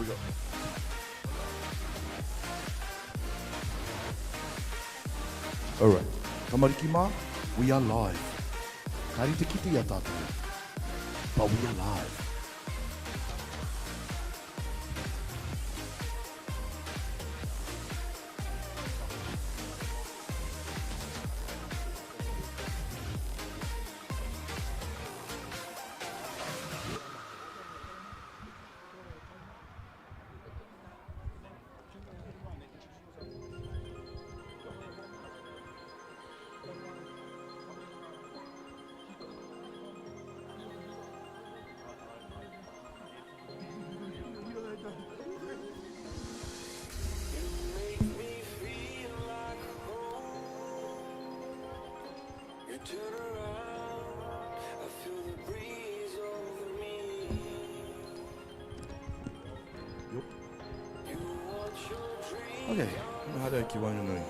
we go. Alright. Tamariki mā, we are live. Ka rite kite i a tātou. But we are live. Ok, me haere au ki waenganui.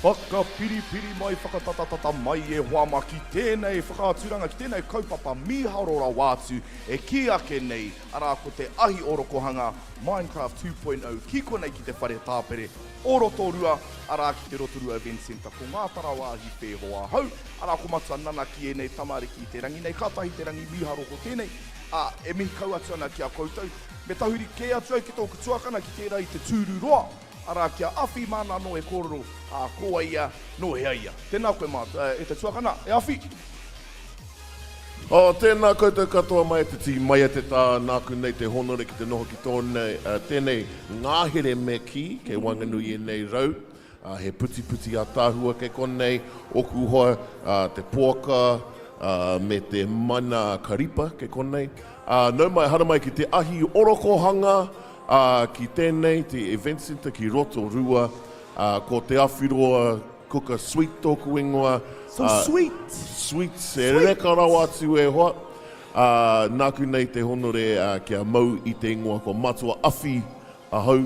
Whakapiripiri mai, whakatatatata mai e hoa ma ki tēnei whakaaturanga, ki tēnei kaupapa mīharo rawa atu e kī ake nei, arā ko te ahi orokohanga Minecraft 2.0 ki konei ki te whare tāpere o Rotorua, arā ki te Rotorua Event Centre. Ko ngā tarawāhi whēho ahau, arā ko Matua Nana ki ēnei tamariki i te rangi nei, kātahi te rangi mīharo ko tēnei, ā, e mihi kau atu ana ki a koutou. Me tahuri kē atu au ki tōku tuakana ki tērā i te tūru roa, arā ki a Awhi māna anō e kōrero, ā, ko wai ia, nō hea ia. Tēnā koe mātou, e te tuakana, e Awhi! Oh, tēnā koutou katoa mai e te tī, mai e te tā, nāku nei te honore ki te noho ki tōnei, tēnei ngahere me kī, kei waenganui i ēnei rau, he putiputi ātaahua kei konei, ōku hoa, te poaka, me te mana karipa kei konei. Nau mai, haramai ki te ahi orokohanga, ki tēnei, te Event Centre ki Rotorua, ko Te Awhiroa Kuka Sweet tōku ingoa. So sweet! Sweet, he reka rawa atu e hoa. Nāku nei te honore kia mau i te ingoa kua matua awhi ahau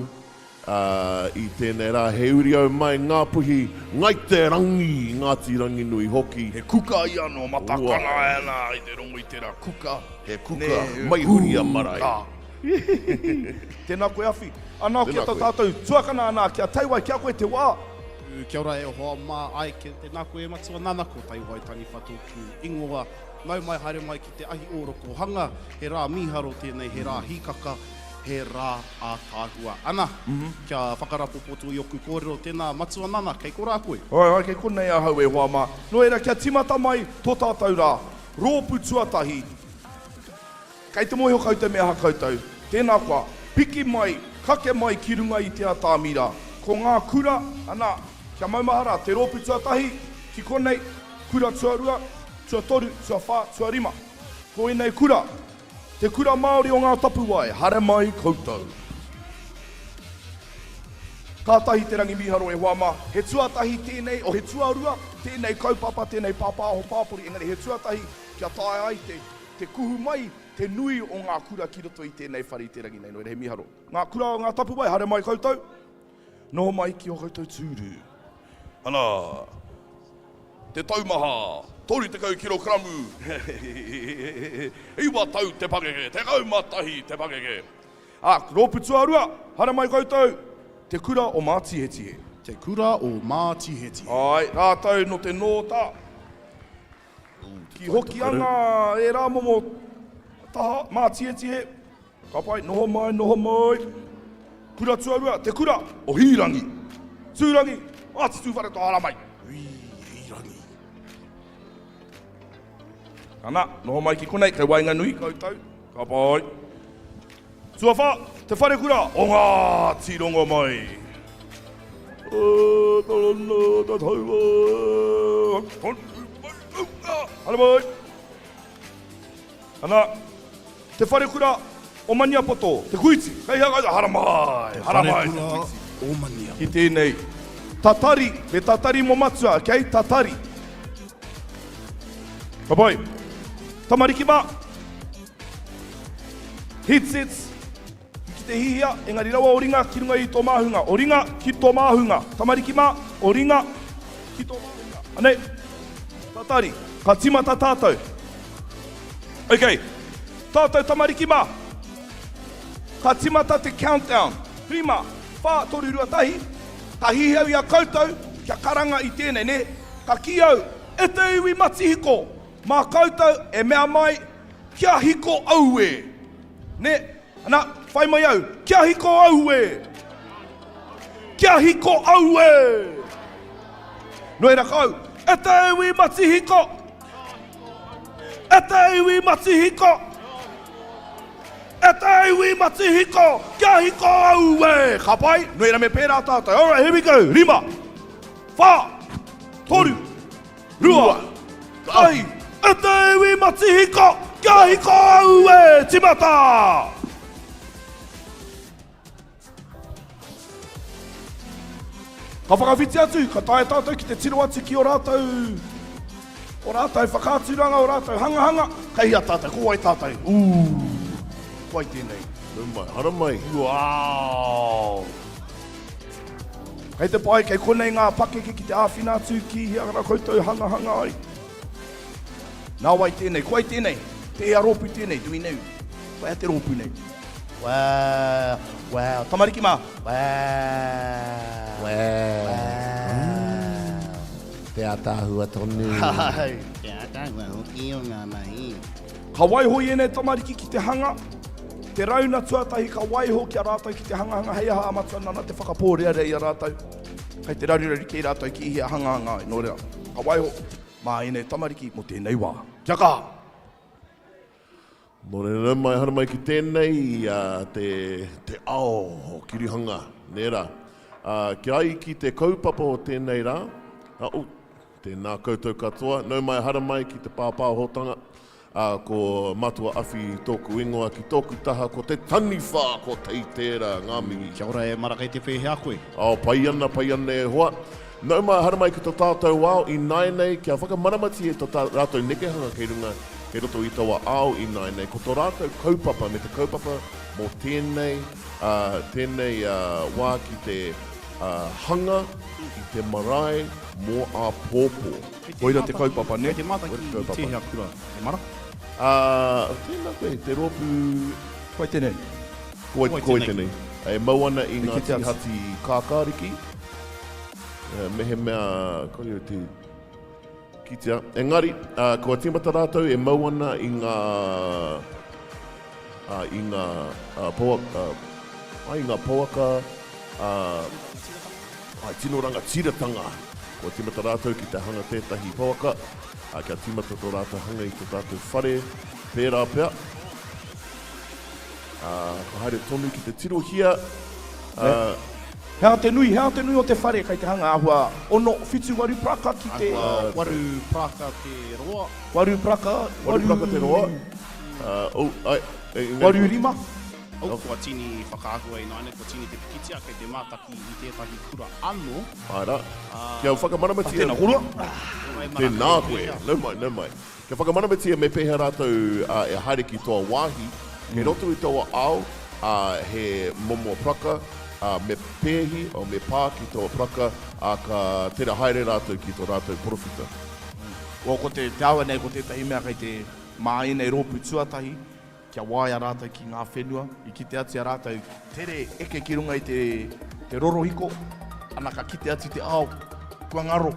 i tēnei rā. He uri au mai Ngāpuhi, Ngai Te Rangi, Ngāti Ranginui hoki. He kuka ia nō Matakana ana i te rongo i tērā kuka. He kuka, mai Huria marae. Tēnā koe Awhi. Anā kia ta tātou tuakana anā kia Taiwai kia koe te wā. Kia ora e hoa mā, ae kia tēnā koe e Matua Nana ko Taiwai Taniwha tōku ingoa. Nau mai haere mai ki te ahi ōrokohanga, he rā mīharo tēnei, he rā hīkaka, he rā ātaahua. Ana, kia whakarapopoto i oku kōrero, tēnā Matua Nana, kei korā koe? Ae, ae, kei konei ahau e hoa mā. Nō reira, kia tīmata mai tō tātou rā, rōpū tuatahi. Kei te mōhio koutou me aha koutou, tēnā koa, piki mai, kake mai ki runga i te atamira. Ko ngā kura, ana, kia maumahara, te rōpū tuatahi, ki konei, kura tuarua, tuatoru, tuawhā, tuarima. Ko ēnei kura, te kura Māori o Ngā Tapuwae, haere mai koutou. Kātahi te rangi mīharo e hoa mā, he tuatahi tēnei, oh he tuarua tēnei kaupapa, tēnei pāpāho pāpori, engari he tuatahi kia taea ai te, Te kuhu mai te nui o ngā kura ki roto i tēnei whare i te rangi nei, nō reira he mīharo. Ngā kura o ngā tapuwae, haere mai koutou, noho mai ki ō koutou tūru. Ana, te taumaha, 30 kirokaramu, iwa tau te pakeke, 11 te pakeke. Ā, rōpū tuarua, haere mai koutou, te kura o Mātihetihe. Te kura o Mātihetihe. Āe, rātou nō te nōta. Ki Hokianga ērā momo taha, mātietihe, ka pai, noho mai, noho mai. Kura tuarua, te kura o Hīrangi. Tūrangi, Ngāti Tūwharetoa haramai. Ui, Hīrangi. Ana, noho mai ki konei, kei waenganui koutou, ka pai. Tuawha, te wharekura o Ngāti Rongomai. Haramai! Ana, te wharekura o Maniapoto, Te Kuiti, kei hea koutou? Haramai! Haramai, Te Kuiti. o Maniapoto. Ki tēnei. Tatari, me tatari mo matua, okay? Tatari. Ka pai. Tamariki mā. Headsets. Ki te hihia, engari rawa o ringa ki runga i tō māhunga. O ringa ki tō māhunga. Tamariki mā, o ringa ki tō māhunga. Anei. Tatari. Ka timata tātou. Ok. Tātou tamariki mā. Ka timata te countdown. Rima, whā, toru, rua, tahi. Ka hihi au i a koutou kia karanga i tēnei, nē? Ka kī au, e te iwi matihiko, mā koutou e mea mai, kia hiko auē. Nē? Ana, whai mai au, kia hiko auē! Kia hiko auē! Nō reira ka au, e te iwi matihiko! E te iwi matihiko! E te iwi matihiko! Kia hiko auē! Ka pai? Nō reira me pērā tātou. Alright, here we go. Rima, whā, toru, Rua, tahi, e te iwi matihiko, kia hiko au e, timata! Ka whakawhiti atu, ka taea tātou ki te tiro atu ki o rātou, o rātou whakaaturanga, o rātou hangahanga. Kei hea tātou, ko wai tātou? Ū, ko wai tēnei? Nau mai, haramai. Wow! Kei te pai, kei konei ngā pakeke ki te āwhina atu ki hea ra koutou hangahanga ai. Nā wai tēnei? Ko wai tēnei? Tēhea rōpū tēnei? Do we know? Ko hea te rōpū nei? Wow, wow. Tamariki mā. Wow. Wow. Te ataahua tonu. Te ataahua hoki o ngā mahi. Ka waiho i ēnei tamariki ki te hanga, te rauna tuatahi ka waiho ki a rātou ki te hangahanga hei aha a Matua Nana te whakapōrearea i a rātou. Kei te raruraru kē rātou ki hea hangahanga ai, nō reira, ka waiho mā ēnei tamariki mō tēnei wā. Kia kaha! Nō reira, nau mai, haere mai ki tēnei, te, te ao o Kirihanga, nē rā. Kia ai ki te kaupapa o tēnei rā, oh, Tēnā koutou katoa, nau mai haramai ki te pāpāhotanga, ā, ko Matua Awhi tōku ingoa, ki tōku taha ko te taniwha ko Teitēra, ngā mihi. Kia ora e mara kei te pēhea koe? Oh, pai ana, pai ana e hoa. Nau mai haramai ki to tātou ao ināianei kia whakamaramatia to tā rātou nekehanga kei runga, kei roto i taua ao ināianei, ko to rātou kaupapa me te kaupapa mō tēnei, ā, tēnei, ā, wā ki te, ā, hanga i te marae Mō āpōpō. Koira te kaupapa, nē? Kei te mātaki i tēhea kura e mara? Ā, tēnā koe, te rōpū... Ko wai tēnei? Ko wai, ko wai tēnei? E mau ana i ngā tīhati kākāriki, mehemea, kore au te kitea. Engari, kua tīmata rātou e mau ana i ngā, i ngā pouaka, i ngā pouaka, Āe, tino rangatiratanga! Kua tīmata rātou ki te hanga tētahi pouaka, ā, kia tīmata tō rātou hanga i tō tātou whare, pērā pea. Ā, ka haere tonu ki te tirohia, ā. He aha te nui, he aha te nui o te whare kei te hanga āhua ono, whitu, waru paraka ki te. Āhua waru paraka te roa. Waru paraka, waru. Waru paraka te roa. Ā, oh, āe, engari. Waru rima. Oh, kua tini whakaahua ināianei, kua tini te pikitia, kei te mātaki i tētahi kura anō. Āe rā. Kia whakamanamatia. Tēnā koroua. Tēnā koe. Nau mai, nau mai. Kia whakamanamatia me pēhea rātou e haere ki toa wāhi, kei roto i taua ao, ā, he momo paraka, ā, me pēhi, oh, me pā ki taua paraka, ā, ka tere haere rātou ki tō rātou porowhita. Well, ko te, te āhua nei, ko tētahi mea kei te, mā ēnei rōpū tuatahi, Kia waia rātou ki ngā whenua, i kite atu i a rātou tere eke ki runga i te, te rorohiko, ana ka kite atu te ao, kua ngaro.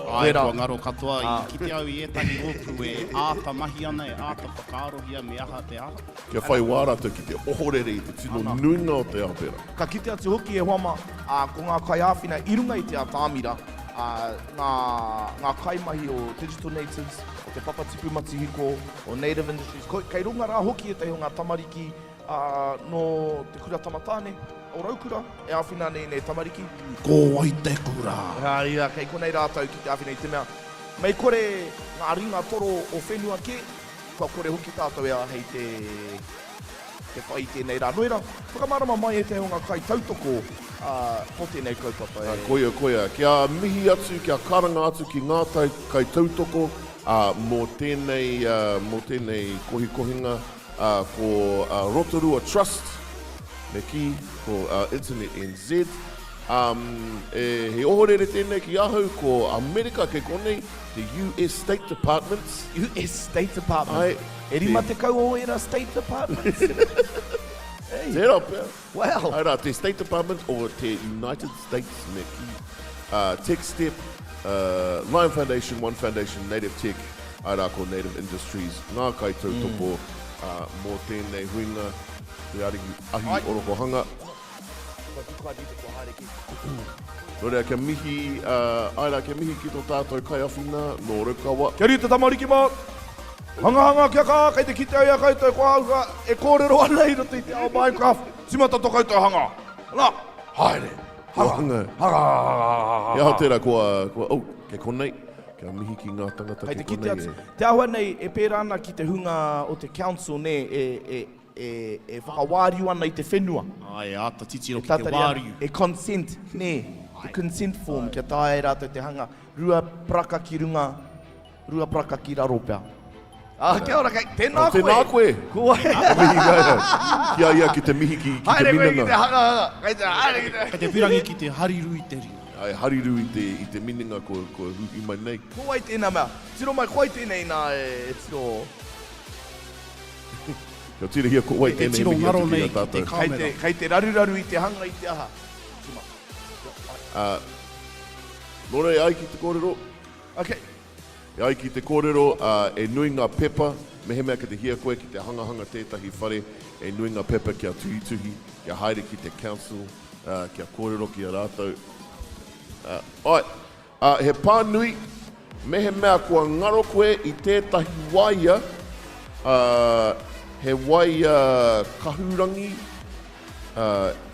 Āe, kua ngaro katoa. I kite au i ētahi rōpū e āta mahi ana, e āta whakaarohia me aha te aha. Kia whai wā rātou ki te ohorere i te tino nuinga o te ao pērā. Ka kite atu hoki e hoa mā, ā, ko ngā kaiāwhina i runga i te atamira, ā, ngā, ngā kaimahi o Digital Natives, o Te Papatipu Matihiko, o Native Industries, ko, kei runga rā hoki ētahi o ngā tamariki ā, nō te kura tamatāne o Raukura e āwhina ana i ēnei tamariki. Ko wai te kura? Ā, ia, kei konei rātou ki te āwhina i te mea. Mei kore ngā ringa toro o whenua kē, kua kore hoki tātou e āhei te te whai i tēnei rā. Nō reira, whakamārama mai ētahi o ngā kaitautoko mō tēnei kaupapa e. Koia, koia. Kia mihi atu, kia karanga atu ki ngā kaitautoko mō tēnei, mō tēnei kohikohinga, ko Rotorua Trust, me kī, ko Internet NZ. Um, e, he ohorere tēnei ki ahau, ko Amerika kei konei, te US State Department. US State Department? Ai, e 50 o ērā State Departments? hey. Tērā pea. Wow. Ai rā, te State Department o te United States me kī. Uh, TechStep, uh, Lion Foundation, One Foundation, Native Tech, ai rā ko Native Industries, ngā kaitautoko mm. uh, mō tēnei huinga, te ahi, ahi orokohanga. Nō reira, kia mihi, āe rā, kia mihi ki tō tātou kaiawhina nō Raukawa. Kia rite tamariki mā! Hangahanga kia kaha, kei te kite au i a koutou ko au ka e kōrero ana i roto i te ao Minecraft. Timata to koutou hanga! Ana! Haere! Hanga! Hanga! Hanga! Hanga! Hanga! He aha tērā kua, kua, oh, kei konei. Kia mihi ki ngā tangata kei kei konei te kite atu. Te āhua nei e pērā ana ki te hunga o te council nē, e, e, E, e whakawāriu ana i te whenua. Āe, e āta titiro ki te wāriu. E consent, nē, te consent form, kia taea e rātou te hanga rua paraka ki runga, rua paraka ki raro pea. Ah, kia ora, kei, tēnā koe. Tēnā koe. Ko wai? Ka mihi ki a ia, ki a ia ki te mihi ki, ki te Haere koe ki minenga. te hangahanga, kei te, haere ki te. Kei te pirangi ki te hariru i te ringa. Āe, hariru i te, i te minenga kua, kua huhi mai nei. Ko wai tēnā mea? Tiro mai, ko wai tēnei nā e tiro. Kia tirohia ko wai E tēnei tiro mihi ngaro atu ki nei a ki te tātou. Kei te, kāmera. kei te raruraru i te hanga i te aha. Tima. Ā, nō reira, e ai ki te kōrero, Ok. e ai ki te kōrero, ā, e nui ngā pepa, mehemea ki te hia koe ki te hangahanga tētahi whare, e nui ngā pepa kia tuhituhi, kia haere ki te council, ā, kia kōrero ki a rātou. Ā, āe, Ā, he pānui, mehemea kua ngaro koe i tētahi waea, ā, he waea kahurangi, ā,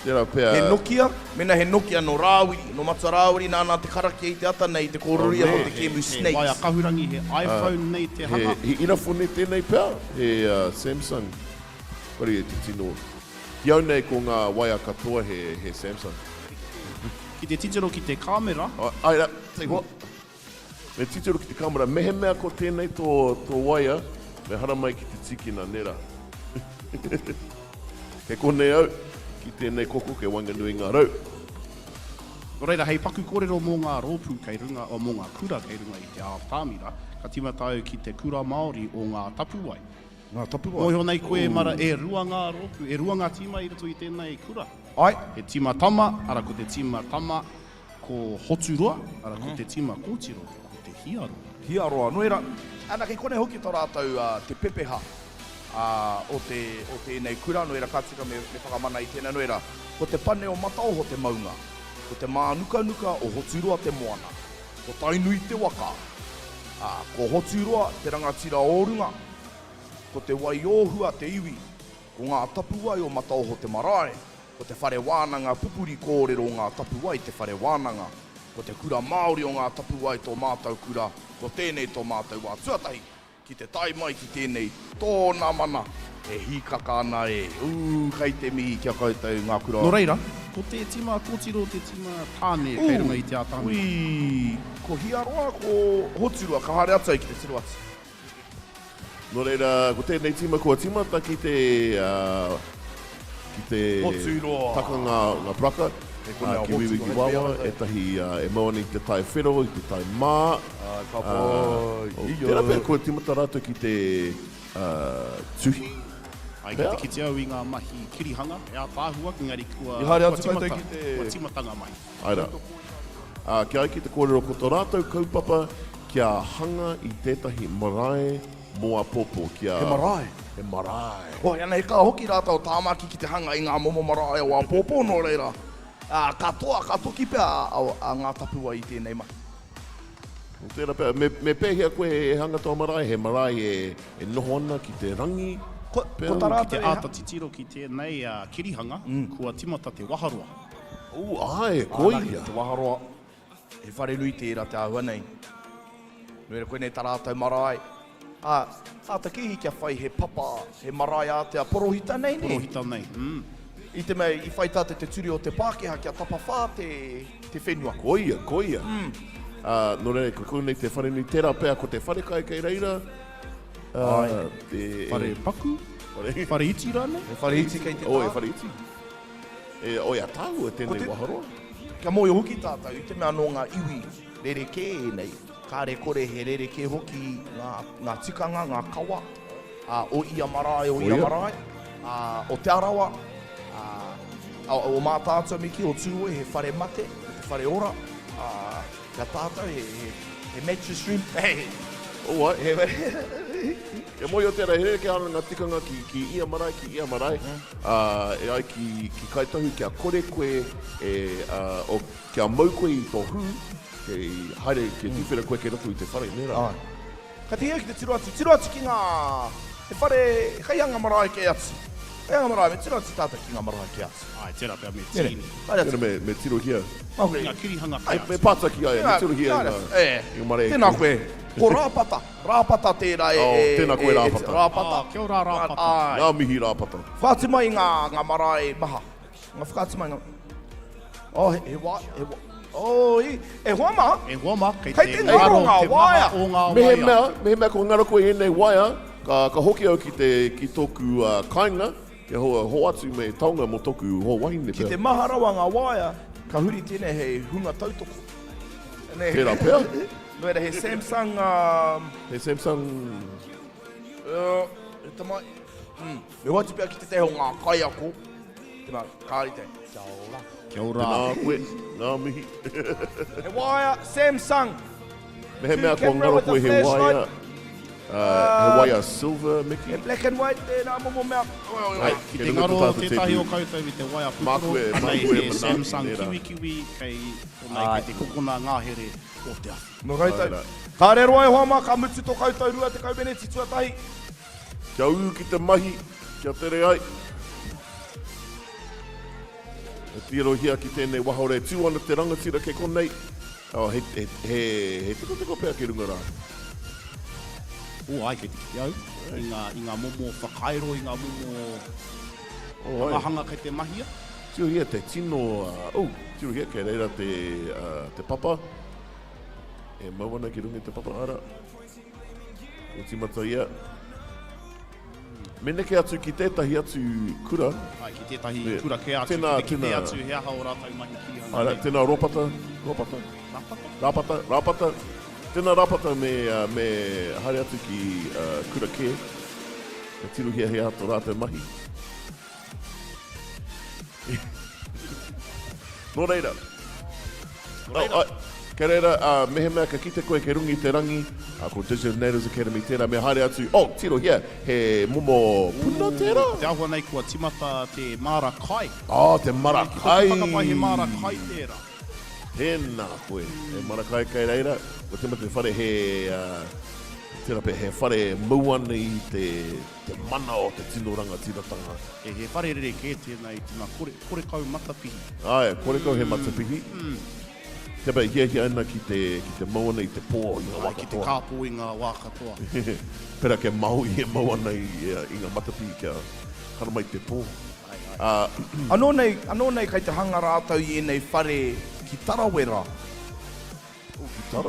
tērā pea. He Nokia, mēnā he Nokia nō Rāwiri, nō Matua Rāwiri nāna te karakia i te ata nei, te kōroria mō te kēmu He waea Snakes. kahurangi, he iPhone nei te hanga. He irawhone tēnei pea, he Samsung. Kore e te tino. Ki au nei ko ngā waea katoa he Samsung. Ki te titiro ki te kāmera. Āe rā, taihoa. Me titiro ki te kāmera. Mehemea ko tēnei tō, tō waea, me haramai ki te tīkina, nē rā? Kei konei au, ki tēnei koko kei waenganui i ngā rau. Nō reira, hei paku kōrero mō ngā rōpū kei runga, o, mō ngā kura kei runga i te ātamira, ka tīmata au ki te Kura Māori o Ngā Tapuwae. Ngā Tapuwae. Mōhio nei koe, Mara, e rua ngā rōpū, e rua ngā tīma i roto i tēnei kura. Āe. He tīma tama, ara ko te tīma tama, ko Hoturoa, ara ko te tīma kōtiro, ko te Hiaroa. Hiaroa, nō reira, ana kei konei hoki tō rātou te pepeha o te, o tēnei kura, nō reira ka tika me, me whakamana i tēnei, nō reira, ko te pane o Mataoho te maunga, ko te mānukanuka o Hoturoa te moana, ko Tainui te waka, ā, ko Hoturoa te rangatira o runga, ko Te Waiōhua te iwi, Ko Ngā Tapuwae o Mataoho te marae, ko Te Whare Wānanga Pupuri Kōrero o Ngā Tapuwae te whare wānanga, ko Te Kura Māori o Ngā Tapuwae tō mātou kura, ko tēnei tō mātou wā tuatahi ki te tae mai ki tēnei tōna mana e hīkaka ana e, ū, kei te mihi ki a koutou ngā kura Nō reira, ko te tima kōtiro te tima tāne kei runga i te atamira. Ui, ko Hiaroa, ko Hoturua, ka haere atu ai ki te tiro atu. Nō reira, ko tēnei tīma kua tīmata ki te, ki te Hoturoa. takanga ngā paraka, Kei konei a ki Wīwī ki Hoturoa, hei Wawa, pēhea ētahi e mau ana i te tae whero, i te tae mā. Ā, ka pai. Tērā pea kua tīmata rātou ki te tuhi Ai, ki te kite au i ngā mahi kirihanga, he ātaahua, engari kua, I haere kua atu koutou tīmata, ki te. kua tīmata ngā mahi. Āe rā. Ā, kia ai ki te kōrero ko tō rātou kaupapa kia hanga i tētahi marae mō āpōpō, kia. He marae? He marae. Hoi ana, he kaha hoki rātou o Tāmaki ki te hanga i ngā momo marae o āpōpō, nō reira, ā, ka toa, ka toki pea a, a Ngā Tapuwae i tēnei mahi. Tērā pea, me, me pēhea koe e hanga tō marae? He marae e, e noho ana ki te rangi Ko, pea? ko tā Ki rātou te e ha. āta titiro ki tēnei kirihanga, kua tīmata te waharoa. Ū, āe, Āna, koia. Te waharoa. He wharenui tērā te āhua nei. Nō reira, koinei tā rātou marae. Ā, āta kīhi kia whai he papa, he marae ātea porohita nei, nē? Porohita nei, mm. I te mea i whai tātou te ture o te Pākehā kia tapawhā te, te whenua. Koia, koia. Mm. Ā, nō reira, ko konei te wharenui, tērā pea ko te wharekai kei reira. Ā, Āe. te, Whare paku? Whare. Whare iti rānei? He whare iti kei te Oh, tā. he whare iti. E, oi, ataahua tēnei Ko te- waharoa. Kia mōhio hoki tātou, i te mea nō ngā iwi rerekē ēnei, kāre kore he rerekē hoki ngā, ngā tikanga, ngā kawa, ā, o ia marae, o ia Koia. marae, ā, o Te Arawa, ā, o, o Mātaatua me kī, o Tūhoe, he whare mate, me te whare ora, ā, Kia tātou he, he, he mattress room. Hey. Oh, ai. He Kia mōhio tērā, he rerekē ana ngā tikanga ki, ki ia marae, ki ia marae. Mm -hmm. uh, e ai ki, ki Kaitahu, kia kore koe e, uh, o, kia mau koe i tō hū, kei haere, kia mm. tuwhera koe kei roto i te whare, nē rā? Ai. Ka te hia ki te tiro atu, tiro atu ki ngā, he whare, kei hanga marae kē atu. Kei hanga marae, me tiro atu tātou ki ngā marae kē atu. Āe, tērā pea me tīni. Haere atu. Tērā me, me tirohia. Ki ngā kirihanga kē atu. Me pātaki ai, me tirohia i ngā, i ngā marae. Tēnā koe. Ko Rāpata, Rāpata tērā e, Oh, tēnā koe Rāpata. Rāpata. Oh, kia ora Rāpata. Āe. Ngā mihi Rāpata. Whakaatu mai i ngā, ngā marae maha. Nga whakaatu mai nga. Oh, he, he wa, he wa. Oh, i, e hoa ma. E hoa ma, kei kei te ngaro nga waea. O ngā waea. Mehemea, mehemea kua ngaro koe i ēnei waea, ka, ka hoki au ki te, ki tōku uh, kāinga, kia ho, hoatu me taonga mō tōku hoa wahine Ki pea. te maha rawa ngā waea, ka huri tēnei hei hunga tautoko. Nei. Tērā pea. Nō reira, he Samsung... Um, he Samsung... Uh, e tama, mm. Me hoatu pea ki tētahi o ngā kaiako, te mea, ka rite. Kia ora. Kia ora. Tēnā koe, ngā mihi. He waea Samsung. Mehemea kua ngaro koe he waea, uh, he waea silver, Mickey. He black and white tēnā momo mea. Oi, oi, oi. Ki te ngaro tētahi o koutou i te waea putoro, anei he Samsung kiwikiwi kei konei, kei te kokona ngahere o te awhi. Nō koutou. Kāre roa e hoa mā, ka mutu tō koutou 20 meneti tuatahi. Kia ū ki te mahi, kia tere ai. E tirohia ki tēnei wahore, tū ana te rangatira kei konei. Oh, he, he, he, he tekoteko pea ki runga rā. Oh, ai, kei te kite au. I ngā, i ngā momo whakairo, i ngā momo oh, ai. hanga kei te mahia. Tirohia te tino, uh, oh, tirohia kei reira te, uh, te papa. E mau ana ki runga i te papa, ara. Kua tīmata ia. Me neke atu ki tētahi atu kura. Ai, ki tētahi Me, kura kē atu, tēnā, ki te kite tēnā. atu he aha o rātou mahi kirihanga Ai, nei. tēnā Rōpata, Rōpata? Rāpata? Rāpata, Rāpata. Tēnā Rāpata me, uh, me haere atu ki uh, kura kē. Me tirohia he aha tō rātou mahi. Nō reira. Nō reira. Oh, ai, kei reira, uh, mehemea ka kite koe kei runga i te rangi, uh, ko Digital Natives Academy tērā, me haere atu, oh, tirohia, he momo puna tērā? Te āhua nei kua timata te māra kai. Oh, te mara kai! Ki tōku whakapae he māra kai tērā. Tēnā koe, he mara kai kei reira, kua timata te whare he, uh, tērā pea, he whare mau ana i te, Te mana o te tino rangatiratanga. He whare rerekē tēnā i tēnā kore, korekau matapihi. Āe, korekau he matapihi. Kia pea, hiahia ana ki te, ki te mau ana i te pō i ngā wā Āe, ki te katoa. kāpō i ngā wā katoa. Pērā kia Māui e mau ana i, i ngā matapihi kia haramai te pō. Āe, āe. Ā. Anō nei, anō nei kei te hanga rātou i ēnei whare ki Tarawera.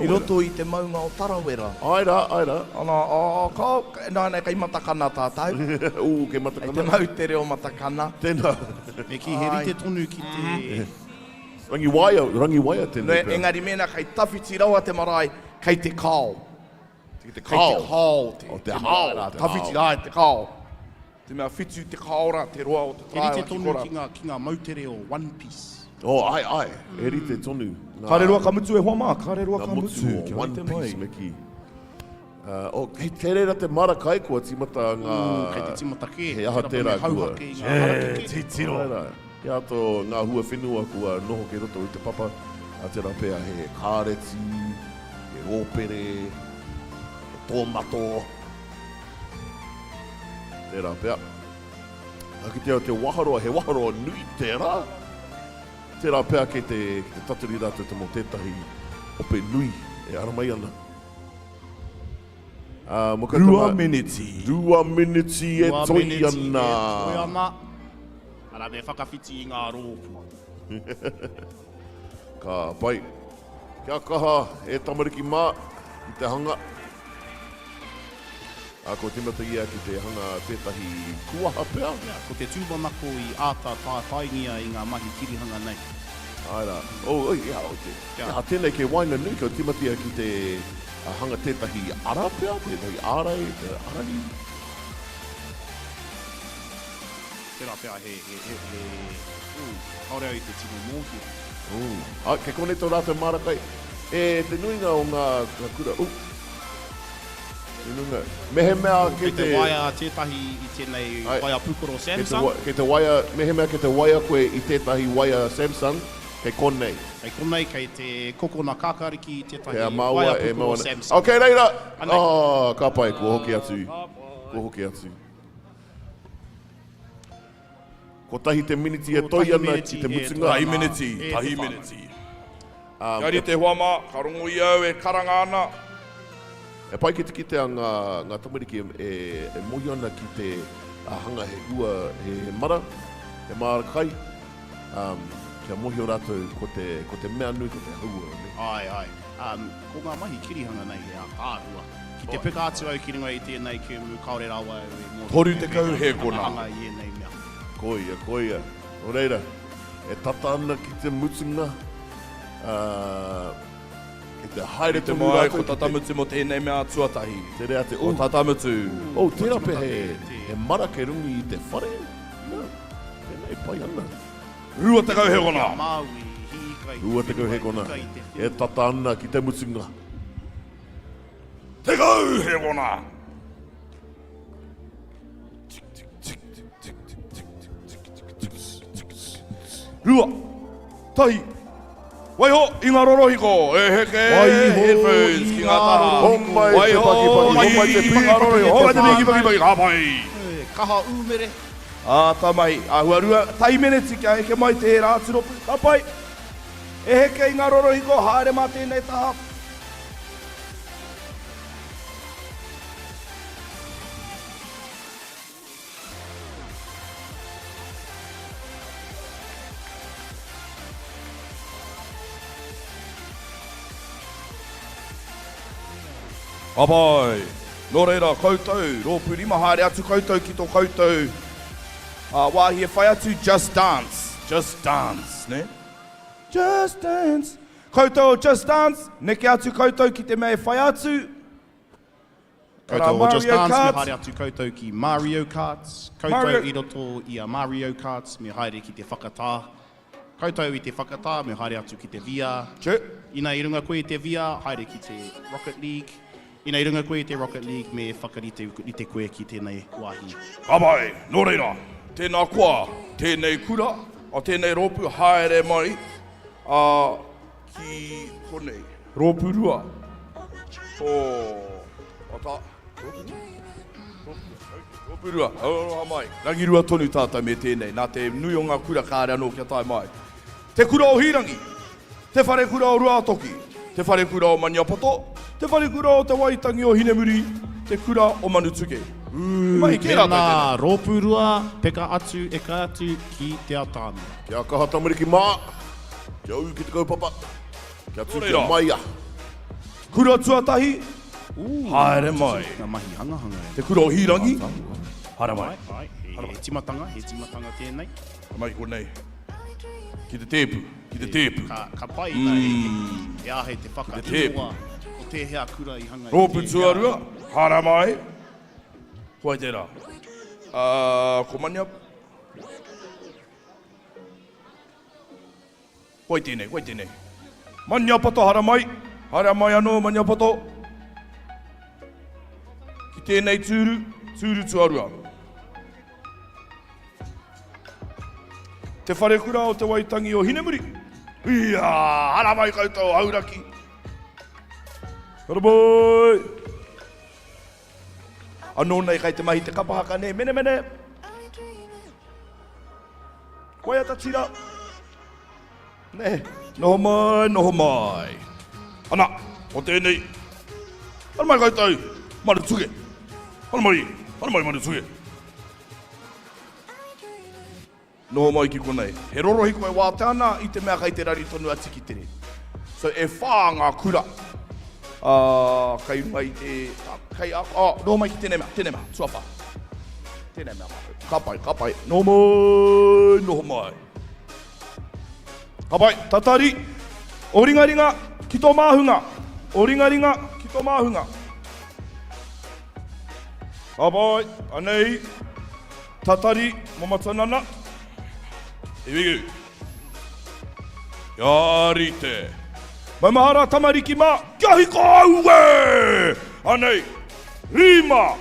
I roto i te maunga o Tarawera. Āe rā, āe rā. Ana, ā, ka, nā, nā, kei Matakana tātou. Ū, kei Matakana. Kei te mau te reo Matakana. Tēnā. Me kī, he rite tonu ki te. Rangiwaia, Rangiwaia tēnei pea. Engari mēnā kei tawhiti rawa te marae, kei te kao. Kei te kao. Kei te kao te, oh, te hao. Te tawhiti, āe, te kao. Te mea whitu te kaora, te roa o te He rite taewa ki tonu kora. ki ngā, ki ngā moutere o One Piece. Oh, ae, ae, he rite tonu. Ngā, Kāre roa ka mutu e hoa mā, kāre roa ngā ka motu mutu, o kia One rite mai. Piece me kī. Uh, oh, kei te reira te mara kai kua tīmata ngā... Mm, kei te tīmata kē. He aha Tērā tērā pea me kua... hauhake i ngā harakeke. Titiro. Āe rā. He aha tō ngā hua whenua kua noho kei roto i te papa, ā, tērā pea he kāreti, he rōpere, he tōmato. Tērā pea. Ka kitea te waharoa, he waharoa nui tērā. Tērā pea kei te, ki te tatari rātou te mō tētahi ope nui e ara mai ana. Ā, mo koutou Rua mā- meneti. Rua meneti e Rua toi meneti ana. E toi ana. Arā, me whakawhiti i ngā rōpū. Ka pai. Kia kaha e tamariki mā ki te hanga. Ā, kua tīmata ia ki te hanga tētahi kuaha pea. Ia, ko te tūmanako i āta tātaingia i ngā mahi kirihanga nei. Āe rā. Oh, oi, ia, oi te. Ia, tēnei kei waenganui, kua tīmata ia ki te hanga tētahi ara pea, tētahi ārai, te arahi. Tērā pea he, he, he, he, ooh, kāore au i te tino mōhio. Ooh. Āe, kei konei tō rātou māra kai. E, te nuinga o ngā, ngā kura, ooh. Te nuinga. Mehemea kei te... Kei te waea tētahi i tēnei Āe. waea pūkoro Kei te, Samsung. kei te waea, mehemea kei te waea koe i tētahi waea Samsung, kei konei. Kei konei, kei te kokona kākāriki i tētahi Kei a māua waea e mau pūkoro ana. Samsung. Oh, kei reira! Anei. Oh, ka pai, kua hoki atu. Kua hoki atu. Kotahi te miniti e toi ana ki te mutunga. Tahi miniti, tahi miniti. Kia rite hoa mā, ka rongo i au e karanga ana. E pai ki te kitea ngā, ngā tamariki e, e mōhio ana ki te hanga he hua, he, he mara, he māra kai, um, kia mōhio rātou ko te, ko te mea nui ko te hauora, ne? Āe, āe. Um, ko ngā mahi kirihanga nei he ātaahua. Ki te peka atu au ki runga i tēnei kēmu, kāore rawa au e mōhio me 30 pēhea te hēkona. hangahanga i ēnei mea. Koia, koia. Nō reira, e tata ana ki te mutunga, ā, kei te haere Rite tonu mai, rātou ko ki te. Tatamutu mō tēnei mea tuatahi. Tere ate, Ko oh. Tatamutu. Oh, tērā pea he, he mara kei runga i te whare? No, tēnei e pai ana. 20 hēkona. Ki a Māui, hīka i te 20 whenua, hēkona, hīka i te whenua. e tata ana ki te mutunga. 10 hēkona. Rua, tahi, waiho i ngā rorohiko, e heke headphones ki ngā taha. Homai te pakipaki, homai te pīpaki, homai te pīpaki, ka pai. Kaha ūmere. Āta mahi, āhua rua, tahi meneti kia heke mai tērā atu ropu, ka pai. E heke i ngā rorohiko, haere mā tēnei taha. Ka pai! Nō reira, koutou, rōpū rima, haere atu koutou ki tō koutou wāhi e whai atu, just dance, just dance, nē? Just dance. Koutou o Just Dance, neke atu koutou ki te mea e whai atu. Koutou o Just Dance, me haere atu koutou ki Mario Kart. Koutou i roto i a Mario Kart, me haere ki te whakatā. Koutou i te whakatā, me haere atu ki te VR. Ina i runga koe i te VR, haere ki te Rocket League. Ina i runga koe i te Rocket League, me whakarite rite koe ki tēnei wāhi. Ka pai, nō reira, tēnā koa, tēnei kura, a tēnei rōpū haere mai, ā, ki konei. Rōpūrua. Ko, o tā, Rōpūrua? Rōpūrua, aroha mai. Rangirua tonu tātou me tēnei, nā te nui o ngā kura kāre anō kia tae mai. Te Kura o Hīrangi, Te Wharekura o Ruātoki, Te Wharekura o Maniapoto, Te Wharekura o Te Waitangi o Hinemuri, Te Kura o Manutuke. He mahi kē rātou Tēnā, tēnei. Rōpūrua, peka atu, eka atu ki te atamira. Kia kaha tamariki mā, kia ū ki te kaupapa. Kia tū kia maia. Kura tuatahi, haere mai. Nga mahi hangahanga e. Te kura o Hīrangi, haere mai. Ai, he timatanga, he timatanga tēnei. Haere mai ki konei. Ki te tēpu, ki te tēpu. Ka, ka pai ina e, e āhei te whakaingoa o tēhea kura i hanga i tēhea. Rōpū tuarua, haere mai. Ko wai tērā? Ko Mania. Wai tēnei, wai tēnei. Maniapoto haramai, haere mai anō Maniapoto. Ki tēnei tūru, tūru tuarua. Te wharekura o te Waitangi o Hinemuri. Ia, haramai koutou Hauraki. Haramai! Anō nei kai te mahi te kapa haka nei, menemene. Waiata tira. Nē, noho mai, noho mai. Ana, ko tēnei. Haere mai koutou. Manutuke! Haere mai! Haere mai Manutuke! Noho mai ki konei. He rorohiko e wātea ana i te mea kei te raru tonu a Tikitere. So e whā ngā kura ā, kei runga i te, kei a, ā, noho mai ki tēnei mea, tēnei mea, tuawhā. Tēnei mea mātou. Ka pai, ka pai. Noho mai, noho mai. Ka pai, tatari, o ringaringa ki tō māhunga. O ringaringa ki tō māhunga. Ka pai, anei. Tatari, Mamatanana, Here we go. Kia rite. Maumahara tamariki mā, kia hika aue! Anei, rima,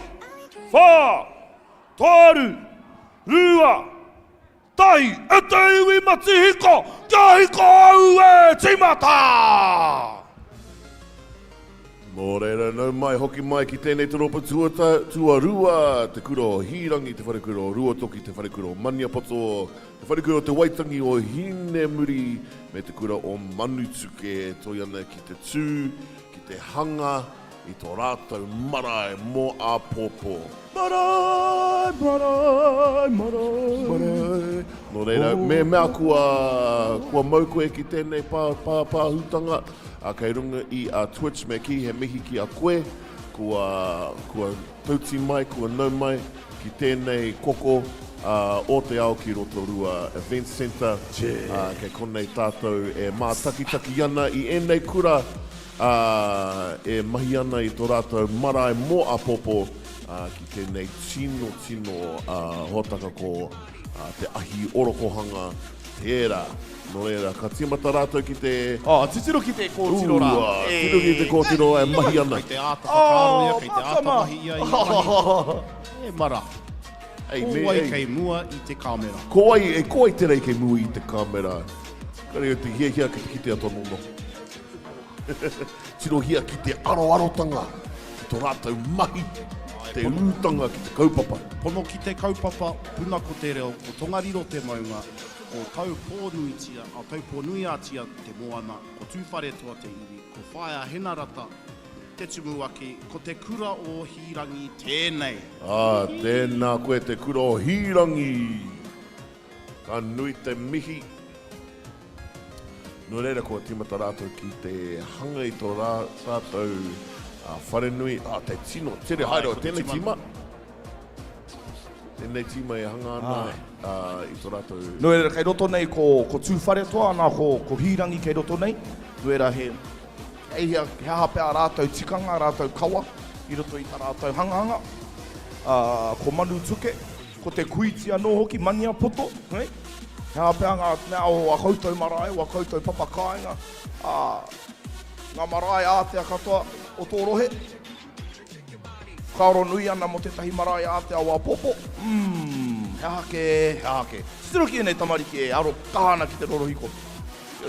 whā, toru, rua, tahi, e te iwi matihiko, kia hika aue, tīmata! Nō reira, nau mai, hoki mai ki tēnei toropa tuata, tuarua, Te Kura o Hīrangi, Te Wharekura o Ruatoki, Te Wharekura o Maniapoto, Te Wharekura o Te Waitangi o Hinemuri, me Te Kura o Manutuke e toi ana ki te tū, ki te hanga i tō rātou marae mō āpōpō. Marae, marae, marae. Marae. Nō reira, mehemea kua, kua mau koe ki tēnei pā, pā, pāhutanga, ā, kei runga i a Twitch me kī he mihi ki a koe, kua, kua tauti mai, kua nau mai ki tēnei koko, ā, o te ao ki Rotorua Events Centre, ā, kei konei tātou e mātakitaki ana i ēnei kura, ā, e mahi ana i tō rātou marae mō apopo, ā, ki tēnei tino, tino, ā, hōtaka ko, ā, te ahi orokohanga tērā. Nō reira, ka tīmata rātou ki te. Ā, titiro ki te kōtiro rā. Ua, titiro ki te kōtiro e mahi ana. Kei te āta whakaaro ia, kei te āta mahi ia i ngā mahi. E mara. Ei, Ko me, wai ei. kei mua i te kāmera? Ko wai, e, ko wai tērā kei mua i te kāmera? Kāre au te hiahia ki te kite atu anō noho. Tirohia ki te aroarotanga, ki to rātou mahi, te ūtanga ki te kaupapa. Pono ki te kaupapa, puna ko te reo, ko Tongariro te maunga, ko Taupōnuitia, a Taupōnui-a-Tia te moana, ko Tūwharetoa te iwi, ko Whaea Henarata te tumuaki, ko Te Kura o Hīrangi tēnei. Ā, tēnā koe Te Kura o Hīrangi! Ka nui te mihi. Nō reira kua tīmata rātou ki te hanga i tō rātou wharenui, ā, te tino tere haere o tēnei tīma. Tēnei tīma e hanga ana i tō rātou. Nō reira, kei roto nei ko, ko Tūwharetoa, nā, ko, ko Hīrangi kei roto nei. Nō reira, he, Kei hea, he aha pea ā rātou tikanga, ā rātou kawa i roto i tā rātou hangahanga. Ā, ko Manutuke, ko Te Kuiti anō hoki, Maniapoto, nē? He aha pea ngā mea o ā koutou marae, o ā koutou papa kāinga, ā, ngā marae ātea katoa o tō rohe? Whakaaro nui ana mō tētahi marae ātea o āpōpō? Umm, he aha kē, he aha kē. Titiro ki ēnei tamariki e aro kaha ana ki te rorohiko.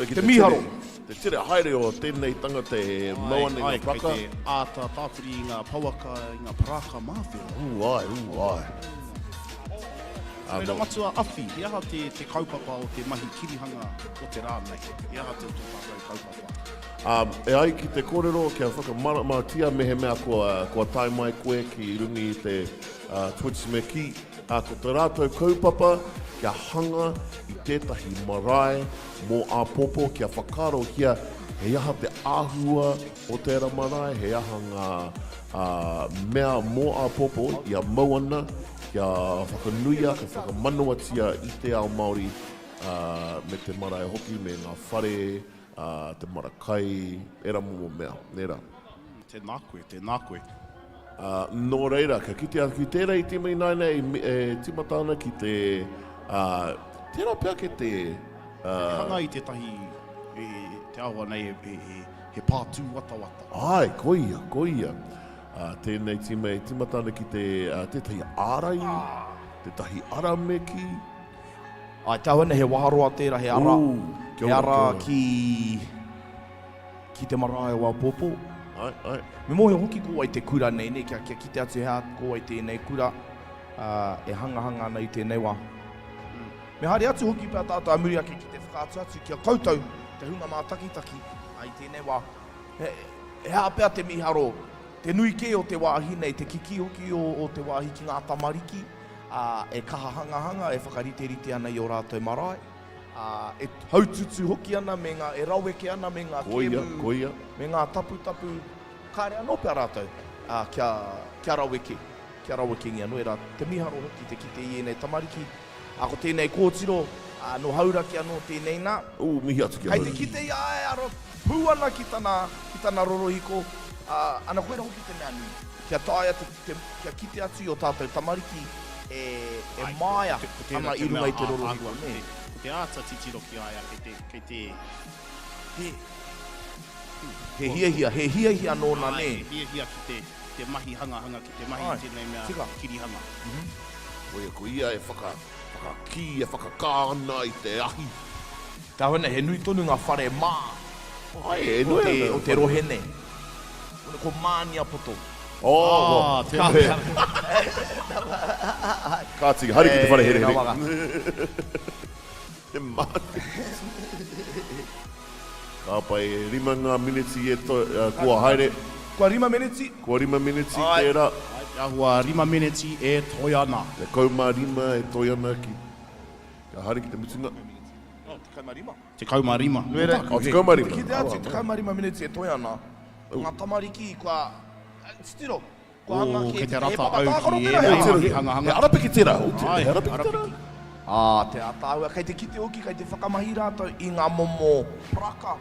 Ki Te mīharo. Te tire haere o tēnei tangata e mau ana i ngā paraka. Ai, kei te āta tāpiri i ngā pouaka, i ngā paraka māwhero. Ū ai, ū ai. Nō reira Matua Awhi, he aha te, te kaupapa o te mahi kirihanga o te rā nei? He aha te o tō tātou kaupapa? Um, e ai ki te kōrero kia whakamāramatia mehemea kua, kua tae mai koe ki runga i te uh, Twitch me kī, ā, ko tā rātou kaupapa kia hanga i tētahi marae mō āpōpō kia whakaarohia he aha te āhua o tērā marae, he aha ngā ā, mea mō āpōpō ia mau ana kia whakanuia, kia whakamanawatia i te ao Māori ā, me te marae hoki, me ngā whare, ā, te mara kai, ērā momo mea, nē rā. Tēnā koe, tēnā koe. Ā, nō reira, ka kite atu tērā i tīma ināianei e tīmata ana ki te, ā, tērā pea ki te, ā. He hanga i tētahi, e, te āhua nei he, he, he pā tūwatawata. Āe, koia, koia. Ā, tēnei tīma e tīmata ana ki te, ā, tētahi ārai, tētahi ara me kī. Āe, te āhua nei he waharoa tērā, he ara, Ū, kia he ora, ara kia ora. ki. Ki te marae o Apopo. Ae, ae. Me mōhio hoki ko wai te kura nei, nei, kia, kia kite atu he aha ko wai tēnei kura uh, e hangahanga ana i tēnei wā. Me haere atu hoki pea tātou a muri ake ki te whakaatu atu ki a koutou, te hunga mātakitaki i tēnei wā. He, he aha pea te mīharo? te nui kē o te wāhi nei, te kikī hoki o, o te wāhi ki ngā tamariki, ā, e kaha hangahanga, e whakariterite ana i ō rātou marae, ā, e haututu hoki ana me ngā, e raweke ana me ngā Koia, kēmu, koia. me ngā taputapu, kāre anō pea rātou, ā, kia, kia raweke, kia rawekengia. Nō reira, te mīharo hoki te kite i ēnei tamariki, Ā, ko tēnei kōtiro, ā, nō Hauraki anō tēnei nā. Ū, mihi atu ki a Kei te Hauraki. kite i a ia e aro pū ana ki tana, ki tana rorohiko, ā, ana koira hoki te mea nui, kia taea te, te, kia kite atu i ō tātou tamariki e, e Āe, māia ko te, ko tērā ana te i mea runga i te ātaahua, rorohiko, ko nē. te, ko te āta titiro ki a ia, kei te, kei te, he, He hiahia, he hiahia nōna, āe, nē. he hiahia ki te, te mahi hangahanga, ki te mahi i Āe, tēnei mea tika. kirihanga. Koia, ko ia e whaka, whakakī, e whakakā ana i te ahi. Tāwena, he nui tonu ngā whare mā Ai, e o nui te, ana o te rohe nei. Ko Māniapoto. Oh, Ah, tēnā. Kāti, haere ki te whare herehere. E, rawa. Te Māniapoto. Ka pai, e rima ngā miniti e to, kua haere. Kua rima miniti. Kua rima miniti tērā. Ai, te āhua rima miniti e toe ana. 15 e toe ana ki, kia haere ki te mutunga. Oh, 15. 15. Nui Oh, 15. Te kite atu, 15 miniti e toe ana. Ngā tamariki kua, titiro, Kua hanga Ooh, kē kei te te rata papa au tākaro ki tērā, ēnei he mahi hangahanga. He arapiki tērā, Āe, he arapiki tērā. arapiki. Ā, te ātaahua. Kei te kite hoki, kei te whakamahi rātou i ngā momo paraka,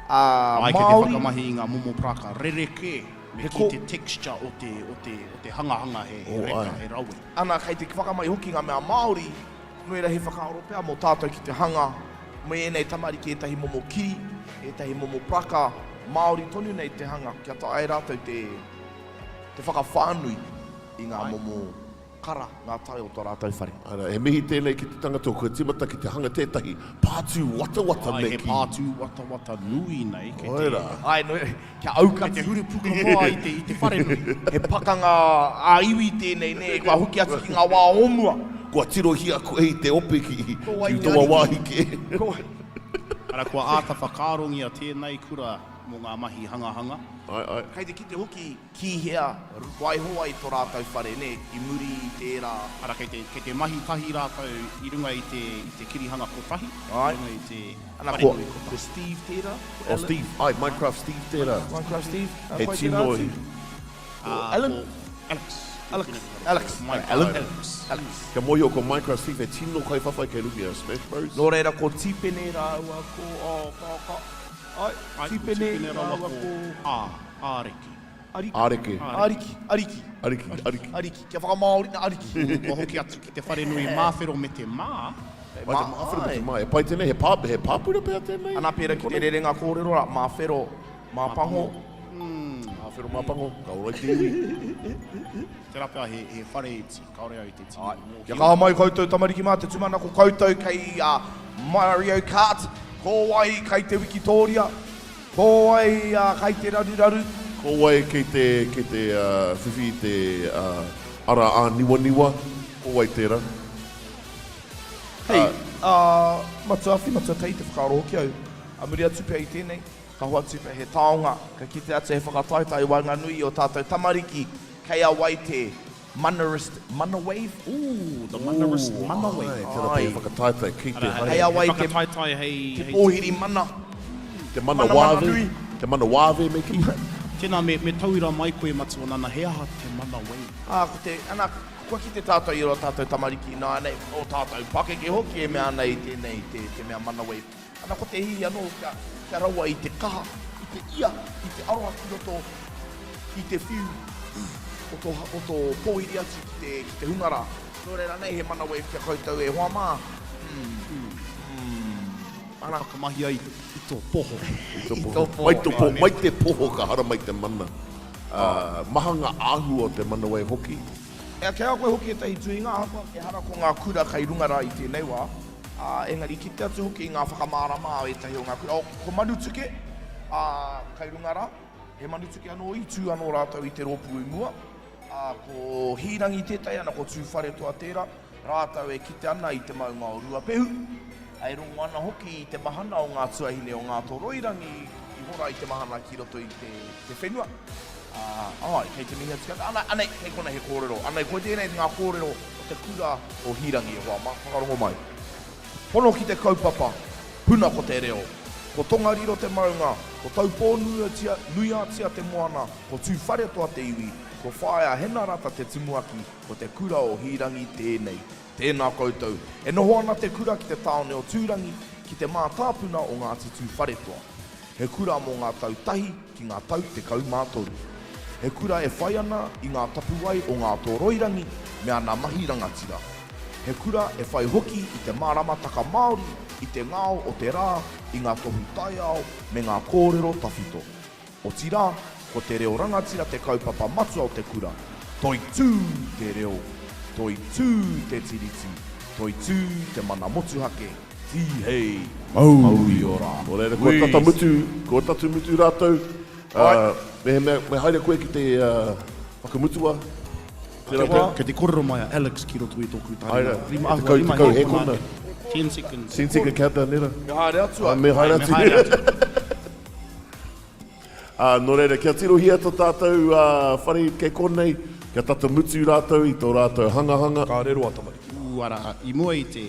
ā, Āe, kei te Māori. whakamahi i ngā momo paraka rerekē, me He kī ko. te texture o te, o te, o te hangahanga he, he Oh, reka, āe. he rawe. Ana, kei te whakamahi hoki ngā mea Māori, nō reira he whakaaro pea mō tātou ki te hanga me ēnei tamariki ētahi momo kiri, ētahi momo paraka Māori tonu nei te hanga, kia taea e rātou te, Te whakawhānui i ngā momo kara, ngā tae o tō rātou whare. Ara, he mihi tēnei ki te tangata kua timata ki te hanga tētahi pātū watawata Āe, me he kī. pātū watawata nui nei kei Āe te. rā. Āe, nō, kia aukati. Kei te hurupuka noa i te, i te wharenui. He pakanga ā-iwi tēnei, nē, kua hoki atu ki ngā wā o mua. Kua tirohia koe i te ope ki, Ko wai ki te taua ariki? wāhi kē. Ko wai. Ara, kua āta whakaarongia tēnei kura mō ngā mahi hangahanga. Āe, āe. Kei te kite hoki ki hea waiho ai to rātou whare, nē, i muri i tērā. Arā, kei te, kei te mahi tahi rātou i runga i te, i te kirihanga kotahi, Āe. i runga i te Ana, whare ko, nui kotahi. ko Steve tērā? Ko Oh, Alan? Steve, āe, Minecraft Steve tērā. Minecraft Steve? Ā, He koe tērā tino atu? Ā, Alan? ko Alex. Alex. Alex. Minecraft Alan? Alex. Alex. Kia mōhio ko Minecraft Steve he tino kaiwhawhai kei runga i a Smash Bros. Nō reira, ko Tipene rāua ko, oh, ka, ka, Ai, Ai, ko Tipene Tipene rawa rāua ko ko. Ā, Āreki. Ariki. Āreke. Ariki, Ariki. Ariki, Ariki. Ariki, kia whakamāori na Ariki. Kua hoki atu ki te wharenui Māwhero me te Mā. Mai te Māwhero me te Mā. E pai tēnei, he pā, he pāpura pea tēnei? Ana pērā ki te rerenga kōrero rā, Māwhero, Māpango. Māwhero, Māpango, ka ora i te iwi. Tērā pea he, he whare iti, kāore au i te tino mōhio. Kia kaha mai koutou tamariki mā, te tūmanako koutou kei a Mario Kart, ko wai kei te wikitōria, ko wai kei te raruraru. Ko wai kei te, kei te whiwhi i te ara āniwaniwa, ko wai tērā? Hei, ā, Matua Awhi, Matua Tei, te whakaaro hoki au, a muri atu pea i tēnei, ka hoatu pea he taonga, ka kite atu he whakataetae i waenganui i ō tātou tamariki, kei a wai te Mannerist Mana Wave? Ooh, the Mannerist Mana Wave. Āe, tērā pea he whakataetae kei te haere. Kei a wai He te whakataetae hei... Te pōhiri mana. Te mana Mana mana wāve. nui. Te mana wāve me kī. Tēnā, me, me tauira mai koe Matua Nana, he aha te Mana Wave? Ā, ko te, ana, kua kite tātou i ō tātou tamariki ināianei, ō tātou pakeke hoki e mea ana i tēnei, te, te mea Mana Wave. Ana, ko te hihi anō kia, kia rawa i te kaha, i te ia, i te aroha ki roto i te whiu o tō, o tō pōhiri atu ki te, ki te hunga rā. Nō reira nei he mana wave ki a koutou e hoa mā. Mm. Mm. Ana. Whakamahia i, i tō poho. I tō poho. Mai tō poho, mai te poho ka haramai te mana. Uh, maha ngā āhua o te mana wave hoki. Ea, kei a koe hoki ētahi tuhinga, ahakoa ehara ko ngā kura kei runga rā i tēnei wā, ā, engari kite atu hoki i ngā whakamārama a ētahi o ngā kura. Oh, ko Manutuke, ā, kei runga rā, he Manutuke anō i tū anō rātou i te rōpū i mua, ā, ko Hīrangi tētahi, ana ko Tūwharetoa tērā, rātou e kite ana i te maunga o Ruapehu, e rongo ana hoki i te mahana o ngā tuahine o Ngātoroirangi i hora i te mahana ki roto i te, te whenua. Āe, kei te mihi atu ki a Ana, anei, kei konei he kōrero. Anei, koe tēnei ngā kōrero o te kura o Hīrangi e hoa mā, whakarongo mai. Hono ki te kaupapa, puna ko te reo. Ko Tongariro te maunga, ko Taupō-nuiatia nuiatia te moana, ko Tūwharetoa te iwi, ko Whaea Henarata te tumuaki, ko te kura o Hīrangi tēnei. Tēnā koutou. E noho ana te kura ki te tāone o Tūrangi, ki te mātāpuna o Ngāti Tūwharetoa. He kura mō ngā tau tahi ki ngā tau 13. He kura e whai ana i ngā tapuwae o Ngātōroirangi me ana mahi rangatira. He kura e whai hoki i te māramataka Māori, i te ngao o te rā, i ngā tohu taiao me ngā kōrero tawhito. Otirā, ko te reo rangatira te kaupapa matua o te kura. Toitū te reo, toitū te Tiriti, toitū te mana motuhake, tīhei, mauri ora! Nō reira, kua tata mutu, kua tatu mutu rātou. Mehemea, me haere koe ki te whakamutua, tērā pea. Kei te kōrero mai a Alex ki roto i tōku taringa. Rima ahua, rima hēkona. Ten seconds. Ten second countdown, nē rā? Me haere atu ai. Me haere atu. Me haere atu. Ā, nō reira, kia tirohia tō tātou whare kei konei, kia tata mutu rātou i tō rātou hangahanga. Ka rero a tamariki. Ū, arā, i mua i te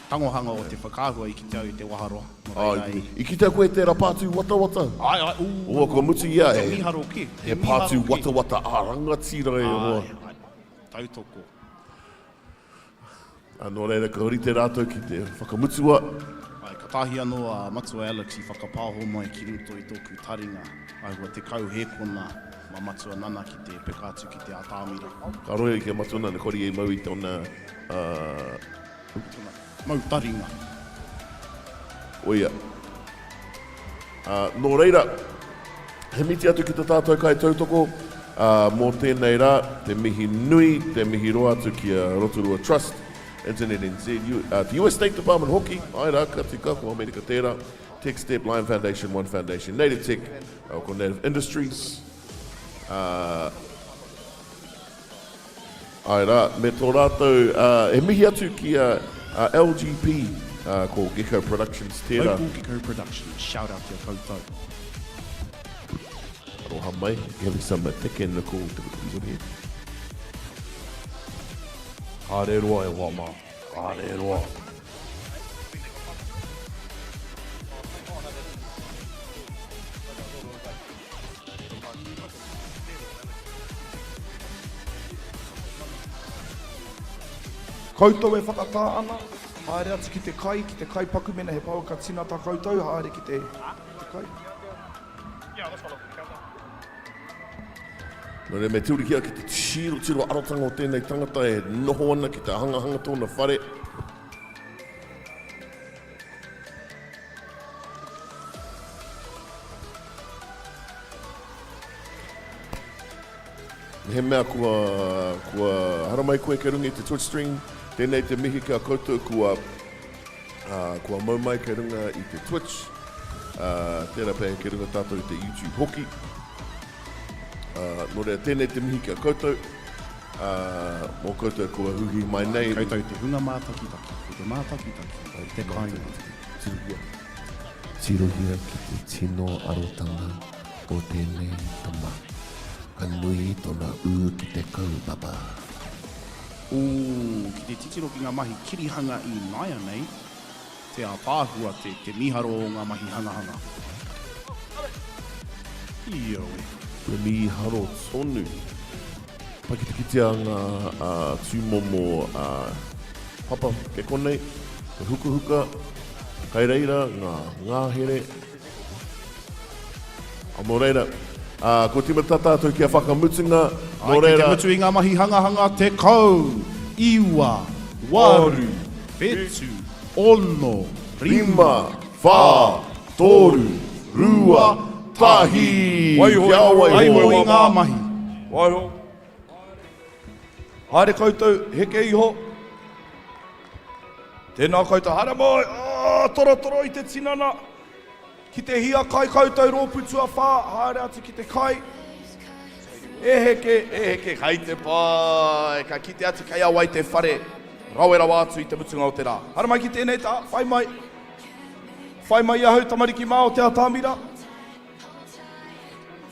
tangohanga o te whakaahua i kite au i te waharoa, nō reira i. I kitea koe tērā pātū watawata? Āe, āe, ū. Ua, kua mutu ia, e. Te mīharo kē, te mīharo kē. He pātū watawata ā-rangatira e hoa. Āe, āe, tautoko. Ā, nō reira, ka rite rātou ki te whakamutua. Āe, katahi anō a Matua Alex i whakapāho mai ki roto i tōku taringa, āhua 10 hēkona ma Matua Nana ki te peka atu ki te atāmira. Ka roia ki a Matua Nana, kore ia i mau i tōna, ā. Tōna mau taringa. Koia. Ā, nō reira, he miti atu ki ta tātou kaitautoko, ā, mō tēnei rā, te mihi nui, te mihi roa atu ki a Rotorua Trust, Internet NZ, U, ā, te US State Department hoki, āe rā, ka tika, ko Amerika tērā, TechStep, Lion Foundation, One Foundation, Native Tech, ā, ko Native Industries, ā, Āe rā, me tō rātou, ā, he mihi atu ki a, a LGP, ā, ko Gecko Productions tērā. Local Gecko Productions, shout out ki a koutou. Aroha mai, give some a thick and Nicole te piece of here. Kāre roa e hoa mā, kāre roa. Koutou e whakatā ana, haere atu ki te kai, ki te kai paku mena he pouaka tina tā koutou, haere ki te, ki te kai. Nō reira, me tirohia ki te tiro, tiro arotanga o tēnei tangata e noho ana ki te hangahanga tōna whare. Mehemea kua, kua haramai koe kei runga i te Twitch stream, tēnei te mihi ki a koutou kua, uh, kua mau mai kei runga i te Twitch, uh, tērā pea kei runga tātou i te YouTube hoki. Uh, nō reira, tēnei te mihi ki a koutou, uh, mō koutou kua huhi mai nei. Koutou te hunga mātakitaki, ko te mātakitaki, te kāinga. Tirohia. Tirohia ki te tino arotanga o tenei tama. Ka nui tona u ki te kaupapa. Ooh, ki te titiro ki nga mahi kirihanga i naianei, te ataahua, te, te miharo o nga mahi hangahanga. Ioe. Te miharo tonu. Pai ki te kitea ngā tūmomo papa kei konei, te hukahuka, kai reira ngā ngahere. Nō reira, kua tīmata tātou kia whakamutunga, nō Ai, kei te reira. mutu i ngā mahi hangahanga 10, iwa, waru, whetu, ono, rima, whā, toru, rua, tahi! Waiho Kia waiho! Waiho i ngā mahi. Waiho. Haere koutou, heke iho. Tēnā koutou, haere mai! Oh, torotoro i te tinana. Ki te hia kai koutou rōpū tuawhā, haere atu ki te kai. E heke, e heke, kai te pai. Ka kite atu kei a wai te whare. Rawe rawa atu i te mutunga o te rā. Haere mai ki tēnei tā, whai mai. Whai mai i ahau tamariki mā o te atamira.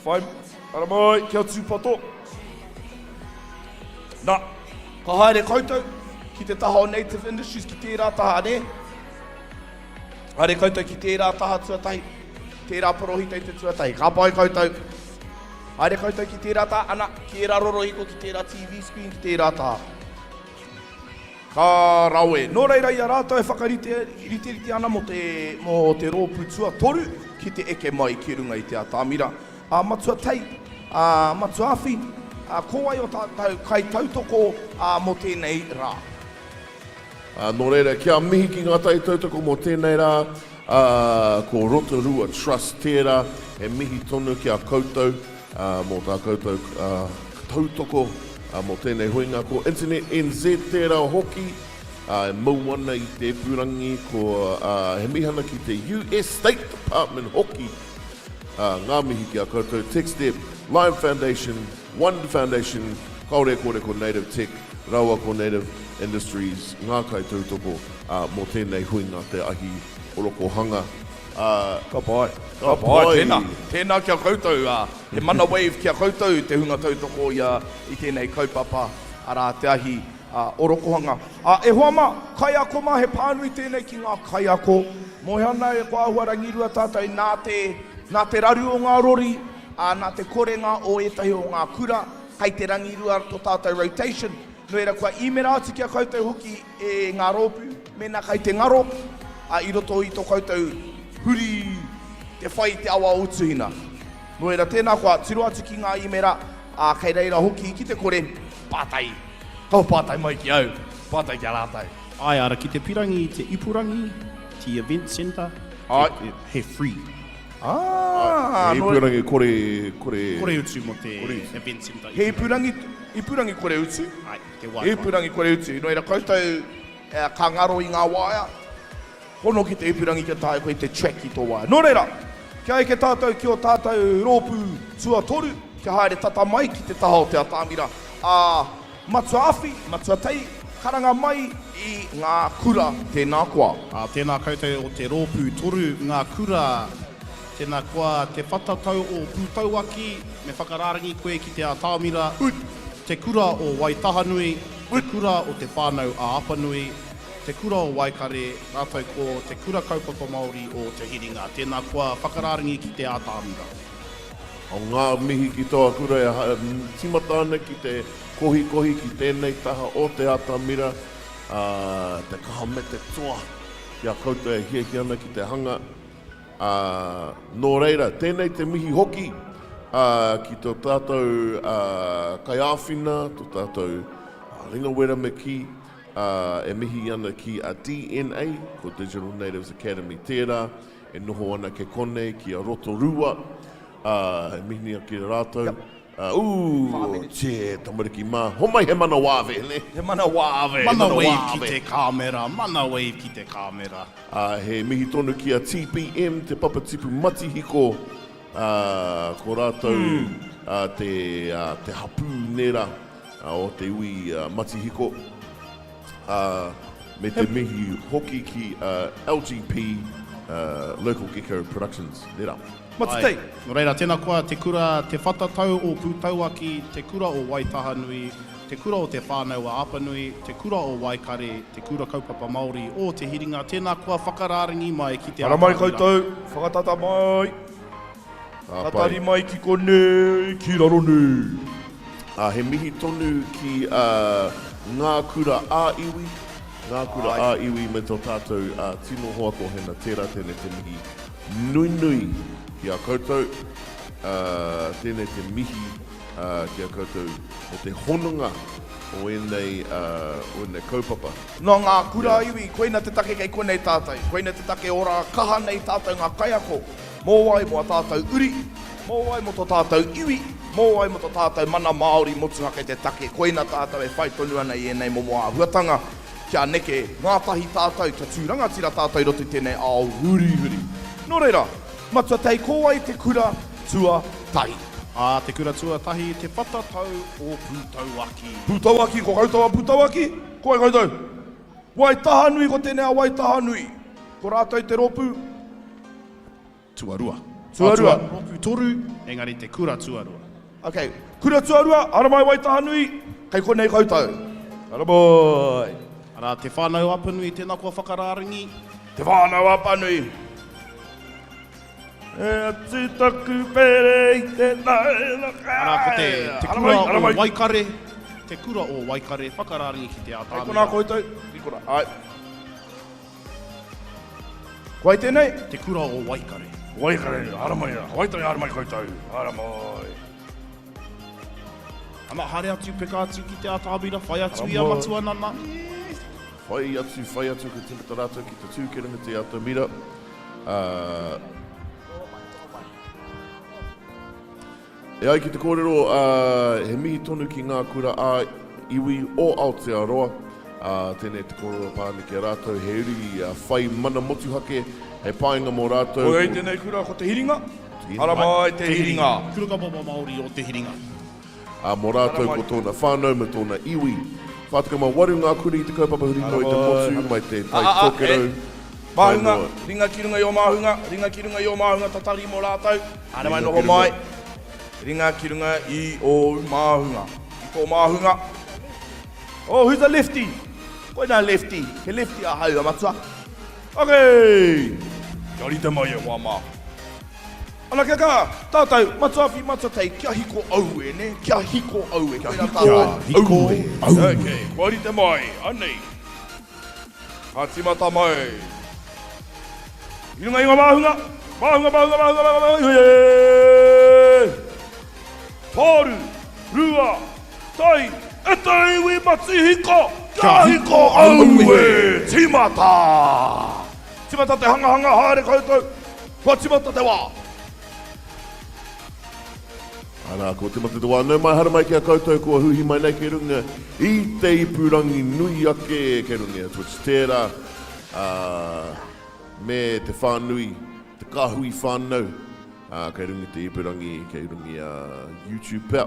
Whai... Ara mai, kia tūpato. Nā, ka haere koutou ki te taha o Native Industries, ki tērā taha, nē? Haere koutou ki tērā taha tuatahi, tērā porohita i te tuatahi. Ka pai koutou. Haere koutou ki tērā taha, ana, ki ērā rorohiko, ki tērā TV screen, ki tērā taha. Ka rawe. Nō reira i a rātou e whakarite riterite ana mō te, mō te rōpū tuatoru ki te eke mai ki runga i te atamira. Ā, Matua Tei, ā, Matua Awhi, ā, ko wai o tātou kaitautoko, ā, mō tēnei rā? Ā, nō reira, kia mihi ki ngā taitautoko mō tēnei rā, ā, ko Rotorua Trust tērā, he mihi tonu ki a koutou, ā, mō tā koutou, ā, tautoko, ā, mō tēnei huinga. Ko Internet NZ tērā hoki, ā, e mau ana i te ipurangi, ko, ā, he mihana ki te US State Department hoki, ā, ngā mihi ki a koutou, TechStep, Lime Foundation, One Foundation, kāore e kore ko Native Tech rāua ko Native Industries ngā kaitautoko, ā, mō tēnei huinga te ahi orokohanga, ā, Ka pai. Ka pai. Tēnā, tēnā ki a koutou, ā, he mana wave ki a koutou te hunga tautoko i a, i tēnei kaupapa, arā, te ahi, ā, orokohanga. Ā, e hoa mā, kaiako mā, he pānui tēnei ki ngā kaiako. Mōhio ana e kua āhua rangirua tātou nā te, nā te raru o ngā rori, ā, nā te korenga o ētahi o ngā kura, kei te rangirua tō tātou rotation. Nō reira, kua īmera atu ki a koutou hoki e ngā rōpū, mēnā kei te ngaro, ā, i roto i tō koutou huri te whai i te awa o Utuhina. Nō reira, tēnā koa, tiro atu ki ngā īmera, ā, kei reira hoki, ki te kore, pātai, kaua pātai mai ki au, pātai ki a rātou. Āe, ara, ki te pirangi i te ipurangi, te event centre, Āe. he free. Ah, He ipurangi kore, kore... Kore utu mō te event centre. He ipurangi, ipurangi kore utu? Ai, te wifi. Ipurangi kore utu. Nō reira koutou ka ngaro i ngā waea, hono ki te ipurangi kia taea koe te track i tō waea. Nō reira, kia eke tātou ki ō tātou rōpū tuatoru, kia haere tata mai ki te taha o te atamira, ā, Matua Awhi, Matua Tei, karanga mai i ngā kura, tēnā koa. Ā, tēnā koutou o te rōpū toru ngā kura, tēnā koa te whatatau o Pūtauaki, me whakarārangi koe ki te atamira, te kura o Waitahanui, te kura o Te Whānau a Apanui, te kura o Waikare, rātou ko te Kura Kaupapa Māori o Te Hiringa, tēnā koa whakarārangi ki te atamira. O ngā mihi ki tō kura e tīmata ana ki te kohikohi ki tēnei taha o te atamira, ā, te kaha me te toa ki a koutou e hiahia ana ki te hanga. Ā, nō reira, tēnei te mihi hoki, ā, ki tō tātou, ā, kaiāwhina, tō tātou ringawera me kī, ā, e mihi ana ki a DNA, ko Digital Natives Academy tērā, E noho ana ke konei ki a Rotorua, ā, e mihi ki a rātou. Yep. Ā, ū, tē, tamariki mā, homai he mana wāwe, nē? He mana wāwe, he mana wāwe. Mana wave ki te kāmera, mana wave ki te kāmera. Ā, he mihi tonu ki a TPM, Te Papatipu Matihiko, ā, ko rātou, ā, te, ā, te hapū, nē rā, ā, o te iwi matihiko. Ā, me te mihi hoki ki a LGP, Local Gecko Productions, nē rā. Matutei. Āe. Nō reira, tēnā koa te kura Te Whatatau o Pūtauaki, te kura o Waitahanui, te kura o Te Whānau a Apanui, te kura o Waikare, te kura kaupapa Māori o Te Hiringa, tēnā koa whakarārangi mai ki te Ara mai atamira. koutou, whakatata mai. Ka pai. Tatari mai ki konei, ki raro nei. Ā, he mihi tonu ki a Ngā Kura ā-Iwi, Ngā Kura ā-Iwi me tō tātou tino hoa ko Hena Tērā, tēnei te mihi nunui ki a koutou, ā, tēnei te mihi ki a koutou o te hononga o ēnei, o ēnei kaupapa. Nō Ngā Kura ā-Iwi, koina te take kei konei tātou, koina te take ora kaha nei tātou ngā kaiako. Mō wai mō a tātou uri, mō wai mō tō tātou iwi, mō wai mō tō tātou mana Māori motuhake te take, koina tātou e whai tonu ana i ēnei momo āhuatanga, kia neke ngātahi tātou, kia tū rangatira tātou i roto i tēnei ao hurihuri. Nō reira, Matua Tei, ko wai te kura tuatahi? Ā, te kura tuatahi, te whatatau o Pūtauaki. Pūtauaki, ko koutou a Pūtauaki? Ko wai koutou? Waitahanui, ko tēnei a Waitahanui. Ko rātou te rōpū? Tuarua. Tuarua. Rōpū toru, engari te kura tuarua. Ok, kura tuarua, haramai Waitahanui, kei konei koutou. Haramai. Arā, Te Whānau Apanui, tēnā koa whakarārangi. Te Whānau Apanui. E atu taku pere i te naina. Arā, ko te, te kura o Waikare, te kura o Waikare, whakarārangi ki te atamira. Kei konā koutou, kei konā, ai. Ko wai tēnei? Te kura o Waikare. Waikare, haramai, Waitangi haramai koutou, haramai. Ana, haere atu, peka atu ki te atamira, whai atu i a Matua Nana. Whai atu, whai atu, ka timata rātou ki te tū ki runga te atamira. Uh, E ai ki te kōrero, he mihi tonu ki ngā kura ā-iwi o Aotearoa, ā, tēnei te kōrero pā ana ki a rātou, he uri whai mana motuhake, hei painga mō rātou. Koia i tēnei kura ko Te Hiringa, haramai Te Hiringa. Kura kaupapa Māori o Te Hiringa. Ā, mō rātou ko tōna whānau me tōna iwi. 48 ngā kura i te kaupapa huri noa i te motu, mai te Tai Tokerau, tae noa. Ringa ki runga i ō māhunga, ringa ki runga i ō māhunga tatari mō rātou. Haere mai noho mai. Ringa ki runga i ōu māhunga. I tō māhunga. Oh, who's a lefty? Koinā lefty. He lefty ahau, a matua. Okay! Kia rite mai e hoa mā. Ana kia kaha, tātou, matua awhi, matua tei, kia hiko aue, ne? Kia hiko aue. Kia hiko aue. Okay, kua rite mai, anei. Ka timata mai. I runga i ngā māhunga, māhunga, māhunga, māhunga, māhunga, māhunga, e! Toru, rua, tai, e te iwi matihiko, kia hiko aue! Timata! Timata te hangahanga, haere koutou! Kua timata te wā! Arā, kua timata te wā. Nau mai, haere mai ki a koutou kua huhi mai nei kei runga i te ipurangi nui ake kei runga i a Twitch tērā, ā, me te whānui, te kāhui whānau, ā, kei runga i te ipurangi, kei runga i a YouTube pea.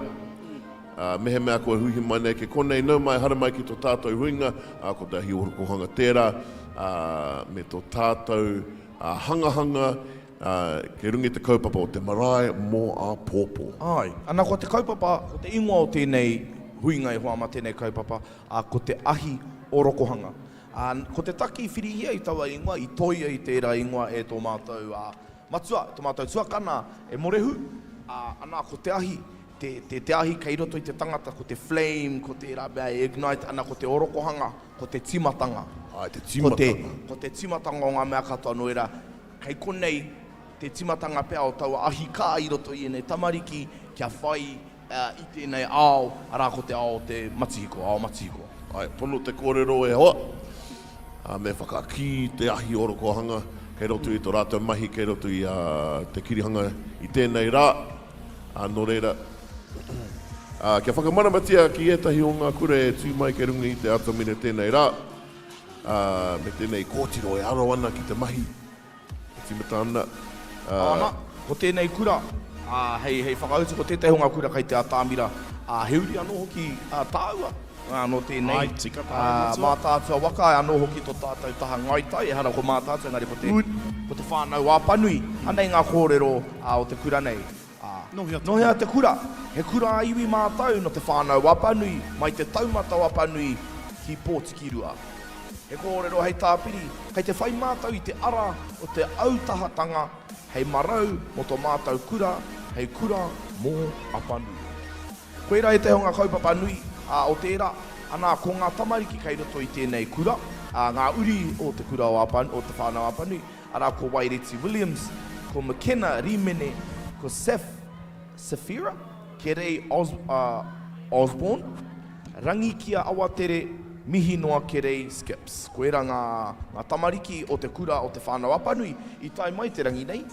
Ā, mehemea kua huhi mai nei kei konei, nau mai, haere mai ki tō tātou huinga, ā, ko te ahi orokohanga tērā, ā, me tō tātou hangahanga, ā, kei runga i te kaupapa o te marae mō āpōpō. Āe. Ana, ko te kaupapa, ko te ingoa o tēnei huinga e hoa mā tēnei kaupapa, ā, ko te ahi orokohanga. Ā, ko te take i whirihia i taua ingoa, i toia i tērā ingoa e tō mātou, ā, matua, tō mātou tuakana, e Morehu, ā, ana, ko te ahi, Te, te, te ahi kei roto i te tangata, ko te flame, ko tērā mea e ignite ana, ko te orokohanga, ko te tīmatanga. Āe, te tīmatanga. Ko te, ko te tīmatanga o ngā mea katoa, nō reira, kei konei te tīmatanga pea o taua ahi kā i roto i ēnei tamariki kia whai i tēnei ao, arā ko te ao o te matihiko, ao matihiko. Āe, pono te kōrero e hoa. Ā, me whakakī te ahi orokohanga kei roto i tō rātou mahi, kei roto i a te kirihanga i tēnei rā. Ā, nō reira, ā, kia whakamaramatia ki ētahi o ngā kura e tū mai kei runga i te atamira tēnei rā, ā, me tēnei kōtiro e aro ana ki te mahi e tīmata ana, ā. Āna, ko tēnei kura, ā, hei, hei whakautu, ko tētahi o ngā kura kei te atamira, ā, he uri anō hoki ā tāua, ā, nō tēnei, Āe, tika tāu, matua. Mātaatua waka, anō hoki tō tātou taha Ngāi Tai, ehara ko Mātaatua, engari ko te, ko te Whānau Apanui. Anei ngā kōrero, ā, o te kura nei. Ā, nō hea te nō hea te kura? He kura ā-iwi mātou nō Te Whānau Apanui, mai te taumata o Apanui ki Pōtikirua. He kōrero hei tāpiri, kei te whai mātou i te ara o te autahatanga hei marau mō tō mātou kura, hei kura mō Apanui. Koirā ētahi o ngā kaupapa nui, ā, o tērā, anā, ko ngā tamariki kei roto i tēnei kura, ā, ngā uri o te kura o Apanui, o Te Whānau Apanui, arā, ko Waireti Williams, ko McKenna Rimene, ko Saf, Safira, Kerei Os, ā, Osborne, Rangikia Awatere, Mihinoa Kerei Skips. Koirā ngā, ngā tamariki o te kura o Te Whānau Apanui i tae mai te rangi nei,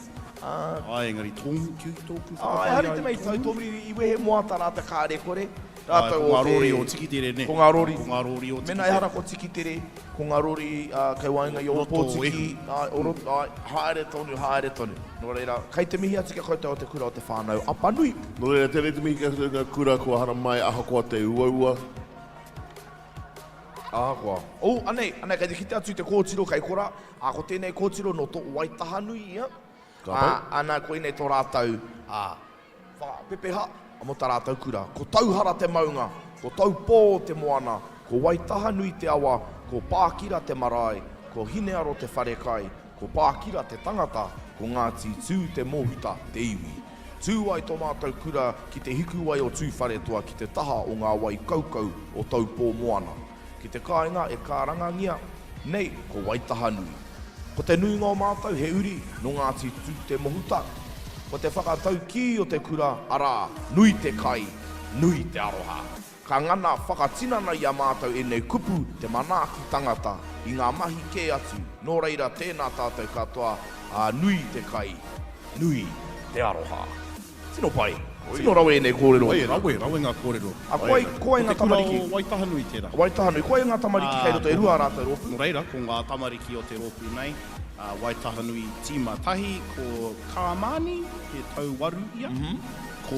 ā. Āe, engari tōmuki tōku whakawhai ai. Āe, ehara i te mea i tau tōmuri i wehe moata rā te kāre kore, rātou o te. Ko ngā rōri o Tikitere, nē. Ko ngā rōri. Ko ngā rōri o Tikitere. Mēnā ehara ko Tikitere, ko ngā rōri kei waenga i Ōpōtiki, āe, o roto, āe, haere tonu, haere tonu. Nō reira, kei te mihi atu ki a koutou o te kura o Te Whānau Apanui. Nō reira, tēnei te mihi ki a koutou ngā kura kua haramai ahakoa te uaua. Ahakoa. Oh, anei, anei, kei te kite atu i te kōtiro kei korā. Ā, ko tēnei kōtiro nō tō Waitahanui ia. Ka pai. Ā, ana, koinei tō rātou, ā, whakapepeha. Mō tā rātou kura. Ko Tauhara te maunga, ko Taupō te moana, ko Waitahanui te awa, ko Pākira te marae, ko Hinearo te wharekai, ko Pākira te tangata, ko Ngāti Tū te Mohuta te iwi. Tū ai tō mātou kura ki te hikuwai o Tūwharetoa ki te taha o ngā wai kaukau o Taupō moana. Ki te kāinga e kārangangia nei ko Waitahanui. Ko te nuinga o mātou he uri nō Ngāti Tūtemohuta. Ko te whakataukī o te kura, arā, nui te kai, nui te aroha. Ka ngana whakatinana i a mātou ēnei kupu te manaaki tangata i ngā mahi kē atu, nō reira tēnā tātou katoa, ā, nui te kai, nui te aroha. Tino pai. Tino rawe ēnei kōrero. Rawe, rawe ngā kōrero. A ko ai, ko ai ngā tamariki. Ko te kura o Waitahanui tērā. Waitahanui. Ko ai ngā tamariki kei roto, e rua ā rātou rōpū. Nō reira, ko ngā tamariki o te rōpū nei, a Waitahanui tīma tahi, ko Kāmani, he tau waru ia, ko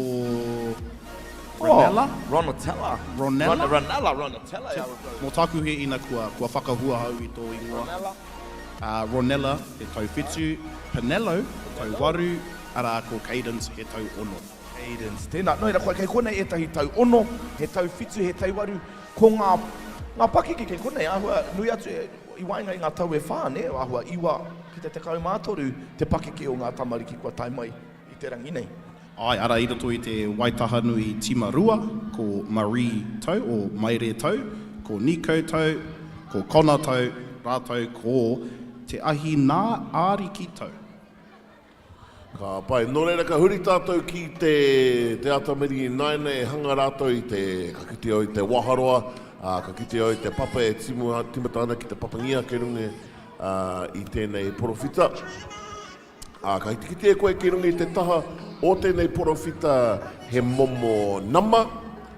Ronella. Oh, Ronatella. Ronella? Ronella, Ronatella, I would go. Mō tāku he ina kua, kua whakahua au i tō ingoa. Ronella. Ronella, he tau whitu, Penello, tau waru, Arā, ko Cadence he tau ono. Cadence, tēnā. Nō reira, kei konei ētahi tau ono, he tau whitu, he tau waru. Ko ngā, ngā pakeke kei konei, āhua nui atu i waenga i ngā tau e whā, nē, āhua iwa ki te 13 te pakeke o ngā tamariki kua tae mai i te rangi nei. Āe, arā, i roto i te Waitahanui tima rua, ko Marie tau, o Maire tau, ko Nico tau, ko Connor tau, rātou ko Te Ahi Nā Āriki tau. Ka pai. Nō reira, ka huri tātou ki te, te atamiri ināianei e hanga rātou i te, ka kite au i te waharoa, ā, ka kite au i te papa e timu, timata ana ki te papangia kei runga ā, i tēnei porowhita. Ā, ka kite e koe kei runga i te taha o tēnei porowhita he momo nama,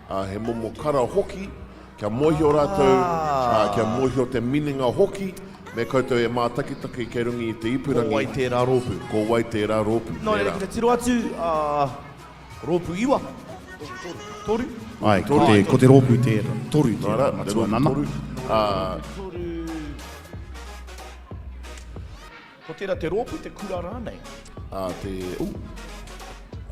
ā, he momo kara hoki, Kia mōhio rātou, ā, kia mōhio te minenga hoki, me koutou e mātakitaki kei runga i te ipurangi. Ko wai tērā rōpū? Ko wai tērā rōpū, Nō reira, tērā. ki te tiro atu, ā, rōpū iwa, toru. Āe, ko te, ko te rōpū tērā, toru Nā tērā, rā, te Matua rōpū Nana. toru, ā. Toru. Ko tērā te rōpū, te kura rānei? Ā, te, ū,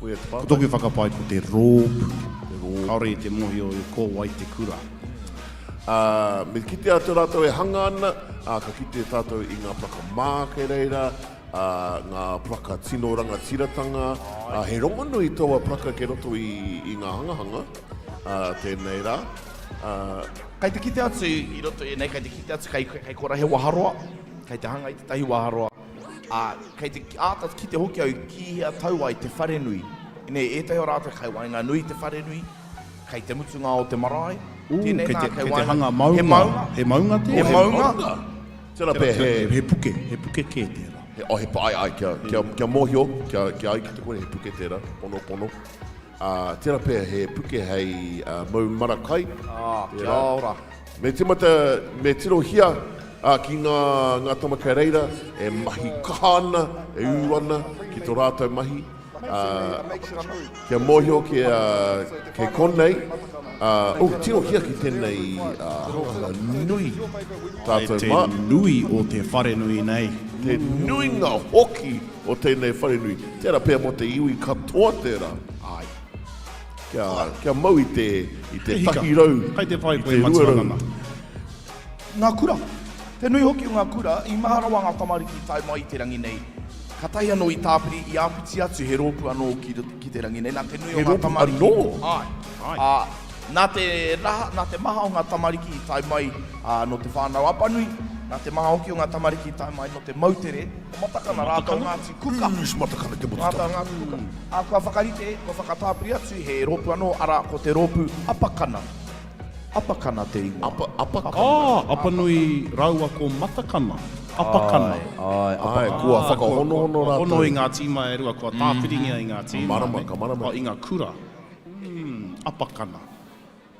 koia te Ko pātai. tōku whakapae ko te rōpū. Te rōpū. Kāore i te mōhio ko wai te kura. Ā, me kite atu rātou e hanga ana, ā, ka kite tātou i ngā plaka mā kei reira, ā, ngā plaka tino rangatiratanga, ā, he rongonui taua plaka kei roto i, i ngā hangahanga, ā, tēnei rā, ā. Kei te kite atu i roto i ēnei, kei te kite atu kei, kei kora he waharoa. Kei te hanga i tētahi waharoa, ā, kei te āta kite hoki au ki hea tau ai te wharenui. Nē, ētahi o rātou kei waenganui i te wharenui, kei te mutunga o te marae. Ū, Tēnei kei nā, te, kei kei te waenga, hanga maunga. He maunga. He maunga tērā? He maunga. Tērā pea he... He puke, he puke kē tērā. He, oh, he, ai, ai, kia, kia, kia mōhio, kia, kia ai ki te kore, he puke tērā, pono, pono. Ā, tērā pea he puke hei mau mara kai. Ā, kia ora. Me timata, me tirohia ki ngā, ngā tama kei reira e mahi kaha ana, e ū ana ki tō rātou mahi. Ā, kia mōhio ki, kei konei, ā, oh, tirohia ki tēnei hanganga nui tātou mā. Te nui o te wharenui nei. Te nuinga hoki o tēnei wharenui. Tērā pea mō te iwi katoa tērā. Āe. Kia, kia mau i te, i te Hika. takirau, Kai te pai i koe te Matua 200. Nana. Ngā kura. Te nui hoki o ngā kura, i maha rawa ngā tamariki i tae mai i te rangi nei. Katahi anō i tāpiri, i āpiti atu he rōpū anō ki, ki te rangi nei. Nā te nui o He ngā rōpū tamariki. anō? Āe. Āe. Ā, nā te raha, nā te maha o ngā tamariki i tae mai, ā, nō Te Whānau Apanui, nā te maha hoki o ngā tamariki i tae mai nō te moutere, o Matakana rātou Ngāti Kuka. Ūs Matakana te motu Rātou Ngāti Kuka. Ā, kua whakarite, kua whakatāpiri atu he rōpū anō, arā, ko te rōpū Apakana. Apakana te ingoa. Apa, Apakana. Ā, Apanui rāua ko Matakana. Apakana. Āe, āe, Āe, Apakana. kua whakahonohono Kua rātou. hono i ngā tīma e rua, kua tāpiringia i ngā tīma. Ka marama, ka marama. I ngā kura. Mm, Apakana.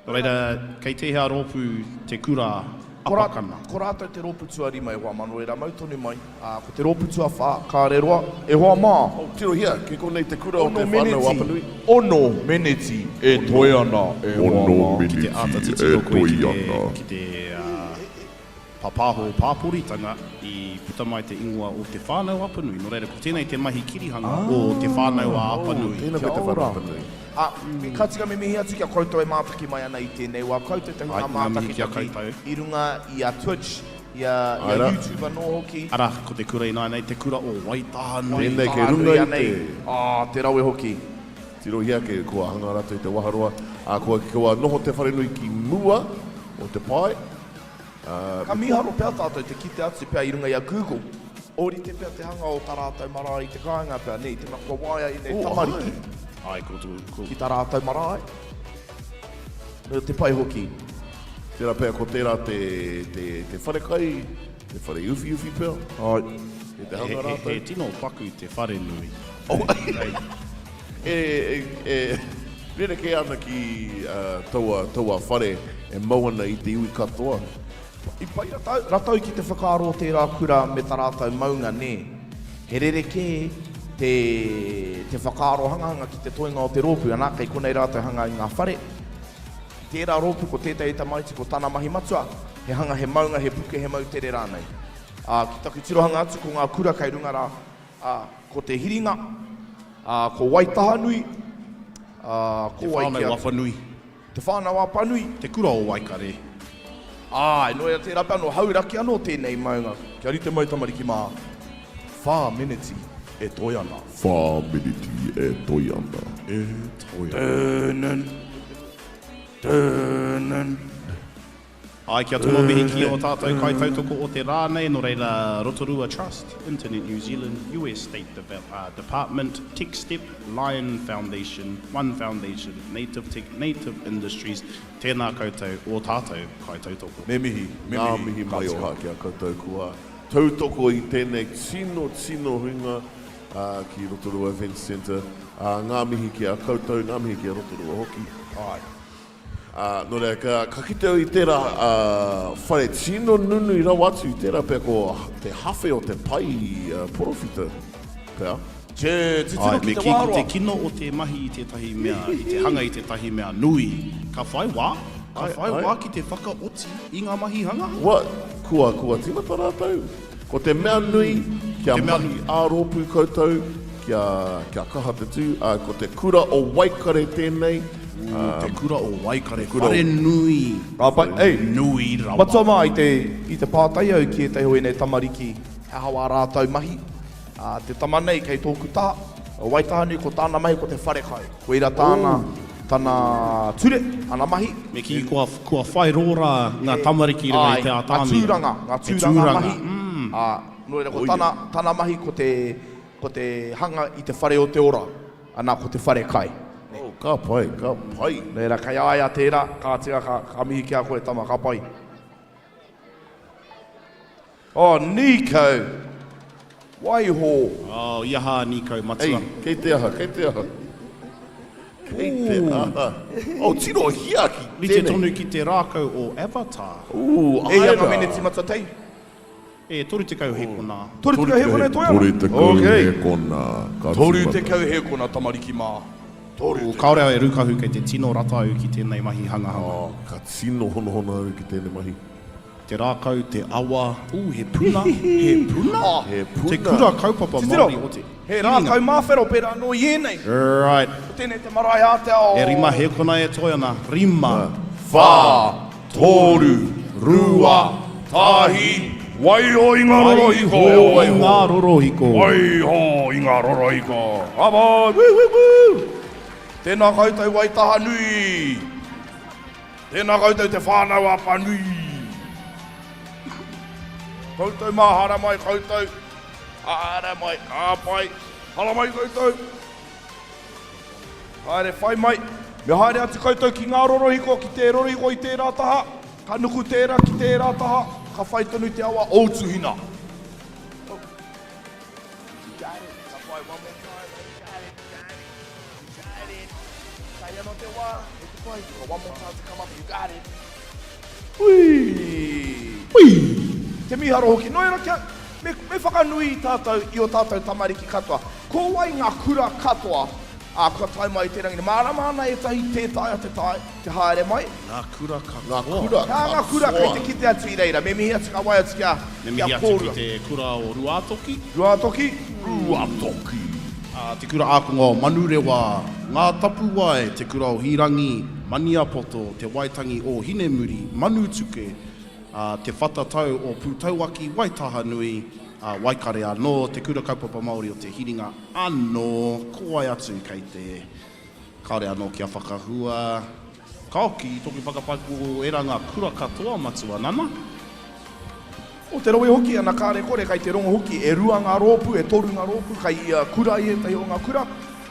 Nō reira, kei tēhea rōpū te kura Apakana? Ko rātou te rōpū tuarima e hoa mā, nō reira mau tonu mai. Ā, ko te rōpū tuawhā, kāre roa, e hoa mā! Tirohia, kei konei te kura o Te Whānau Apanui. Ono meneti e toe ana, e hoa mā. Ki te āta titiro koe ki te, ki te, ā. Papaho Pāporitanga i puta mai te ingoa o Te Whānau Apanui. Nō reira, ko tēnei te mahi kirihanga o Te Whānau a Apanui. Tēnā koe Te Whānau Apanui. Ā, ka tika me mihi atu ki a koutou e mātaki mai ana i tēnei wā. Koutou te hunga mātakitaki i runga i a Twitch, i a, i a YouTube anō hoki. Arā, ko te kura ināianei, te kura o Waitahanui. Tēnei kei runga i te. Ā, te rawe hoki. Tirohia ake, kua hanga rātou i te waharoa, ā, kua, kua noho te wharenui ki mua o te pae, ā, Ka mīharo pea tātou te kite atu pea i runga i a Google. Ōrite pea te hanga o tā rātou marae i te kāinga pea, nē, i te mea kua waea ēnei tamariki Āe, ko, ko. ki tā rātou marae. Me te pai hoki. Tērā pea ko tērā te, te, te wharekai, te whare uwhiuwhi pea. Āe. Kei te hanga rātou. He, he, he tino paku te wharenui. Oh. E, e, e rerekē ana ki uh, taua, taua whare e mau ana i te iwi katoa. I pai ratou, ratou ki te whakaaro o tērā kura me ta rātou maunga, nē. He rerekē te, te whakaaro hangahanga ki te toenga o te rōpū, anā, kei konei rātou hanga i ngā whare. I tērā rōpū ko tētahi tamaiti ko tana mahi matua, he hanga he maunga, he puke, he moutere rānei. Ā, ki taku tirohanga atu ko ngā kura kei runga rā, ā, ko Te Hiringa, ā, ko Waitahanui, ā, ko wai kē atu. Te Whānau Apanui. Te Whānau Apanui. Te Kura o Waikare. Āe, nō reira tērā pea nō Hauraki anō tēnei maunga. Kia rite mai tamariki mā, whā meneti e toe ana. Whā meneti e toe ana. E toe ana. Tēnen, tēnen. Āe, kia tono mihi ki ō tātou kaitautoko o te rā nei, nō reira Rotorua Trust, Internet New Zealand, US State Department, TechStep, Lion Foundation, One Foundation, Native Tech, Native Industries, tēnā koutou, ō tātou kaitautoko. Me mihi, me Ngā mihi, mihi ka tika. maioha ki a koutou kua tautoko i tēnei tino, tino huinga ki Rotorua Events Centre. Ngā mihi ki a koutou, ngā mihi ki a Rotorua hoki. Āe. Ā, nō reira, ka, ka kite au i tērā, ā, whare tino nunui rawa atu, tērā pea ko te hawhe o te pai, ā, porowhita pea. Tē, titiro Āe, ki me te kī ko wāroa. te kino o te mahi i tētahi mea, i te hanga i tētahi mea nui, ka whai wā, ka Āe, whai āe. wā ki te whakaoti i ngā mahi hangahanga. Kua, kua, kua tīmata rātou. Ko te mea nui, kia Te mea mahi nui. ā-rōpū koutou, kia, kia kaha te tū, ā, ko te kura o Waikare tēnei, Ū, te kura o Waikare, kura o- wharenui, Ka pai, ei, nui rawa. Matua mā, i te, i te pātai au ki ētahi o ēnei tamariki, he aha wā rātou mahi? Ā, te tama nei kei tōku taha, o Waitahanui, ko tāna mahi ko te wharekai. Koira tāna, tana ture, tana mahi. Me kī, kua, kua whai rōra ngā tamariki i runga i te Āe, ātamira. ngā tūranga, ngā He tūranga tūranga, mahi. mm. Ā, nō reira, ko tana, tana mahi ko te, ko te hanga i te whare o te ora, ana, ko te wharekai. Oh, ka pai, ka pai. Nō reira, kei a ia tērā, ka tika, ka, ka mihi ki a koe, tama, ka pai. Oh, Nico! Waiho! Oh, i aha a Nico, matua? Ei, kei te aha, kei te aha. Kei te aha. Oh, tirohia ki tēnei. Rite tonu ki te rākau o Avatar. Ooh, E ae hia ngā rā. meneti matua tei? E 30 hēkona. 30 hēkona e toe ana? 30 Okay. hēkona, ka tīmata. 30 hēkona, tamariki mā. Ooh, kāore au e rūkahu kei te tino rata au ki tēnei mahi hangahanga. Oh, ka tino honohono au ki tēnei mahi. Te rākau, te awa, ū, he puna, he puna? He puna. Te kura kaupapa Titiro, Māori o te he rākau māwhero pērā anō i ēnei. Right. Ko tēnei te marae ātea o. E rima hēkona e toe ana. Rima. Whā, toru, rua, tahi, waiho i ngā rorohiko. Waiho i ngā rorohiko. Waiho i ngā rorohiko. Come on, woo, woo, woo. Tēnā koutou Waitahanui. Tēnā koutou te whānau Apanui. Koutou mā, haramai koutou. Haramai, ka pai. Haramai koutou. Haere, whai mai. Me haere atu koutou ki ngā rorohiko, ki te rorohiko i tērā taha. Ka nuku tērā ki tērā taha. Ka whai tonu te awa o Utuhina. You got it. Ka pai, one more time. You got it, you got it. You got it. Kai ano te wā. E te pai. Got one more time to come up. You got it. Hui! Hui! Te miharo hoki. Nō reira kia, me, me whakanui tātou i o tātou tamariki katoa. Ko wai ngā kura katoa? Ā, kua tae mai te rangi. Mārama ana ētahi tē taea te tae, te haere mai. Ngā kura katoa. Ngā kura Kā ngā kura kei te kite atu i reira. Me mihi atu, ka wae atu ki a, Me ki a mihi atu ki kōrua. te kura o Ruātoki. Ruātoki. Ruātoki. Ā, te kura ākonga o Manurewa, Ngā Tapuwae, te kura o Hīrangi, Maniapoto, Te Waitangi o Hinemuri, Manutuke, ā, Te Whatatau o Pūtauaki, Waitahanui, ā, Waikare anō, Te Kura Kaupapa Māori o Te Hiringa anō, ko wai atu kei te, kāore anō kia whakahua, ka oki i toku whakapae ko ērā ngā kura katoa matua nana. O te rohe hoki ana kāre kore kai te rongo hoki e rua ngā rōpū, e toru ngā rōpū kai ia kura i ētahi o ngā kura,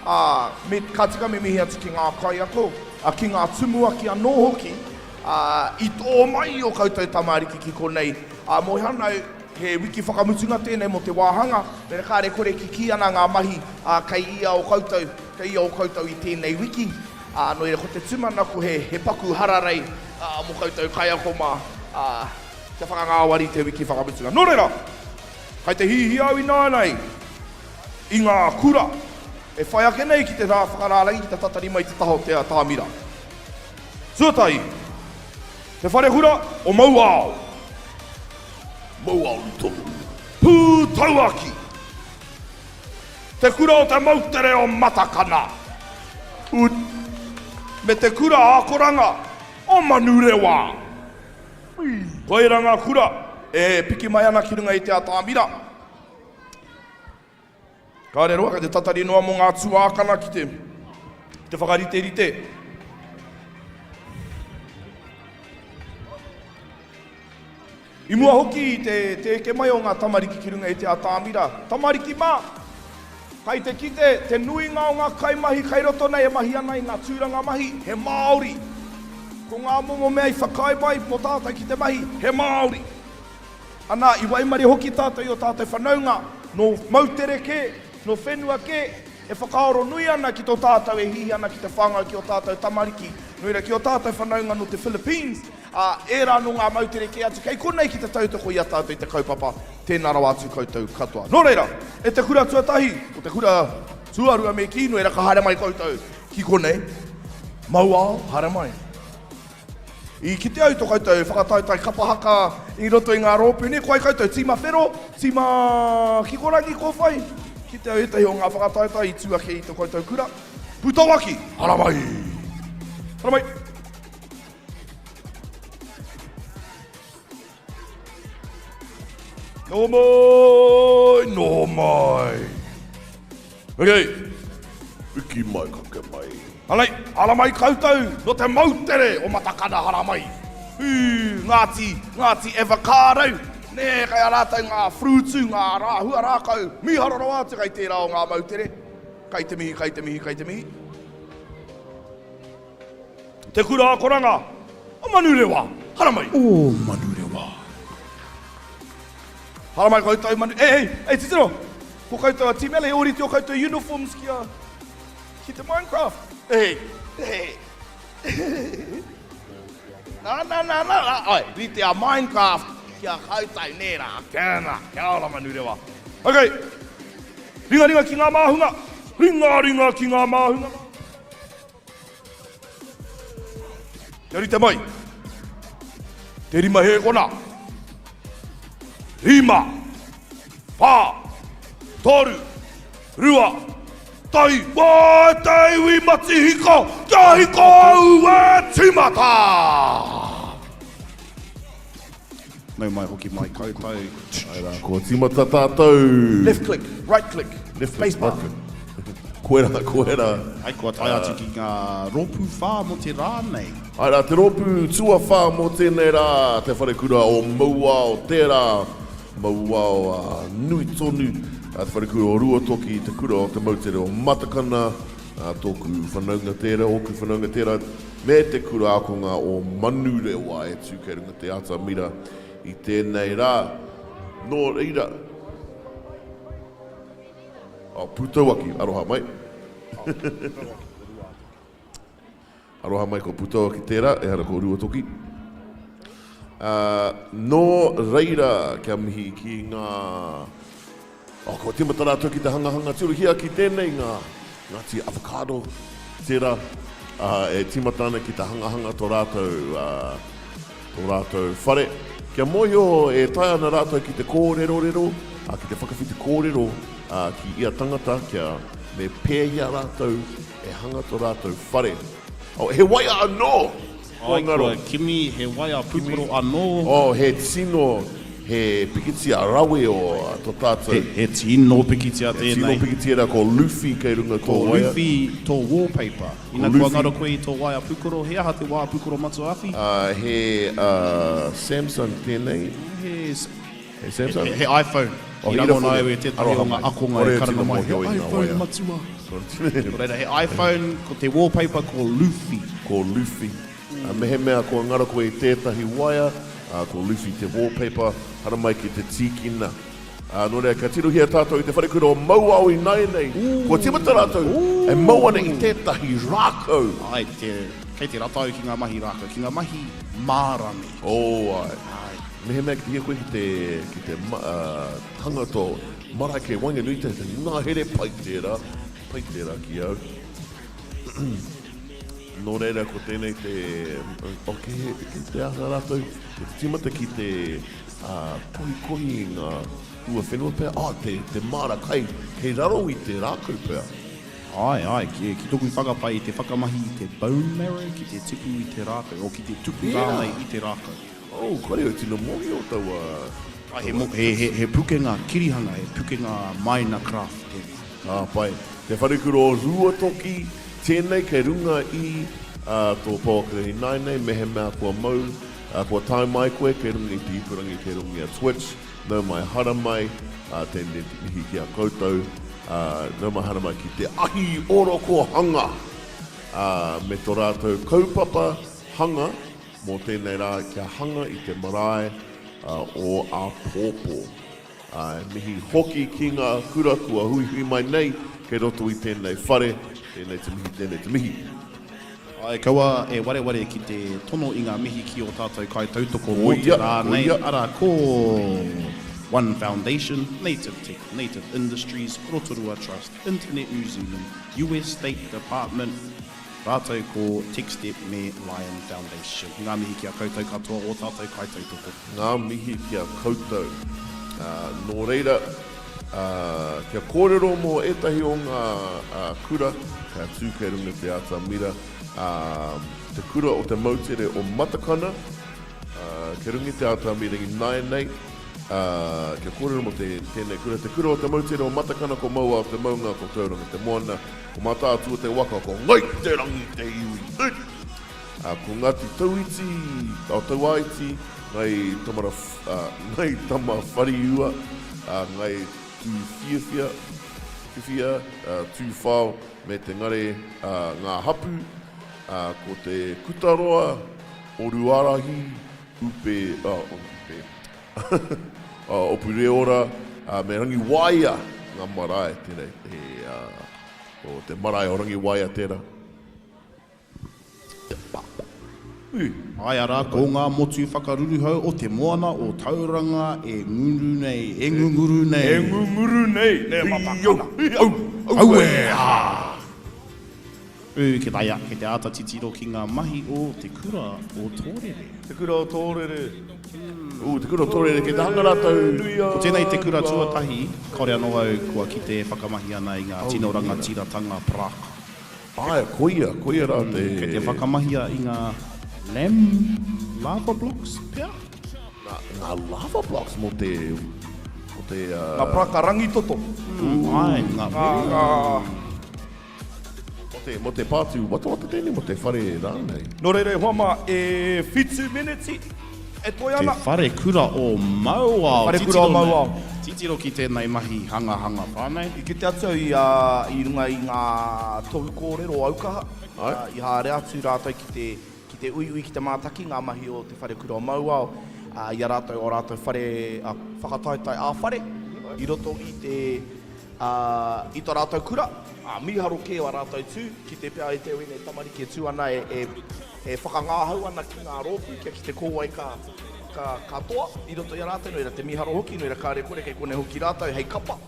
ā, me, ka tika me mihi atu ki ngā kaiako, ā, ki ngā tumuaki anō hoki, ā, i tō mai i ō koutou tamariki ki konei, ā, moe ana au, He wiki whakamutunga tēnei mō te wāhanga, me kāre kore kikī ana ngā mahi, ā, kei ia o koutou, kei ia o koutou i tēnei wiki. Ā, nō reira, ko te tūmanako he, he paku hararei, ā, mō koutou kaiako mā, ā, kia whakangāwari te wiki whakamutunga. Nō reira, kai te hihi au ināianei i ngā kura e whai ake nei ki te rā whakarārangi ki te tatari mai te taha o te atamira. Tuatahi, Te Wharekura o Mauao. Mauauru tonu. Pūtauaki. Te Kura o te Moutere o Matakana. Ut. Me te Kura Akoranga o Manurewa. Koira ngā kura e piki mai ana ki runga i te atamira. Kāre roa, kei te tatari noa mō ngā tuākana ki te, te whakariterite. I mua hoki i te, te eke mai o ngā tamariki ki runga i te atamira, tamariki mā, kai te kite te nuinga o ngā kaimahi kai roto nei e mahi ana i ngā tūranga mahi, he Māori. Ko ngā momo mea i whakaae mai mō tātou ki te mahi, he Māori. Ana, i waimarie hoki tātou i ō tātou whanaunga nō moutere kē, nō whenua kē, e whakaaro nui ana ki tō tātou e hihi ana ki te whāngai ki ō tātou tamariki, nō reira ki ō tātou whanaunga nō te Philippines, ā, ērā nō ngā moutere kē atu kei konei ki te tautoko i a tātou i te kaupapa, tēnā rawa atu koutou katoa. Nō reira, e te kura tuatahi, ko te kura tuarua me kī, nō reira ka haere mai koutou ki konei, mau ao, haere mai. I kite au i to koutou whakataetae kapa haka i roto i ngā rōpū nei, ko ai koutou tīma whero, tīma kikorangi kōwhai? Kite au ētahi o ngā whakataetae i tū ake i to koutou kura. Pūtauaki! Haramai! Haramai! Noho mai! Noho mai! Okay. Piki mai, kake mai. Alai, ara mai koutou no te moutere o Matakana haramai. Hū, Ngāti, Ngāti Avocado. Nē, kei a rātou ngā frutu, ngā rā, hua rākau, mīharo rawa atu kei tērā o ngā moutere. Kai te mihi, kai te mihi, kai te mihi. Te kura akoranga o Manurewa, haramai. O Manurewa. Haramai koutou Manu, ei, ei, ei, titiro! Ko koutou a Team L, he ōrite o koutou uniforms ki a, ki te Minecraft. Ei, ei. Nā, nā, nā, nā, nā, ai, rite a Minecraft ki a koutou, nē rā. Tēnā, kia ora Manurewa. Ok, ringa ringa ki ngā māhunga, ringa ringa ki ngā māhunga. Kia rite mai. Te rima hēkona. Rima. Whā. Toru. Rua. Tai. Wā, te iwi matihiko. Kia hiko au e tīmata! Nau mai hoki mai koutou. Ae rā, kua tīmata tātou. Left click, right click, Left click, space bar. right click. Koera, koera. Ai, kua tae atu ki ngā rōpū whā mō te rā nei. Ae rā, te rōpū tuawhā mō tēnei rā, Te Wharekura o Mauao, tērā Mauao ā, nui tonu, Te Wharekura o Ruatoki, Te Kura o Te Moutere o Matakana, ā, tōku whanaunga tērā, ōku whanaunga tērā, Me te kura ākonga o Manurewa e tū kei runga te atamira i tēnei rā. Nō reira. Oh, Pūtauaki, aroha mai. Aroha mai ko Pūtauaki tērā, ehara ko Ruatoki. Uh, nō reira, kia mihi ki ngā... Oh, kua tīmata rātou ki te hangahanga tirohia ki tēnei ngā... Ngāti Avocado tērā, ā, e tīmata ana ki te hangahanga tō rātou, ā, tō rātou whare. Kia mōhio e taea ana rātou ki te kōrerorero, ā, ki te whakawhiti kōrero, ā, ki ia tangata kia me pēhea rātou e hanga tō rātou whare. Oh, he waea anō! Kua Ai, ngaro. kua kimi he waea pūkoro anō. Oh, he tino, he pikitia rawe o to tātou. He, he tino pikitia He tino tēnei. pikitia rā, ko Luffy kei runga tō Ko waea. Luffy tō wallpaper. Ina Ko kua Luffy. ngaro koe i tō waea pūkoro, he aha te waea pūkoro matua awhi? Uh, he uh, Samsung tēnei. He, He Samsung? He, he iPhone. Oh, I he rangona iPhone. au e tētahi o Aroha ngā mai. akonga Kore e e karanga tino mai, he mōhio i ngā iPhone waea. matua. Nō reira, he iPhone, ko te wallpaper ko Luffy. Ko Luffy. Uh, mehemea kua ngaro koe i tētahi waea, uh, ko Luffy te wallpaper, haramai ki te tīkina. Uh, nō reira, kia tirohia tātou i te wharekura o Mauao ināianei. Kua tīmata rātou e mau ana i tētahi rākau. Āe, te, kei te rata au ki ngā mahi rākau, ki ngā mahi mārame. Oh, āe. Āe. Mehemea ki te hia koe ki te, ki te ma, uh, hanga tō marae kei waenganui te, te ngahere pai tērā, pai tērā ki au. Nō reira, ko tēnei te, oh, kei, kei te aha rātou, kei te tīmata ki te uh, kohikohi i ngā hua whenua pea, oh, te, te māra kai kei raro i te rākau pea. Āe, āe, ki, ki toku whakapae i te whakamahi i te bone marrow ki te tipu i te rākau, o ki te tupu Yeah. rānei i te rākau. Oh, kore au tino mōhio taua, Āe, he, he, he, he pukenga kirihanga, he pukenga minecraft tēnā. Ka pai. Te wharekura o Ruatoki, tēnei kei runga i tō pouaka ināianei, mehemea kua mau, kua tae mai koe kei runga i te ipurangi, kei runga i a Twitch, nau mai haramai, tēnei te mihi ki a koutou, nau mai haramai ki te ahi orokohanga, me to rātou kaupapa hanga mō tēnei rā kia hanga i te marae o āpōpō. Ā, mihi hoki ki ngā kura kua huihui mai nei kei roto i tēnei whare, tēnei te mihi, tēnei te mihi. Āe, kaua e wareware ki te tono i ngā mihi ki ō tātou kaitautoko mō te rā nei, arā, ko One Foundation, Native Tech, Native Industries, Rotorua Trust, Internet New Zealand, US State Department, Rātou ko TechStep me Lion Foundation. Ngā mihi ki a koutou katoa ō tātou kaitautoko. Ngā mihi ki a koutou. Nō reira, kia kōrero mō ētahi o ngā kura kia tū kei runga i te atamira, te kura o te moutere o Matakana, kei runga i te atamira ināianei, kia kōrero mō tēnei kura, te kura o te moutere o Matakana, ko Mauao te maunga, ko Tauranga te moana, Ko Mātaatua te waka, ko Ngai Te Rangi te iwi. Ā, ko Ngāti Tauiti, o Tauaiti, Ngai Tamara, ā, Ngai Tama Whariua, ā, Ngai Tūwhiawhia, Whiwhia, ā, Tūwhao me Te Ngare, ā, ngā hapū, ā, ko Te Kutaroa, Oruarahi, Upe, ā, Upe, Opureora, me Rangiwaia ngā marae tēnei, he, o te marae o Rangiwaia tērā. Ae arā, ko ngā motu whakaruruhau o te moana o Tauranga e nguru nei, e ngunguru nei. E ngunguru nei, e matakana. Au, aue, hā! Ū, ki taia, ki te āta titiro ki ngā mahi o Te Kura o Tōrere. Te Kura o Tōrere. Ū, Te Kura o Tōrere, kei te hanga rātou. Ko tēnei te kura tuatahi, kāore anō au kua kite e whakamahi ana i ngā tino rangatiratanga paraka. Āe, koia, koia rā te. Kei te whakamahia i ngā lam, lava blocks pea? Ngā, ngā lava blocks mō te, mō te. Ngā paraka rangitoto. Āe, ngā. Ngā, ngā. Mō te, mō te pātū watawata tēnei, mō te whare rānei. Nō reira e hoa mā, e whitu meneti e toe ana. Te Wharekura o Mauao. Te Wharekura o Mauao. Titiro ki tēnei mahi hangahanga whānau. I kite atu au i, i runga i ngā tohu kōrero o Aukaha, i haere atu rātou ki te, ki te uiui, ki te mātaki ngā mahi o Te Wharekura o Mauao, i a rātou, ō rātou whare whakataetae ā-whare i roto i te, Ā, i to rātou kura, ā, mīharo kē ā rātou tū, kite pea e te ēnei tamariki e tū ana e, e, e whakangāhau ana ki ngā rōpū kia kite ko wai ka, ka, ka toa i roto i a rātou, nō reira te mīharo hoki, nō reira kāre kore kei konei hoki rātou hei kapa.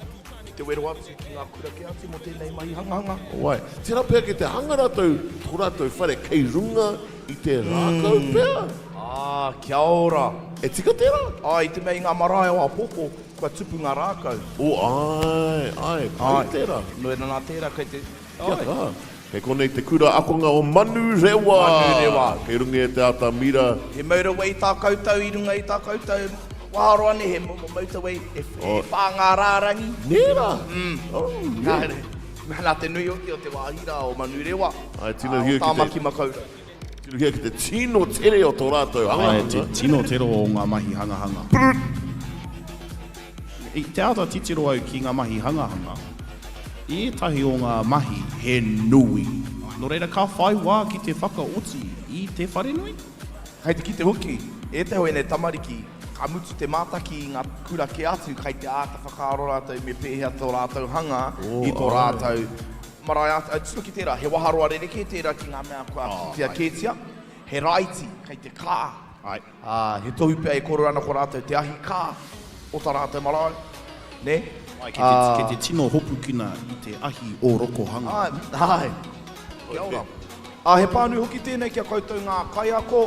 ki te wero atu ki ngā kura kē atu mō tēnei mahi hangahanga. Wai, tērā pea kei te hanga rātou tō rātou whare kei runga i te rākau pea? Ā, kia ora. E tika tērā? Āe, i te mea i ngā marae o āpōpō, kua tupu ngā rākau. O, āe, āe, pai tērā. Nō reira nā tērā kei te, āe. Kia kaha. Kei konei te kura akonga o Manurewa. Manurewa. Kei runga i te atamira. He motorway tā koutou i runga i tā koutou waharoa nei, he momo motorway e whā ngā rārangi. Nē rā? Oh, yeah. Nā te nui hoki o te wāhi rā o Manurewa, Ai, tino o hia ki te. Tāmaki Makaurau. Tirohia ki te tino tere o tō rātou hangahanga. Ai, te tino tere o ngā mahi hangahanga. I te āta titiro au ki ngā mahi hangahanga, i ētahi o ngā mahi he nui. Nō reira ka whai wā ki te whakaoti i te wharenui? Kei te kite hoki ētahi o ēnei tamariki, ka mutu te mātaki i ngā kura kē atu, kei te āta whakaaro rātou me pēhea tō rātou hanga i tō rātou Marae ātea, tiro ki tērā, he waharoa rerekē tērā ki ngā mea kua kitea kētia. He raiti kei te kā. Ā, he tohu pea e kōrero ana ko rātou te ahi kā o tā rātou marae, nē? Āe, kei te, kei te tino hopukina i te ahi o rokohanga. Āe, āe. Kia ora. Ā, he pānui hoki tēnei ki a koutou ngā kaiako,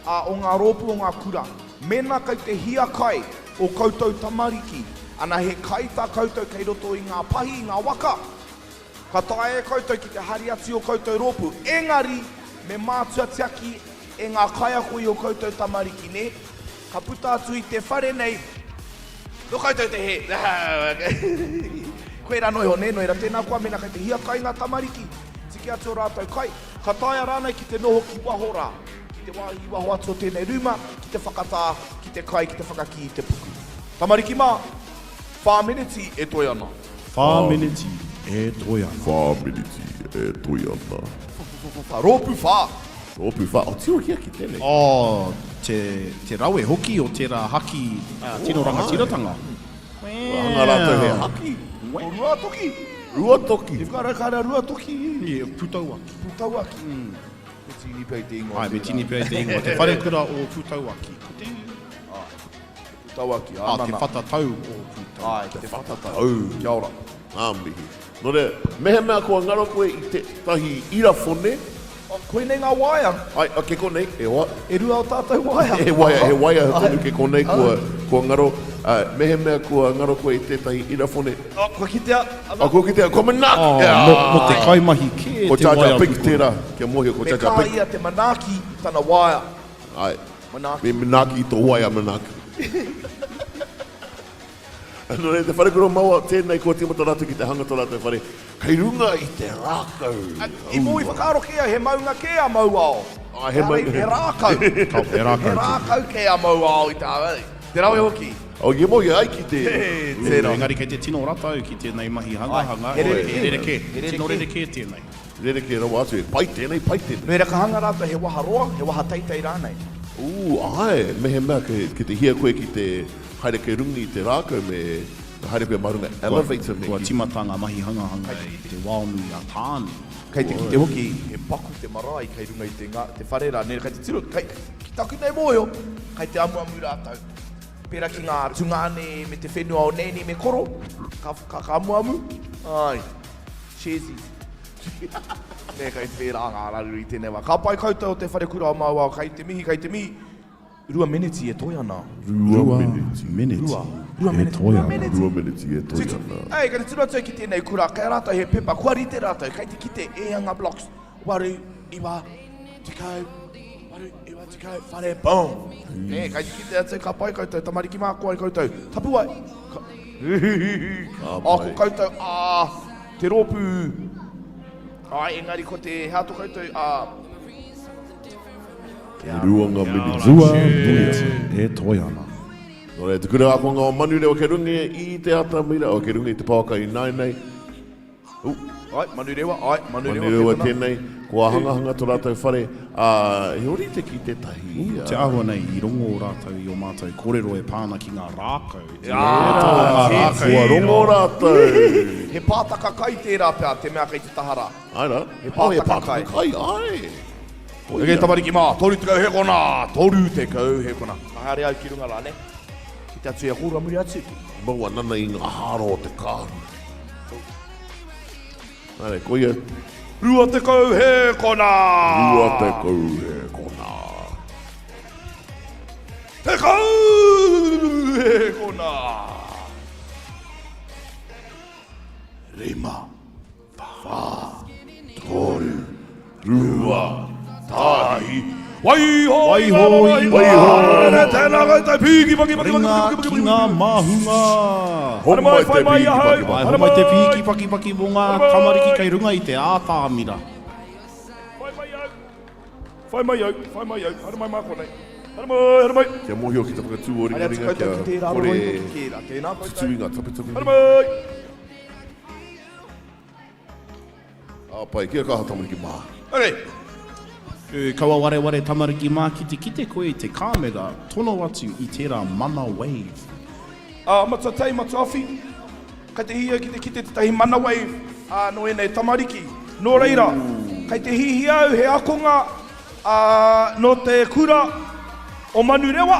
ā, o ngā rōpū o ngā kura. Mēnā kei te hiakai o koutou tamariki, ana he kai tā koutou kei roto i ngā pahi, i ngā waka, Ka taea e koutou ki te hari atu i ō koutou rōpū, engari me mātua tiaki e ngā kaiako i ō koutou tamariki, nē? Ka puta atu i te whare nei, nō koutou te hē! Koirā noa iho, nē? Nō reira, tēnā koa mēnā kei te hiakai ngā tamariki, tiki atu ō rātou kai, ka taea rānei ki te noho ki waho rā, ki te wāhi i waho atu o tēnei rūma, ki te whakatā, ki te kai, ki te whakakī i te puku. Tamariki mā, whā meneti e toe ana. Whā meneti e toe ana. Whā meneti e toe ana. Whā, rōpū whā. Rōpū whā. Oh, tirohia ki tēnei. Oh, te, te rawe hoki o tērā haki tino rangatiratanga. Kua hanga rātou he haki. Ko Ruatoki. Ruatoki. I whakaara ka rā Ruatoki. I Putauaki. Putauaki. Me tīni pea i te ingoa. Ai, me tīni pea i te ingoa. Te wharekura o Putauaki. Ko te... Pūtauaki, ā, nana. Ā, te whatatau o Pūtauaki. Āe, te whatatau. Kia ora. Ngā mihi. Nō reira, mehemea kua ngaro koe i tētahi irawhone. Koinei ngā waea. Āe, a, kei konei, e hoa. E rua o tātou waea. He waea, he waea tonu kei konei kua, kua ngaro. Ā, mehemea kua ngaro koe i tētahi irawhone. Ā, kua kitea, ana. Ā, kua kitea, kua manaaki! Ā, nō, nō te kaimahi kē te waea. Ko Jar Jar Binks tērā, kia mōhio, ko Jar Jar Binks. Me kā ia te manaaki i tana waea. Āe. Manaaki. Me manaaki i tō waea manaaki. Nō reira, te wharekura o Maua, tēnei kua tīmata rātou ki te hanga tō rātou whare, kei runga i te rākau. I mō i whakaaro kē au, he maunga kē a Mauao. Ā, he maunga. He rākau. He rākau. He rākau kē a Mauao i te āhua. Te rawe hoki. Oh, i mōhio ai ki te. Tērā. Engari kei te tino rata au ki tēnei mahi hangahanga. He rerekē. He rerekē. Tino rerekē tēnei. Rerekē rawa atu, he pai tēnei, pai tēnei. Nō reira ka hanga rātou he waha roa, he waha teitei rānei. Ooh, āe, mehemea ki te hia koe ki te haere kei runga i te rākau me haere koe mā runga elevator me Kua kī. tīmata ngā mahi hangahanga i te waonui a Tāne. Kei te kite hoki he paku te marae kei runga i te te whare rā, nē, kei te tiro, kei, ki taku nei mōhio, kei te amuamu rātou. Pērā ki ngā tungāne me te whenua o Nanny me Koro, ka, ka, ka amuamu, āe. Cheesies. Nē, kei whērā ngā raru i tēnei wā. Ka pai koutou o te wharekura o Mauao, kei te mihi, kei te mihi. Rua meneti e toe ana. Rua meneti. Rua. Rua meneti. E toe ana. Rua meneti e toe ana. Ei, kei te tiro atu au ki tēnei kura, kei a rātou he pepa, kua rite rātou, kei te kite e hia ngā blocks. Waru, iwa, tekau, waru, iwa, tekau, whare, boom. Nē, kei te kite atu, ka pai koutou, tamariki mā, koai koutou. Tapuwae. Ka... Ā, ko koutou, ā, te rōpū, āe, engari ko te, hea tō koutou, ā, E rua ngā miniti. Rua miniti e toe ana. Nō reira, te kura ākonga o Manurewa kei runga i te atamira, oh, kei runga i te pouaka ināianei. Ooh, ai, Manurewa, ai, Manurewa, Manurewa kei konā. tēnei, kua hangahanga tō rātou whare, ā, he ōrite ki tētahi, ā. Te āhua nei, i rongo rātou i ō mātou kōrero e pā ana ki ngā rākau. Ā, tēnā. Kua rongo rātou. He pātaka kai tērā pea, te mea kei te taha rā. Āe rā. He Oh, he pātaka kai. pātaka kai, āe. Koia. Eke tamariki mā, 30 hekona, 30 hekona. Ka haere au ki runga rā, nē? Ki te atu i a kōrua muri atu. Mau ana i ngā hāro o te kāhu. Haere, koia. 20 hēkona! 20 hēkona. 10 hēkona! Rima, whā, toru, rua, tahi, waiho, Waiho, waiho, waiho. Tēnā koutou, pīki, paki, paki, Ringa paki, paki, ki paki, ngā māhunga. Haere mai, whai mai ahau. Ai, homai te pīki pakipaki mō ngā tamariki kei runga i te ātamira. Whai mai au. Whai mai au, whai mai au, haere mai mā konei. Haere mai, haere mai. Kia mōhio ki te whakatū o ringaringa kia kore tutū i ngā taputapu. Haere mai! Ā, pai, kia kaha tamariki mā. Okay. E, kaua wareware tamariki mā ki te kite koe i te kāmera, tono atu i tērā mana wave. Ā, Matua Tei, Matua Awhi, kei te hiahia ki te kite tētahi mana wave, ā, nō ēnei tamariki. Nō reira, kei te hihia au he akonga, ā, nō te kura o Manurewa.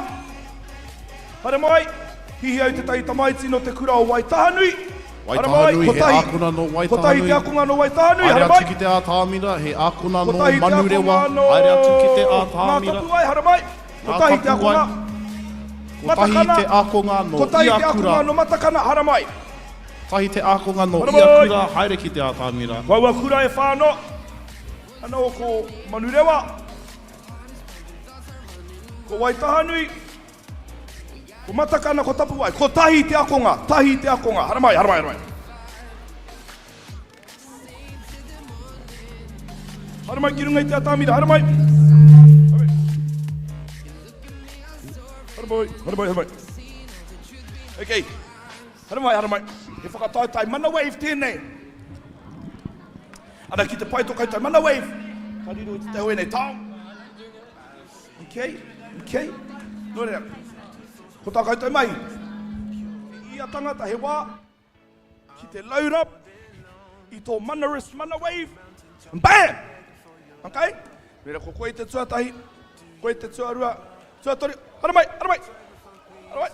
Haere mai, hihia au tētahi tamaiti nō te kura o Waitahanui. Haere mai, Waitahanui, he kotahi, ākona nō kotahi Waitahanui. te akonga nō Waitahanui, Haere haere mai. atu ki te ātamira, he ākona nō Kotahi te Manurewa, akonga nō haere atu ki te Ngā ātamira. Tapuwae, haere mai. Ngā Kotahi te Tapuwae. akonga. Kotahi Matakana. te ākonga nō Kotahi te Iakura. akonga nō Matakana, haere mai. Kotahi te ākonga nō Haere mai. Iakura, haere ki te ātamira. Ko aua kura e whāno, anō ko Manurewa, ko Waitahanui, Ko Matakana, ko Tapuwae, kotahi te akonga, tahi te akonga. Haramai, haramai, haramai. Haramai ki runga i te atamira, haramai. Haramai, haramai, haramai. Okay. Haramai, haramai. He whakataetae mana wave tēnei. Ana ki te pai tō koutou mana wave. Ka riro i te te nei tao. Okay, okay. Nō reira, ko tā koutou mahi, i ia tangata he wā ki te load up i tō mana wrist, mana wave, and bam! Okay? Nō reira, ko koe te tuatahi, koe te tuarua, tuatoru, haere mai, haere mai, haere mai,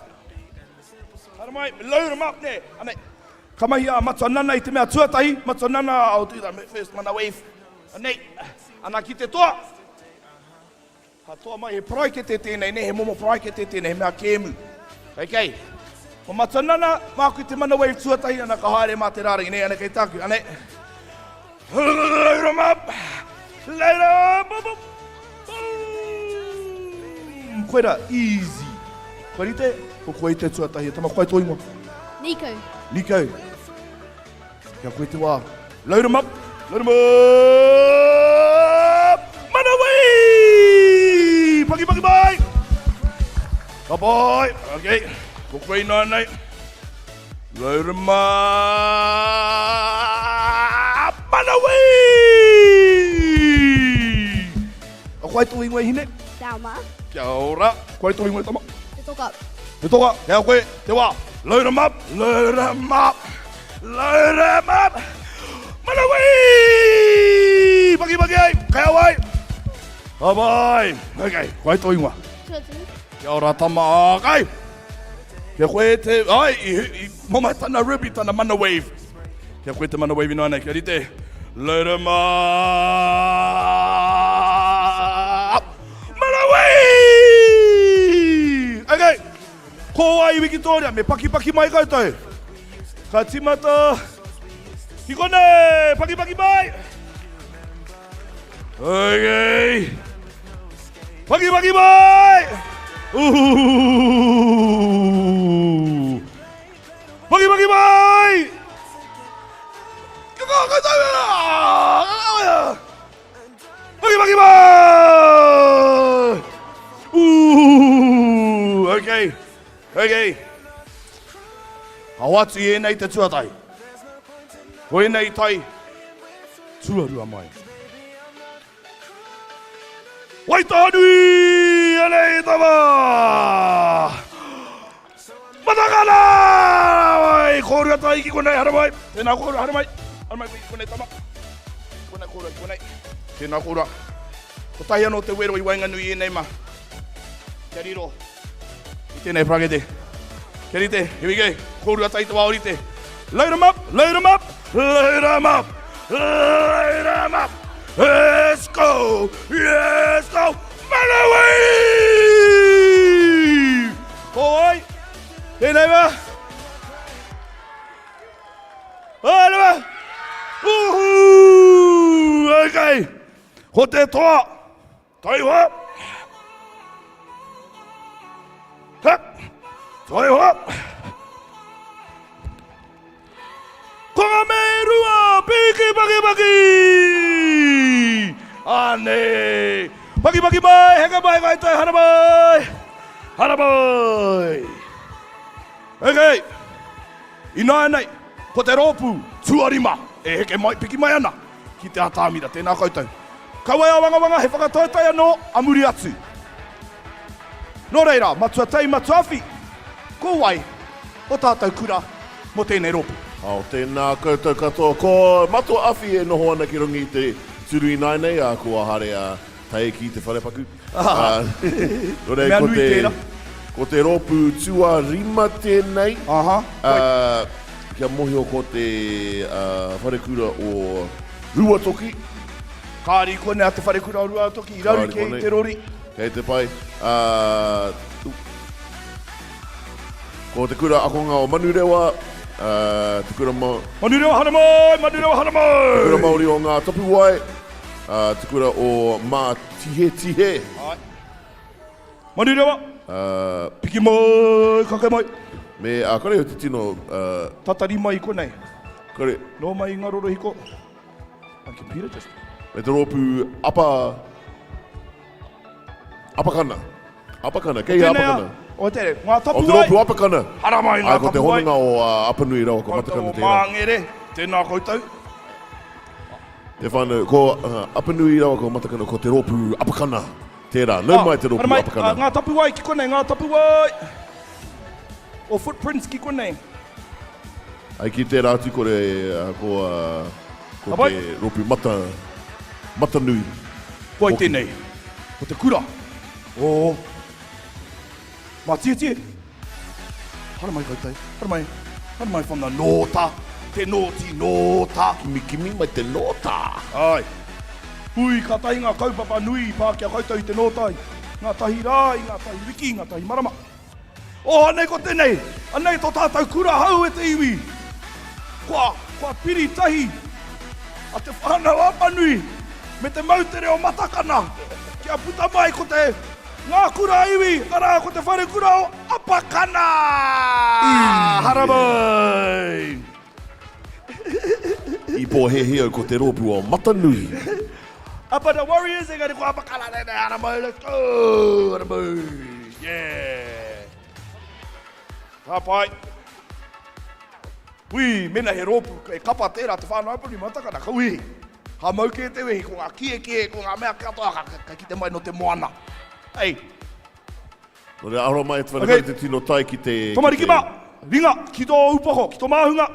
haere mai, load them up there. Anei, ka mahi a Matua Nana i te mea tuatahi, Matua Nana, I'll do the first mana wave. Anei, ana ki te toa. Ka toa mai, he paraikete tēnei, nē, he momo paraikete tēnei, he mea kēmu. Okay. Ko Matua Nana, māku te mana wave tuatahi ana ka haere mā te rārangi, nē, ana kei tāku, anei. Load 'em up! Load 'em up! Boom! Koira, easy. Kua rite, ko koe te tuatahi, e tama, ko wai tō ingoa? Nico. Nico. Kia koe te wā. Load 'em up! Load 'em up! Manawai! Paki paki mai! Ka pai! Okay. Ko koe ināianei. Load 'em up! Manawai! Ko wai tō ingoa e hine? Thelma. Kia ora. Ko wai tō ingoa e tama? Te Toka. Te Toka. Kia koe, te wā. Load 'em up! Load 'em up! Load 'em up! Manawai! Paki paki ai! Kei a wai! Ka pai! Okay, ko wai tō ingoa? Tuatu. Kia ora tama, kai! Kia koe te, ai, i, i mamae tana rib i tana mana wave. Kia koe te mana wave ināianei, kia rite. Load 'em up! Mana wave! Okay, ko wai Wikitoria, me pakipaki mai koutou. Ka timata ki konei! Pakipaki mai! Okay. Pakipaki mai! Ooh! Pakipaki mai! Pakipaki mai! Ooh! Okay. Okay. Ka hoatu i ēnei te tuatahi. Ko ēnei tai tuarua mai. Waitahanui! Anei tama! Matakana! Ai, kōrua tahi ki konei, haramai. Tēnā kōrua, haramai. Haramai koe ki konei, tama. Konei kōrua ki konei. Tēnā kōrua. Kotahi anō te wero i waenganui i ēnei mā. Kia riro. I tēnei parakete. Kia rite, here we go. Kōrua tahi te wā o rite. Load 'em up, load 'em up, load 'em up. Light 'em up! Let's go! Let's go! Manawa! Ko wai? Tēnei mea? Haere mea! Uhu! Okay! Ko te toa! Taihoa! Ha! Taihoa! Ko ngā mea piki paki paki! Anei! Paki paki mai, heke mai koutou, hara mai! Hara mai! Okay. Ināianei, ko te rōpū tuarima e heke mai, piki mai ana ki te atamira. Tēnā koutou. Kaua e āwangawanga, he whakataetae anō a muri atu. Nō reira, Matua Tei, Matua Awhi, ko wai o tātou kura mō tēnei rōpū? Ao, tēnā koutou katoa. Ko Matua Awhi e noho ana ki runga i te turu ināianei, ā, kua haere a Tei ki te wharepaku. Ā, nō reira, ko te, ko te rōpū tuarima tēnei. Aha. Ā, kia mōhio ko te wharekura o Ruatoki. Kāre i konei a Te Wharekura o Ruatoki, i raru kē i te rori. Kei te pai. Ā, ko te kura akonga o Manurewa, ā, te kura ma... Manurewa haramai! Manurewa haramai! Te kura Māori o Ngā Tapuwae, ā, te kura o Mātihetihe. Āe. Manurewa! Ā... Piki mai, kake mai! Me, ā, kore au te tino, ā... Tatari mai i konei. Kore. Nō mai i ngā rorohiko. My computer just... Me te rōpū Apa... Apakana. Apakana, kei hea Apakana? O tēnei, ngā tapuwae. O te rōpū Apakana. Haramai ngā tapuwae. Ko te hononga o Apanui rawa ko Matakana tērā. Koutou o Māngere, tēnā koutou. Te whānau, ko Apanui rawa ko Matakana, ko te rōpū Apakana tērā. Nau mai te rōpū Apakana. Ngā tapuwae ki konei, ngā tapuwae. O footprints ki konei. Ai ki tērā atu kore ko, ko te rōpū mata, Matanui. Ko ai tēnei, ko te kura o Mātietie. Haramai koutou, haramai, haramai from the nōta, te nōti nōta. Kimikimi mai te nōta. Ai. Hui, kātahi ngā kaupapa nui i pā ki a koutou i te nōta, i ngā tahi rā, i ngā tahi wiki, i ngā tahi marama. Oh, anei ko tenei, anei to tātou kura hou e te iwi. Kua, kua piri tahi a Te Whānau Apanui me te moutere o Matakana kia puta mai ko te ngā kura iwi, arā ko te wharekura o Apakana! Haramai! I pōhēhē au ko te rōpū o Matanui. Apana Warriors, engari ko Apakana tēnei, haramai, let's go! Haramai! Yeah! Ka pai. Hui, mena he rōpū, e kapa tērā te whānau Apanui Matakana, ka wehi. Ka mau kē te wehi, ko ngā kiekie, ko ngā mea katoa, ka, ka, ka kite mai no te moana. Ei. Nō reira, aro mai te whare okay. te tino tae ki te... Tamariki mā, ringa, ki tō upoko, ki tō māhunga.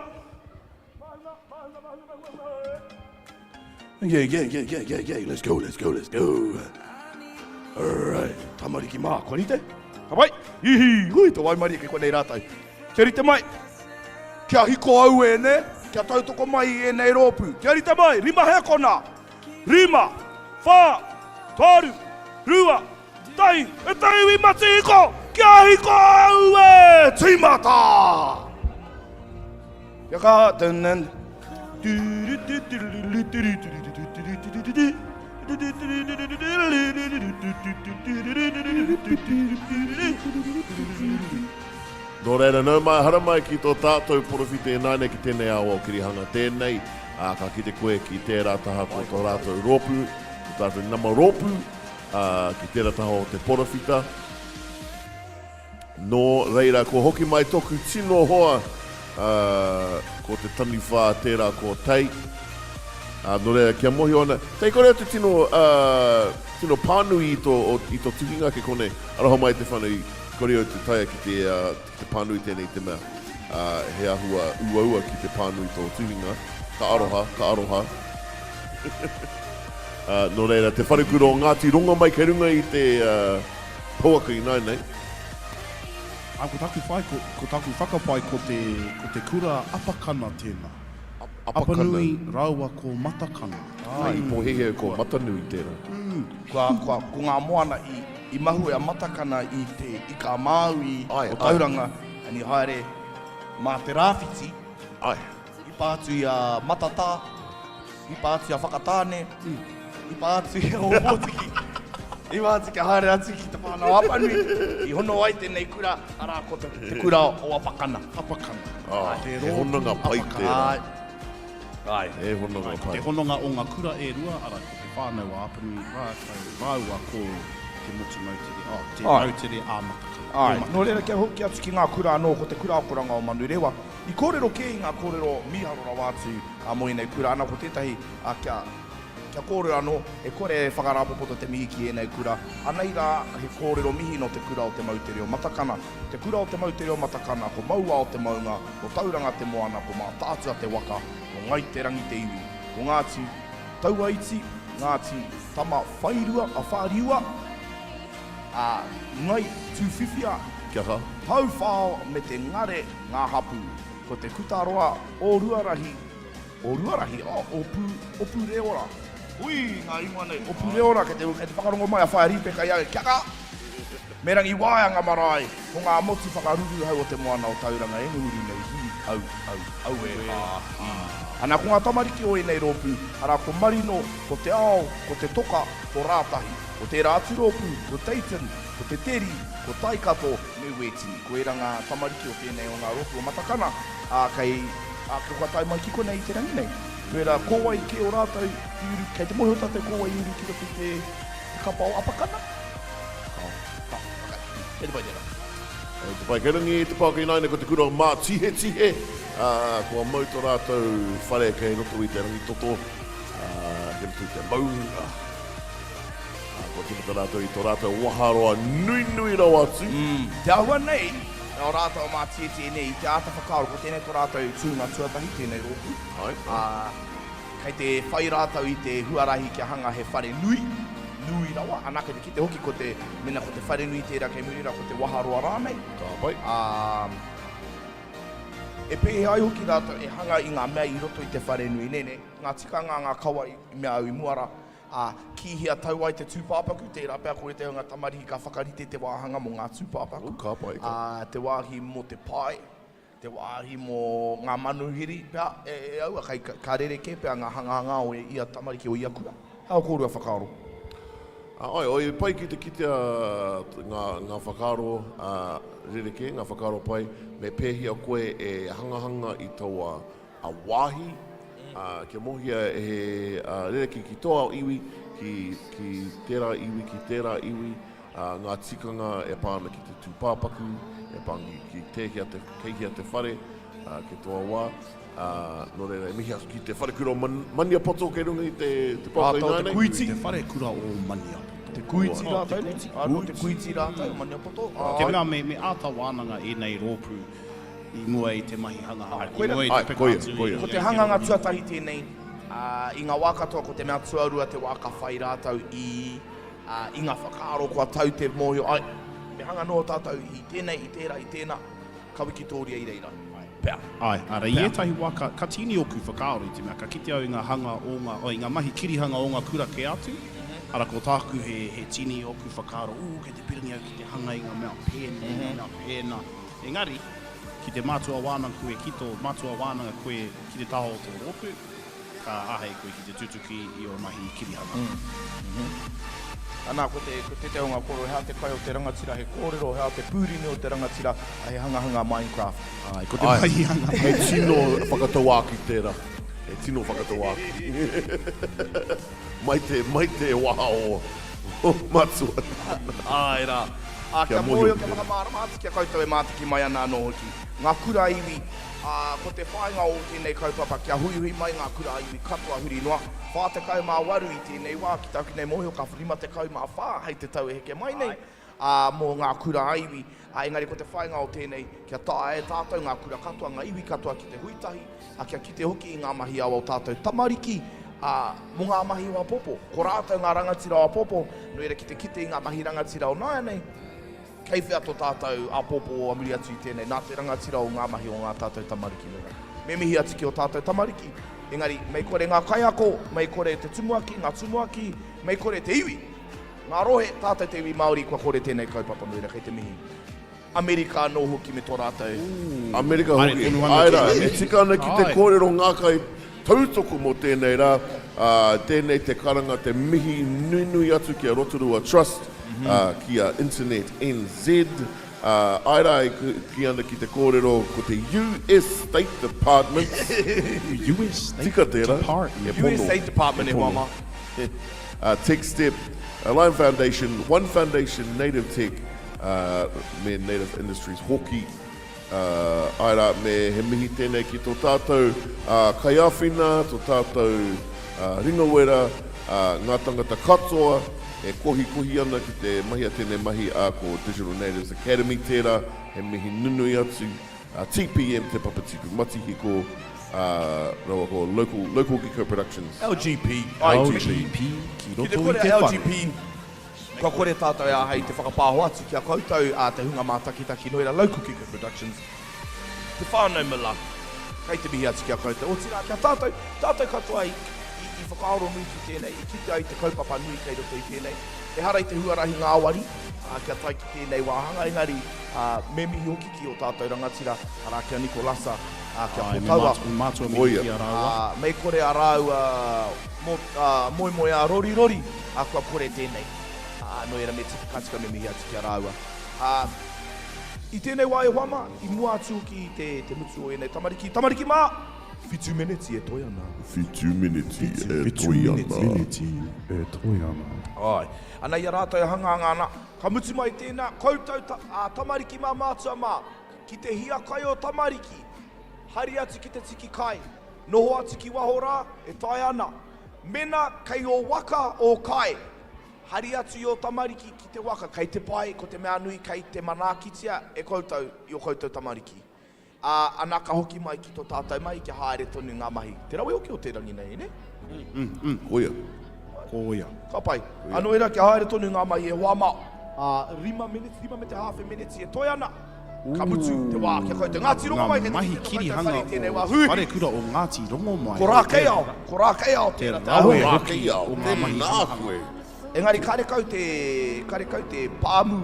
Yeah, yeah, yeah, yeah, yeah, yeah, let's go, let's go, let's go. Alright, tamariki mā, kua rite? Ka pai, hihi, hui, tō waimarie kei konei rātou. Kia rite mai, kia hiko au e, nē? Kia tautoko mai i ēnei rōpū. Kia rite mai, rima hēkona. Rima, whā, toru, rua, Tai, e te iwi matihiko, kia hiko au e! Tīmata! Kia kaha, tenen. Nō reira, nau mai, haramai ki tō tātou porowhita ināianei ki tēnei ao o Kirihanga tēnei, ā, ka kite koe ki tērā taha ko tō rātou rōpū, tō tātou nama rōpū, Ā, ki tērā taha o te porowhita. Nō reira, kua hoki mai toku tino hoa, ā, ko te taniwha tērā ko Tei. Ā, nō reira, kia mōhio ana, Tei, kore au te tino, ā, tino pānui i tō, i tō tuhinga ki konei. Aroha mai te whānau, kore au te taea ki te, ā, ki te pānui tēnei i te mea, ā, he āhua uaua ki te pānui tō tuhinga. Ka aroha, ka aroha. Ā, nō reira, te wharekura o Ngāti Rongomai kei runga i te pouaka ināianei. Ā, ko taku whai, ko, ko taku whakapae ko te, ko te kura Apakana tēnā. Apakana. Apanui rāua ko Matakana. Āe, i pōhēhē au ko Matanui tērā. Kua, kua, ko ngā moana i, i mahue a Matakana i te Ika a Māui o Tauranga, and i haere mā te rāwhiti. Āe. I pā atu i a Matatā, i pā atu i a Whakatāne, i pā atu i a Ōpōtiki, i pā atu kia haere atu ki Te Whānau-a-Apanui, i hono ai tēnei kura, arā, ko te, te kura o Apakana. Apakana. Ah, Te he rōpū hononga pai Apakana. tērā. Āe. Āe. He hononga Āe, ko pai. te hononga o ngā kura e rua, arā, ko Te Whānau-a-Apanui rātou, rāua ko Te Motu Moutere, oh, Te Āe. Moutere a Matakana. Āe. O Matakana. Nō reira, kia hoki atu ki ngā kura anō, ko te kura akoranga o Manurewa. I kōrero kē i ngā kōrero mīharo rawa atu mō ēnei kura, ana ko tētahi kia, kia kōrero anō, e kore e whakarāpopoto te mihi ki ēnei kura. Anei rā he kōrero mihi nō te kura o Te Moutere o Matakana. Te kura o Te Moutere o Matakana, ko Mauao te maunga, ko Tauranga te moana, ko Mātaatua te waka, ko Ngai Te Rangi te iwi, ko Ngāti Tauaiti, Ngāti Tama Whairua, a Whāriua, ā, Ngai Tūwhiwhia, Kia kaha. Tauwhao me te Ngare ngā hapū. Ko Te Kutaroa o Ruarahi, o Ruarahi, oh, o Pū, o Pūreora. Hui, ngā ingoa nei, o Pūreora, kei te, kei te whakarongo mai a Whaea Rīpeka i a au, kia kaha! Me Rangiwaea ngā marae, ko ngā motu whakaruruhau o te moana o Tauranga e ngunguru nei, hi, au, au, auē, hā, hī. Ana, ko ngā tamariki o ēnei rōpū, arā, ko Marino, ko Te Ao, ko Te Toka, ko Rātahi. Ko tērā atu rōpū, ko Dayton, ko Te Teri, ko Taikato, me Wētini. Ko ērā ngā tamariki o tēnei o ngā rōpū o Matakana, ā, kei, ā, kua tae mai ki konei i te rangi nei. Nō reira, ko wai kē o rātou i uru, kei te mōhio tātou ko wai i uru ki roto i te, te kapa o Apakana? Kao, kao, ok, kei te pai tērā. Kei te pai, kei rangi i te pāka ināianei ko te kura o Mātihetihe, ā, kua mau tō rātou whare kei roto i te rangitoto, ā, kei roto i te maunga. Ā, kua tīmata rātou i tō rātou waharoa nui nui rawa atu. Te āhua nei, nā rātou a Mātietie nei i te āta whakaaro ko tēnei tō rātou tūnga tuatahi, tēnei rōpū. Āe. Ā, kei te whai rātou i te huarahi kia hanga he whare nui, nui rawa, anā kei te kite hoki ko te, mēnā ko te whare nui tērā kei muri rā, ko te waharoa rānei. Ka pai. Ā, e pēhea ai hoki rātou e hanga i ngā mea i roto i te whare nui, nē, nē, ngā tikanga, ngā kawa i mea au i mua rā. Ā, ki hea tau ai te tūpāpaku? Tērā pea ko ētahi o ngā tamariki ka whakarite te wāhanga mō ngā tūpāpaku. Oh, ka pai, ka. Ā, te wāhi mō te pae, te wāhi mō ngā manuhiri pea, e, e aua, kei, ka rerekē pea ngā hangahanga o ia tamariki, o ia kura. He aha ō kōrua whakaaro? Ā, āe, oi, e pai ki te kitea ngā, ngā whakaaro, ā, rerekē, ngā whakaaro pai, me pēhea koe e hangahanga i taua a wāhi, ā, kia mōhia he rerekē ki tō ao iwi, ki, ki tērā iwi, ki tērā iwi, ā, ngā tikanga e pā ana ki te tūpāpaku, e pā ana ki tēhea te, kei hea te whare, ā, ki tō wā. Ā, nō reira, e mihi atu ki te wharekura o Man, Maniapoto kei runga i te, te papa Rātou te ināianei. Kuiti. Te wharekura o Maniapoto. Te Kuiti rātou, nē? Ā, nō te Kuiti rātou o Maniapoto, āe. Te mea me, me āta wānanga ēnei rōpū i mua i te mahi hangahanga, i Koira, mua i te Ai, peka koia, atu i koia. Ko te hanganga tuatahi tēnei, ā, i ngā wā katoa ko te mea tuarua te wā ka whai rātou i, ā, i ngā whakaaro kua tau te mōhio, ai, me hanga noa tātou i tēnei, i tērā, i tēnā, ka wikitōria i reira. Pea. Āe, āe, i ētahi wā ka, ka tīni ōku whakaaro i te mea ka kite au i ngā hanga o ngā, i ngā mahi kirihanga o ngā kura kē atu, arā, ko tāku he, he tīni ōku whakaaro, ū, kei te pirangi au ki te hanga i ngā mea pēnei, ngā mea pēnā. Engari, ki te mātua wānanga koe ki tō matua wānanga koe ki te taha o tō rōpū, ka āhei koe ki te tutuki i ō mahi kirihanga. Anā, ko te, ko tētahi o ngā kōrero, he aha te kai o te rangatira, he kōrero, he aha te pūrini o te rangatira, he hangahanga Minecraft. Āe, ko te mahi hanga. He tino whakatauākī tērā. He tino whakatauākī. Mai te, mai te waha o, o Matua. Āe rā. Ā, kia Kia mōhio mōhio, ki kia te. whakamārama atu ki a koutou e mātaki mai ana anō hoki. Ngā kura iwi, ā, ko te whāinga o tēnei kaupapa kia huihui mai ngā kura iwi katoa huri noa, 48 i tēnei wā, ki tāku nei mōhio ka 54 hei te tau e heke mai nei, ā, mō ngā kura iwi, ā, engari ko te whāinga o tēnei kia taea e tātou ngā kura katoa, ngā iwi katoa ki te hui tahi, ā, kia kite hoki i ngā mahi a ō tātou tamariki, ā, mō ngā mahi o āpōpō. Ko rātou ngā rangatira o āpōpō, nō reira ki te kite i ngā mahi rangatira o nāianei, kei whea tō tātou āpōpō a muri atu i tēnei, nā te rangatira o ngā mahi o ngā tātou tamariki. Nō reira. Me mihi atu ki ō tātou tamariki. Engari, mei kore ngā kaiako, mei kore te tumuaki, ngā tumuaki, mei kore te iwi, ngā rohe, tātou te iwi Māori, kua kore tēnei kaupapa nō reira kei te mihi. Amerika anō hoki me tō rātou. Amerika hoki. Āe rā, e tika ana ki te kōrero ngā kai tautoko mō tēnei rā, ā, tēnei te karanga, te mihi nunui atu ki a Rotorua Trust, ā, ki a Internet NZ, ā, āe rā e kī ana ki te kōrero ko te US State Department, US State tika tērā, Department. he pono, US State Department he e hoa pono. mā. Ā, TechStep, Lion Foundation, One Foundation, Native Tech, ā, me Native Industries hoki. Ā, āe rā, me he mihi tēnei ki tō tātou kaiāwhina, tō tātou ringawera, ngā tangata katoa e kohikohi ana ki te mahi a tēnei mahi, ā, ko Digital Natives Academy tērā, he mihi nunui atu, TPM, Te Papatipu Matihiko, ā, rawa ko Local, Local Gecko Productions. LGP, IGP. LGP ki Ki te roto i kore te a whare. LGP, Kua kore tātou e āhei te whakapāho atu ki a koutou, a te hunga mātakitaki, nō reira Local Kicker Productions, te whānau Miller, kei te mihi atu ki a koutou. Otirā, ki a tātou, tātou katoa i, i, i whakaaro nui ki tēnei, i kite ai te kaupapa nui kei roto i tēnei. Ehara i te huarahi ngāwari, ā, kia tae ki tēnei wāhanga, engari, ā, me mihi hoki ki ō tātou rangatira, arā, ki a Nikolasa, ā, ki a Āe, me Potaua. mātua, me mātua mihi ki a rāua. Ā, mei kore a rāua mō, ā, moemoeā rorirori, Ā, kua kore tēnei. Ā, nō reira me tika, ka tika me mihi atu ki a rāua. Ā, i tēnei wā e hoa mā, i mua atu hoki i te, te mutu o ēnei tamariki, tamariki mā! Whitu meneti e toe ana. Whitu meneti e toe ana. Meneti e toe ana. Āe. Ana i a rātou e hanganga ana, ka mutu mai tēnā, koutou ta, ā, tamariki mā, mātua mā, ki te hiakai o tamariki, hari atu ki te tiki kai, noho atu ki waho rā, e taea ana. Mena kei ō waka ō kai, hari atu i ō tamariki ki te waka, kei te pai, ko te mea nui kei te manaakitia e koutou i ō koutou tamariki. Ā, ana ka hoki mai ki tō tātou mahi kia haere tonu ngā mahi. Te rawe hoki o te rangi nei, nē? Koia. Koia. Ka pai. Anō ērā kia haere tonu ngā mahi e hoa mā. Ā, rima meneti, rima me te hāwhe meneti e toe ana. Ka mutu te wā ki a koutou. Ngāti Rongomai kei te Ngā mahi kite tō koutou kirihanga whare i tēnei o wā. Hui! Wharekura o Ngāti Rongomai. Ko Rākeiao, ko Rākeiao Te tērā te rawe āhua. hoki o ngā mahi Tēnā hangahanga. koe. Engari karekau te, karekau te pāmu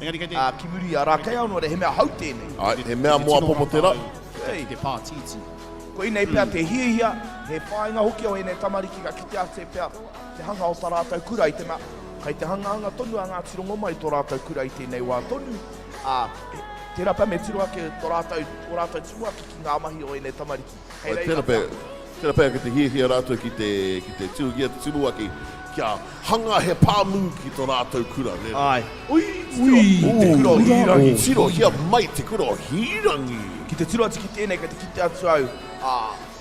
Engari kei te. ā, ki muri i a Rākeiao nō reira he mea hou tēnei. Āe, he mea mō apopo te rā. Ki te pātītī. Koinei pea te hiahia, he whāinga hoki o ēnei tamariki ka kitea atu pea te hanga o tā rātou kura i te mea kei te hangahanga tonu a Ngāti Rongomai tō rātou kura i tēnei wā tonu. Ā, tērā pea me tiro ake tō rātou, ō rātou tumuaki ki ngā mahi o ēnei tamariki. Hei reira Tērā pea, tērā pea kei te hiahia rātou ki te, ki te tirohia te tumuaki kia hanga he pāmu ki tō rātou kura, nē? Āe. Ui, tiro, te kura o Hīrangi. Tirohia mai te kura o Hīrangi. Ki te tiro atu ki tēnei, kei te kite atu au, ā,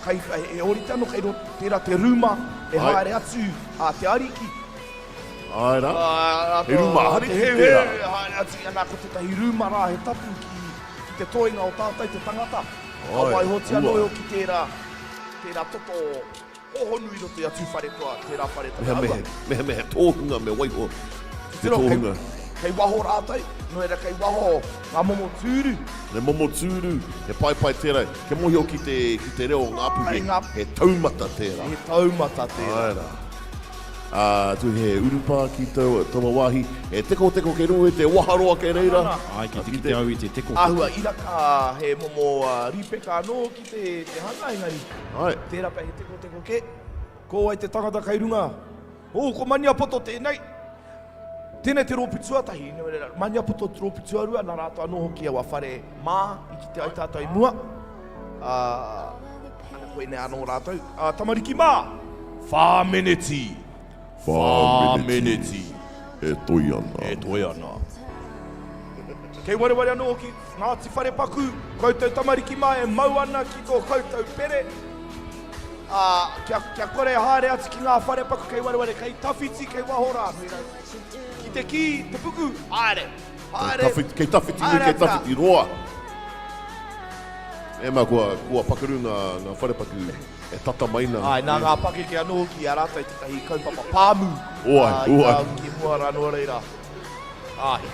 kei, he ōrite anō kei roto, tērā te rūma e haere atu a te Ariki. Āe rā, he rūma hariki tērā. Haere atu ana ko tētahi rūma rā he tapu ki te toenga o tātou te tangata. Ka waihotia anō hoki tērā, tērā toto hōhonu i roto i a Tūwharetoa, tērā whare takaua. Mehemea he tōhunga me waiho te tōhunga. Kei waho rātou, nō reira kei waho ngā momo tūru. He momo tūru, he paepae tērā. Kia mōhio ki te, ki te reo o Ngāpuhi, he taumata tērā. He taumata tērā. Āe rā. Ā, atu he urupā ki taua, taua wāhi, he tekoteko kei runga i te waharoa kei reira. Āe, kei te kite au i te tekoteko. Āhua iraka, he momo rīpeka anō ki te, te hanga, engari, Āe. tērā pea he tekoteko kē. Ko wai te tangata kei runga? Ō, ko Maniapoto tēnei! Tēnei te rōpū tuatahi, nō reira, Maniapoto te rōpū tuarua, nā rātou anō hoki aua whare mā i kite ai tātou i mua. Ā, ana koinei anō rātou. Ā, tamariki mā! Whā meneti! Whā meneti e toe ana. E toe ana. Kei wareware anō hoki Ngāti Wharepaku, koutou tamariki mā e mau ana ki tō koutou pere. Ā, kia, kia kore e haere atu ki ngā wharepaku kei wareware, kei tawhiti, kei waho rā. Ki te kī, te puku, haere, haere. Kei tawhiti, kei tawhiti nui, kei tawhiti roa. E mā, kua, kua pakaru ngā, ngā wharepaku e tata mai nā. Āe, nā ngā pakeke anō hoki i a rātou tētahi kaupapa pāmu. Oai, ā, i oai. tā ki mua rā nō reira. Āe.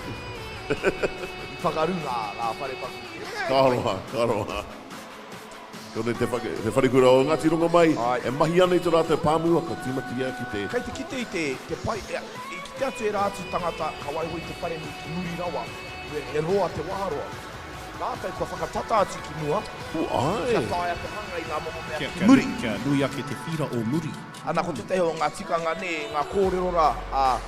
I pakaru ngā, ngā wharepaku. Ka aroha, ka aroha. Konei te, whake, te wharekura o Ngāti Rongomai e mahi ana i tō rātou pāmu, ka tīmatia ki te. Kei te kite i te, te pai, e, i kite atu ērā atu tangata ka waiho i te wharenui ki muri rawa, he roa te waharoa. Rātou kua whakatata atu ki mua, kia taea te hanga i ngā momo mea ki muri. Kia nui ake te whira o muri. Ana, ko tētahi o ngā tikanga nē, ngā kōrero rā, ā,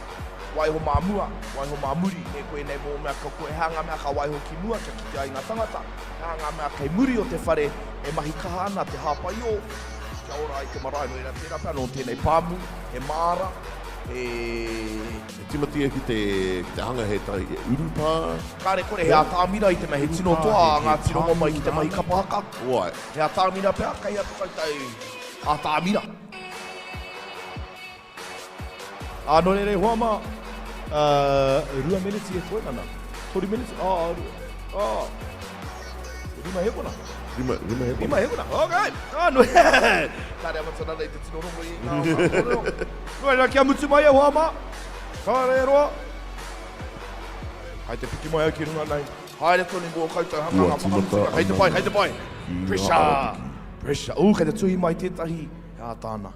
waiho mā mua, waiho mā muri, nē, ko ēnei momo mea, ko, ko he aha ngā mea ka waiho ki mua kia kitea ai ngā tangata, he aha ngā mea kei muri o te whare e mahi kaha ana te hāpai ō, kia ora ai te marae. Nō reira, tērā pea nō tēnei pāmu, he māra, he. He timatia ki te, ki te hanga he tai urupā. Kāre kore he atamira i te mea he tino toa a Ngāti Rongomai ki te mahi kapa haka. Wai. He atamira pea, kei hea to koutou atamira? Ā, nō reira e hoa mā, ā, 2 meneti e toe ana. 3 meneti, ā, ā, 5 hekona. 5 hekona. 5 hekona, ok! Ā, nō, kāre a Matua Nana i te tino rongo i ngā, ngā kōrero. Nō reira, kia mutu mai e hoa mā, kāre e roa. Hai te piki mai au ki runga nei. Haere tonu mō koutou hanganga whakamutunga. Kei te pai, kei te pai. Pressure! Pressure. Ū, kei te tuhi mai tētahi he ātāna.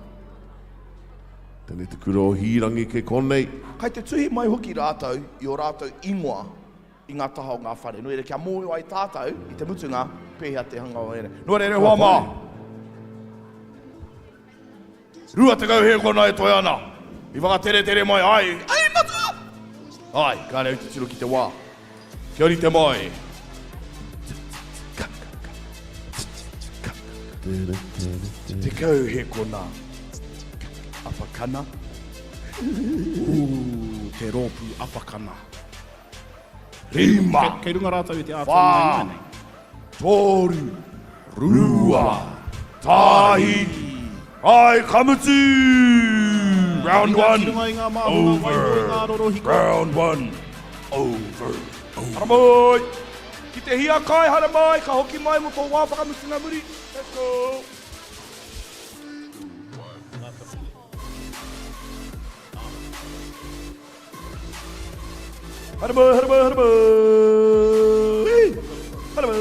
Tēnei te kura o Hīrangi kei konei. Kei te tuhi mai hoki rātou i ō rātou ingoa i ngā taha o ngā whare. Nō reira, kia mōhio ai tātou i te mutunga pēhea te hanga o ēnei. Nō reira, e hoa mā! 20 hēkona e toe ana. I whakateretere mai, ai, ai, matua! Ai, kāre au titiro ki te wā. Kia rite mai. 10 hēkona. Apakana. Ooh, te rōpū Apakana. Rima. Kei runga rātou i te āta ināianei. Toru. Rua. Tahi. Ai, ka mutu! Round one. Over. Round one. Over. Haramai! Ki te hiakai, haramai, ka hoki mai mo tō wā whakamutunga muri. Let's go! Haere mai, haere mai, haere mai! Haere mai!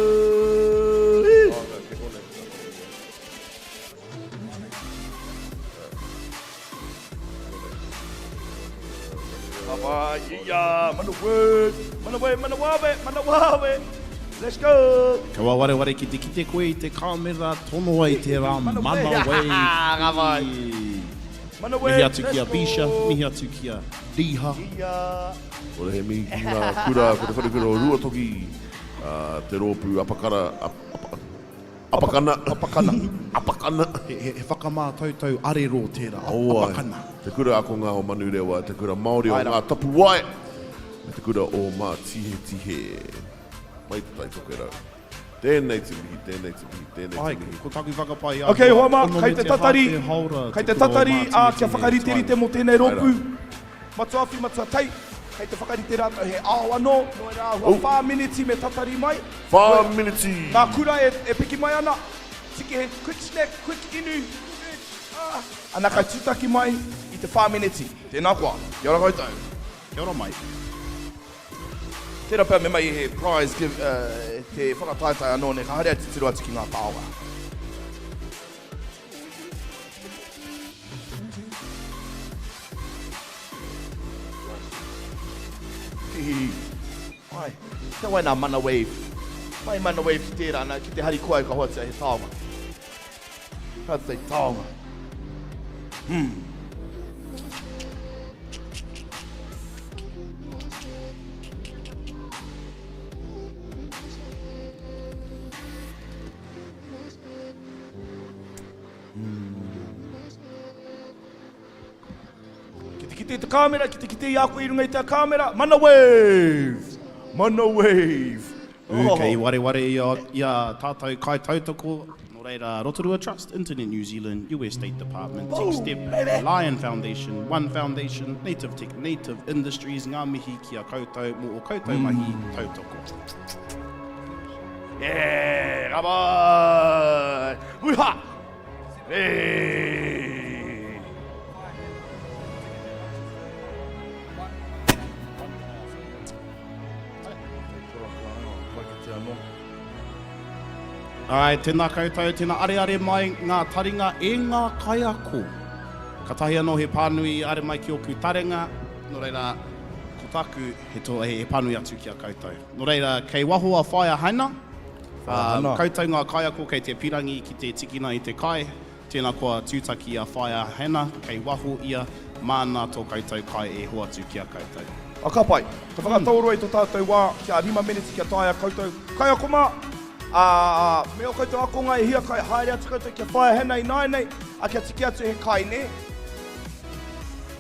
Papa, yeah, mana word, mana way, mana wawe, mana wawe. Let's go! Kaua wareware ki te kite koe i te kāmera tonoa i tērā mana wei. Mihi atu ki a Bisha, mihi atu ki a Riha. Kore he mihi ki ngā kura, ko te wharekura o Ruatoki, te rōpū Apakara, Apakana, Apakana, Apakana. He whakamātautau arero tērā, Apakana. Te kura akonga o Manurewa, te kura Māori o Ngā Tapuwae, me te kura o Mātihetihe, mai Te Tai Tokerau. Tēnei te mihi, tēnei te mihi, tēnei te mihi. Ko taku whakapae Ok, hoa mā, kei te tatari, kei te tatari, ā, kia whakariterite mō tēnei rōpū. Matua Awhi, Matua Tei, kei te whakarite rātou he ao anō, nō reira āhua whā miniti me tatari mai. Whā miniti! Ngā kura e piki mai ana, tiki he quick snack, quick inu, ā, ana ka tūtaki mai i te whā miniti. Tēnā koa, kia ora koutou. Kia ora mai. Tērā pea me mahi he prize give, te whakataetae anō nei, ka haere atu tiro atu ki ngā taonga. Hihi. Ai, kia wai nā mana wave. Mai mana wave ki tērā, nā, ki te harikoa ka hoatia he taonga. Ka te taonga. Hmm. Ki te kite i te kāmera, ki te kite i a koe i runga i te kāmera, mana wave! Mana wave! Ū, kei wareware i a, i a tātou kaitautoko, nō reira, Rotorua Trust, Internet New Zealand, US State Department, TechStep, Lion Foundation, One Foundation, Native Tech, Native Industries, ngā mihi ki a koutou mō ō koutou mahi tautoko. Yeah, ka pai! Huiha! Hey! Āe, tēnā koutou, tēnā areare mai ngā taringa e ngā kaiako. Katahi anō he pānui i are mai ki ōku taringa, nō reira, ko tāku he to, he pānui atu ki a koutou. Nō reira, kei waho a Whaea Hana, ā, koutou ngā kaiako kei te pirangi ki te tikina i te kai, Tēnā koa tūtaki a Whaea Hannah, kei waho ia, māna tō koutou kai e hoatu ki a koutou. A ka pai. Ka whakatau roa i to tātou wā, kia rima meneti kia taea koutou. Kaiako mā, ā, me ō koutou akonga e hiakai, haere atu koutou ki a Whaea Hannah ināianei, ā, kia tiki atu he kai, nē?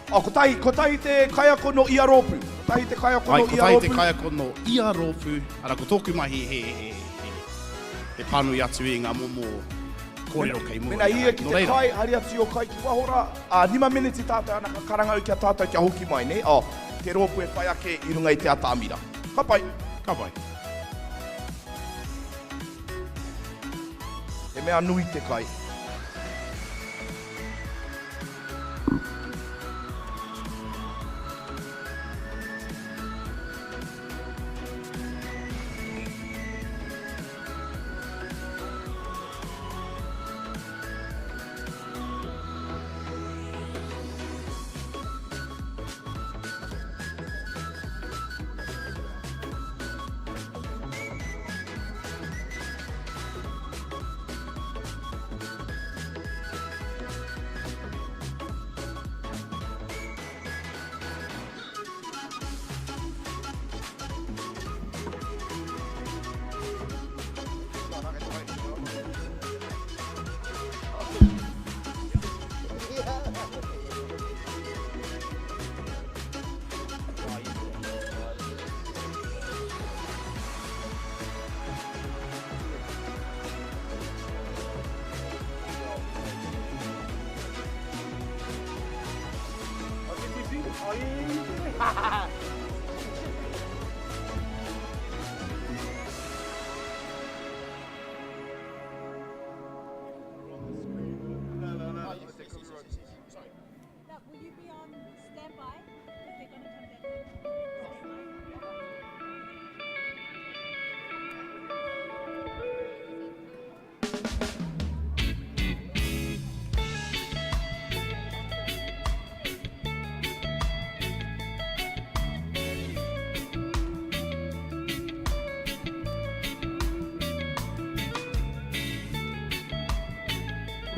Ā, kotahi, kotahi te kaiako nō ia rōpū. Kotahi te kaiako nō ia rōpū. Kotahi te kaiako nō ia rōpū. Arā, ko tōku mahi he, he, he, he pānui atu i ngā momo kōrero kei mua i a au. Mēnā ia ki te kai, haere atu i ō kai ki waho rā, ā, rima meneti tātou ana ka karanga au ki a tātou kia hoki mai, nē? Ā, te rōpū e whai ake i runga i te atamira. Ka pai. Ka pai. He mea nui te kai.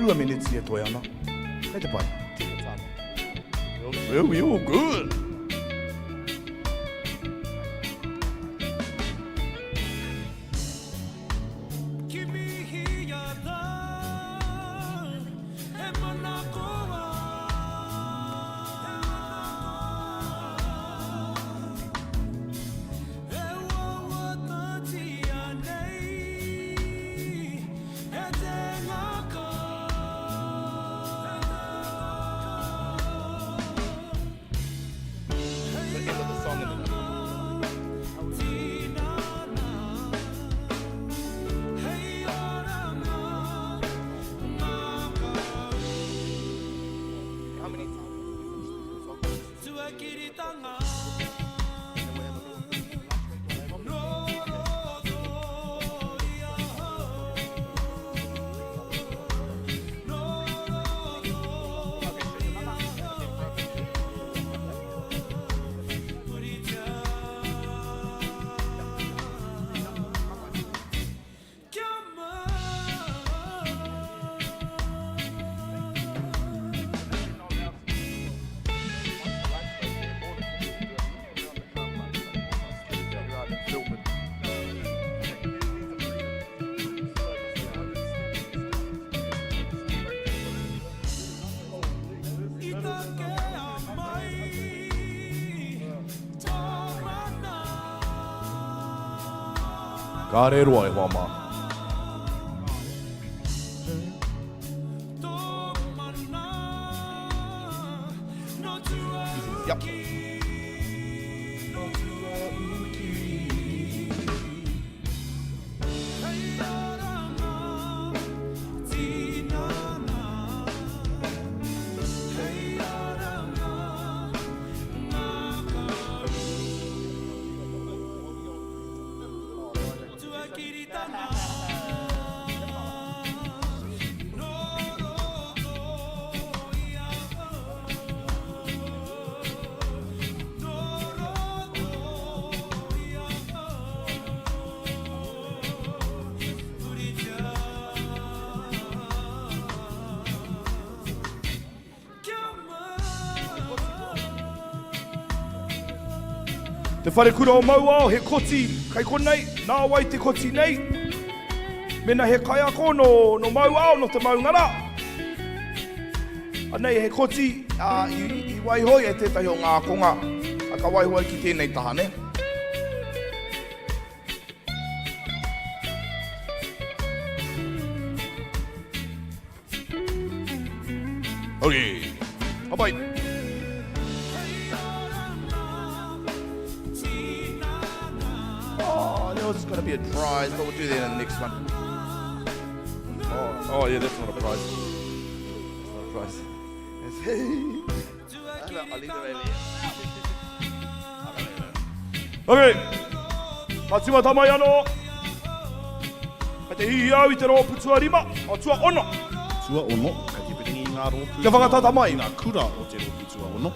Rua meneti e toe ana. Kei te pai. Tika tāna. Well, we all good. Kāre roa e hoa mā. Yep. Te wharekura o Mauao, he koti kei konei, nā wai te koti nei? Mena he kaiako nō, nō Mauao, nō te maunga rā. Anei he koti ā, i, i waiho e tētahi o ngā ākonga, ā, ka waiho ai ki tēnei taha, nē? Okay. Ka pai. Oh, there was going to be a prize, but we'll do that in the next one. Oh, oh yeah, that's not a prize. That's not a prize. I'll leave it right there. Okay. Ka tīmata mai anō. Kei te hihi au i te rōpū tuarima, o tuaono. Tuaono, kei te piringi i ngā rōpū Kia whakatata mai. I ngā kura o te rōpū tuaono.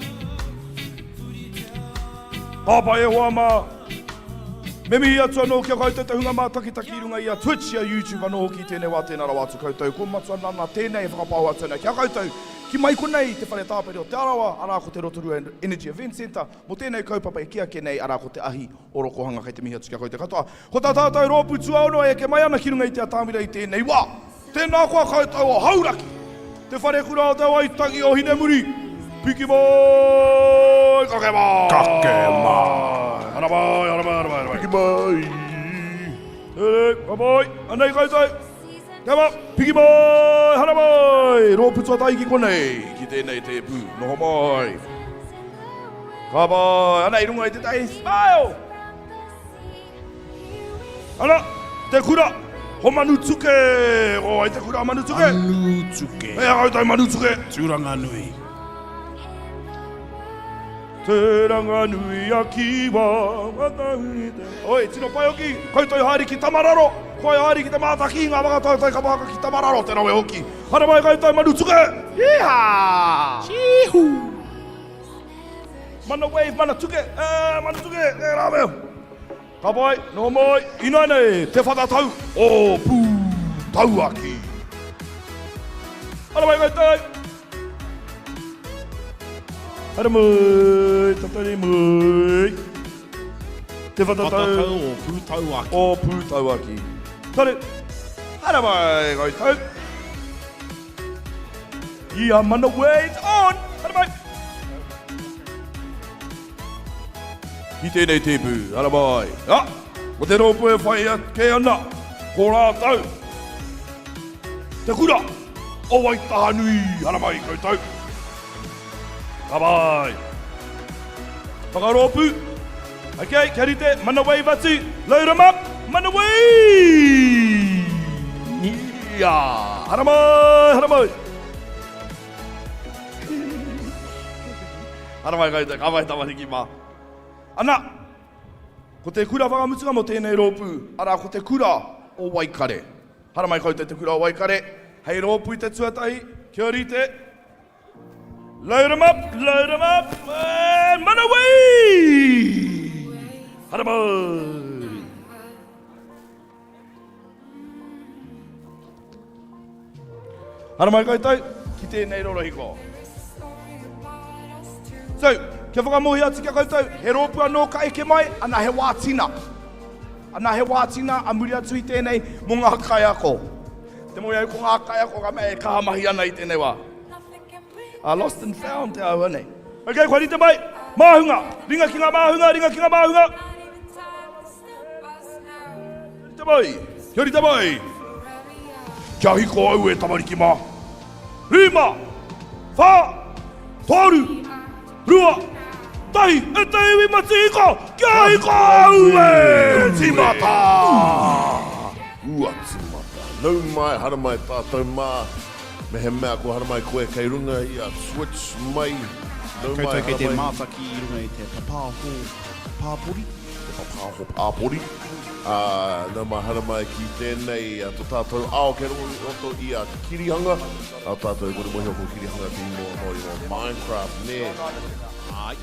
Pāpā e hoa mā. Me mihi atu anō ki a koutou te hunga mātakitaki i runga i a Twitch, i a YouTube anō hoki i tēnei wā tēnā rawa atu koutou. Ko Matua Nana tēnei e whakapaoho atu ana ki a koutou ki mai konei i te whare tāpere o Te Arawa, arā ko te Rotorua Energy Event Centre, mō tēnei kaupapa e kī ake nei, arā ko te ahi orokohanga kei te mihi atu ki a koutou katoa. Ko tā tātou rōpū tuaono e eke mai ana ki runga i te atamira i tēnei wā. Tēnā koa koutou o Hauraki, te wharekura o te Waitangi o Hinemuri, piki mai, kake mai! Kake mai! Ara mai, ara mai, ara mai, ara mai. Piki mai! Tere, ka mai, anei koutou. Kia wa, piki mai, hara mai! Rōpū tuatahi ki konei, ki tēnei tēpū, noho mai. Ka pai, ana i runga i tētahi smile! Ana, te kura, ko Manutuke! Ko wai te kura Manutuke? Manutuke. Hei a koutou Manutuke! Tūranganui. Tūranganui a Kiwa, Oi, tino pai hoki, koutou haere ki Tamararo, koe haere ki te mātaki i ngā whakataetae kapa haka ki Tamararo, te rawe hoki. Haere mai koutou Manutuke! Yeeha! Cheehoo! Mana wave, mana tuke, eh, mana tuke, e rawe. Ka pai, noho mai, ināianei, te whatatau o Pūtauaki. Haere mai koutou! Haere mai, tatari mai. Te whatatau, whatatau o Pūtauaki. O Pūtauaki. Tari, haere mai koutou. Ia mana waves on! Haere mai! Ki tēnei tēpu, haere mai. Ah, ko te rōpū e whai ake ana, ko rātou. Te kura o Waitahanui, haere mai koutou. Ka pai. Whakarōpū. Ok, kia rite, mana wave atu. Load 'em up, mana wave! Ia, haere mai, haere mai. Haere mai koutou, ka pai tamariki mā. Ana, ko te kura whakamutunga mō tēnei rōpū, arā ko te kura o Waikare. Haere mai koutou te kura o Waikare, hei rōpū i te tuatahi, kia rite. Load 'em up, load 'em up, and mana wave! Haere mai! Haere mai koutou ki tēnei rorohiko. So, kia whakamōhio atu ki a koutou, he rōpū anō ka eke mai, ana he wā tina. Ana he wā tina a muri atu i tēnei mō ngā kaiako. Te mōhio au ko ngā kaiako ka mea e kaha mahi ana i tēnei wā. A lost and found te āhua nei. Ok, kua rite mai. Māhunga. Ringa ki ngā māhunga, ringa ki ngā māhunga. Rite mai. Kia rite mai. Kia hiko au e tamariki mā. Rima, whā, toru, rua, tahi, e te iwi matihiko, kia hiko au e! Tīmata! Ua tīmata. Nau mai, haramai tātou mā. Mehemea kua haramai koe kei runga i a Twitch mai, nau mai, Koutou kei te haramai. mātaki i runga i te papāho pāpori. Te papāho pāpori. Ā, nau mai, haramai ki tēnei, to tātou ao kei roto i a Kirihanga. Ā tātou, kua te mōhio ko Kirihanga te ingoa Māori o Minecraft, nē? Āe.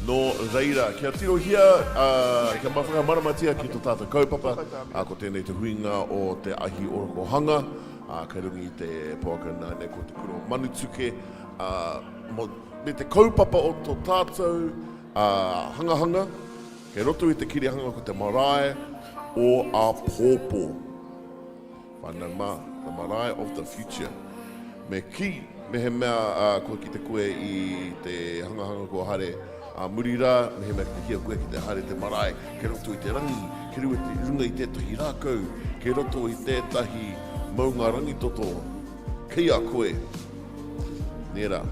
Nō reira, kia tirohia, ā, kia whakamaramatia ki to tātou kaupapa, ā, ko tēnei te huinga o te ahi orokohanga. ā, kei runga i te pouaka nāianei ko Te Kura o Manutuke, ā, mō, me te kaupapa o tō tātou, Hangahanga, kei roto i te kirihanga ko te marae o āpōpō. Whānau mā, the marae of the future. Me kī, mehemea kua kite koe i te hangahanga kua haere ā muri rā, mehemea ki te hia koe ki te haere te marae kei roto i te rangi, kei runga i tētahi rākau, kei roto i tētahi maunga rangitoto, kei a koe. Nē rā?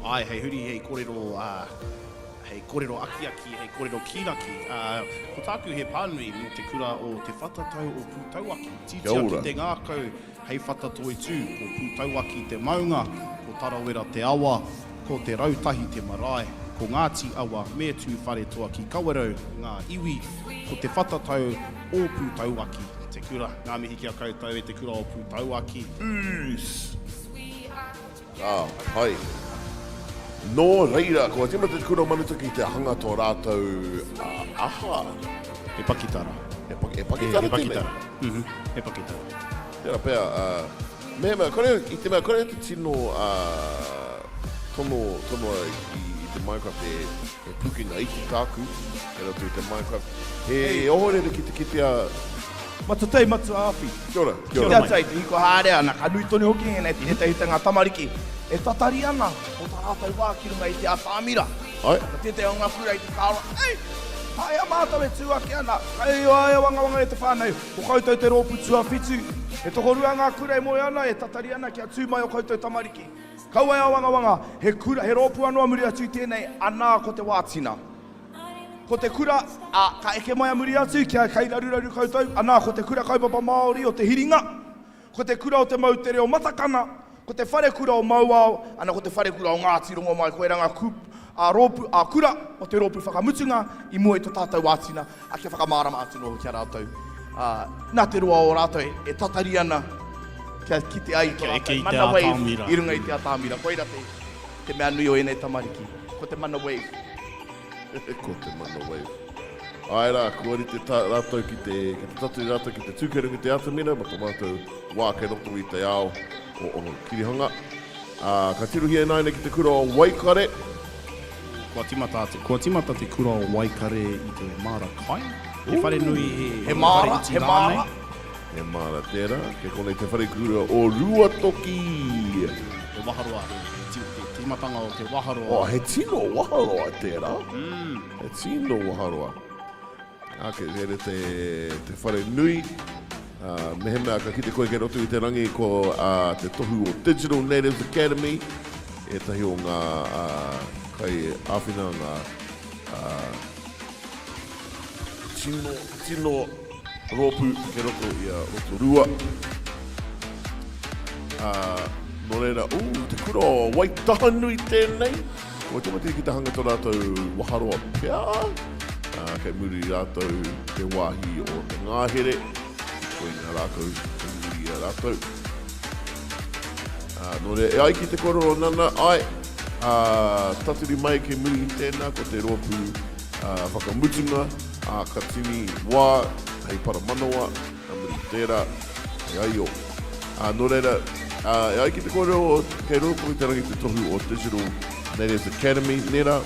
Āe, hei huri, hei kōrero, ā, hei kōrero akiaki, hei kōrero kīraki. Ā, ko tāku he pānui mō te kura o Te Whatatau o Pūtauaki. Kia Titia ki ora. te ngākau, hei whata toitū, ko Pūtauaki te maunga, ko Tarawera te awa, ko Te Rautahi te marae, ko Ngāti Awa me Tūwharetoa ki Kawerau ngā iwi, ko Te Whatatau o Pūtauaki te kura. Ngā mihi ki a koutou e te kura o Pūtauaki. Ūs! Ka pai. Nō reira, kua tīmata te Kura o Manutaki te hanga tō rātou aha? He pakitara. He, pa, he pakitara he, he tēnei? pakitara. Mm -hmm. He pakitara. Tērā pea, uh, mehemea, kore, i te mea, kore te tino uh, tono, tonoa i, i te Minecraft e, he pūkenga iti tāku, kei roto i te Minecraft. He hey. ohorere ki te kitea Matua Tei, Matua Awhi. Kia ora, kia Kia ora. ora. Te hiko haere ana, ka nui tonu hoki ēnei tētahi te ngā tamariki e tatari ana mō tā rātou wā ki runga i te atamira. Ai. Ko tētahi o ngā kura i te whakaaro, Ei! Haea mātou e tū ake ana, kai ai a wangawanga e te whānau, ko koutou te rōpū tuawhitu. He tokorua ngā kura e moe ana, e tatari ana kia tū mai o koutou tamariki. Kaua e āwangawanga, he kura, he rōpū anō a muri atu i tēnei, anā ko te wā tina. Ko te kura, ā, ka eke mai a muri atu kia kei raruraru koutou, anā, ko te kura kaupapa Māori o Te Hiringa, ko te kura o te moutere o Matakana, ko te wharekura o Mauao, ana ko te wharekura o Ngāti Rongomai, koirā ngā kūp, ā, rōpū, ā, kura o te rōpū whakamutunga i mua i to tātou ātina, ā, kia whakamārama atu noho ki a rātou, ā, nā te roa o rātou e tatari ana kia kite ai i to Kia eke rātou i te mana wave atamira. i runga i te atamira. Koirā te, te mea nui o ēnei tamariki, ko te mana wave. Ko te mana wave. Āe rā, kua rite tā rātou ki te, ki te tatari rātou ki te tū kei runga i te atamira ma tō mātou wā kei roto i te ao o o Kirihanga. Ā, ka tirohia ināianei ki te kura o Waikare. Kua timata te, kua timata te kura o Waikare i te māra kai. He wharenui, he, He he whare māra, iti he rānei. māra. He māra tērā, kei konei te wharekura o Ruatoki. He waharoa, he, he ti, te tīmatanga o te waharoa. Oh, he tino waharoa tērā. Mm. He tino waharoa. Ā, kei reira te, te whare nui. Uh, mehemea ka kite koe kei roto i te rangi ko uh, te tohu o Digital Natives Academy, ētahi o ngā uh, kai āwhina ngā uh, tino, tino rōpū kei roto i a Rotorua. Ā, nō reira, ū, te kura o Waitahanui tēnei. Kua tīmata ki te hanga tō rātou waharoa pea. Ā, kei muri rātou te wāhi o te ngahere. Koe ngā rākau kei muri i a rātou. Ā, nō reira, e ai ki te kōrero nana, āe, ā, taturi mai kei muri i tēnā ko te rōpū ā, whakamutunga, ā, ka tini wā hei paramanawa, ka muri i tērā, hei aio. Ā, nō reira, ā, e ai ki te kōrero, kei roto i te rangi te tohu o Digital Natives Academy, nē rā,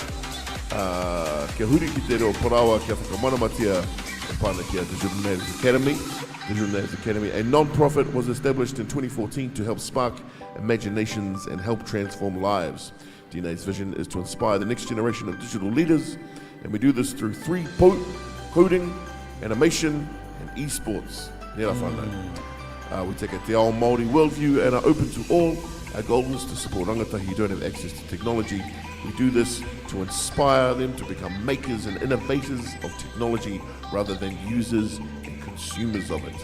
ā, kia huri ki te reo parāoa kia whakamaramatia e pā ana ki a Digital Natives Academy. Digital Natives Academy, a non-profit, was established in 2014 to help spark imaginations and help transform lives. DNA's vision is to inspire the next generation of digital leaders, and we do this through three po coding, animation, and esports. Nē rā whānau. Uh, we take a te ao Māori worldview and are open to all. Our goal is to support rangatahi who don't have access to technology. We do this to inspire them to become makers and innovators of technology rather than users and consumers of it.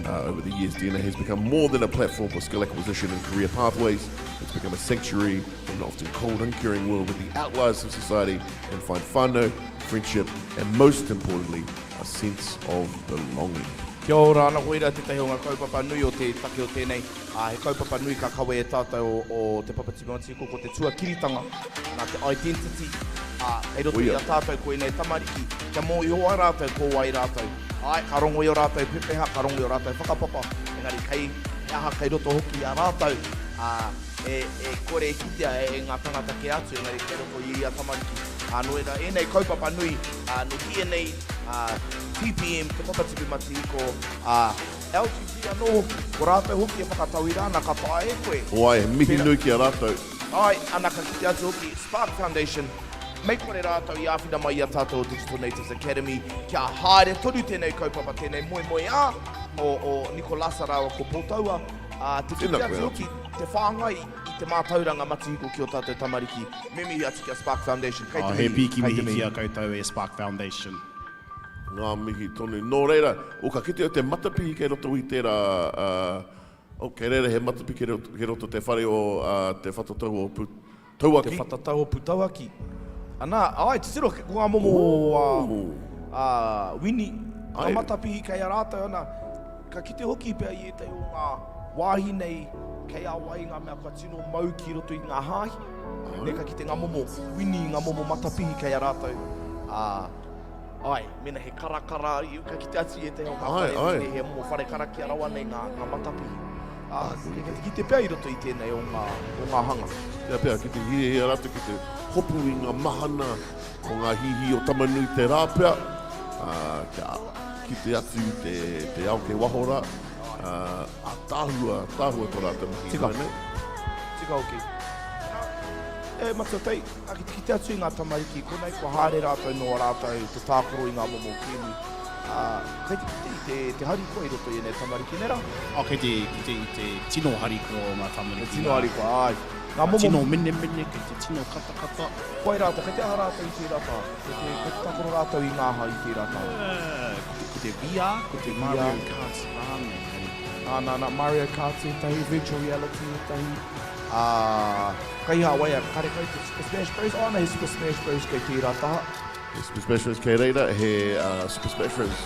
Uh, over the years, DNA has become more than a platform for skill acquisition and career pathways. It's become a sanctuary from an often cold, uncaring world with the outliers of society and find whānau, friendship, and most importantly, a sense of belonging. Kia ora, ana koira tētahi o ngā kaupapa nui o te take o tēnei, ā, he kaupapa nui ka kawe e tātou o, o Te Papatipu Matihiko, ko te tuakiritanga, nā te identity, ā, kei roto i a tātou ko ēnei tamariki, kia mōhio ai rātou ko wai rātou. Āe, ka rongo i ō rātou pepeha, ka rongo i ō rātou whakapapa, engari kei, he aha kei roto hoki i a rātou, ā, e, e kore e kitea e, e ngā tangata kē atu, engari kei roto i ia tamariki. Ā, nō reira, ēnei kaupapa nui, ā, nō DNA, ā, TPM, Te Papatipu Matihiko, ā, LGP anō hoki, ko rātou hoki e whakatauira ana ka taea e koe. Oh āe, he mihi nui ki a rātou. Āe, ana ka kite atu hoki, Spark Foundation, mei kore rātou i āwhina mai i a tātou o Digital Natives Academy kia haere tonu tēnei kaupapa, tēnei moemoeā o, o Nikolasa rāua ko Pōtaua, ā, te kite atu hoki, te whāngai i te mātauranga matihiko ki ō tātou tamariki. Me mihi atu ki a Spark Foundation, kei te mihi, He pīki kei te mihi mihi. ki a koutou e Spark Foundation. Ngā mihi tonu. Nō reira, oh, ka kite au te matapihi kei roto i tērā, ā, oh, kei reira he matapihi kei roto, kei roto te whare o, ā, Te Whatatau o Pu, Tauaki. Te Whatatau o Putauaki. Anā, āe, titiro, ko ngā momo, ā, ā, wini, ngā matapihi kei a rātou, ana, ka kite hoki pea i ētahi o ngā wāhi nei kei a wai ngā mea kua tino mau ki roto i ngā hāhi, nē, ka kite ngā momo wini, ngā momo matapihi kei a rātou, ā, Āe, mēnā he karakara, ka kite atu i ētahi o ngā whare nei, he momo whare karakia rawa nei ngā, ngā matapihi. Ā, kei te kite pea i roto i tēnei o ngā, o ngā hanga. Tērā pea, ki te hiahia rātou ki te hopu i ngā mahana o ngā hīhī o Tama-nui-te-rā pea, ā, kia kite atu i te, te ao kei waho rā, ā, ātaahua, ātaahua tō rātou mahi Tika. Tika hoki. E Matua Tei, ka kite atu i ngā tamariki konei kua haere rātou nō a rātou te tākaro i ngā momo kēmu. Ā, kei te kite i te, te harikoa i roto i ēnei tamariki, nē rā? Oh, kei te kite i te tino harikoa o ngā tamariki. Te tino harikoa, āe. Ngā momo... Tino menemene, kei te tino katakata. Wai rātou, kei te aha rātou i tērā taha? Kei te, kei te tākaro rātou i ngā aha i tērā taha? Ko te, ko te VR, ko te Mario Kart rānei. Nā, nā, nā, Mario Kart tētahi, Virtual Reality ētahi. Ā, kei hā waia, karekau te Super Smash Bros. Oh, ana he Super Smash Bros. Kei tērā taha. He Super Smash Bros. Kei reira, he Super Smash Bros.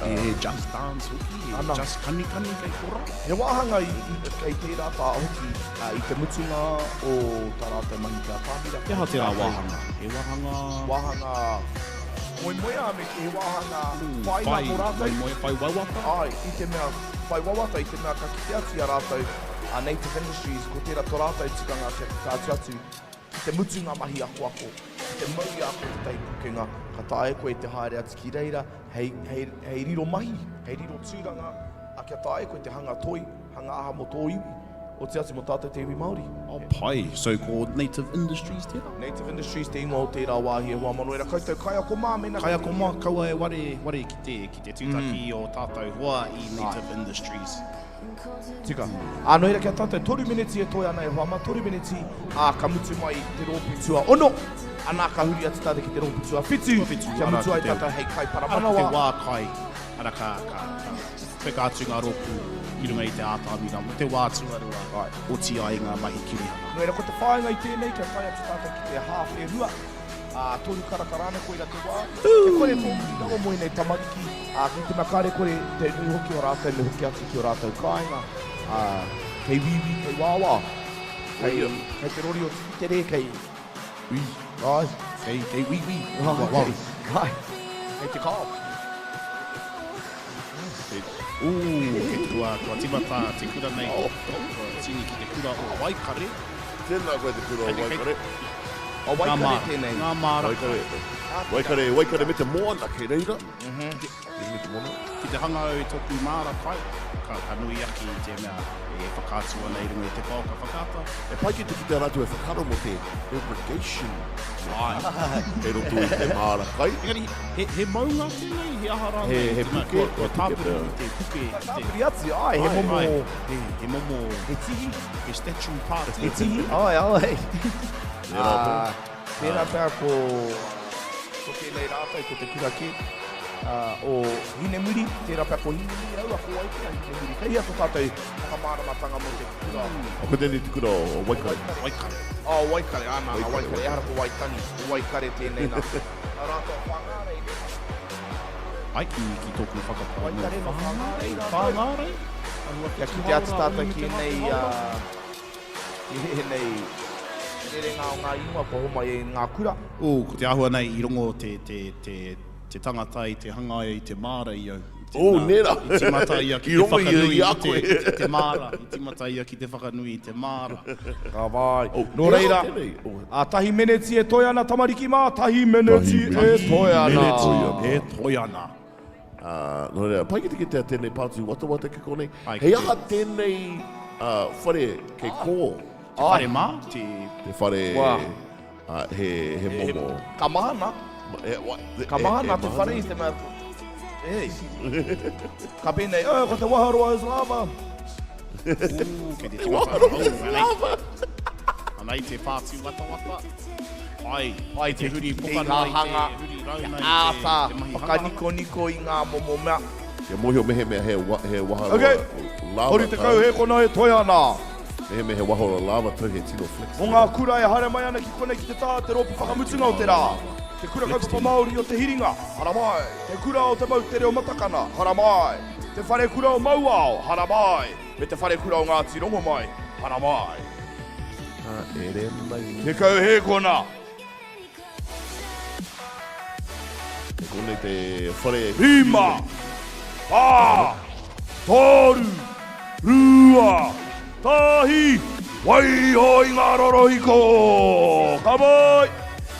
He Just Dance hoki, he ana. Just Kanikani kei korā. He wāhanga i, i, kei tērā taha hoki i te mutunga o tā rātou mahi ki a Tāmira. He aha tērā wāhanga? He wāhanga... Wāhanga moemoeā me he wāhanga whāinga mō rātou. Whai moemoea, whai wawata? Āe, i te mea whai wawata, i te mea ka kite atu i a rātou, a Native Industries, ko tērā tō rātou tikanga kia whakaatu atu ki te mutu ngā mahi akoako, ki te mau i a koe tētahi pukenga, ka taea koe te haere atu ki reira hei, hei, hei riro mahi, hei riro tūranga, ā, kia taea koe te hanga toi, hanga aha mō tō iwi, oti atu mō tātou te iwi Māori. Oh, pai. So ko Native Industries tērā? Native Industries te ingoa o tērā wāhi e hoa Manuera. Koutou kaiako mā, mēnā kei te. Kaiako mā, kaua e ware, ware ki te, ki te tūtaki i ō tātou hoa i Native Industries. Tika. Ā, nō reira kia tātou, toru meneti e toe ana e hoa mā, toru meneti, ā, ka mutu mai te rōpū tuaono, anā ka huri atu tātou ki te rōpū tuawhitu, kia mutu ai tātou hei kaiparamanawa. Arā ko te wā kai, arā ka, ka, ka peka atu ngā rōpū ki runga i te ātamira mō te wā tuarua, oti ai ngā mahi kirihana. Nō reira, ko te whāinga i tēnei, kia tae atu tātou ki te hāwhe rua, ā, toru karaka rānei, koira te wā. Kia kore tō muri rawa mō ēnei tamariki, ā, ki te mea kāre kore te nui hoki o rātou me hoki atu ki ō rātou kāinga, ā, kei wīwī, kei wāwā, kei, kei te rori o Tikitere, kei, ui, āe, kei, kei wīwī, wāwā, āe, kei te kao. Kei, ū, kei, kua, kua timata te kura nei, kua tini ki te kura o Waikare. Tēnā koe te kura o Waikare. O Waikare tēnei. Ngā māra. Waikare. Waikare, Waikare me te moana kei reira. Me te moana. Ki te hanga au i tōku māra kai, ka, ka nui ake i te mea e whakaatu ana i runga i te pouaka whakaata. E pai ki te kite a rātou e whakaaro mō te irrigation Āe. kei roto i te māra kai. Engari, he, he maunga tēnei, he aha rānei? He, he puke, Kua, kua he puke tāpiri pea. i te puke. Kua tāpiri atu, āe, he momo... Āe, he, he momo... He tihi. He statue party. He tihi, āe, āe. Tērā pea. Tērā pea ko, ko tēnei rātou, ko te kura kē, o Hinemuri, tērā pea ko Hinemuri aua, ko wai pea Hinemuri. Kei hea tō tātou whakamāramatanga mō te kura? Oh, ko tēnei te kura o Waikare. Waikare. Oh, Waikare, āna, ana, Waikare. Ehara ko Waitangi, ko Waikare tēnei nā. Nā rātou a Whāngārei, nē? Ai, ki, ki tōku whakapae mō Waikare nō Whāngārei rātou. Whāngārei? Kia kite atu tātou ki ēnei, ki ēnei rerenga o ngā ingoa kua homai e ngā kura. Ū, ko te āhua nei i rongo te, te, te, te tangata i te hangaia i te māra i au. Oh, nē rā. I tīmata ia ki I te rongo ia whakanui i a i te, koe. i te māra. I tīmata ia ki te whakanui i te māra. Ka vai. Oh, Nō he aha reira, tēnei? Oh. ā, tahi meneti e toe ana tamariki mā, tahi meneti e toe ana. Meneti E toe ana. Ā, nō reira, pai ki te kitea tēnei pātū watawata ki konei. Pai Hei ki te- aha tēnei ā, whare kei kō? Te whare mā, te... Te whare, Wā. ā, he, he momo. Ka mahana. E, wa, Ka e, mahana e te whare i te mea... Ei. Ka pēnei, oh, ko te waharoa is lava. Ooh, kei te tīmata. Waharoa is lava. Anei te pātū watawata. Pai, Pai te huri te poka noa i te hanga, huri rauna te i te, āta te mahi hangahanga. whakanikoniko i ngā momo mea. Kia mōhio mehemea he, wa, he waharoa Okay. lava 30 he kona e toe ana. Mehemea he waharoa lava tau he tino flex. Mō ngā kura e haere mai ana ki konei ki te taha te rōpū whakamutunga o te rā. Te Kura Kaupapa Māori o Te Hiringa, haramai. Te Kura o Te Moutere o Matakana, haramai. Te Wharekura o Mauao, haramai. Me Te Wharekura o Ngāti Rongomai, haramai. Haere mai. 10 hēkona. E konei te whare. Rima, wha, toru, rua, tahi, waiho i ngā rorohiko! Ka mai!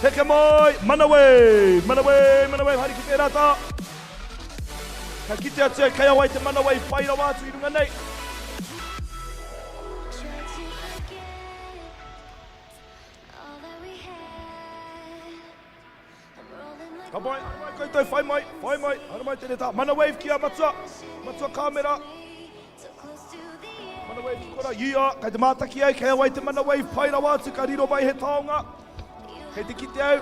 Heke mai! Mana wave! Mana wave! Mana wave! Haere ki tērā tā! Ka kite atu au kei a wai te mana wave pai rawa atu i runga nei. Ka mai, ka mai koutou, whai mai, whai mai, haere mai tēnei taha. Mana wave ki a Matua, Matua kāmera. Mana wave ki kora, yeah, kei te mātaki au, kei a wai te mana wave pai rawa atu, ka riro mai he taonga. Kei te kite au,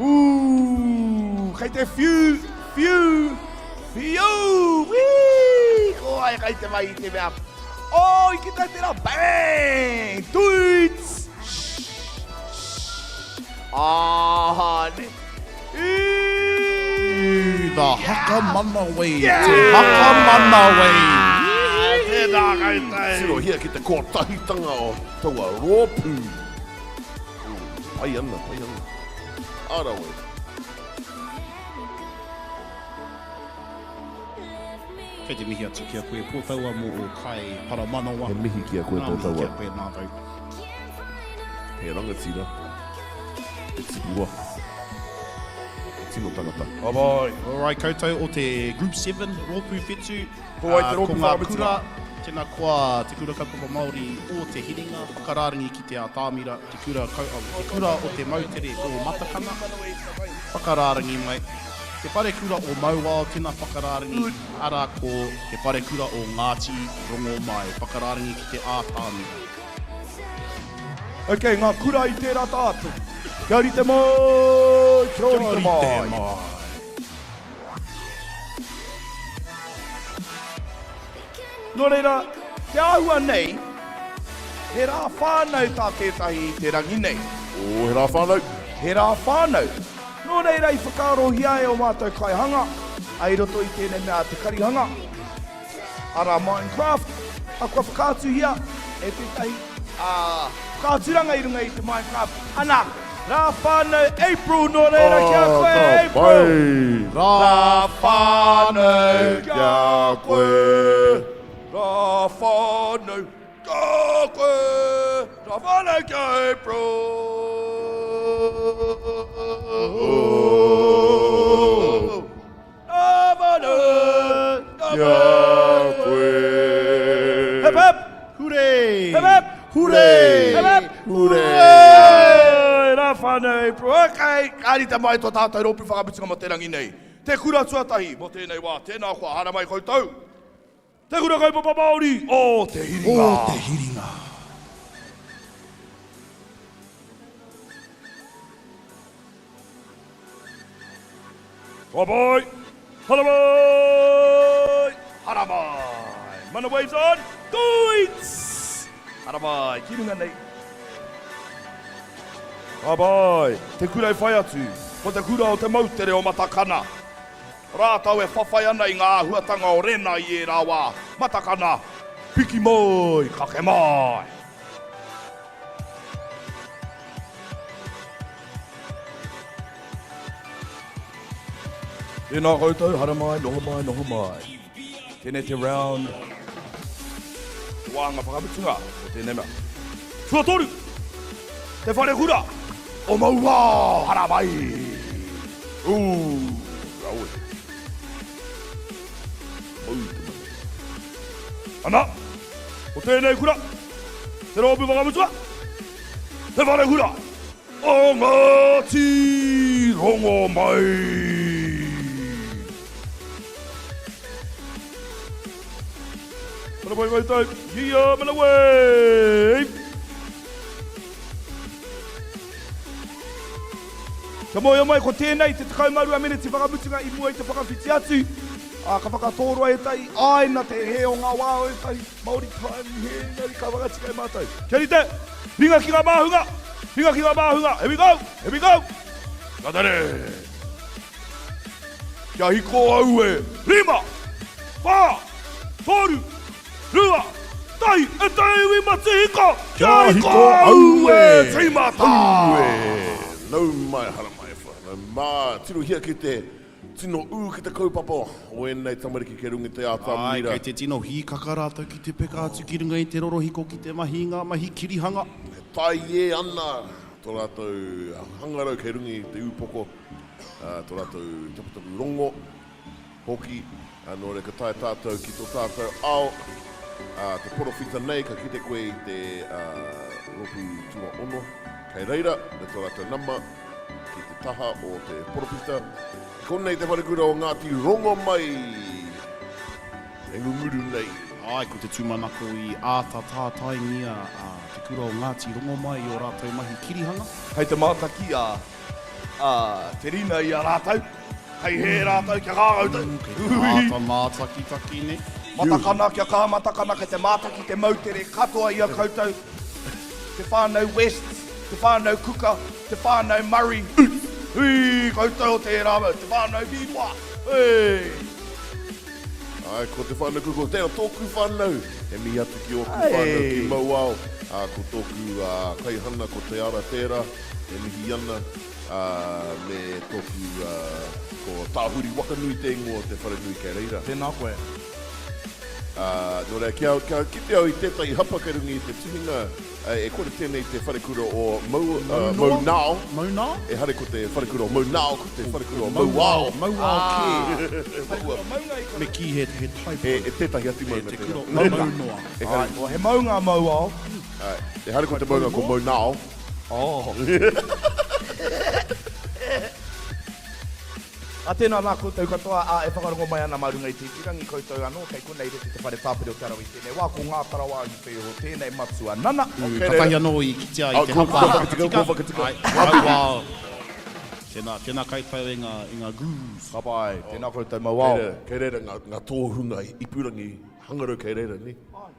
ooh, kei te whiu, whiu, whiu, wii, ko ai kei te mai i te mea. Oh, i kite au tērā, bang, tuits, shh, shh, ah, ne. Ooh, the haka mana wei, te haka mana wei. Tēnā koutou. Tirohia ki te kotahitanga o taua rōpū. Pai ana, pai ana. A rawe. Kei te mihi atu ki a koe Pōtaua mō ō kai paramanawa. He mihi ki a koe Ngā mihi Pōtaua. ki a koe mātou. He rangatira. He tipua. He tino tangata. Bye bye. Alright koutou o te Group 7, Rōpū Whetū. Ko wai te Ā, rōpū Ko ngā whakamutunga? kura, tēnā koa Te Kura Kaupapa Māori o Te Hiringa, whakarārangi ki te Ātamira, Te Kura, Kau, Te Kura o Te Moutere o Matakana, whakarārangi mai. Te Wharekura o Mauao, tēnā whakarārangi, arā ko Te Wharekura o Ngāti Rongomai, whakarārangi ki te Ātamira. Ok, ngā kura i tērā tātou. Kia rite mai! Kia rite mai! Nō reira, te āhua nei, he rā whānau tā tētahi i te rangi nei. Oh, he rā whānau. He rā whānau. Nō reira i whakaarohia e ō mātou kaihanga, ā, i roto i tēnei mea te karihanga, arā Minecraft, ā, kua whakaatuhia e tētahi, ā, whakaaturanga i runga i te Minecraft, ana, rā whānau April, nō reira ki a koe Ka April! pai! Rā whānau ki a koe! Rā whānau ki a koe! Rā whānau ki a April! Ki a koe. Hip hip! Hurei! Hip hip! Hurei! Hip hip! Hurei! Rā whānau April. Ok, ka rite mai tō tātou rōpū whakamutunga mō te rangi nei. Te kura tuatahi mō tēnei wā. Tēnā koa, haere mai koutou. Te Kura Kaupapa Māori o Te Hiringa. O Te Hiringa. Ka pai! Haramai! Haramai! Mana waves on! Goits! Haramai! Ki runga nei. Ka pai! Te kura e whai atu, ko te kura o te moutere o Matakana. Rātou e whawhai ana i ngā āhuatanga o Rena i ērā wā. Matakana! Piki mai! Kake mai! Tēnā koutou, haramai, noho mai, noho mai. Tēnei te round, te wāhanga whakamutunga o tēnei mea. Tuatoru, te wharekura o Mauao, haramai! Ū, rawe. Mau te manu. Ana, ko tēnei kura, te rōpū whakamutunga, te wharekura o Ngāti Rongomai. Mana wai koutou, ia mana wai! Kia mōhio mai ko tēnei te 12 meneti whakamutunga i mua i te whakawhiti atu, ā, ka whakatōroa ētahi āe na te hē o ngā wā o ētahi Māori time i hē engari ka whakatika e mātou. Kia rite! Ringa ki ngā māhunga! Ringa ki ngā māhunga! Here we go! Here we go! Ka tere! Kia hiko au e! Rima! Whā! Toru! Rua, tahi, e te iwi matihiko! Kia hiko aue! Tīmata! Aue! Nau mai, haramai whanau mā, tirohia ki te tino ū ki te kaupapa o ēnei tamariki kei runga i te atamira. Āe, kei te tino hīkaka rātou ki te peka atu ki runga i te rorohiko ki te mahi i ngā mahi kirihanga. E taie ana tō rātou hangarau kei runga i te ūpoko, tō rātou taputapu rongo. Hoki, nō reira ka tae tātou ki tō tātou ao, ā, te porowhita nei ka kite koe i te rōpū tuaono kei reira me tō rātou nama ki te taha o te porowhita. Ki konei te wharekura o Ngāti Rongomai e ngunguru nei. Āe, ko te tūmanako i āta tātaingia te kura o Ngāti Rongomai i ō rātou mahi kirihanga. Kei te mātaki a Te Rina i a rātou. Kei hē rātou kia kā koutou. Kei te āta mātakitaki nei. Matakana, kia kā matakana, kei te mātaki te moutere katoa i a koutou. Te whānau West, te whānau Kuka, te whānau Murray. Hui, koutou o tērā mau, te whānau Hīroa. Hei! Āe, ko te whānau Kuka, tērā tōku whānau. E mihi atu ki ōku whānau ki Mauao. Ā, ko tōku kaihana ko Te Ara tērā. E mihi ana, ā, me tōku, ā, ko Tāhuri Wakanui te ingoa o te wharenui kei reira. Tēnā koe. Ā, nō reira, kia, kia kite au i tētahi hapa kei runga i te tuhinga, ā, e kore tēnei te wharekura o Mau, ā, Maunao. Maunao? Ehara ko te wharekura o Maunao, ko te wharekura o Mauao. Mauao kē. Wharekura o Maunga i konei. Me kī he, he typo. He, e tētahi atu maunga Te tērā. kura o Maunoa. Ehara. Āe, he maunga a Mauao. Āe, ehara ko te maunga ko Maunao. Oh. A tēnā nā koutou katoa, ā, e whakarongo mai ana mā runga i te ipurangi koutou anō, kei konei reti te whare tāpere o Te Arawa i tēnei wā, ko Ngā Tarawāhi Wheoho tēnei matua nana. Katahi anō i kitea i te hapa whakatika. Ai, mauao. Tēnā, tēnā koutou e ngā, e ngā gurus. Ka pai, tēnā koutou mauao. Kei reira ngā, ngā tōhunga ipurangi hangarau kei reira, nē? Ai.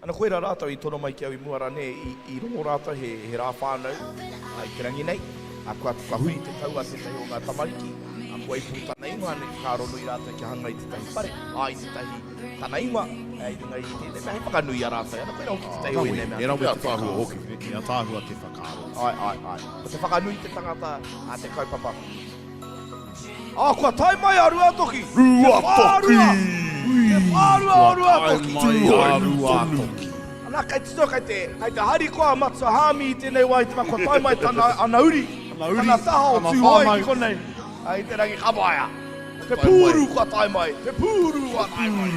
Ana koira rātou i tono mai ki au i mua ranē, i, i rongo rātou he, he rā whānau, ā, i te rangi nei, ā, kua, kua huri te tau a tētahi o ngā tamariki, ā, kua ipu tana ingoa, ana i whakaaro nui rātou kia hanga i tētahi whare, ā, i tētahi tana ingoa, ā, i runga i tēnei mea, hei whakanui i a rātou. Ana koira hoki tētahi o ēnei mea. He rawe He te ataahua whakaaro. hoki. He ataahua te whakaaro. Āe, āe, āe. Ko te whakanui i te tangata, ā, te kaupapa. Ā, kua tae mai a Ruatoki! Ruatoki! Te whārua o Ruatoki! Kua tae mai a Ruatoki! Ana, kei tito, kei te, kei te harikoa a Matua Hāmi i tēnei wā i te mea kua tae mai tana, ana uri, Ana uri, tana taha o tana Tūhoe whānau. ki konei, ā, i te rangi ka waea. Te pūru kua tae mai, te pūru kua tae mai.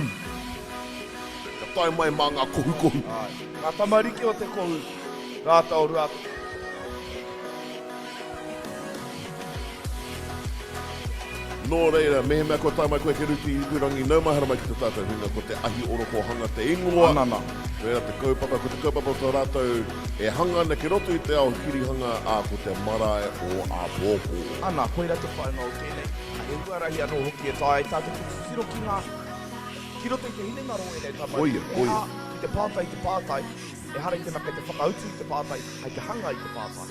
Ka tae mai mā ngā kohukohu. Āe, ngā tamariki o te kohu, rātou o Ruatoki. Nō reira, mehemea kua tae mai koe ki Ruti Ipurangi, nau mai haramai ki tō tātou hunga, ko te Ahi Orokohanga te ingoa. Anana. Koirā te kaupapa, ko te kaupapa o tō rātou e hanga ana ki roto i te ao kirihanga, ā, ko te marae o āpōpō. Ana, koirā te whāinga o tēnei. He huarahi anō hoki e taea ai tātou ki te titiro ki ngā, ki roto i te hinengaro o ēnei tamariki. Koia, koia. Ehara, ki te pātai i te pātai, ehara i te mea kei te whakautu i te pātai, kei te hanga i te pātai.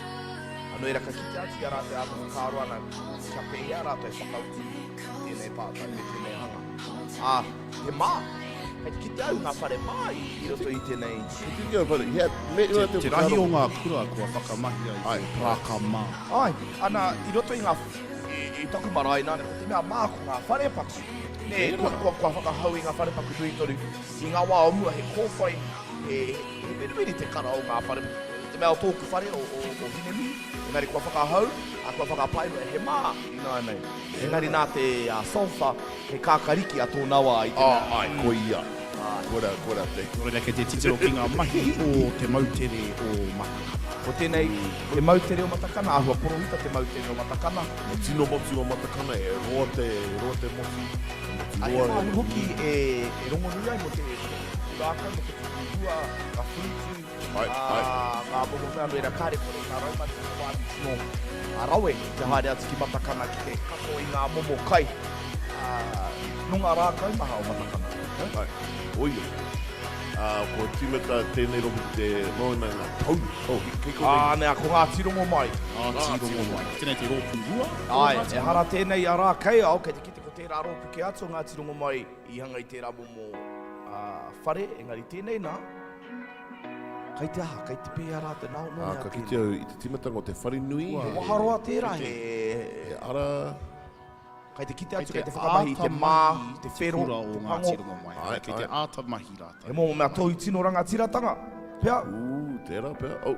Anō ērā ka kitea atu i a rātou e āta whakaaro ana kia pēhea rātou e whakautu i tēnei pātai me tēnei hanga. Ā, te mā, kei te kite au ngā whare mā i, i roto i tēnei. Kei te kite au whare, he, me ua te Te rahi o ngā kura kua whakamahia i te paraka mā. Āe, ana, i roto i ngā, i, i. i taku marae nā, ko te mea mā ko ngā wharepaku. Nē, kua, kua, kua whakahau i ngā wharepaku nui tonu. I ngā wā o mua he kōwhai, he, he mirimiri te kara o ngā whare, te mea o tōku whare o, o, o Hinemihi, engari kua whakahau, ā, kua whakapaerua he mā ināianei. Engari nā te uh, sulphur, he kākariki a tōna wā i te mea. Ā, āe, koia. Koira, koira te. Nō reira kei te titiro ki ngā mahi o te moutere o Matakana. Ko tēnei, te moutere o Matakana, āhua porohita te moutere o Matakana. He tino motu o Matakana, he roa te, he roa te motu. He motu A he roa. wāhi hoki e, e rongonui ai mō te, mō te tupu rākau, mō te tupu hua, ngā whūtu, Ai, ā, ai. ngā momo mea nō reira kāre kore ngā raumati he wāhi tino rawe te haere atu ki Matakana ki te kako i ngā momo kai, ā, nō ngā rākau maha o Matakana. Ai, koia. Ā, kua tīmata tēnei rōpū ki te moana ngā pou. Oh, kei konei. Ā, nā, ko Ngāti Rongomai. Ngāti Rongomai. Tēnei te rōpū rua o Āe, Ngāti ehara tēnei i a Rākeiao, kei te kite ko tērā rōpū kē atu o Ngāti Rongomai i hanga i tērā momo whare, engari tēnei nā, kei te aha, kei te pēhea rātou, nā, nō Ā, mea ka tēnei. kite au i te tīmatanga o te wharenui, He he, waharoa tērā, he, he ara, kei te kite atu, Kei kei te whakamahi i te mā, te whero, kura o te Ngāti pango. Rongomai. Āe, Kei te āe. āta mahi rātou. He momo mea tohu tino rangatiratanga, pea. Ū, tērā pea, oh.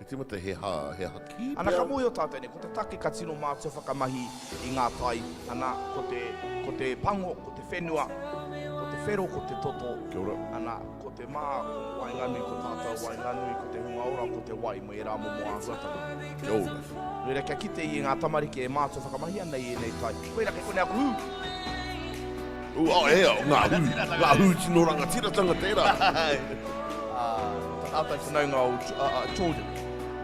Te timata he ha, he hakī Ana pea? ka mōhio tātou nei, ko te take ka tino mātua whakamahi i ngā tai, ana, ko te, ko te pango, ko te whenua, ko te whero, ko te toto, Kia ora. ana, ko te mā, ko waenganui, ko tātou waenganui, ko te hunga ora, ko te wai, mō ērā momo āhuatanga. Kia ora. Nō reira, kia kite i ngā tamariki e mātua whakamahi ana i ēnei tai. Koirā kei konei aku hū! Ū, oh, e, oh, ngā hū, ngā hū tino rangatiratanga tērā. Ā, tā tātou whanaunga o Jordan.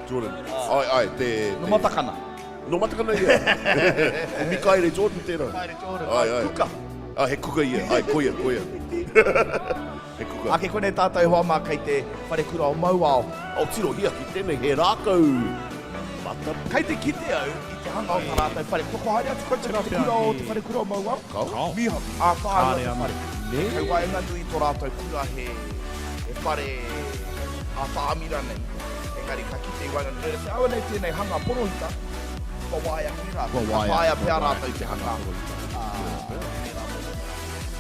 Jordan. Ai, ai, te... No Matakana. No Matakana ia. Ko Mikaere Jordan tērā. Mikaere Jordan, ai, ai. Kuka. Ah, he kuka ia. Ai, koia, koia. He kuka. Ake konei tātou e hoa mā kei te wharekura o Mauao. Oh, tirohia ki tēnei, he rākau mata. Kei te kite au i te hanga o tā rātou whare. Kua haere atu koutou ki te kura o te wharekura o Mauao? Kao. Mīharo. Ātaahua te whare. Nē? Kei waenganui i tō rātou kura he, he whare ātamira nei. Engari ka kite i waenganui. Nō reira, te aua nei tēnei hanga porohita, kua waea kē rātou. Kua waea. Ka taea pea Kua waea rātou te hanga. Ā, tērā momo.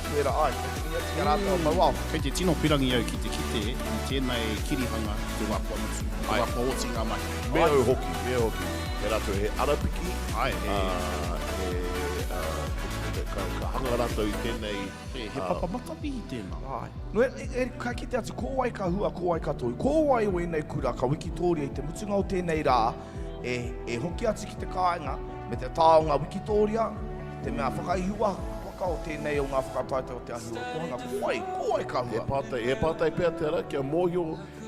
Tērā, āe, kei te mihi atu ki a rātou o Mauao. Kei te tino pirangi au ki te kite i tēnei kirihanga ki te wā kua mutu, ki te wā kua oti ngā mahi. Me au hoki, me au hoki. He rātou, he arapiki, Āe, he. ā, he, ā, ka, ka hanga rātou i tēnei, He, he papa matapihi tēnā. Āe. Nō e, e, ka kite atu, ko wai ka hua, ko wai ka tohu. Ko wai o ēnei kura ka wikitōria i te mutunga o tēnei rā, e, e hoki atu ki te kāinga me te taonga wikitōria, te mea whakaihuwa waka o tēnei o ngā whakataetae o Te Ahi o Rokohanga. Ko wai, ko wai ka He hua? pātai, he pātai pea tērā kia mōhio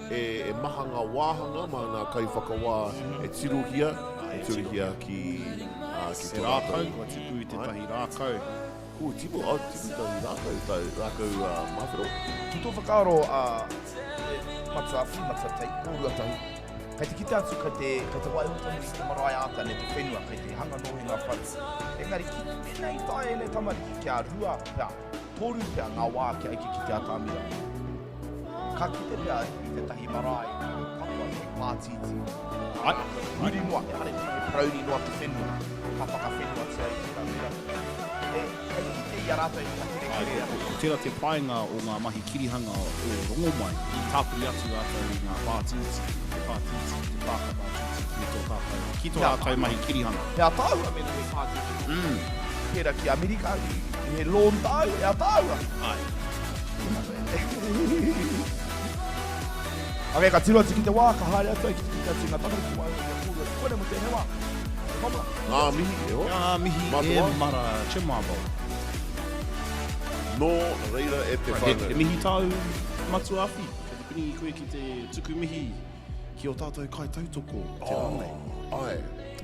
e, e maha ngā wāhanga mā ngā kaiwhakawā e tirohia, e tirohia ki, ā, ki He tō rākau, rātou. kua tipu i tētahi rākau. Kua tipu, oh, tipu tahi rākau, tahi rākau uh, māwhero. Ki tō whakaaro a uh, Matua Awhi, Matua Tei, kōrua tahi, kei te kite atu kei te, kei te waiho tonu i te marae ātea nei te whenua, kei te hanga nohi ngā whare. Engari, ki mēnā i taea ēnei tamariki kia rua pea, toru pea ngā wā kia eke ki te atamira. Ka kite pea i tētahi marae katoa he pātītī. Ai. Huri noa, ehara i te mea he parauri noa te whenua, ka whakawhenuatia i tērā mea. E, kei te kite i a rātou e whakakerekere ana. Ko tērā te painga o ngā mahi kirihanga o Rongomai, i tāpiri atu rātou i ngā pātītī, te pātītī, te pāka pātītī ki tō tātou, ki tō rātou mahi kirihanga. He ataahua mēnā he pātītī. Mm. Pērā ki Amerika, he lawn tāu, he ataahua. Ai. Ok, ka tiro atu ki te wā, ka haere atu ai ki te kite atu i ngā tamariki wā i a kōrua. Koe nei mo tēnei wā. E mama. Ngā mihi, e hoa. Ngā mihi Mā te e wā. mara Chemabo. Nō reira e te whānau. He mihi tāu Matua Awhi. Kei te piringi koe ki te tuku mihi ki ō tātou kaitautoko i te rā nei. Oh, āe.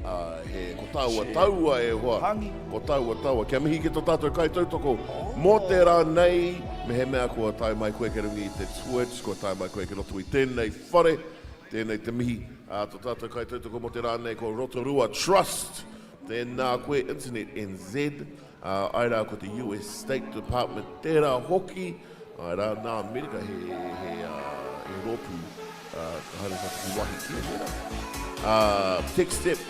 Ā, he, ko tāua taua e hoa. Hangi. Ko tāua taua. Kia mihi ki tō tātou kaitautoko mō te rā nei. Mehemea kua tae mai koe ki runga i te Twitch, kua tae mai koe ki roto i tēnei whare, tēnei te mihi a tō tātou kaitautoko mō te rā nei ko Rotorua Trust. Tēnā koe Internet NZ. Ā, āe rā ko te US State Department tērā hoki. Āe rā, nā Amerika he, he, he rōpū. Ka haere tātou ki wāhi kē, nē rā? Techstep,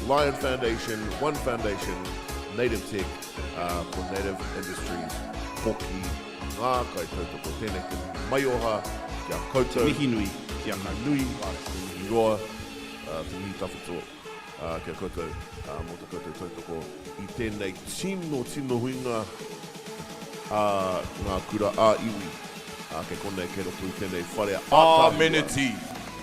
Lion Foundation, One Foundation, Native Tech, ā, ko Native Industries hoki ngā kaitautoko. Tēnei te mihi maioha ki a koutou. Te mihi nui ki a koutou. Te mihi nui, te mihi roa, te mihi tawhito ki a koutou mō to koutou tautoko i tēnei tino, tino huinga a ngā kura ā-iwi. Ā, kei konei, kei roto i tēnei whare Whā ātaahua. meneti.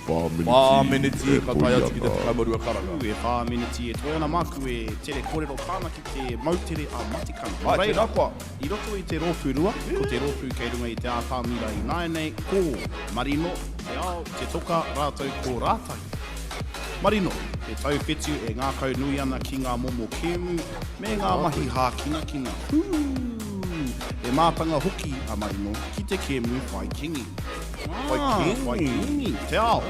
Whā Whā meneti meneti e ka toe tae atu ki te ana. 12 karaka. Ū, e whā meneti e toe ana māku e tere kōrero pāna ki te moutere a Matikana. Nō Āe, reira, tēnā koa. i roto i te rōpū rua, ko te rōpū kei runga i te ātamira ināianei, ko Marino, Te Ao, Te Toka rātou ko Rātahi. Marino, he tauwhetu e ngākau nui ana ki ngā momo kēmu me ngā mahi hākinakina. Hū! He mātanga hoki a Marino ki te kēmu whai kingi. Whai Ah, kingi? Whai kingi. Te ao,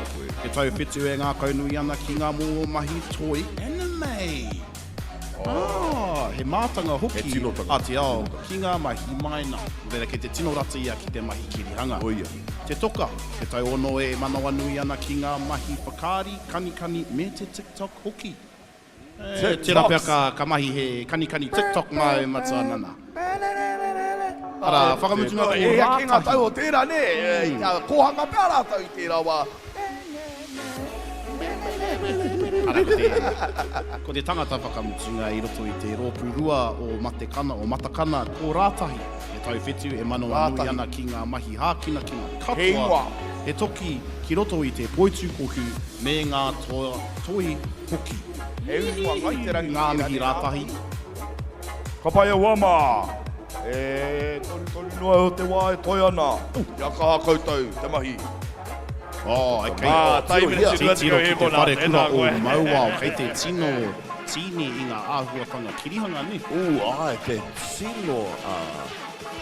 he tauwhetu e ngākau nui ana ki ngā momo mahi toi anime. Ah, he mātanga hoki He tino tangata, a Te Ao tino tangata. ki ngā mahi maina. Nō reira kei te tino rata ia ki te mahi kirihanga. Koia. Te toka, he tauono e manawanui ana ki ngā mahi whakaari, kanikani me te TikTok hoki. Eh, tērā pea ka, ka mahi he kanikani TikTok māu matua nana. Arā, whakamutunga ko E hia kē ngā Rātahi. tau o tērā, nē? I te kōhanga pea rātou i tērā wā. Arā, ko te, ko te tangata whakamutunga i roto i te rōpū rua o Matekana, o Matakana, ko Rātahi, he tauwhetu e manawanui Rātahi. ana ki ngā mahi hākinakina He katoa, ingoa. he toki ki roto i te poitūkohu me ngā toa toi hoki. He ingoa ngai te rangi Ngā tērā, mihi nē, Rātahi. Ka pai aua mā. E torutoru noa o te wā e toe ana. Kia kaha koutou te mahi. Oh, e kei Ah, tai Tirohia. miniti titiro 20 ki he te kona. wharekura Tēnā o koe. Mauao, kei te tino tīni i ngā āhuatanga kirihanga, nē? Ū, āe, te tino, ā,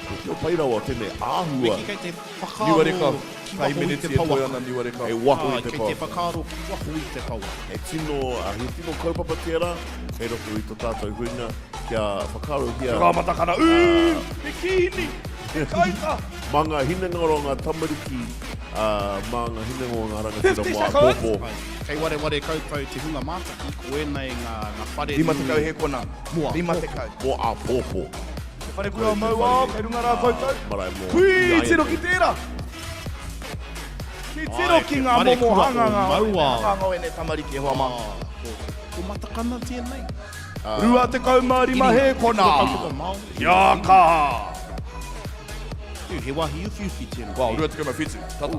te tino pai rawa tēnei āhua. Wiki kei te whakaaro Niwareka, ki tai waho i te miniti e toe pouaka. ana Niwareka. Kei waho i Āe, te kei te pouaka. whakaaro ki waho i te pouaka. He tino, ā, he tino kaupapa tērā, kei roto i to tātou huinga, kia whakaarohia. Te Matakana, ū, te kīni, te kaita. Mā ngā hinengaro o ngā tamariki, ā, mā ngā hinengaro o ngā rangatira 50 mō seconds. āpōpō. Kei wareware koutou te hunga mātaki, ko ēnei ngā, ngā whare nui. 50 he kona. Mō āpōpō. 50. Mō āpōpō. Te wharekura o Mauao, kei runga rā koutou. Marae mō. Hui, tiro ki tērā! Ki tiro ki ngā momo hanganga o hanganga o ēnei tamariki e hoa mā. Ko Matakana tēnei. 25 hēkona! Kia kaha! He wāhi uwhiuwhi tēnā. Wow, 27, tata.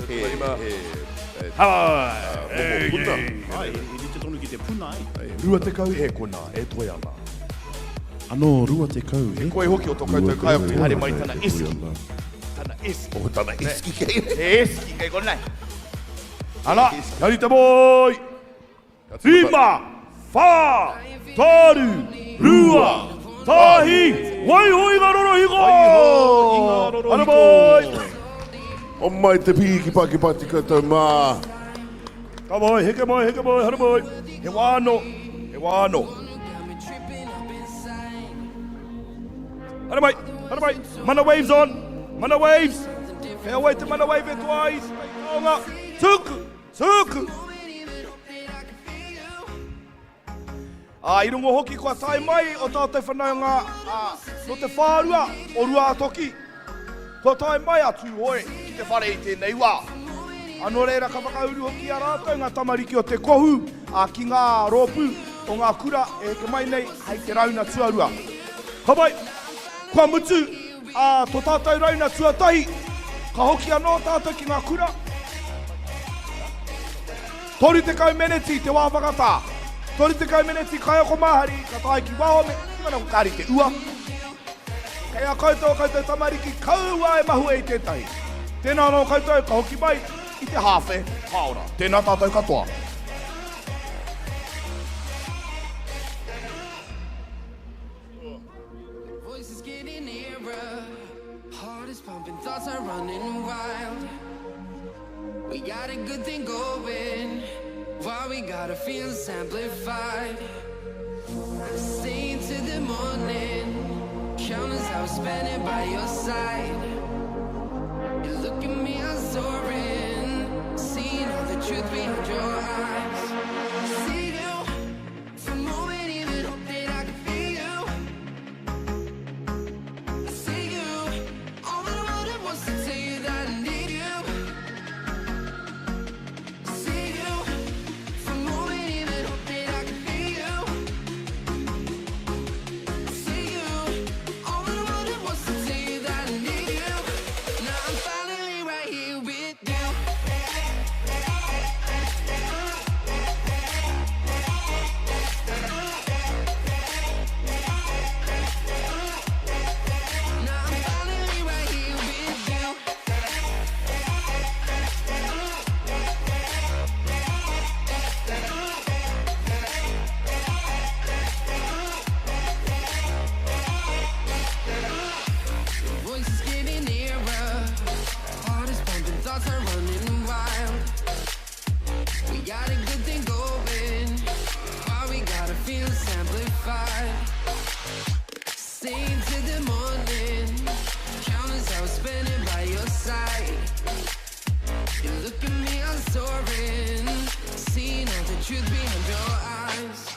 He, 25. he, he, Hai! momo puna. Ai, he rite tonu ki te puna, ai. 20 hēkona e toe ana. Anō 20 hēkona. Koe hoki o tō koutou kaiako i haere mai tana eski. Tana eski. Oh, tana eski kei. He eski kei konei. Ana, kia rite moi! Rima, whā, toru, rua, tahi, waiho i ngā rorohiko! Waiho i ngā rorohiko! Haere mai! Homai te pihi ki Pakipati koutou mā. Ka mai, heke mai, heke mai, haere mai. He wā anō, he wā anō. Haere mai, haere mai. Mana waves on, mana waves. Kei a wai te mana wave e toa ai i te taonga. Tuku, tuku. Ā, i rongo hoki kua tae mai o tātou whanaunga, ā, nō te whārua o Ruātoki, kua tae mai a Tūhoe ki te whare i tēnei wā. Ā, nō reira ka whakauru hoki i a rātou ngā tamariki o te kohu, ā, ki ngā rōpū o ngā kura e heke mai nei hei te rauna tuarua. Ka pai, kua mutu, ā, tō tātou rauna tuatahi, ka hoki anō tātou ki ngā kura. 30 meneti te wā whakatā. 30 meneti kaiako māhari ka tae ki waho me tīmana ko kāri te ua. Kei a koutou a koutou tamariki kaua e mahue i tētahi. Tēnā anō koutou ka hoki mai i te hāwhe hāora. Tēnā tātou katoa. We got a good thing going. Why we gotta feel amplified? Stay to the morning. Countless hours spending by your side. You look at me, I'm soaring. the truth behind your eyes. See you for a moment, even hope that I can feel you. I see you. All that I wanted was to tell you that I need you. See you for a moment, even hope that I can feel you. See you. All that I wanted was to tell you that I need you. Now I'm finally right here with you. Now I'm finally right here with you. Your voice is getting nearer. Heart is pumping, thoughts are running wild. We got a good thing going. Why we gotta feel amplified? Staying till the morning. Countless hours spending by your side. You look at me, I'm soaring. Seeing all the truth behind your eyes.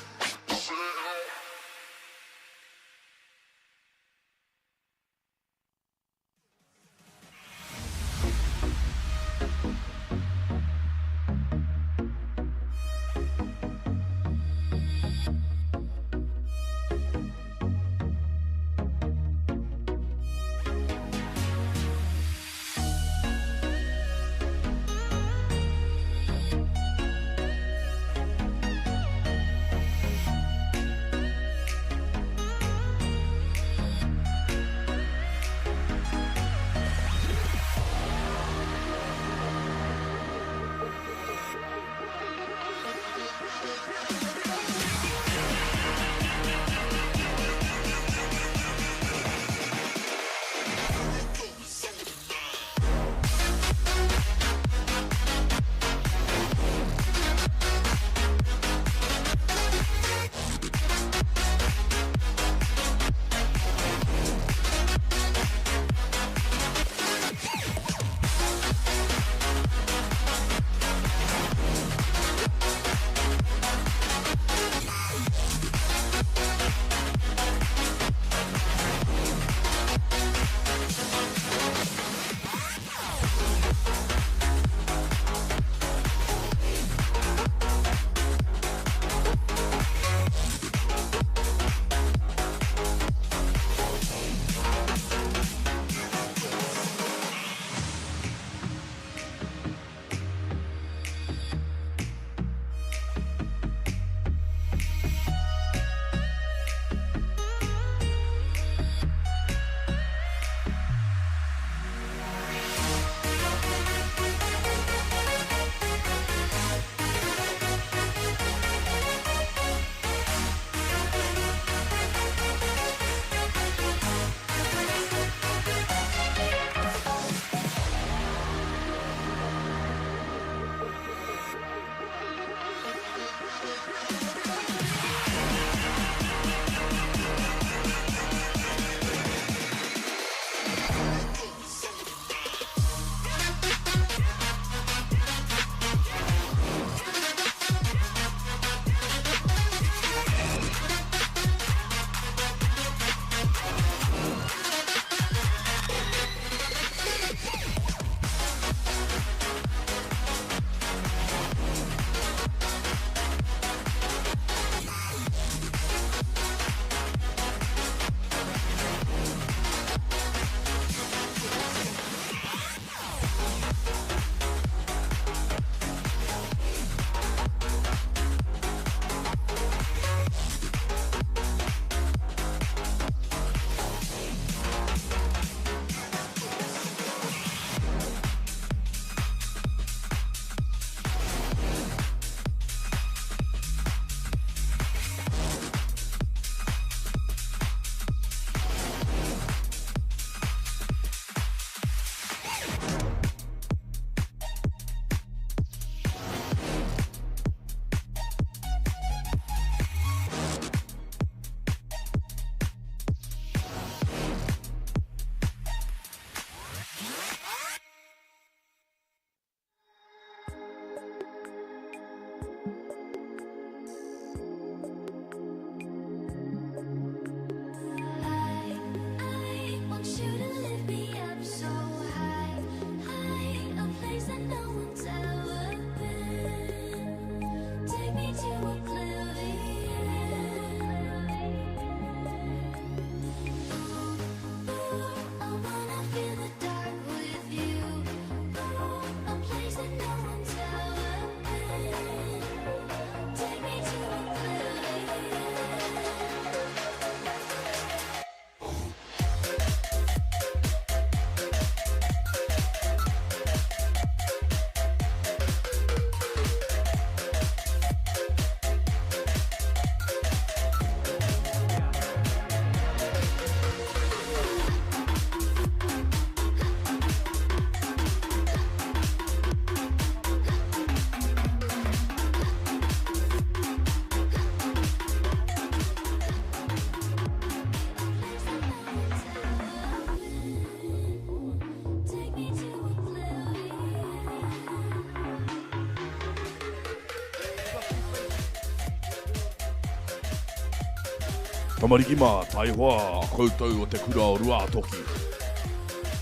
Tamariki mā, taihoa a koutou o te kura o Ruātoki.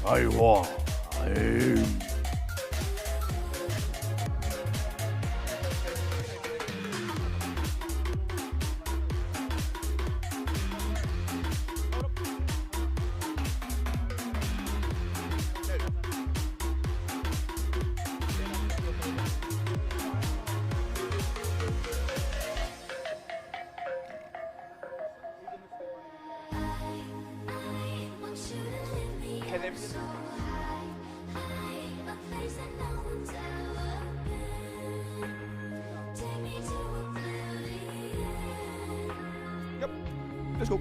Taihoa. Ae. Yep. Let's go.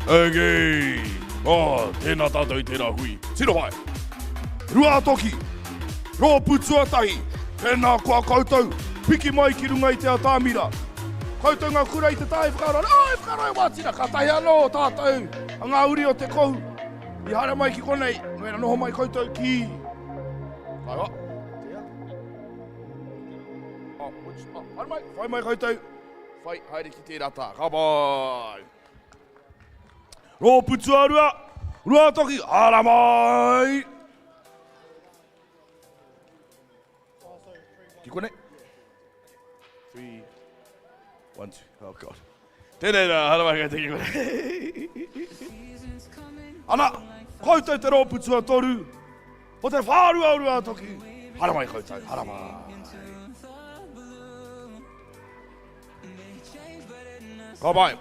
Okay. Oh, tēnā tātou i tērā hui. Tino pai. Ruātoki, rōpū tuatahi, tēnā koa koutou, piki mai ki runga i te atamira. Koutou ngā kura i te taha i whakaaro, oh, i whakaaro e wātina, kātahi anō tātou a ngā uri o te kohu i haere mai ki konei, nō reira noho mai koutou ki... Taihoa. Oh, which, oh, haere mai, whai mai koutou, whai, haere ki tērā tā. Ka pai! Rōpū tuarua, Ruatoki, haere mai! Ki konei. 3, 1, 2, oh God. Tēnei rā, haere mai koutou ki konei. Ana, koutou te rōpū tuatoru, o te whārua o Ruatoki. Haere mai koutou, haere mai. Ka pai.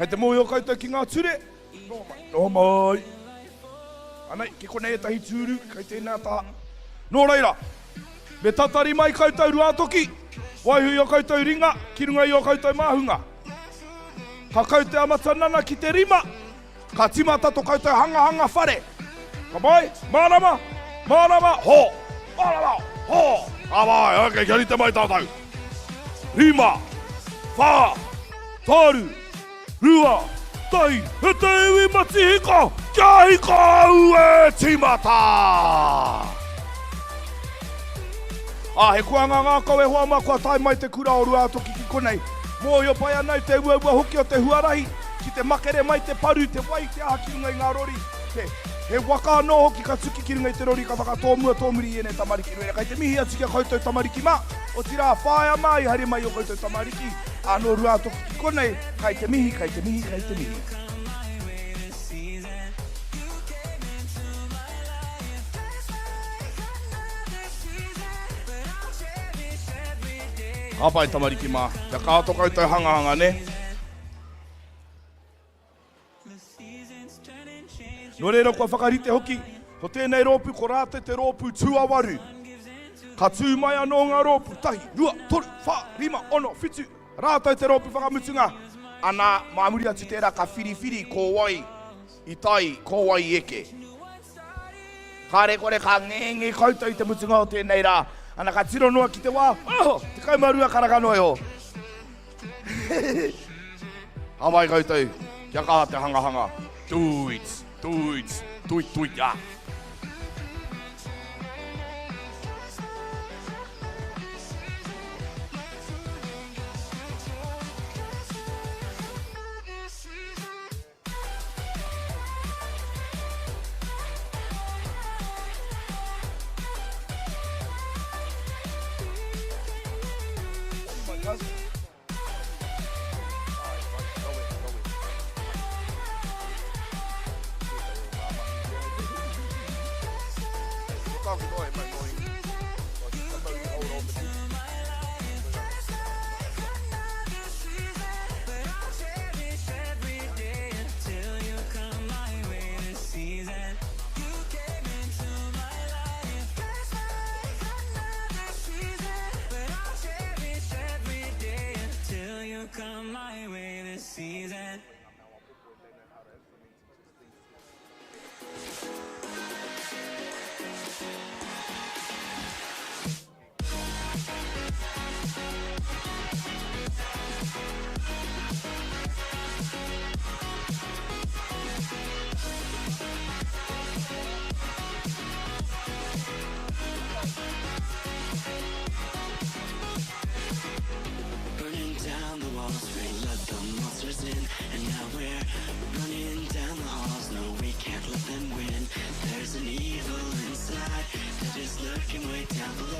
Kei te mōhio koutou ki ngā ture? Noho mai. Noho mai. Anei, ki konei ētahi tūru, kei tēnā taha. Nō reira, me tatari mai koutou Ruātoki, waiho i ō koutou ringa ki runga i ō koutou māhunga. Ka kaute a Matanana ki te rima, Ka timata to koutou hangahanga whare. Ka mai, marama, marama, ho! Marama, ho! Ka mai, ok, kia rite mai tātou. Rima, wha, toru, rua, tahi, e te iwi matihiko, kia hiko au e timata! Ā, he koanga ngākau e hoa mā kua tae mai te kura o Ruātoki ki konei. Mōhio pai ana i te uaua hoki o te huarahi, ki te makere mai te paru, te wai, te aha ki runga i ngā rori. He, he waka anō hoki ka tuki ki runga i te rori ka whakatōmua tōmuri i ēnei tamariki. Nō reira, kei te mihi atu ki a koutou tamariki mā, otirā, whāia mā i haere mai ō koutou tamariki, ā, nō Ruātoki ki konei, kei te mihi, kei te mihi, kei te mihi. Ka pai tamariki mā. Kia kaha to koutou hangahanga, nē? Nō reira kua whakarite hoki, ko tēnei rōpū ko rātou te rōpū tuawaru. Ka tū mai anō ngā rōpū, tahi, rua, toru, whā, rima, ono, whitu, rātou te rōpū whakamutunga. Anā, mā muri atu tērā ka whiriwhiri ko wai i tae, ko wai i eke. Kāre kore ka ngenge koutou i te mutunga o tēnei rā. Ana ka tiro noa ki te wā, oh, 12 karaka noa iho. Hawai koutou, kia kaha te hangahanga. Do it, do it, do it, do it, ah.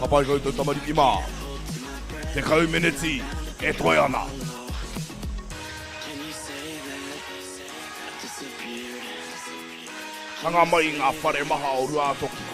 Ka pai koutou tamariki mā. 10 meneti e toe ana. Hanga mai i ngā whare maha o Ruātoki.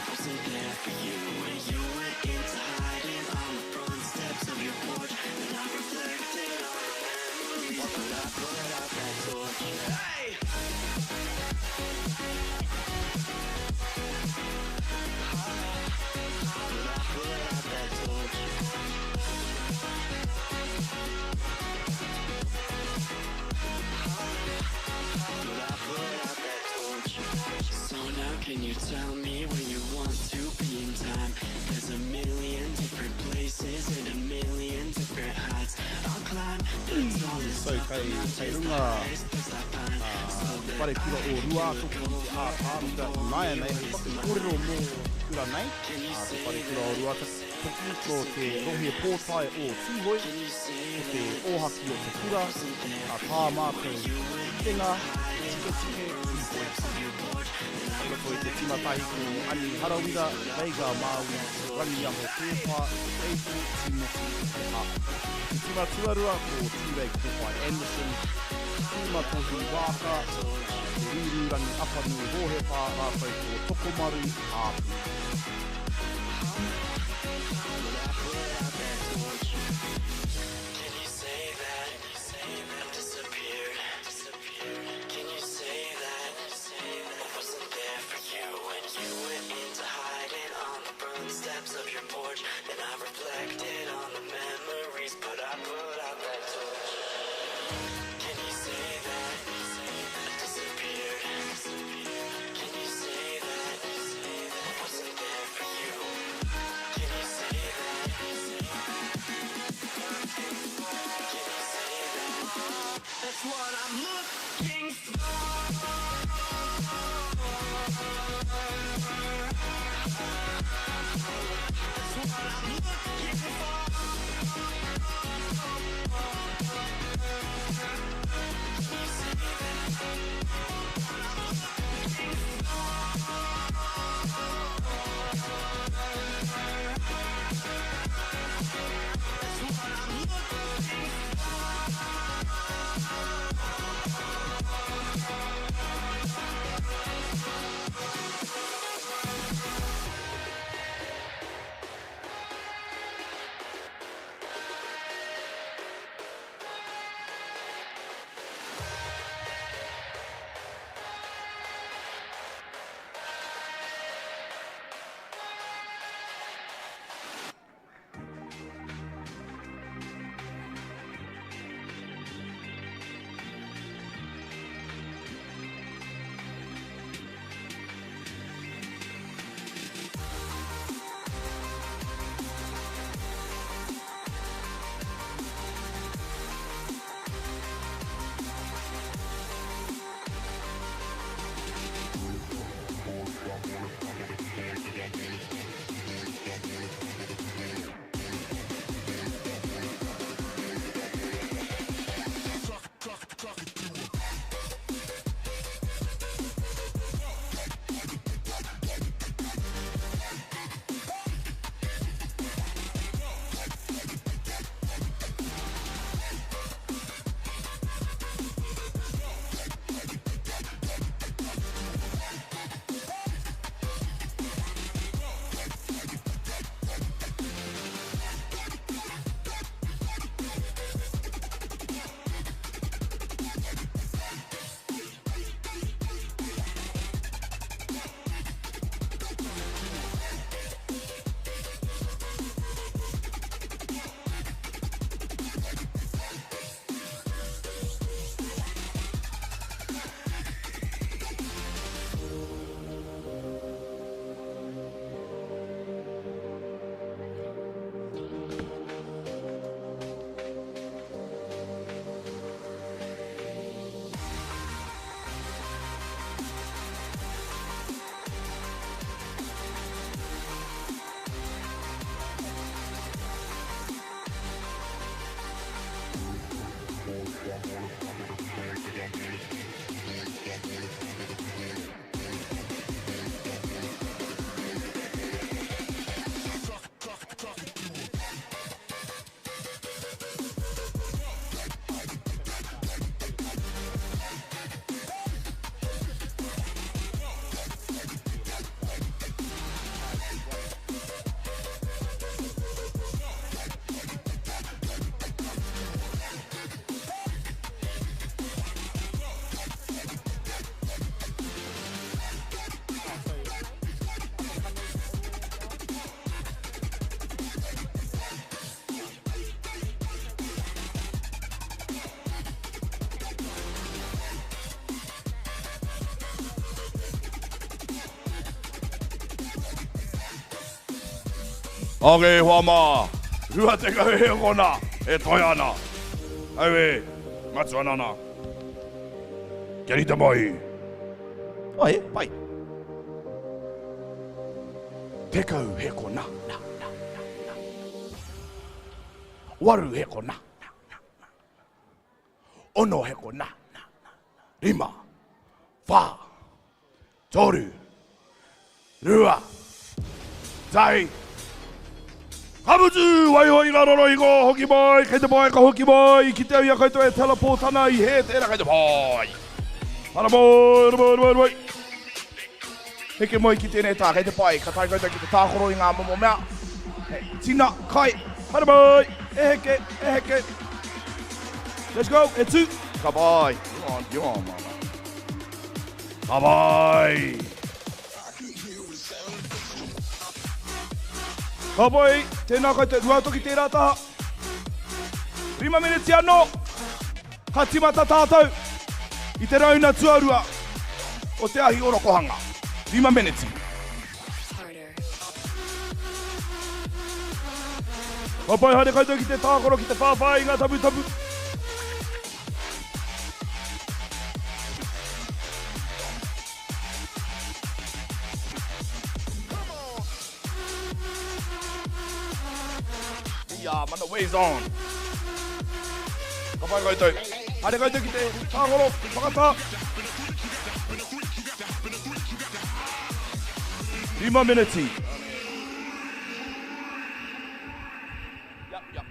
So kei, kei runga te wharekura o Ruātoki i te ātāmira ināianei hei whakakōrero mō te kura nei, te wharekura o Ruātoki nō te rohe pōtae o Tūhoe, ko te ōhaki o te kura, tā mātou kitenga, te tiketike, Tūhoe Tūhoe. Kei roto i te tima tahi ko Ani Harawira, Vega Māui, Rangiaho Pēpā, April Timoti Te Hape. Te tima tuarua ko Tūrei Kōwhai Anderson, Tūma Tohu Waaka, Te Rūrūrangi Apanui Hōhepa rātou ko Tokomaru Āpū. Ok, e hoa mā, 20 hēkona e toe ana. Auē, matua nana. Kia rite mai. Ai, pai. 10 hēkona. Na, na, na, na. Waru hēkona. Na, na, na. Ono hēkona. Na, na, na. Rima. Whā. Toru. Rua. Tahi. Ka mutu! Waiho i ngā rorohiko, hoki mai, kei te pai, ka hoki mai, ki te au i a koutou e teleport ana i hē tērā kei te pai. Ara mai, ara mai, ara mai, ara mai. Heke mai ki tēnei tā, kei te pai, ka tae koutou ki te tākaro i ngā momo mea. He tina, kai, haere mai, e heke, e heke. Let's go, e tū. Ka pai. You're on, you're on, mama. Ka pai! Ka pai! Tēnā koutou, Ruatoki tērā taha. Rima meneti anō, ka timata tātou i te rauna tuarua o te ahi orokohanga. Rima meneti. Ka pai haere koutou ki te tākaro, ki te whāwhā i ngā taputapu. Ia, mana ways on. Ka pai koutou. Haere koutou ki te tākaro, whakatā. Rima meneti. Yep, yep.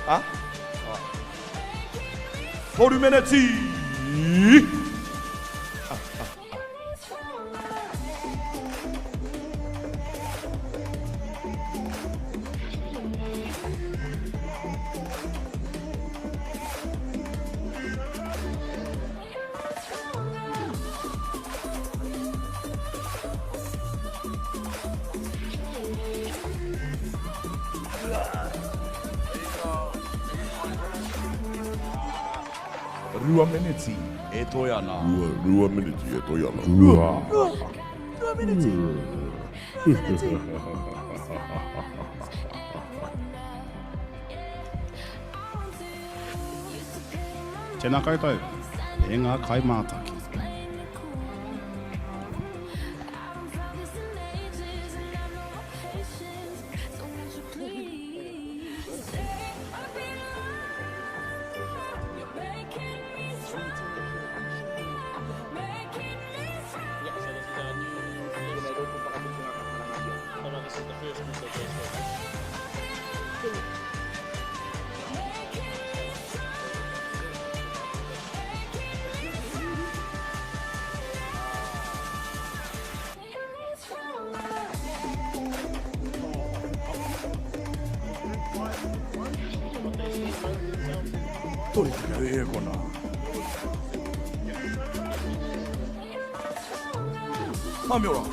Ha? Toru meneti! Rua meneti e toe ana. Rua, rua meneti e toe ana. Rua. Rua, rua meneti. Rua meneti. Tēnā koutou, e ngā kaimātaki. 30 ēkona. Hamiora.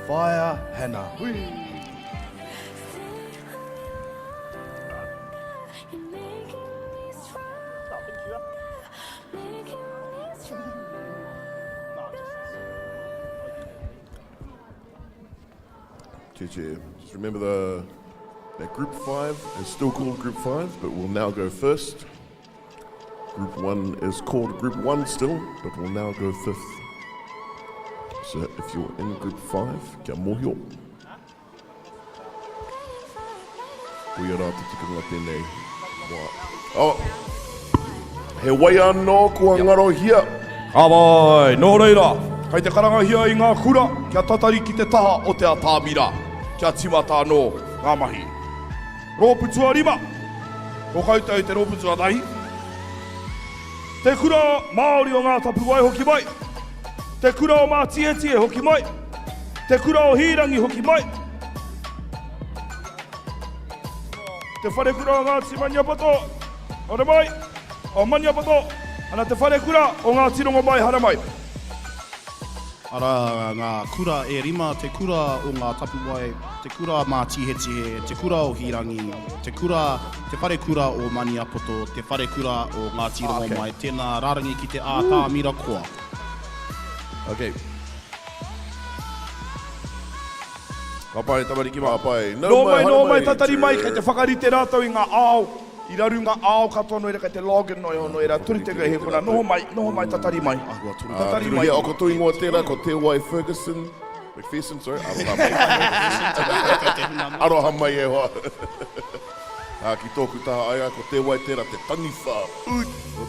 Whaea Hannah. Hui. Cheer, Just remember the that Group 5 is still called Group 5, but will now go first. Group 1 is called Group 1 still, but will now go fifth. So if you're in Group 5, kia mōhio. Koia rā te tikanga tēnei wā. Oh! He wai anō kua ngarohia. Ka pai! Nō reira, kei te karangahia i ngā kura kia tatari ki te taha o te atamira, kia tīmata anō ngā mahi. Rōpū tuarima, ko koutou te rōpū tuatahi. Te Kura Māori o Ngā Tapuwae hoki mai, Te Kura o Mātietie hoki mai, Te Kura o Hīrangi hoki mai, Te Wharekura o Ngāti Maniapoto, haere mai, o Maniapoto, ana Te Wharekura o Ngāti Rongomai, haere mai. Arā ngā kura e rima, Te Kura o Ngā Tapuwae, Te Kura Mātihetihe, Te Kura o Hīrangi, Te Kura, Te Wharekura o Maniapoto, Te Wharekura o Ngāti Rongomai, tēnā rārangi ki te ātamira koa. Ok. Ka pai, tamariki mā. Ka pai. Nō mai, nō mai, tatari mai, kei te whakarite rātou i ngā ao. I raru nga ao katoa noera kei te login noa iho noera 30 he kona noho mai noho mai tatari mai tatari mai. Tirohia, ko to ingoa tera, ko Te Wai Ferguson, McPherson, sorry, aroha mai. Aroha mai e hoa. Ki tōku taha aia, ko Te Wai tera, te taniwha. Ko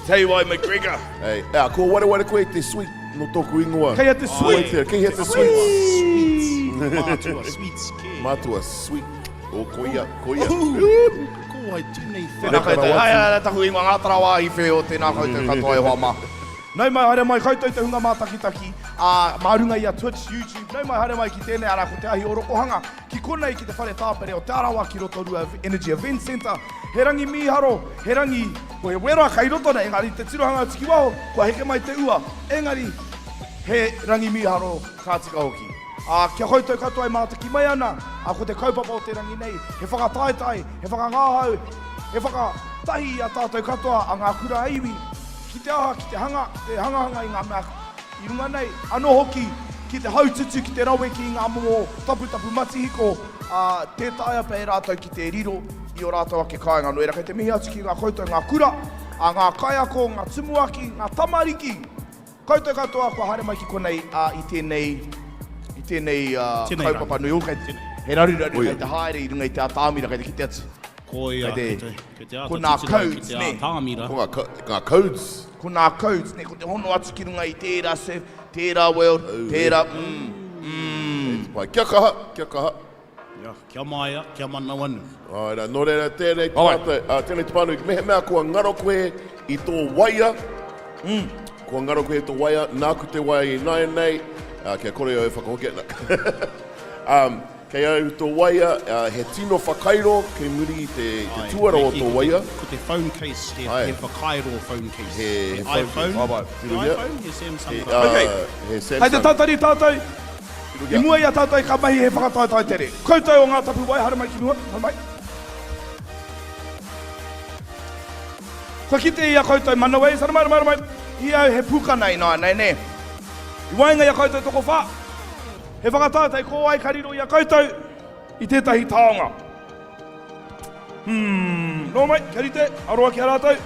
Te Wai McGregor. Hey, ea, kua wareware koe i te sweet no tōku ingoa. Kei hea te sweet? Kei hea te sweet? Sweet. Mātua sweets kē. Mātua sweet. O, koia, koia. Ko wai tēnei whea? Tēnā koutou. Ai, ai, ai, taku ingoa, ngā tarawā i wheo, tēnā koutou katoa e hoa mā. Nau mai, haere mai koutou te hunga mātakitaki, ā, mā runga i a Twitch, YouTube, nau mai, haere mai ki tēnei, arā, ko Te Ahi Orokohanga, ki konei ki te whare tāpere o Te Arawa ki Rotorua Energy Event Centre. He rangi mīharo, he rangi, ko he wera kei roto nei, engari te tirohanga atu ki waho, kua heke mai te ua, engari he rangi mīharo ka tika hoki. Ā, ki a koutou katoa e mātaki mai ana, ā, ko te kaupapa o te rangi nei, he whakataetae, he whakangahau, he whakatahi i a tātou katoa a ngā kura iwi, ki te aha, ki te hanga, ki te hangahanga i ngā mea i runga nei, anō hoki, ki te haututu, ki te raweke i ngā momo taputapu matihiko, ā, tē taea pea e rātou ki te riro i ō rātou ake kāinga. Nō reira, kei te mihi atu ki ngā koutou, ngā kura, ā, ngā kaiako, ngā tumuaki, ngā tamariki, Koutou katoa kua haere mai ki konei ā, i tēnei, i tēnei Tēnei kaupapa nui. O, kei, he raruraru kei te haere i runga i te atāmira, kei te kite atu. Koia, Kei kei te, te, kei te ko āta nā titiro ki codes, te nē. atāmira. Ko ngā, ngā codes. Ko nā codes, nē, ko te hono atu ki runga i tērā surf, tērā world, tērā, mm, mm. Pai, kia kaha, kia kaha. Ia, kia māia, kia manawanui. Āe rā, nō reira tēnei te pātai, ā, tēnei te pānui, mehemea kua ngaro koe i tō waia, kua ngaro koe i tō waia, nāku te waia ināianei, ā, kia kore au e whakahokia, nā, um, Kei au tō waea, he tino whakairo kei muri i te tuara o tō waea. Ko te phone case, he whakairo phone case. He iPhone, he iPhone, he Samsung. Okay, hei te tatari tātou, i mua i a tātou ka mahi he whakataetae tere. Koutou o Ngā Tapuwae, haere mai ki mua, haere mai. Kua kite i a koutou manawa, haere mai, haere mai, haere mai. I au he pukana ināianei, nē. I waenga i a koutou tokowhā. He whakataetae ko wai ka riro i a koutou i tētahi taonga. Hmm, nō mai, kia rite, aroa ki a rātou.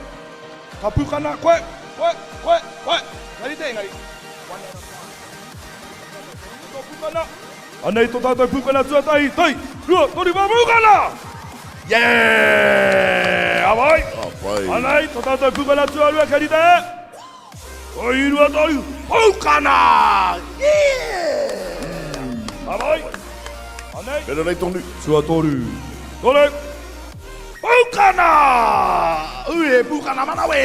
Ka pukana, koe, koe, koe, koe, kia rite, engari. Tō pukana. Anei tō tātou pukana tuatahi, tai, rua, toru, wā, pukana! Yeah! Awai! Awai. Anei tō tātou pukana tuarua, kia rite. Wairua tau, Poukana! Yeah! Harai! Anei. Pera nei tonu. Tuatoru. Toru. Poukana! Ui, he pūkana manawe!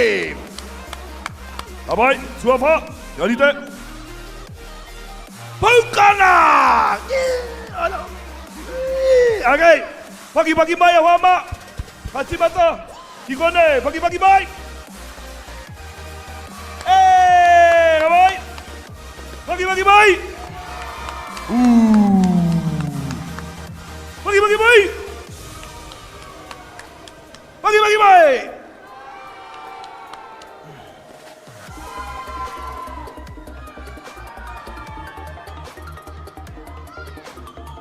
Harai, tuawha, kia rite. Poukana! Yeah! Ana. Yeah! Okay, pakipaki mai e hoa mā. Ka timata. Ki konei, pakipaki mai! E, ka mai! Pakipaki mai! Ooh. Pakipaki mai! Pakipaki mai!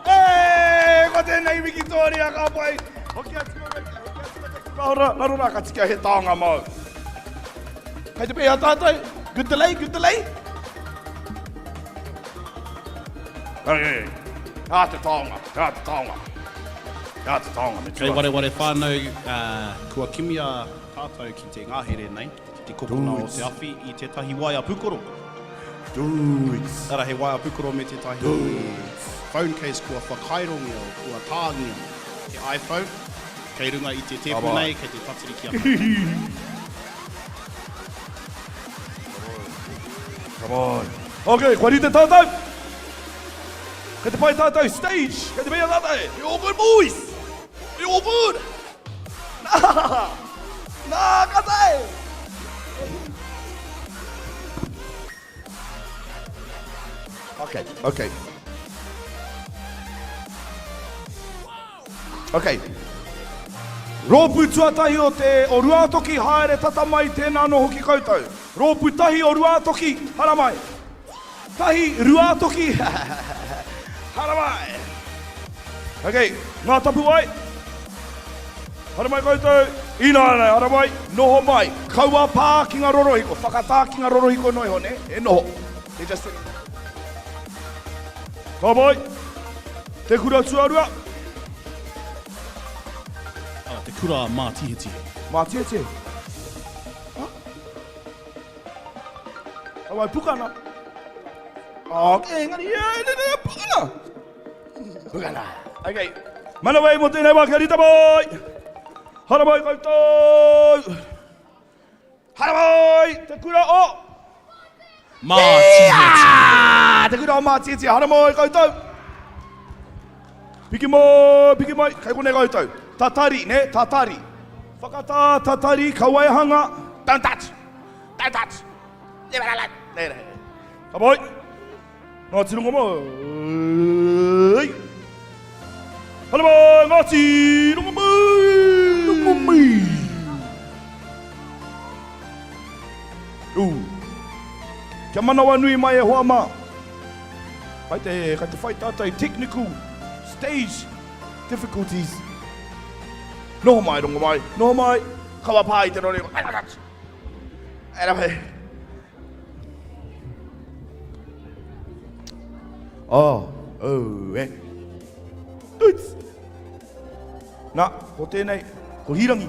E, ko tēnei wikitoria ka pai. Hoki atu koe, hoki atu koe ki raro, raro rā, ka tika he taonga māu. Kei te pēhea tātou? Good delay, good delay. Hey, hey, hey. Ā te taonga, ā te taonga. Ā te taonga, me Kei tua. wareware whānau, kua kimia tātou ki te ngahere nei, ki te kokona o te awhi i tētahi waea pūkoro. Dudes. Ara he waea pūkoro me tētahi phone case kua whakairongia, kua tāngia. He iPhone, kei runga i te tēpu nei, kei te tatiri ki a tātou. Come on. Ok, kua rite tātou. Kei te pai tātou, stage. Kei te pai tātou. We all good, boys. We all good. Nā, nā, ka tae. Ok, ok. Ok. Rōpū tuatahi o te o Ruātoki haere tata mai tēnā anō hoki koutou. Rōpū tahi o Ruātoki, haramai. Tahi, Ruātoki, haramai. Ok, ngā tapuwae. Haramai koutou, ināianei, haramai, noho mai. Kaua pā ki ngā rorohiko, whakatā ki ngā rorohiko noa iho, nē? E noho. They just sit. Ka mai, te kura tuarua. Ah, te kura mātihetihe. Mātihetihe? Ah? Ka wai pukana. Ah, engari, e, e, e, pukana. Pukana. Okay. Mana wei mo tēnei wā kia rita mai. Haramai koutou. Haramai te kura o. Mātiatia. Te kura o Mātiatia. Haramai koutou. Piki mai, piki mai. Kei konei koutou. Tatari, ne? Tatari. Whakatā, tatari, kawaihanga. Don't touch. Don't touch. Nē, nē. Ka mai. Ngāti Rongomai! Haere mai, Ngāti Rongomai! Rongomai! Ū. Kia manawanui mai e hoa mā. Kai te, kai te whai tātou technical stage difficulties. Noho mai, Rongomai, noho mai. Kawa pā i te rore. E rawe. Oh, oh, e. Toots! Nā, ko tēnei, ko Hīrangi.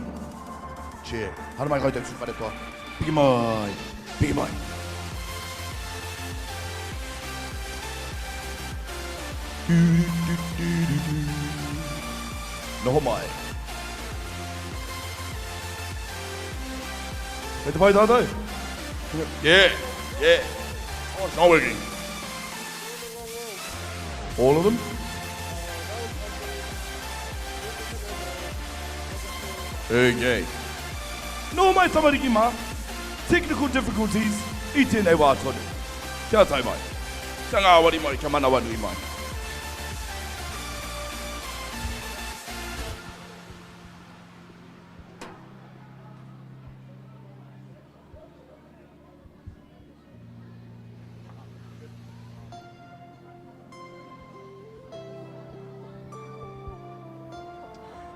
Che, haere mai koutou tūwharetoa. Piki mai, piki mai. Du, du, du, du, du. Noho mai. Kei te pai tātou? Yeah, yeah. Oh, it's not working. All of them? Okay. Nō mai tamariki mā, technical difficulties i tēnei wā tonu. Kia tae mai. Kia ngāwari mai, kia manawanui mai.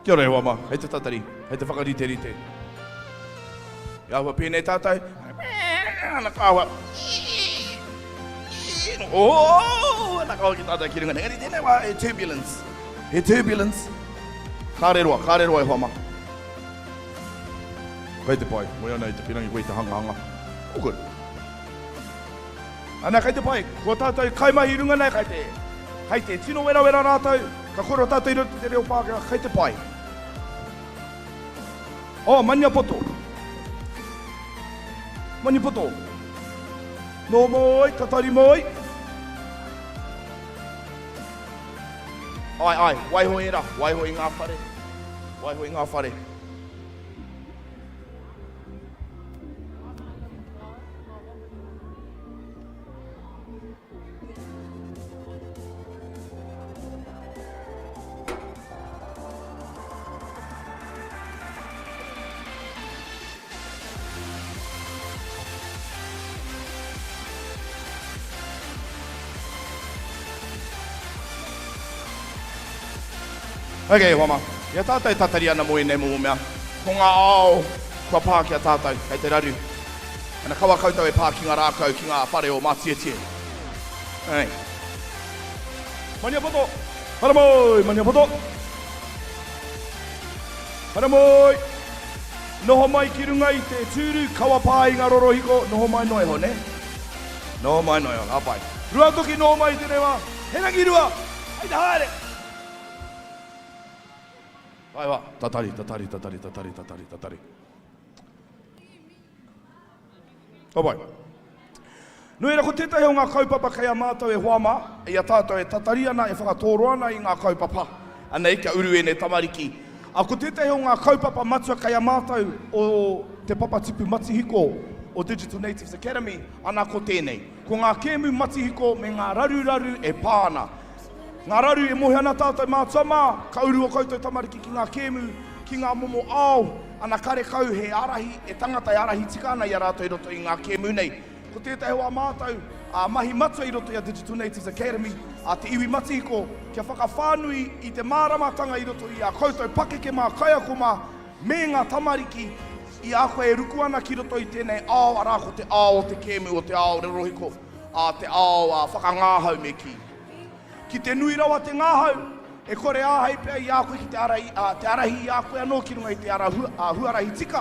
Kia ora e hoa mā, hei te tatari, hei te whakariterite. I āhua pēnei tātou, ana ka āhua, oh, ana ka hoki tātou ki runga nei. Engari tēnei wā, he turbulence, he turbulence. Kāre roa, kāre roa e hoa mā. Kei te pai, moe ana i te pirangi koe i te hangahanga. All good. Ana, kei te pai, ko tātou kaimahi i runga nei, kei te, kei te tino werawera rātou, ka kōrero tātou i roto i te reo Pākehā, kei te pai. Oh, Maniapoto. Maniapoto. Nō moi, tatari moi. Ai, ai, waiho ērā, waiho i ngā whare, waiho i ngā whare. Ok, e hoa mā. I a tātou e tatari ana mō ēnei momo mea, ko ngā ao kua pā ki a tātou, kei te raru. Ana kaua koutou e pā ki ngā rākau, ki ngā whare o Mātietie. Ei. Maniapoto! Haramai, Maniapoto! Haramai! Noho mai ki runga i te tūru, kaua pā i ngā rorohiko, noho mai noa iho, nē? Noho mai noa iho, ka pai. Ruatoki noho mai i tēnei wā, he rangirua! Hei te haere! Waiwa, tatari, tatari, tatari, tatari, tatari, tatari. Ka pai. Nō reira, ko tētahi o ngā kaupapa kei a mātou e hoa mā, i a tātou e tatari ana, e whakatōroa ana i ngā kaupapa, anei, kia uru ēnei tamariki. A, ko tētahi o ngā kaupapa matua kei a mātou o te papatipu matihiko o Digital Natives Academy, ana ko tēnei. Ko ngā kēmu matihiko me ngā raruraru e pā ana. Ngā raru e moe ana tātou mātua mā, ka uru o koutou tamariki ki ngā kēmu, ki ngā momo ao, ana karekau he ārahi, he tangata e ārahi tika ana i a rātou i roto i ngā kēmu nei. Ko tētahi o ā mātou mahi matua i roto i a Digital Natives Academy, a te iwi matihiko, kia whakawhānui i te māramatanga i roto i a koutou pakeke mā, kaiako mā, me ngā tamariki i a koe e ruku ana ki roto i tēnei ao, arā ko te ao o te kēmu, o te ao rorohiko, ā, te ao whakangāhau me kī. Ki te nui rawa te ngahau, e kore āhei pea i a koe ki te ara, ā, te ārahi i a koe anō ki runga i te ara ā, huarahi tika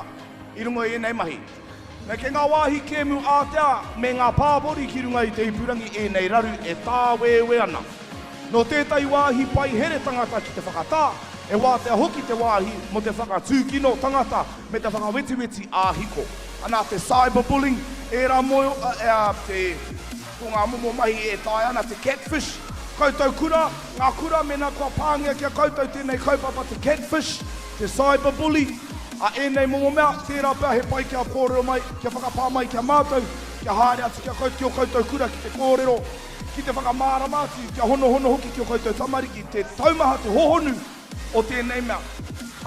i runga i ēnei mahi. Me kei ngā wāhi kēmu ātea me ngā pāpori ki runga i te ipurangi ēnei raru e tāwēwē ana. Nō tētahi wāhi pai here tangata ki te whakatā, e wātea hoki te wāhi mō te whakatūkino tangata me te whakawetiweti ā-hiko. Anā te cyberbullying, ērā moe, ā, te. Ko ngā momo mahi e taea ana te catfish. Koutou kura, ngā kura mēnā kua pāngia ki a koutou tēnei kaupapa te catfish, te cyber bully, a ēnei momo mea, tērā pea he pai kia kōrero mai, kia whakapā mai ki a mātou, kia haere atu ki a koutou, ki ō koutou kura ki te kōrero, ki te whakamārama atu, kia honohono hoki ki ō koutou tamariki, te taumaha, te hohonu o tēnei mea.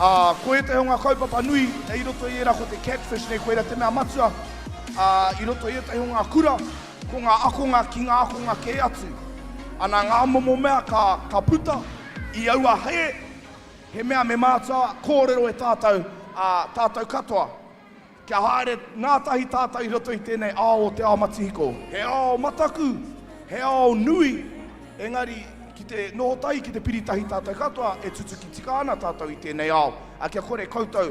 Ā, ko ētahi o ngā kaupapa nui i roto i ērā ko te catfish nei, koirā te mea matua, ā, i roto i ētahi o ngā kura, ko ngā akonga ki ngā akonga kē atu. Ana ngā momo mea ka, ka puta i aua hē, he mea me mātua kōrero e tātou, ā, tātou katoa. Kia haere ngātahi tātou i roto i tēnei ao o te ao matihiko. He ao mataku, he ao nui, engari ki te noho tahi, ki te piri tahi tātou katoa, e tutuki tika ana tātou i tēnei ao, ā, kia kore koutou,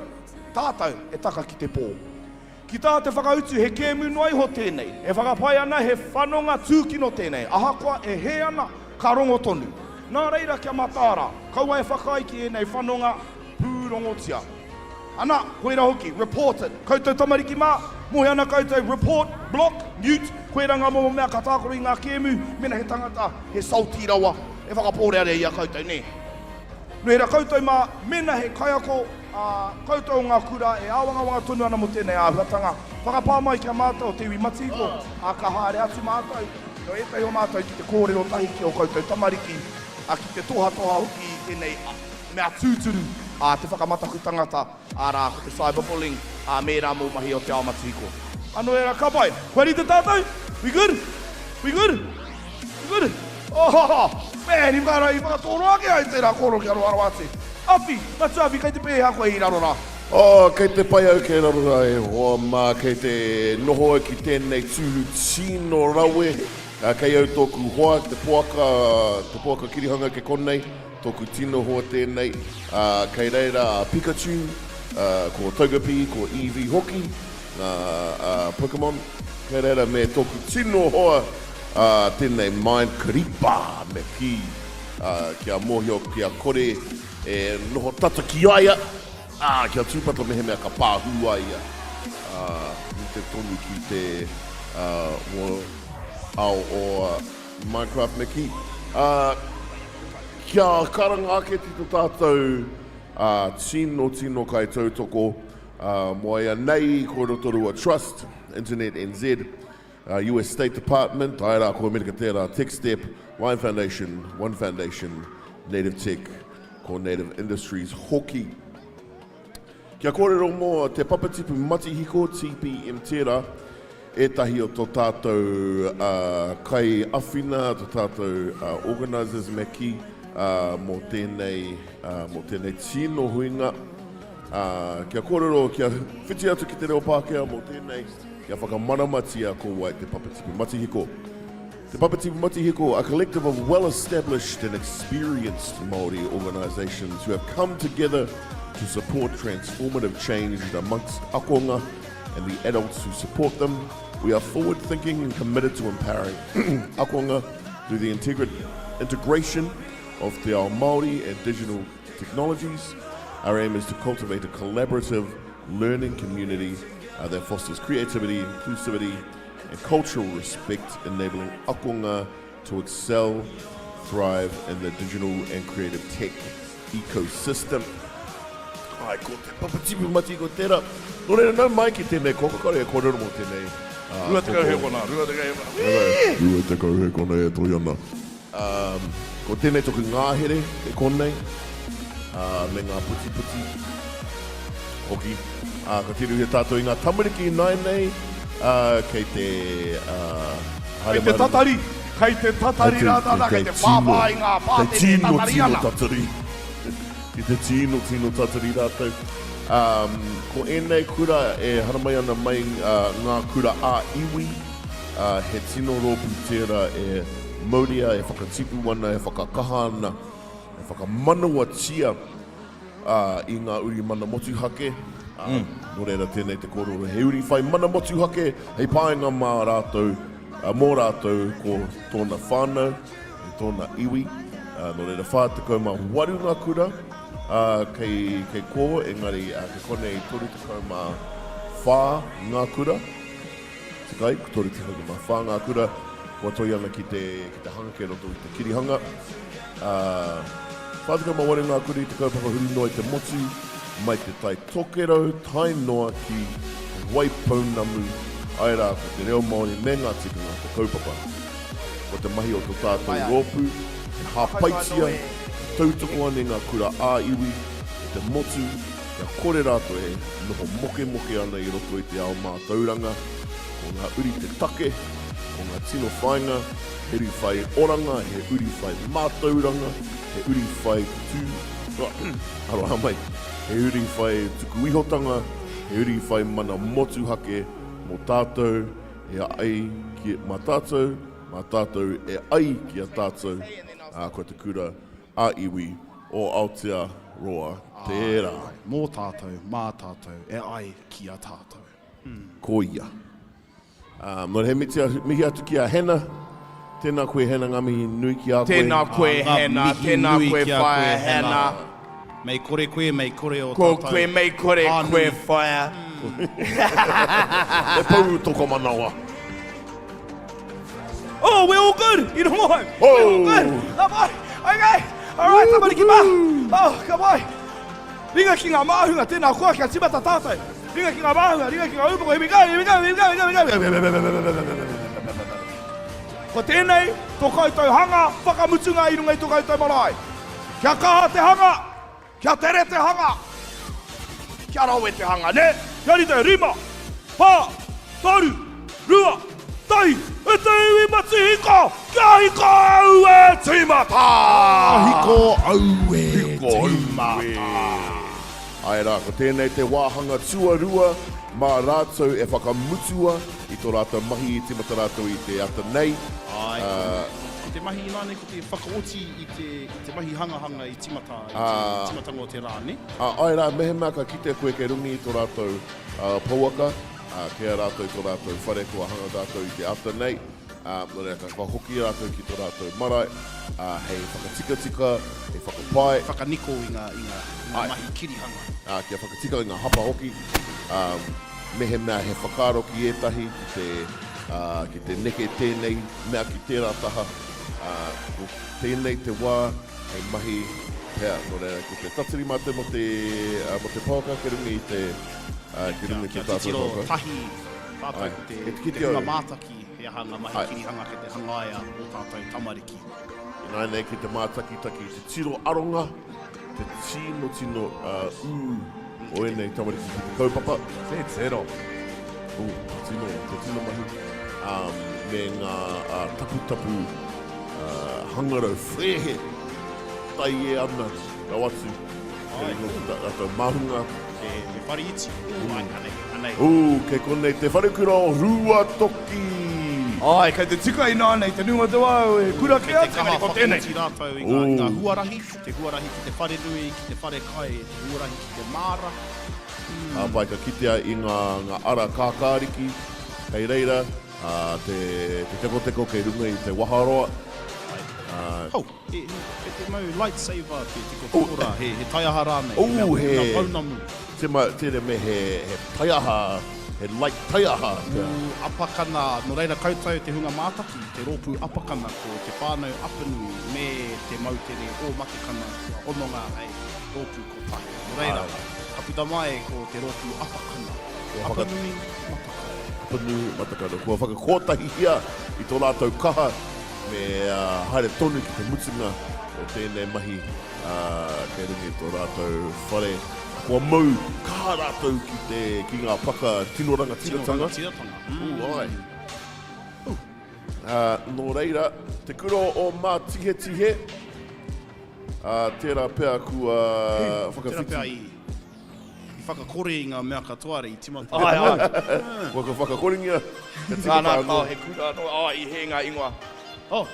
tātou, e taka ki te pō. Ki tā te whakautu, he kēmu noa iho tēnei. E whakapae ana he whanonga tūkino tēnei, ahakoa e hē ana, ka rongo tonu. Nā reira kia mataara, kaua e whakaae ki ēnei whanonga, pūrongotia. Ana, koira hoki, report it. Koutou tamariki mā, moe ana koutou, report, block, mute, koira ngā momo mea ka tākaro i ngā kēmu, mena he tangata, he salty rawa, e whakapōrearea i a koutou, nē. Nō reira koutou mā, mena he kaiako, Ā, koutou o ngā kura e āwangawanga tonu ana mō tēnei āhuatanga, whakapā mai ki a mātou o te iwi matihiko, ā, ka haere atu mātou, nō ētahi o mātou ki te kōrero tahi ki ō koutou tamariki, ā, ki te tohatoha hoki i tēnei mea tūturu, ā, te whakamataku tangata, arā, ko te cyberbullying, ā, me ērā mō mahi o te ao matihiko. Ā, nō reira, ka pai. Kua rite tātou? We good? We good? We good? Oh, man, i whakara, i whakatōroa ake ai tērā kōrero kia roa rawa atu. Awhi, Matua Awhi, kei te pēhea koe i raro rā? Oh, kei te pai au kei raro rā e hoa mā, kei te noho au ki tēnei tūru tino rawe. Kei au tōku hoa, te poaka, te poaka kirihanga kei konei, tōku tino hoa tēnei. Kei reira a Pikachu, ko Togepi, ko Eevee hoki, ngā Pokemon. Kei reira me tōku tino hoa, tēnei Mind Karipa, me kī, kia mōhio kia kore e noho tata ki a ia, ā, kia tūpato mehemea ka pāhū a ia, ā, rite tonu ki te ao o Minecraft me kī. Ā, kia karanga ake ki to tātou tino, tino kaitautoko, ā, mō ia nei ko Rotorua Trust, Internet NZ, US State Department, tae rā ko Amerika tērā, TechStep, Lion Foundation, One Foundation, Native Tech, ko Native Industries hoki. Kia kōrero mō Te Papatipu Matihiko, TPM tērā, ētahi o tō tātou kai awhina, tō tātou organisers me kī, mō tēnei, mō tēnei tino huinga. Kia kōrero, kia whiti atu ki te reo Pākehā mō tēnei. Kia whakamaramatia ko wai Te Papatipu Matihiko. Te Papatipu Matihiko, a collective of well-established and experienced Māori organisations who have come together to support transformative change amongst akonga and the adults who support them. We are forward-thinking and committed to empowering akonga through the integration of te ao Māori and digital technologies. Our aim is to cultivate a collaborative learning community uh, that fosters creativity, inclusivity, and cultural respect, enabling akonga to excel, thrive in the digital and creative tech ecosystem. Ai, ko te papatipu mati ko tērā. Nō reira, nau mai ki tēnei koko, kare e kōrero mō tēnei. Uh, 20 hekona, 20 hekona. Whee! 20 hekona e toi ana. Um, ko tēnei toku ngāhere kei konei, uh, me ngā putiputi hoki. Uh, ka tirohia tātou i ngā tamariki ināianei, uh, kei te... Uh, kei te tatari, kei te tatari rā tātou, kei te whāwhā i ngā pātene e tatari ana. Kei te tino, tino tatari. Kei te tino, tino tatari rātou. Um, ko ēnei kura e haramai ana mai uh, ngā kura ā-iwi, ā, he tino rōpū tērā e mauria, e whakatipu ana, e whakakaha ana, e whakamanawatia ā, i ngā uri mana motuhake, ā, nō reira tēnei te kōrero he uri whai mana motuhake hei painga mā rātou, ā, mō rātou ko tōna whānau, me tōna iwi, ā, nō reira 48 ngā kura, ā, kei, kei kō, engari, ā, kei konei 34 ngā kura. Tikai, ko 34 ngā kura kua toi ana ki te, ki te hanga kei roto i te kirihanga. Ā, 48 ngā kura i te kaupapa huri noa i te motu, mai te Tai Tokerau tae noa ki Waipounamu, āe rā, ko te reo Māori me ngā tikanga te kaupapa. Ko te mahi o tō tātou rōpū, he hāpaitia, he tautoko ana i ngā kura ā-iwi o te motu, Kia kore rātou e noho mokemoke ana i roto i te ao mātauranga, ko ngā uri te take, ko ngā tino whāinga, he uri whai oranga, he uri whai mātauranga, he uri whai tū, aroha mai, he uri whai tukuihotanga, he uri whai mana motuhake mō tātou e ai ki, mā tātou, mā tātou e ai ki a tātou, ā, ko te kura ā-iwi o Aotearoa tērā. Āe, mō tātou, mā tātou, e ai ki a tātou. Ko ia. Ā, nō reira, he mihi atu ki a Hannah. Tēnā koe Hannah, ngā mihi nui ki a koe. Tēnā koe Hannah, tēnā koe whaea Hannah. Mei kore koe, mei kore o tātou. Ko koe, mei kore koe whaea. E pou tokomanawa. Oh, we're all good! I rongo au! We're all good! Ka pai! Okay! Alright, tamariki mā! Oh, ka pai! Ringa ki ngā māhunga, tēnā koa kia tīmata tātou. Ringa ki ngā māhunga, ringa ki ngā upoko, here we go, here we go, here we go, here we go, here we go. Ko tēnei tō koutou hanga whakamutunga i runga i tō koutou marae. Kia kaha te hanga, kia tere te hanga, kia rawe te hanga, nē? Kia rite, rima, whā, Toru, rua, tahi, e te iwi matihiko, kia hiko aue tīmata! Hiko aue tīmata! Āe rā, ko tēnei te wāhanga tuarua mā rātou e whakamutua i tō rātou mahi i tīmata rātou i te ata nei. Āe, ko te mahi ināianei ko te whakaoti i te, i te mahi hangahanga i tīmata, i te tīmatanga o te rā, nē? Āe rā, mehemea ka kite koe kei runga i tō rātou pouaka, Ā, kei a rātou tō rātou whare kua hanga rātou i te ata nei, ā, nō reira ka whakahoki rātou ki tō rātou marae, ā, hei whakatikatika, hei whakapae. Whakaniko i ngā, i ngā, i ngā mahi kirihanga. Ā, kia whakatika i ngā hapa hoki, ā, mehemea he whakaaro ki ētahi ki te, ā, ki te neke tēnei mea ki tērā taha, ā, ko tēnei te wā hei mahi pea. Nō reira, ko te tatari mātou mō te, ā, mō te pouaka kei runga i te, Ā, ki runga i te Kia tātou titiro whaka. tahi tātou Āe, ko te, kei te te kite hunga au. mātaki he aha ngā mahi Āe. kirihanga kei te hangaia ō tātou tamariki. Ināianei ki te mātakitaki, te tiro aronga, te tino tino ū o ēnei tamariki ki te kaupapa. Te tiro. Ū, te tino, te tino mahi, ā, me ngā taputapu hangarau whēhe taie ana rawa atu. Kei runga ki tā rātou māhunga. Te whare iti. Ū, ai, anei, anei. Ū, kei konei te wharekura o Rūatoki. Āe, kei te tika inānei te nuinga o te wā, he kura kē atu, engari ko tēnei. Kei te kaha whakaoti rātou i ngā, i ngā huarahi, te huarahi ki te wharenui, ki te wharekai, te huarahi ki te māra. Ka pai, ka kitea i ngā, ngā ara kākāriki kei reira, ā, te, te tekoteko kei runga i te waharoa. Ā. Hau. He, he te mau lightsaver te tikotiko rā, he, he taiaha rānei, he mea, he mea pounamu. Te ma, tēnei me he, he taiaha, he light taiaha pea. Ū, Apakana, nō reira koutou te hunga mātaki, te rōpū Apakana, ko Te Whānau Apanui me te moutere o Matekana kua hononga hei rōpū kotahi. Nō reira, ka puta mai ko te rōpū Apakana, Apanui, Matakana. Apanui, Matakana, kua whakakotahihia i tō rātou kaha Me haere tonu ki te mutunga o tēnei mahi kei runga i tō rātou whare. Kua mau kaha rātou ki te, ki ngā paka tino rangatiratanga. Tino rangatiratanga. Ū, āe. Nō reira, te kura o Mātihetihe, tērā pea kua whakawhiti. Tērā pea i I whakakore i ngā mea katoa i timata. Āe, āe. Kua ka whakakorengia, ka tika Nā, nā, tā kāo, anō. he kura anō, āe, i hē ngā ingoa. Oh,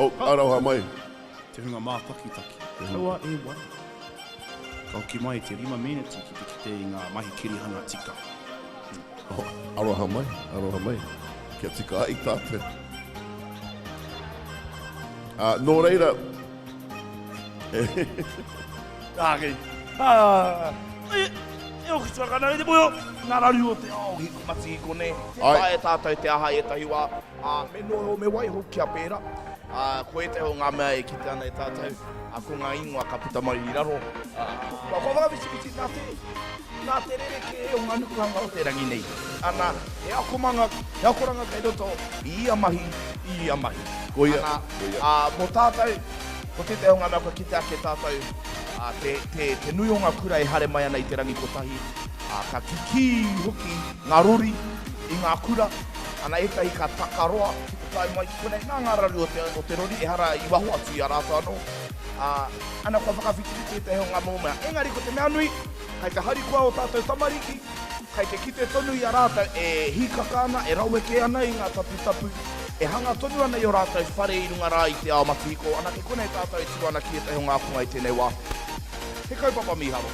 Oh, aroha mai. Te hunga mātakitaki. Kaua e ware. Ka hoki mai te rima meneti ki te kite i ngā mahi kirihanga tika. Oh, aroha mai, aroha mai. Kia tika ai tātou. Ā, nō reira, Ake. Ah, e, e oku tuakana i te moyo, ngā raru o te ao hiko matihiko nē. Tē taea tātou te aha i ētahi wā, ā, me noho, me waiho kia pērā. Ā, ko ētahi o ngā mea e kite ana e tātou, ā, ko ngā ingoa ka puta mai i raro. Ā, kua whakawhitiwhiti nā te, nā te rerekē o ngā nukuhanga o te rangi nei. Ana, he akomanga, he akoranga kei roto i ia mahi, i ia mahi. Koia, Ana, koia. ā, mō tātou, Ko tētahi o ngā mea kua kite ake tātou, ā, te, te, te nui o ngā kura e haere mai ana i te rangi kotahi, ā, ka kikī hoki ngā rori i ngā kura, ana ētahi ka takaroa ki te tae mai ki konei, nā ngā raru o te, o te rori, ehara i waho atu i a rātou anō, ā, ana kua whakawhitiwhiti ētahi o ngā momo mea. Engari ko te mea nui, kei te harikoa ō tātou tamariki, Kei te kite tonu i a rātou e hīkaka ana, e raweke ana i ngā taputapu, e hanga tonu ana i ō rātou whare i runga rā i te ao matihiko, ana kei konei tātou e tiro ana ki ētahi o ngā ākonga i tēnei wā. He kaupapa mīharo.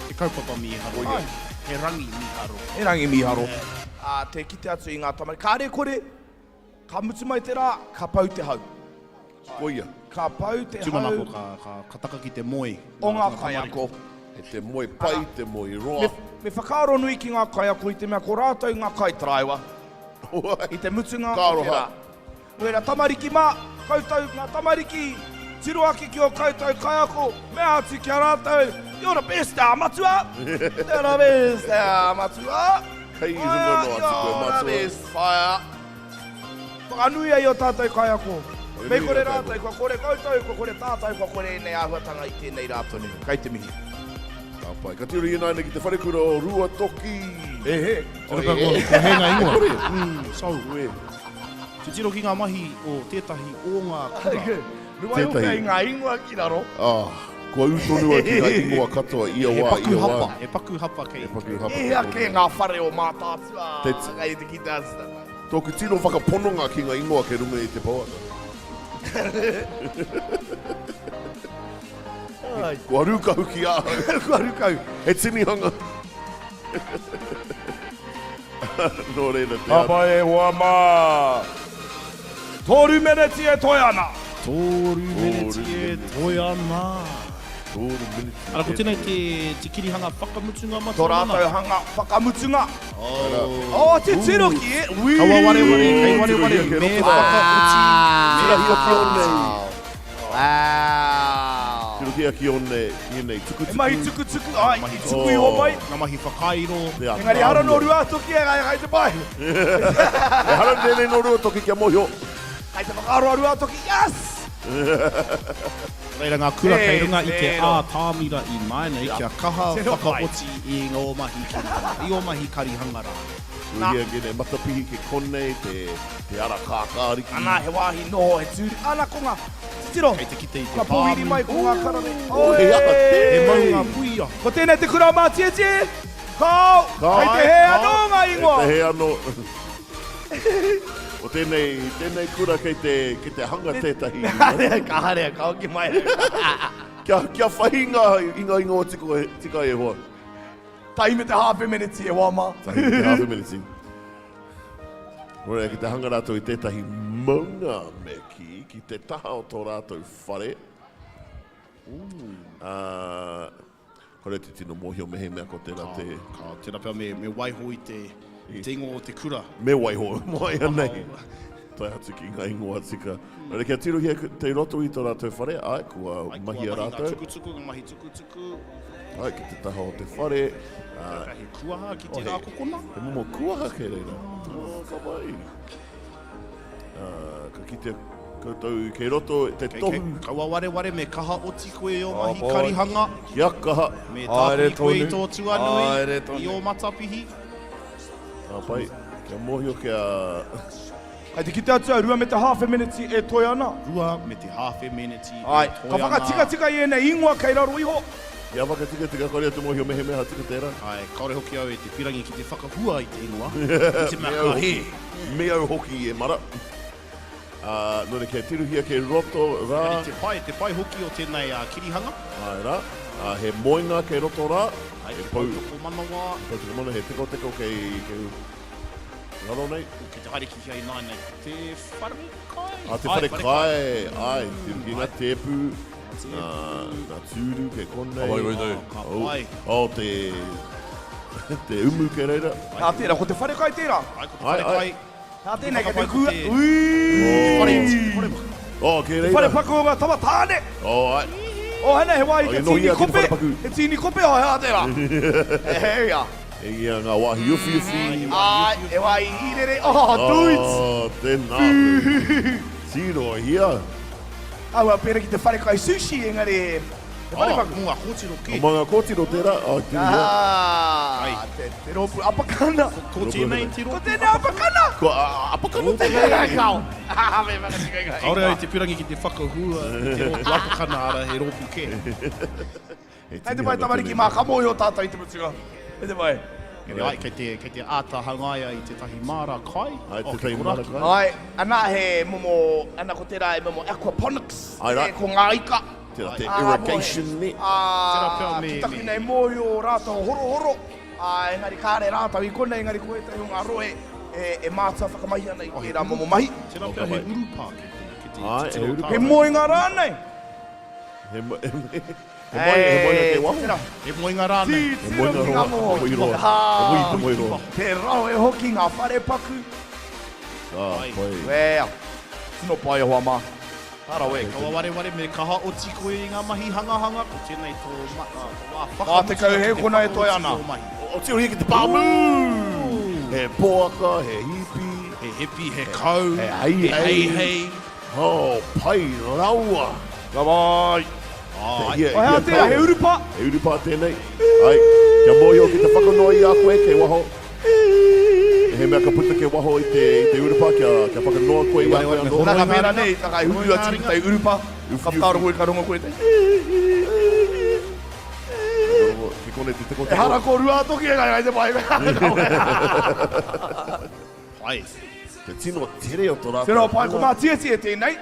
He kaupapa mīharo. Āe. He rangi mīharo. He rangi mīharo. Ā, tē kite atu i ngā tamariki. Kāre kore, ka mutu mai te rā, ka pau te hau. Koia. Ka pau te hau. Tūmanako ka, ka, ka taka ki te moe. O ngā kaiako. He te moe pai, te moe roa. Me, me whakaaro nui ki ngā kaiako i te mea ko rātou ngā kaitaraiwa. I te mutunga Ka o te aroha. rā. Nō reira, tamariki mā, koutou ngā tamariki. Tiro ake ki ō koutou kaiako, mea atu ki a rātou, You're the best, ā matua! You're the best, ā matua! Kei runga noa atu koe, matua. You're the best, whaea. Whakanuia i ō tātou kaiako. Mei kore rātou, kua kore koutou, kua kore tātou, kua kore ēnei āhuatanga i tēnei rā tonu. Kei te mihi. Ka pai. Ka tiro ināianei ki te wharekura o Ruatoki. E he. Tiro pea ko, ko he ngā ingoa. Mm, so. Ue. Titiro ki ngā mahi o tētahi o ngā kura. Rua i hoki ai ngā ingoa ki raro. Ah, kua ū tonu au ki ngā ingoa katoa ia wā, ia wā. He paku hapa kei. He paku hapa. I hea kē ngā whare o Mātaatua kei te kite atu. Tōku tino whakapononga ki ngā ingoa kei runga i te pouaka. Kua rūkahu ki ahau. Kua rūkahu. He tinihanga. Nō reira te Ka pai e hoa mā. Tōru meneti e toe ana. Tōru meneti e toe ana. Tōru meneti e Ara, ko tēnei te, te kirihanga whakamutunga matua Tō rātou hanga whakamutunga. Oh, titiro ki e, ui! Kaua wareware, kei wareware, me whakaoti, me whakaoti. Wow! Tirohia ki one, ki enei tukutuku. He mahi tukutuku, ai, i tuku iho mai. Nga mahi whakairo. Engari ehara no Ruatoki e kai te pai. Ehara tenei no Ruatoki kia mohio. Kai te whakaaro a Ruatoki, yes! Reira ngā kura kei runga i te ātamira ināianei kia kaha whakaoti i ngō mahi kirihanga, i ō mahi karihanga rā. Tuhia ki nei matapihi ki konei, te, te ara kākāriki. Ana, he wāhi noho, he tūri. Ana, ko ngā, titiro. Kei te kite i te Ka pōhiri mai ko ngā karere. Oh, he aha tē! He maunga puia. Ko tēnei te kura o Mātietie. Kāo! Kāo! Kei te hē anō ngā ingoa! Kei te hē anō. Ko tēnei, tēnei kura kei te, kei te hanga tētahi. Ka haere, ka haere, ka hoki mai. Kia, kia whai i ngā, i ngā ingoa tiko, tika e hoa. Tahi me te hāwhe meneti e hoa mā. Tahi me te hāwhe meneti. Nō reira, ki te hanga rātou i tētahi maunga me kī, ki te taha o tō rātou whare. Ā, kore te tino mōhio mehemea ko tērā te... Ka, tērā pea me, me waiho i te, i te ingoa o te kura. Me waiho, mai anei. Tae atu ki ngā ingoa tika. Nō reira, kia tirohia te roto i tō rātou whare, āe, kua mahia Kua mahi ngā rātou. tukutuku, ngā mahi tukutuku. Āe, ki te taha o te whare. Ā, he kuaha ki tērā kokona? He momo kuaha kei reira. Oh, ka pai. Ā, ka kitea koutou kei roto te tohu. Kei, kei, kaua wareware me kaha oti koe i ō mahi karihanga. Kia kaha. Me tāpiri koe i tō tuanui, i ō matapihi. Ka pai. Kia mōhio kia... Kei te kite atu a Rua me te hāwhe meneti e toe ana. Rua me te hāwhe meneti e toe ana. Ka whakatikatika i ēnei ingoa kei raro iho. Kia whakatikatika, kāore au te mōhio mehemea ha tika tērā. Āe, kāore hoki au e te pirangi ki te whakahua i te ingoa, i te mea ka hē. Me au hoki e mara. Ā, nō reira kia tirohia kei roto rā. Engari te pai, te pai hoki o tēnei kirihanga. Āe rā. Ā, he moenga kei roto rā. Āe, te poutokomanawa. He poutokomanawa, he tekoteko kei, kei. Ngaro nei. Kei te haere ki hea ināianei? Te whare kai? Ah, te whare kai, ai, te ki ngā tēpu, ngā, ngā tūru kei konei. Ka pai koutou. Ka pai. Oh, te, te umu kei reira. Nā tērā, ko te whare kai tērā. Ai, ko te whare kai. Nā tēnei, kei te kua, ui! Te whare iti, te whare Oh, kei reira. Te whare paku o ngā tama tāne. Oh, ai. Oh, hena, he wāhi te tīni kope. He tīni kope, oh, hea tērā. He hea. E ia ngā wāhi uwhiuwhi. Āe, he wāhi hīrere. Oh, dudes! Oh, tēnā koe. Tirohia. Āhua pērā ki te wharekai sushi, engari he wharepaku. Oh, mō ngā kōtiro kē. Mō ngā kōtiro tērā. Oh, tirohia. Ah, te, te rōpū apakana. Ko, ko tēnei te rōpū. Ko tēnei apakana! Ko a, apakana tēnei. Kao. Me whakatika ngā ingoa. Kāore au i te pirangi ki te whakahua i te rōpū apakana, arā, he rōpū kē. Hei te pai tamariki mā, ka mōhio tātou i te mutunga. Hei te pai. Engari ai, kei te, kei te āta hangaia i tētahi māra kai. Ai, tētahi māra kai. Ai, ana he momo, ana ko tērā e momo aquaponics, Ai rā. ko ngā ika. Tērā te irrigation net. Tērā pea me, Ki taku nei mōhio rātou horohoro, ā, engari kāre rātou i konei, engari ko ētahi o ngā rohe e, e mātua whakamahi ana i tērā momo mahi. Tērā pea he urupā kei te, kei te titiro tātou. He moenga rānei? He, he, He moe, he moenga kei waho. He moenga rānei. He moenga roa, he moe roa. He moe te moe roa. Te rawe hoki ngā wharepaku. Ka pai. Well, tino pai e hoa mā. Ka rawe. Kaua wareware me kaha oti koe i ngā mahi hangahanga, ko tēnei tō ma, tō wā whakamutunga 40 ki te hēkona e toe whakaoti ana. tō mahi. Oti ki te pāmu! He poaka, he hipi. He hipi, he kau, he heihei. He heihei. Oh, pai rawa! Ka pai! Ai. He hea tērā, he urupā? He urupā tēnei. Ai, kia mōhio ki te whakanoa i a koe kei waho. He mea ka puta kei waho i te, i te urupā, kia, kia whakanoa koe i a koe anō. Nā, ka pērā nei, ka kai huri atu ki te urupā, ka whakaaro koe, ka rongo koe te. Ki konei te tekoteko. Ehara ko Ruātoki e kai te pai. Pai. Te tino tere o to rātou. Tino pai, ko Mātietie tēnei.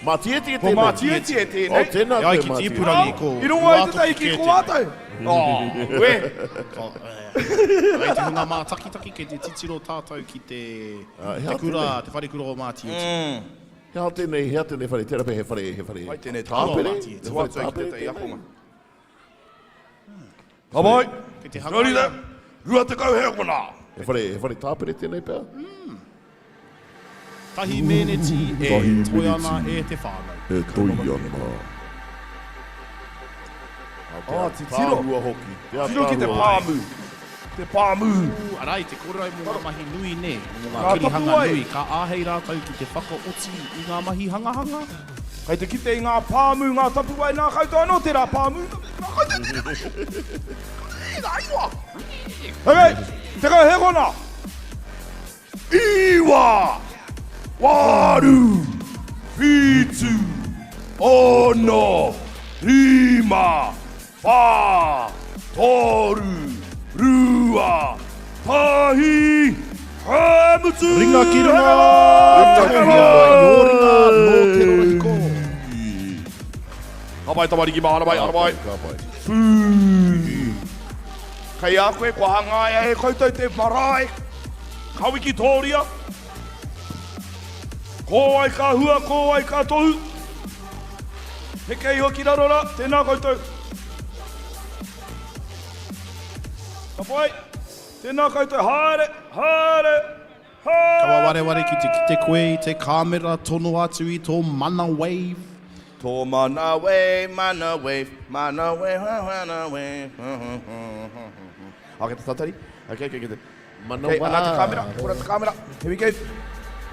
Mātietie Ko tēnei. Mātietie tēnei. Oh, tēnā E ai koe, ki te Mātietie. ipurangi, ko I rongo ai tētahi Ruātoki ki kē ko tēnei. ātou. Oh, we. Ko, eh, Hei te hunga mātakitaki kei te titiro tātou ki te, Ah, he te aha kura, tēnei? te wharekura o Mātietie. He aha tēnei, he aha tēnei whare, tērā pea he whare, he whare Pai tēnei tāpere? Mātietie. He whare Atu ai ki tāpere tētahi tēnei? akonga. Ka pai. Kei te Nō reira, hangaia. 20 hēkona. He whare, he whare tāpere tēnei pea? Tahi meneti e Tahi toe ana meneti. e te whānau. E toi ana. Ah, titiro. Tāhua hoki. Te Tiro ki te ataahua. pāmu. Te pāmu. Arā, i te kōrero ai mō ngā mahi nui, nē, mō ngā Ngā kirihanga tapuwae. nui, ka āhei rātou ki te whakaoti i ngā mahi hangahanga? Kei te kite i ngā pāmu, ngā tapuwae, nā koutou anō tērā pāmu. Nā koutou tērā. Nā iwa. Okay, 10 hēkona. Iwa! Waru! Whitu! Ono! Rima! Whā! Toru! Rua! Tahi! Ka mutu! Ringa ki runga! Tangohia i ō ringa nō te rorohiko. Ka pai tamariki mā, ara mai, ara mai. Ka pai. Whū! Kei a koe, kua hangaia e koutou te marae. Ka wikitōria. Ko wai ka hua, ko wai ka tohu. Heke iho ki raro rā, tēnā koutou. Ka pai, tēnā koutou, haere, haere, haere. Kaua wareware ki te kite koe i te kāmera tono atu i tō mana wave. Tō mana wave, mana wave, mana wave, mana wave. Ok, te tatari. Ok, ok, ok. Manawa. Kei, ana te kāmera, kora te kāmera. Here we go.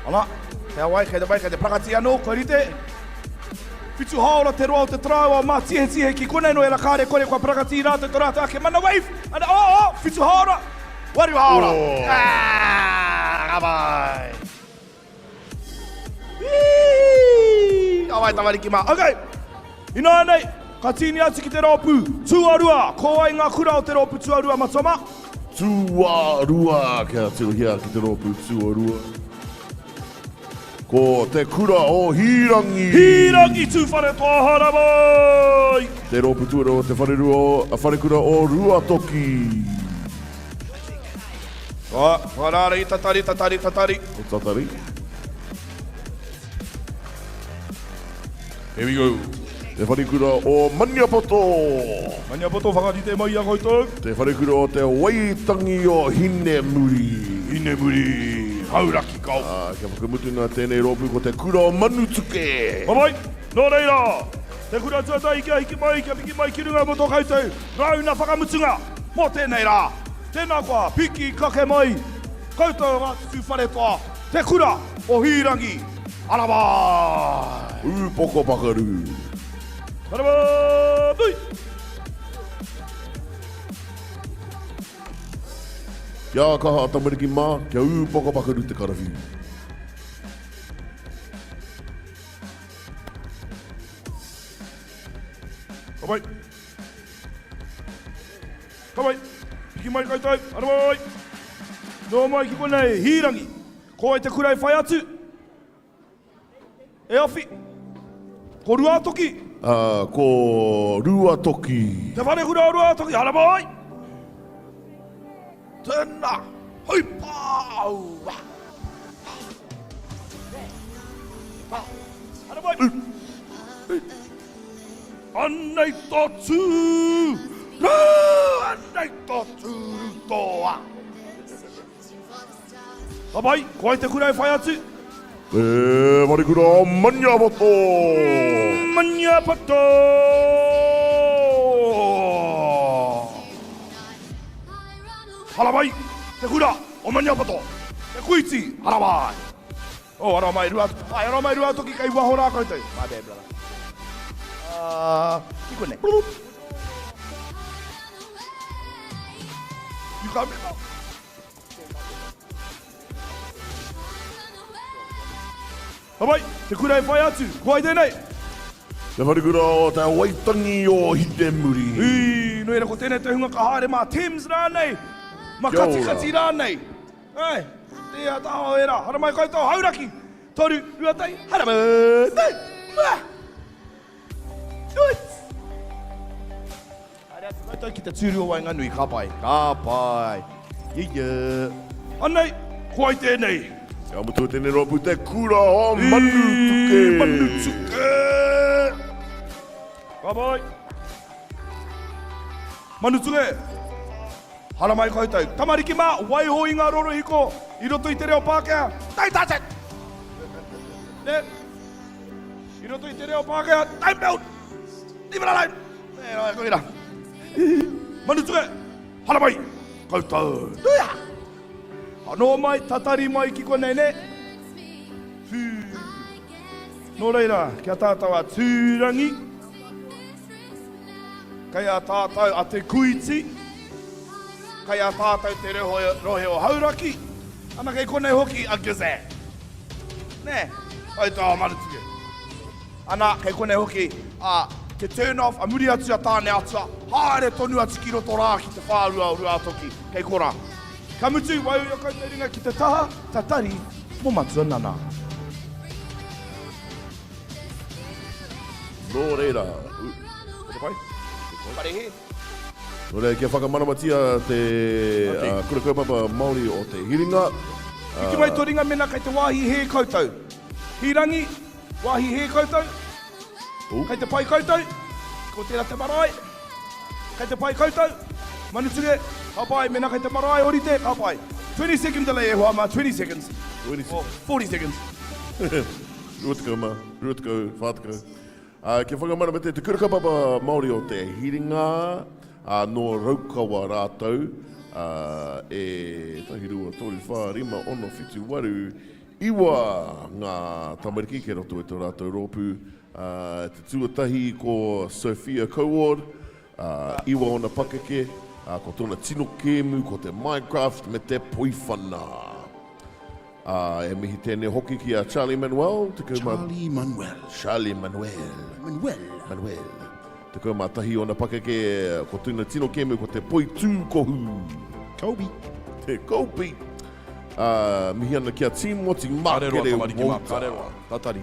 Ana, kei a wai, kei te wai, kei te prakati anō, kua rite. Whitu hāora te roa o te taraiwa mā tihetihe ki konei no era kāre kore kua prakati i rātou to rātou ake mana wave. Ana, oh, oh, whitu hāora, waru hāora. Oh. Ah, ka pai. Whee! Ka wai tamariki mā. Ok, ināianei, ka tīni atu ki te rōpū tuarua. Ko wai ngā kura o te rōpū tuarua, matua mā? Tuarua, kia tirohia ki te rōpū tuarua. Ko Te Kura o Hīrangi. Hīrangi Tūwharetoa Haramai! Te rōpū tuarua o Te Wharerua o, Wharekura o Ruatoki. Ah, whakarārangi, tatari, tatari, tatari. Ko tatari. Here we go. Te wharekura o Maniapoto. Maniapoto, whakarite mai i a koutou. Te wharekura o Te Waitangi o Hinemuri. Hinemuri, Hauraki kao. Ah, kia whakamutunga tēnei rōpū ko Te Kura o Manutuke. Ka pai, nō reira, te kura tuatahi kia hiki mai, kia piki mai ki runga mō tō koutou rauna whakamutunga mō tēnei rā. Tēnā koa, piki kake mai koutou Ngāti Tūwharetoa, te kura o Hīrangi, ara mai! Ūpoko pakaru. Ara mai! Kia kaha a tamariki mā, kia ūpoko pakaru te karawhiu. Ka pai. Ka mai! Piki mai koutou! Ara mai! Noho mai ki konei, Hīrangi! Ko wai te kura e whai atu? E awhi! Ko Ruātoki! Ā, ko Ruatoki. Te wharekura o Ruātoki, ara mai! Tēnā! Hui pāua! Ara mai! Anei tō tūru, anei tō tūru toa. Ka pai, ko wai te kura e whai atu? Te Wharekura o Maniapoto! Maniapoto! Haramai, te kura o Maniapoto! Te kuiti, haramai! Oh, haramai, rua, ai, haramai, Ruatoki, kei waho rā koutou. My bad, brother. Uh, ki konei. You can't remember? Hawaii, te kura e whai atu, ko wai tēnei? Te wharekura o te Waitangi o Hitemuri. Ī, nō reira ko tēnei te hunga ka haere mā Thames rānei, mā Katikati rānei. Āe, te taha o ērā. Haramai koutou, Hauraki! Toru, rua, tahi, haramai! Mua! Tūts! Haere atu koutou ki te tūru o waenganui, ka pai, ka pai. Yeah, yeah. Anei, ko wai tēnei? Kia mutu tēnei rōpū te kura o Manutuke. Manutuke! Ka pai. Manutuke! Haramai koutou. Tamariki mā, waiho i ngā rorohiko i roto i te reo Pākehā. Don't touch it! Ne? I roto i te reo Pākehā, don't build! Leave it alone! Nē, koira. Manutuke, haramai, koutou. Tuia! Anō mai, tatari mai ki konei, nē? Whū. Nō reira, kia tātou a Tūrangi, kei a tātou a Te Kūiti, kei a tātou te rohe o Hauraki, ana kei konei hoki a Gizzy. Nē, ai tā Manutuke. Ana, kei konei hoki a te turn off, a muri atu a Tāne Atua, haere tonu atu ki roto rā ki te whārua o Ruātoki, kei korā. Ka mutu, waiho koutou ringa ki te taha, tatari mō Matua Nana. Nō reira, u, ko te pai? Whare hē. Nō reira, kia whakamanamatia te Kura Kaupapa Māori o Te Hiringa. Piki mai tō ringa mēnā kei te wāhi hē koutou. Hīrangi, Wāhi hē koutou? Kei te pai koutou? Ko tērā te marae? Kei te pai koutou? Manuture, ka pai, mēnā kei te marae orite, ka pai. 20 second delay e hoa mā, 20 seconds. 20 Or 40 seconds. 20 mā, 20, 40. Ā, kia whakamanamate te Kura Kaupapa Māori o Te Hiringa, ā, nō Raukawa rātou, ā, e, tahi, rua, toru, whā, rima, ono, whitu, waru, Iwa ngā tamariki kei roto i tō rātou rōpū. Te tuatahi ko Sophia Coward, iwa ōna pakeke, ko tōna tino kēmu ko te Minecraft me te poiwhana. E mihi tēnei hoki ki a Charlie Manuel, Charlie Manuel. Charlie Manuel. Manuel. Manuel. 11 ōna pakeke, ko tōna tino kēmu ko te poitūkohu. Kobe. Te Kobe. Ā, mihi ana ki a Tīmoti Kāre roa Makere tamariki mā, Wouter. kāre roa. Tatari.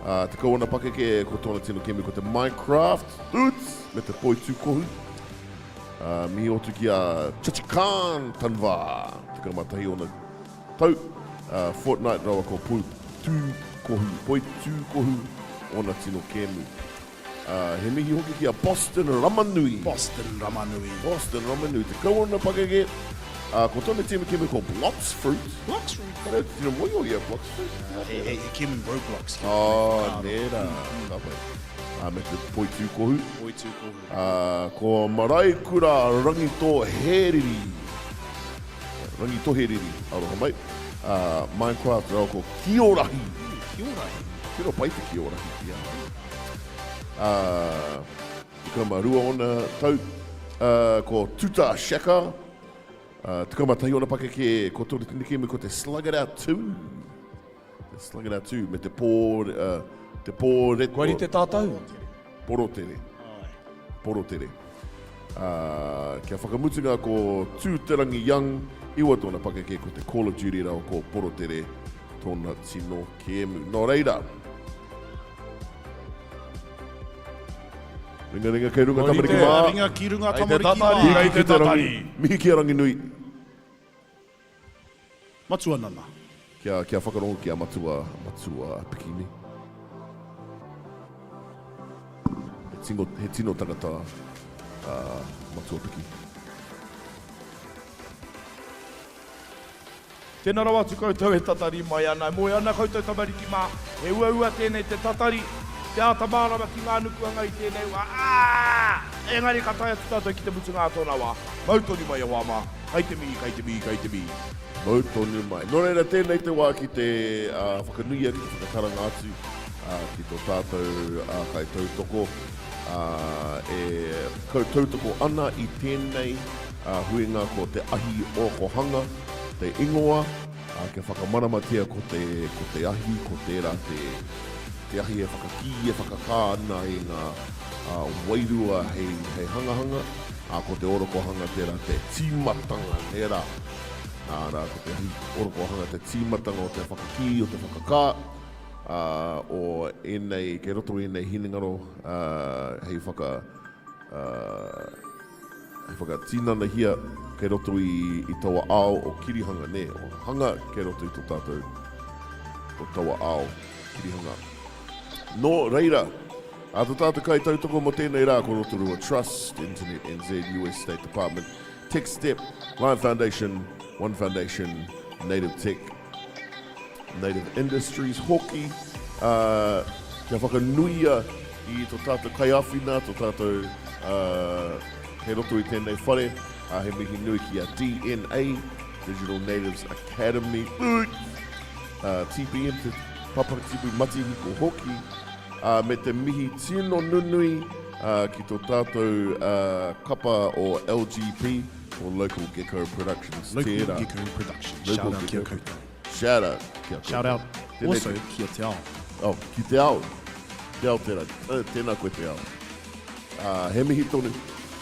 Ā, 10 ōna pakeke, ko tōna tino kēmu ko te Minecraft, Oots, me te Poitūkohu. Ā, mihi atu ki a Chachikan Tanvar, 11 ōna tau, ā, Fortnite rawa ko Poitūkohu, Poitūkohu ōna tino kēmu. Ā, he mihi hoki ki a Boston Ramanui. Boston Ramanui. Boston Ramanui, 10 ōna pakeke. Ā, ko tōna tīma kēmu ko Blox Fruit. Blox Fruit? Kāre au te tino mōhio i a Blox Fruit. He, he, he kēmu Roblox. Ā, nē rā. Ka pai. Ā, me te Poitūkohu. Poitūkohu. Ā, ko Maraekura Rangitoheriri. Rangitoheriri, aroha mai. Ā, Minecraft rawa ko Kiorahi. Kiorahi. Tino pai te Kiorahi ki a au. Ā, 12 ōna tau, ā, ko Tuta Shaka, ā, 11 ōna pakeke, ko tōna tini kēmu ko te Slug It Out 2. Te Slug It Out 2 me te pō, ā, te pō re... Kua rite tātou? Porotere. Porotere. Ā, kia whakamutunga ko Tūterangi Young, iwa tōna pakeke ko te Call of Duty rawa ko Porotere tōna tino kēmu. Nō reira. Ringa ringa kei runga tamariki mā. Ringa ki runga tamariki mā. Mihi ki te rangi. Mihi ki a Ranginui. Matua Nana. Kia, kia whakarongo ki a Matua, Matua Pikini. He tino, he tino tangata a Matua Piki. Tēnā rawa atu koutou e tatari mai ana. E moe ana koutou tamariki mā. He uaua tēnei te tatari, te āta mārama ki ngā nukuhanga i tēnei wā. Ā! Engari ka tae atu tātou ki te mutunga a tōna wā. Mau tonu mai e hoa mā. Kai te mihi, kai te mihi, kai te mihi. Mau tonu mai. Nō reira, tēnei te wā ki te whakanuia, ki te whakakaranga atu ki tō tātou kaitautoko e tautoko ana i tēnei huinga ko Te Ahi Orokohanga te ingoa, ā, kia whakamaramatia ko te, ko te ahi, ko tērā te, te ahi e whakakī, e whakakā ana i ngā wairua hei, hei hangahanga, ā, ko te orokohanga tērā te tīmatanga, nē rā? Nā rā, ko te ahi orokohanga te tīmatanga o te whakakī, o te whakakā, ā, o ēnei, kei roto i ēnei hinengaro, ā, hei whaka, ā, Hei whakatinanahia kei roto i, i taua ao o kirihanga, nē, o hanga kei roto i tō tātou, o taua ao kirihanga. Nō reira, ā tō tātou kaitautoko mō tēnei rā ko Rotorua Trust, Internet NZ, US State Department, TechStep, Lion Foundation, One Foundation, Native Tech, Native Industries hoki, ā, kia whakanuia i tō tātou kaiāwhina, tō tātou, ā, kei roto i tēnei whare, ā, he mihi nui ki a DNA, Digital Natives Academy, ā, TPM, Te Papatipu Matihiko hoki, ā, me te mihi tino nunui, ā, ki tō tātou, ā, kapa o LGP, Ko Local Gecko Productions Local tērā. Gecko Productions. Local Shout out ki a Gecko. koutou. Shout out ki a koutou. Shout out Tēnei also te- ki a Te Ao. Oh, ki Te Ao. Te Ao tērā. Eh, Tēnā koe Te Ao. Ah, he mihi tonu.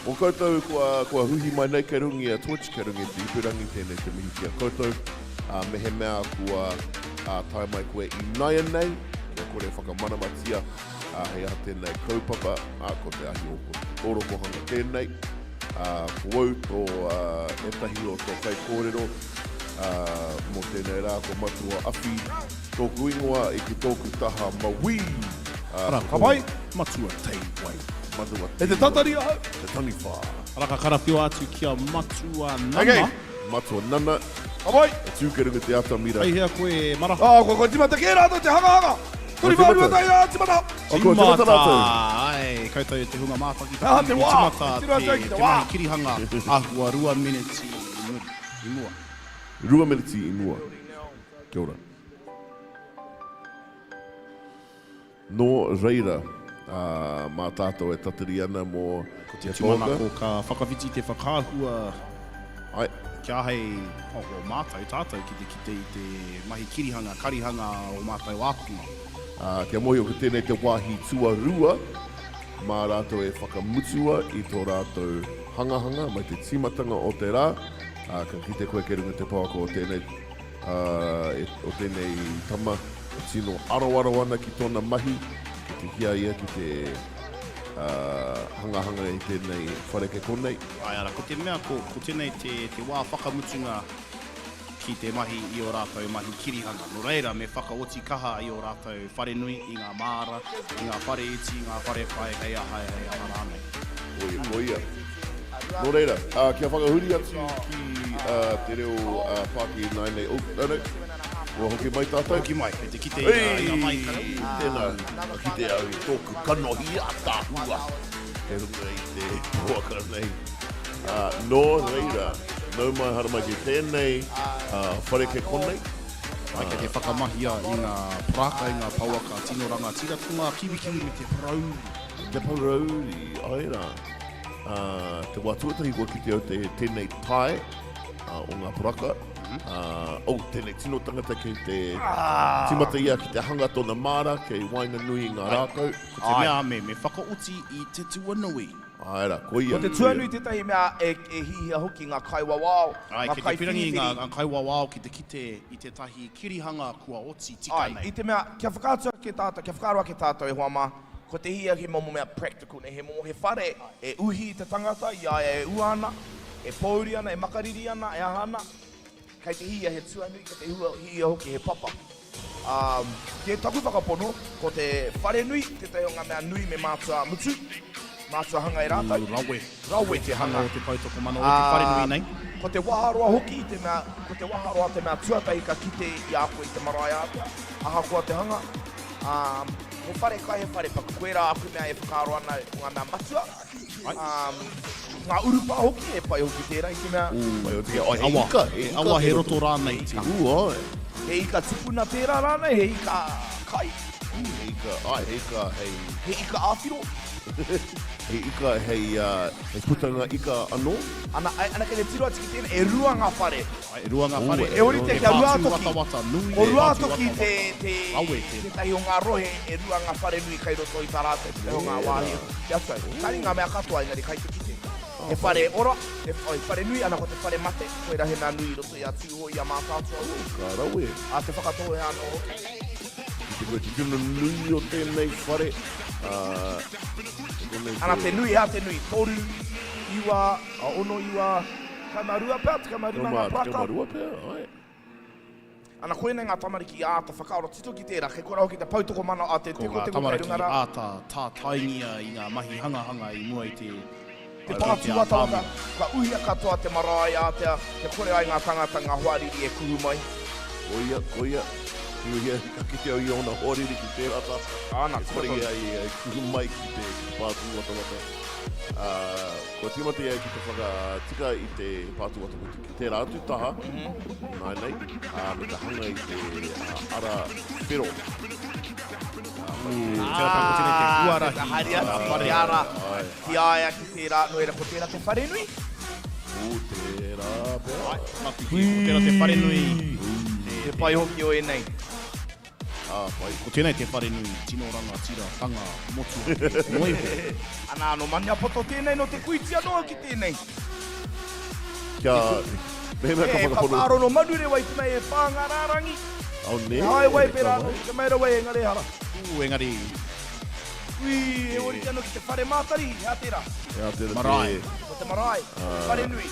O koutou kua, kua huhi mai nei kei runga i a Twitch, kei runga i te ipurangi, tēnei te mihi ki a koutou. Ah, mehemea kua ah, tae mai koe inaianei, kia kore whakamanamatia, ah, hei aha tēnei kaupapa, ah, ko te ahi o orokohanga tēnei. Ā, ko au tō, ā, ētahi o tō kaikōrero, ā, mō tēnei rā, ko Matua Awhi tōku ingoa i ki tōku taha mauī, ā, Ara, ko ka pai. Matua Teiwai. Matua Kei te Teiwai. tatari ahau. Te taniwha. Ara, ka karawhiua atu ki a Matua Nana. Okay. Matua Nana. Ka pai. E tū kei runga i te atamira. Kei hea koe e mara? Ā, kua, kua timata kē rātou te hangahanga. Kua 32 timata. tahi rā, timata. Oh, kua timata rātou. Āe, koutou e te hunga mātakitaki, He aha te i wā? timata E tiro atu ai ki te, te te wā. mahi kirihanga āhua meneti i muri, i mua. Rua meneti i mua. Kia ora. Nō reira, ā, mā tātou e tatari ana mō Ko te te toka. tūmanako ka whakawhiti te whakaahua Āe. kia āhei o mātou, tātou ki te kite i te mahi kirihanga, karihanga o mātou ākonga. Ā, kia mōhio ko tēnei te wāhi tuarua mā rātou e whakamutua i tō rātou hangahanga mai te tīmatanga o te rā, ā, ka kite koe kei runga te pouaka o tēnei ā, e, o tēnei tama e tino aroaro ana ki tōna mahi, ki te hia ia ki te, ā, hangahanga i tēnei whare kei konei. Āe, arā, ko te mea, ko, ko tēnei te, te wā whakamutunga ki te mahi i ō rātou mahi kirihanga. Nō reira, me whakaoti kaha i ō rātou wharenui, i ngā māra, i ngā whare iti, i ngā whare pai, hei aha, hei aha rānei. Koia, koia. Nō reira, ā, kia whakahuri atu ki, ā, te reo, ā, Pākehā ināianei. Oh, no, no. Kua hoki mai tātou. Hoki mai, kei te kite i ngā, i ngā mahi. Ei, tēnā, ka kite au i tōku kanohi ātaahua kei runga i te pouaka nei. Ā, nō reira, nau mai haramai ki tēnei, ā, whare kei konei. Āe, kei te whakamahia i ngā paraka, i ngā pouaka tino rangatira, ko ngā kiwikiwi me te parauri. Te parauri, āe rā. Ā, te wā tuatahi kua kite au te, tēnei tae ā, o ngā poraka, ā, oh, tēnei tino tangata kei te tīmata ia ki te hanga tōna māra kei waenganui i ngā rākau. Ko te mea me, me whakaoti i te tuanui. Āe rā, koia. Ko te tuanui tētahi mea e, e hihia hoki ngā kaiwawao, Āe, ngā kei te pirangi kaiwhiriwhiri. ngā, ngā kaiwawao ki te kite i tētahi kirihanga kua oti tika Āe, nei. i te mea, kia whakaatu ake tātou, kia whakaaro ake tātou e hoa mā, Ko te hia he momo mea practical nei, he momo he whare e uhi i te tangata i a ia e ua ana, e pōuri ana, e makariri ana, e aha ana. Kei te hia he tuanui, kei te hua, hia hoki he papa. Ā, ki taku whakapono, ko te wharenui tētahi o ngā mea nui me mātua mutu. Mātua hanga e rātou. Rawe. Rawe te hanga. O te poutokomana o te wharenui nei. Ko te waharoa hoki i te mea, ko te waharoa te mea tuatahi ka kite i a koe i te marae ātea, ahakoa te hanga. Ā, he whare kai, he whare paku. Koirā aku mea e whakaaro ana o ngā mea matua. Ā, ngā urupā hoki, he pai hoki tērā i te mea. Pai hoki, he awa, ika, he he ika awa, kei he roto. roto rānei tika. Ū, āe. He ika tupuna tērā rānei, he ika kai. Ū, he ika, āe, he ika hei. He ika āwhiro. He ika hei, hei putanga ika anō. Ana, ana kei te tiro atu ki tēnei, e rua ngā whare. Āe, e rua ngā whare. E ōrite ki a Ruātoki. He pātū watawata nui. Ko Ruātoki te, te, Rawe tēnā. tētahi o ngā rohe e rua ngā whare nui kei roto i tā rātou, tētahi o ngā wāhi ki atu ai. Kāre ngā mea katoa engari kai te kite. He whare ora, he whare nui, ana ko te whare mate, koirā he mea nui i roto i a Tūhoe, i a Mātaatua hoki. Ka rawe. A Te Whakatōhea anō hoki. Ki te koe te tino nui o tēnei whare, ā, ko konei te. Ana te nui, hea te nui? Toru, iwa, a ono iwa, 12 pea, 15 ngā paraka. 12 pea, āe. Ana koinei ngā tamariki i āta whakaaro tito ki tērā, kei korā hoki te poutokomana a te Ko ngā tekoteko kei tamariki runga rā. āta tātaingia i ngā mahi hangahanga i mua i te Te pā tūwatawata, kua uhia katoa te marae ātea, kia kore ai ngā tangata, ngā hoariri e kuhu mai. Koia, koia, tirohia, ka kite au i ōna hoariri ki tērā taha. Āna, E kore ia e kuhu mai ki te pā tūwatawata. Ā, kua tīmata ia ki te whakatika i te pā tūwatawata ki tērā atu taha, ināianei, ā, me te hanga i te ara whero. Tērā pea ko tēnei te huarahi. Te haere atu i te ara ki a ia ki tērā, nō reira ko tērā te wharenui? Ko tērā pea. Āe, nā te kī, ko tērā te wharenui. Te pai hoki o ēnei. Ā, pai. Ko tēnei te wharenui tino rangatiratanga motuhake noa iho. Anā, nō Maniapoto tēnei, nō Te Kuiti anō hoki tēnei. Kia, mehemea ka E, ka whakapono. whakaaro nō Manurewa i te mea e whā ngā rārangi. Oh, nē. He highway pērā anō ki te motorway engari ehara. Ū, engari. Ui, he ōrite anō ki te whare mātari, he aha tērā? He aha tērā te. Marae. Ko te marae, te wharenui.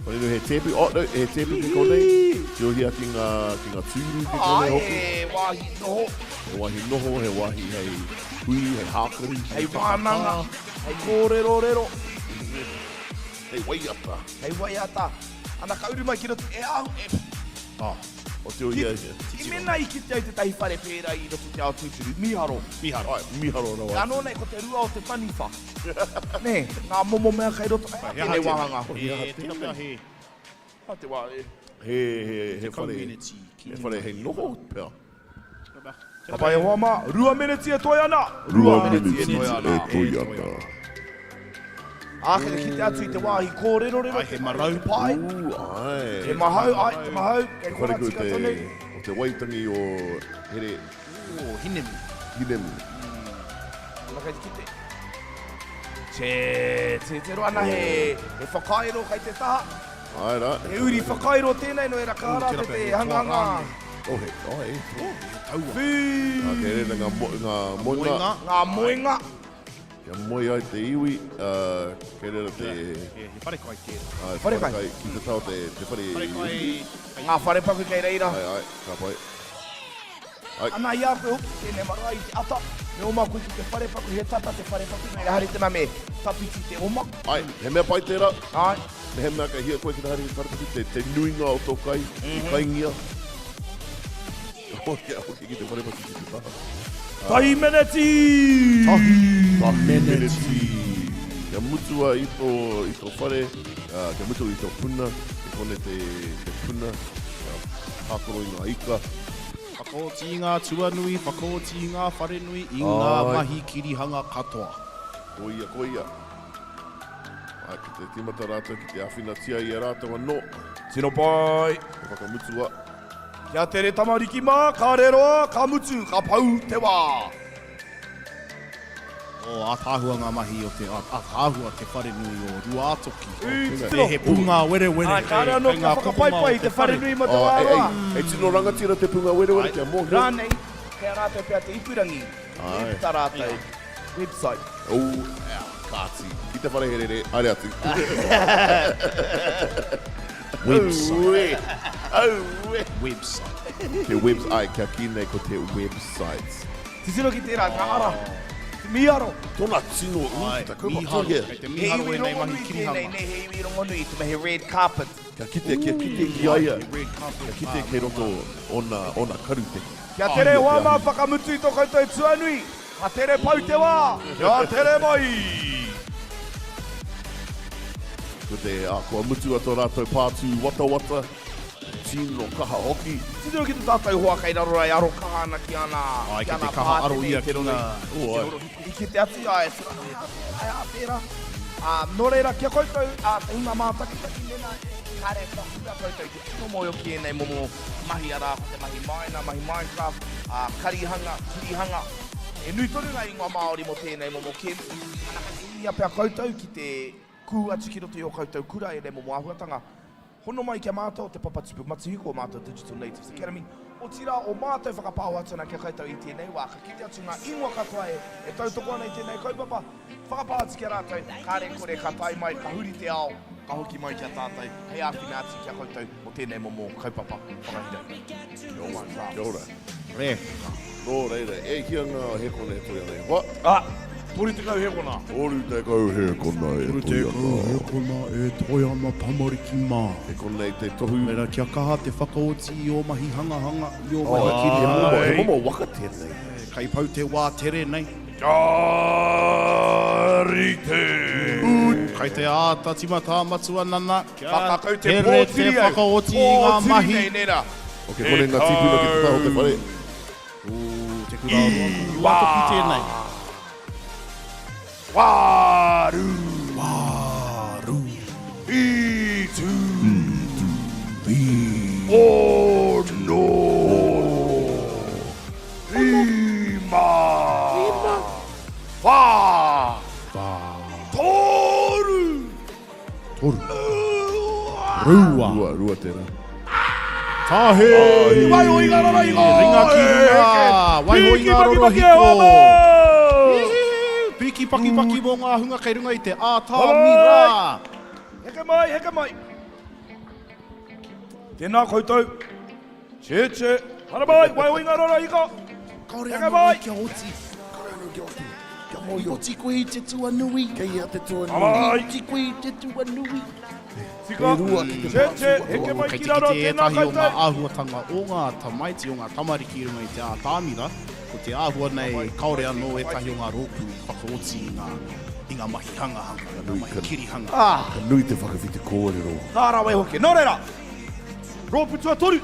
Wharenui he tēpu, oh no, he tēpu ki konei. Tirohia ki ngā, ki ngā tūru ki konei hoki. Āe, he wāhi noho. He wāhi noho, he wāhi hei hui, hei hākari. Hei wānanga, hei kōrerorero. Hei waiata. Hei waiata. Ana ka uru mai ki roto, e ahu, e. Ah, o te ohi ai. Ki mena i kite ai tētahi whare pērā i roto te ao tūturu, mīharo. Mīharo. Ai, mīharo rawa atu. Anō nei, ko te rua o te taniwha. Nē, ngā momo mea kei roto, he aha tēnei wāhanga? He tira pea he. He te wā e. He, he, he whare, he whare hei noho pea. Ka pai e hoa mā, rua meneti e toe ana! Rua meneti e toe ana. E toe ana. Ā, kei te kite atu i te wāhi kōrerorero, Ai, he marau. te pae. Ū, āe. He mahau, āe, te mahau, kei Te whare kona tika tonu. O te waitangi o Here. O Hinemu. Hinemu. Ana kei te kite. Tē, tētero ana he, he whakairo kei te taha. Āe rā. He uri whakairo tēnei nō reira ka rā te te hanganga. Oh, he, oh, he toa. He taua. Whī! Ā, kei reira ngā, mo, ngā moenga. Moenga. Ngā moenga. Kia moe ai te iwi, ā, kei reira te... He, he wharekai tērā. Āe, Wharekai. wharekai ki te taha o te, te whare... Wharekai. Ngā wharepaku kei reira. Āe, āe, ka pai. Āe. Ana i a koe hoki tēnei marae i te ata, me oma koe ki te wharepaku, he tata te wharepaku, nō reira haere te mea me tawhiti te oma. Āe, he mea pai tērā. Āe. Mehemea ka hia koe ki te haere ki te wharepaku, te, te nuinga o tō kai, i kaingia. Hoki, hoki ki te wharepaku ki te taha. Tahi meneti! Tahi meneti! Kia mutua i tō, i tō whare, uh, kia mutu i tō puna, i kone te, te puna, kia tākaro i ngā ika. Whakaoti i ngā tuanui, whakaoti i ngā wharenui, i ngā mahi kirihanga katoa. Koia, koia. Ā, ki te tīmata rātou ki te āwhinatia i a rātou anō. Tino pai! Ka whakamutua. Kia tere tamariki mā, ka reroa, ka mutu, ka pau te wā. Oh, ātaahua ngā mahi o te, ātaahua te wharenui o Ruātoki. Tino. He pūngāwerewere Ā, kāre anō kei kia ngā kokonga whakapaipai o i te te whare. wharenui mō te Oh, wā ei, roa. ei, ei tino rangatira te pūngāwerewere, kia mōhio. Rānei, kei a rātou pea te ipurangi, Āe. e puta rātou. Website. Oh, kāti. Ki te whare herere, haere atu. Website. Aue! Aue! Website. Te webs, ai, kia kī nei ko te websites. Titiro ki tērā, ngā ara. Mīharo. Tōna tino ū ki te kaupapa. Mīharo, kei te mīharo He iwi ēnei mahi rongonui kirihanga. tēnei, nē, he iwi rongonui, te mea he red carpet. Kia kite, kia kite ki a ia, He red carpet. kia kite kei roto ōna, ōna karu te. Kia tere hoa mā whakamutu i tō koutou tuanui, ka tere pau te wā, kia tere mai! Ko te, ā, kua mutu a tō rātou pātū watawata, tino kaha hoki. Titiro ki to tātou hoa kei raro ra e aro kaha ana ki ana, Āe, ki kei te ana kaha aro pātene ia i te ki roro ngā, i, Oh, te āe. roro hiko. I kite atu i a ia, tira, ai ā tērā, ai ā tērā. Ā, nō reira, ki a koutou, ā, te hunga mātakitaki mēnā e kāre e whakahura koutou i te tino mōhio ki ēnei momo mahi, arā, ko te mahi maina, mahi Minecraft, ā, karihanga, kirihanga. He nui tonu ngā ingoa Māori mō tēnei momo kēmu. Ana, kei te hiahia pea koutou ki te kuhu atu ki roto i ō koutou kura ēnei momo āhuatanga. Hono mai ki a mātou o Te Papatipu Matihiko, o mātou Digital Natives Academy, otirā o mātou whakapāho atu ana ki a koutou i tēnei wā. Ka kite atu ngā ingoa katoa e e tautoko ana i tēnei kaupapa, whakapā atu ki a rātou, kāre kore ka tae mai, ka huri te ao, ka hoki mai ki a tātou hei āwhina atu ki a koutou mō tēnei momo kaupapa whakahirahira. Kia ora. Kia ora. Re. Nō reira, e hia ngā hēkona e toe ana e hoa? Ah, 30 hēkona. 30 hēkona e toe ana. 30 hēkona e toe ana tamariki mā. Kei konei te tohu. Nō reira, kia kaha te whakaoti i ō mahi hangahanga, i ō mahi kirihanga. He momo waka tēnei. Kei pau te wā tere nei. Kia rite! Kei te āta tīmata a Matua Nana. Kia Whakakau te tere te pōtiri au. whakaoti i ngā Pōtiri mahi. nei, nē rā. Ok, konei ngā tīpuna ki te taha o te whare. Ooh, te kura o Ruatoki tēnei. Waru. Waru. Whitu. Ono. Rima. Whā. Toru. Toru. Rua. Rua, rua tērā. Tahi! Waiho i ngā rorohiko! Ringa ki runga! Waiho i ngā rorohiko! Piki pakipaki mō ngā hunga kei runga i te ātamira! Heke mai, heke mai! Tēnā koutou! Che, che! Haramai, waiho i ngā rorohiko! Kāore Heke anō mai! kia oti. Kāore anō kia oti. Kia mōhio. Oti koe i te tuanui. Kei hea te tuanui. Haramai! Oti koe i te tuanui. Tika! E rua ki te Che, che! pātū. Heke mai Kei ki te raro, kite tēnā ētahi o ngā koutou! āhuatanga o ngā tamaiti, o ngā tamariki i runga i te ātamira, ko te āhua nei kāore anō ētahi o ngā rōpū i whakaoti i ngā, i ngā mahi hangahanga, i ngā mahi kirihanga. Ka nui te whakawhiti kōrero. Ka rawe hoki. Nō reira, Rōpū tuatoru,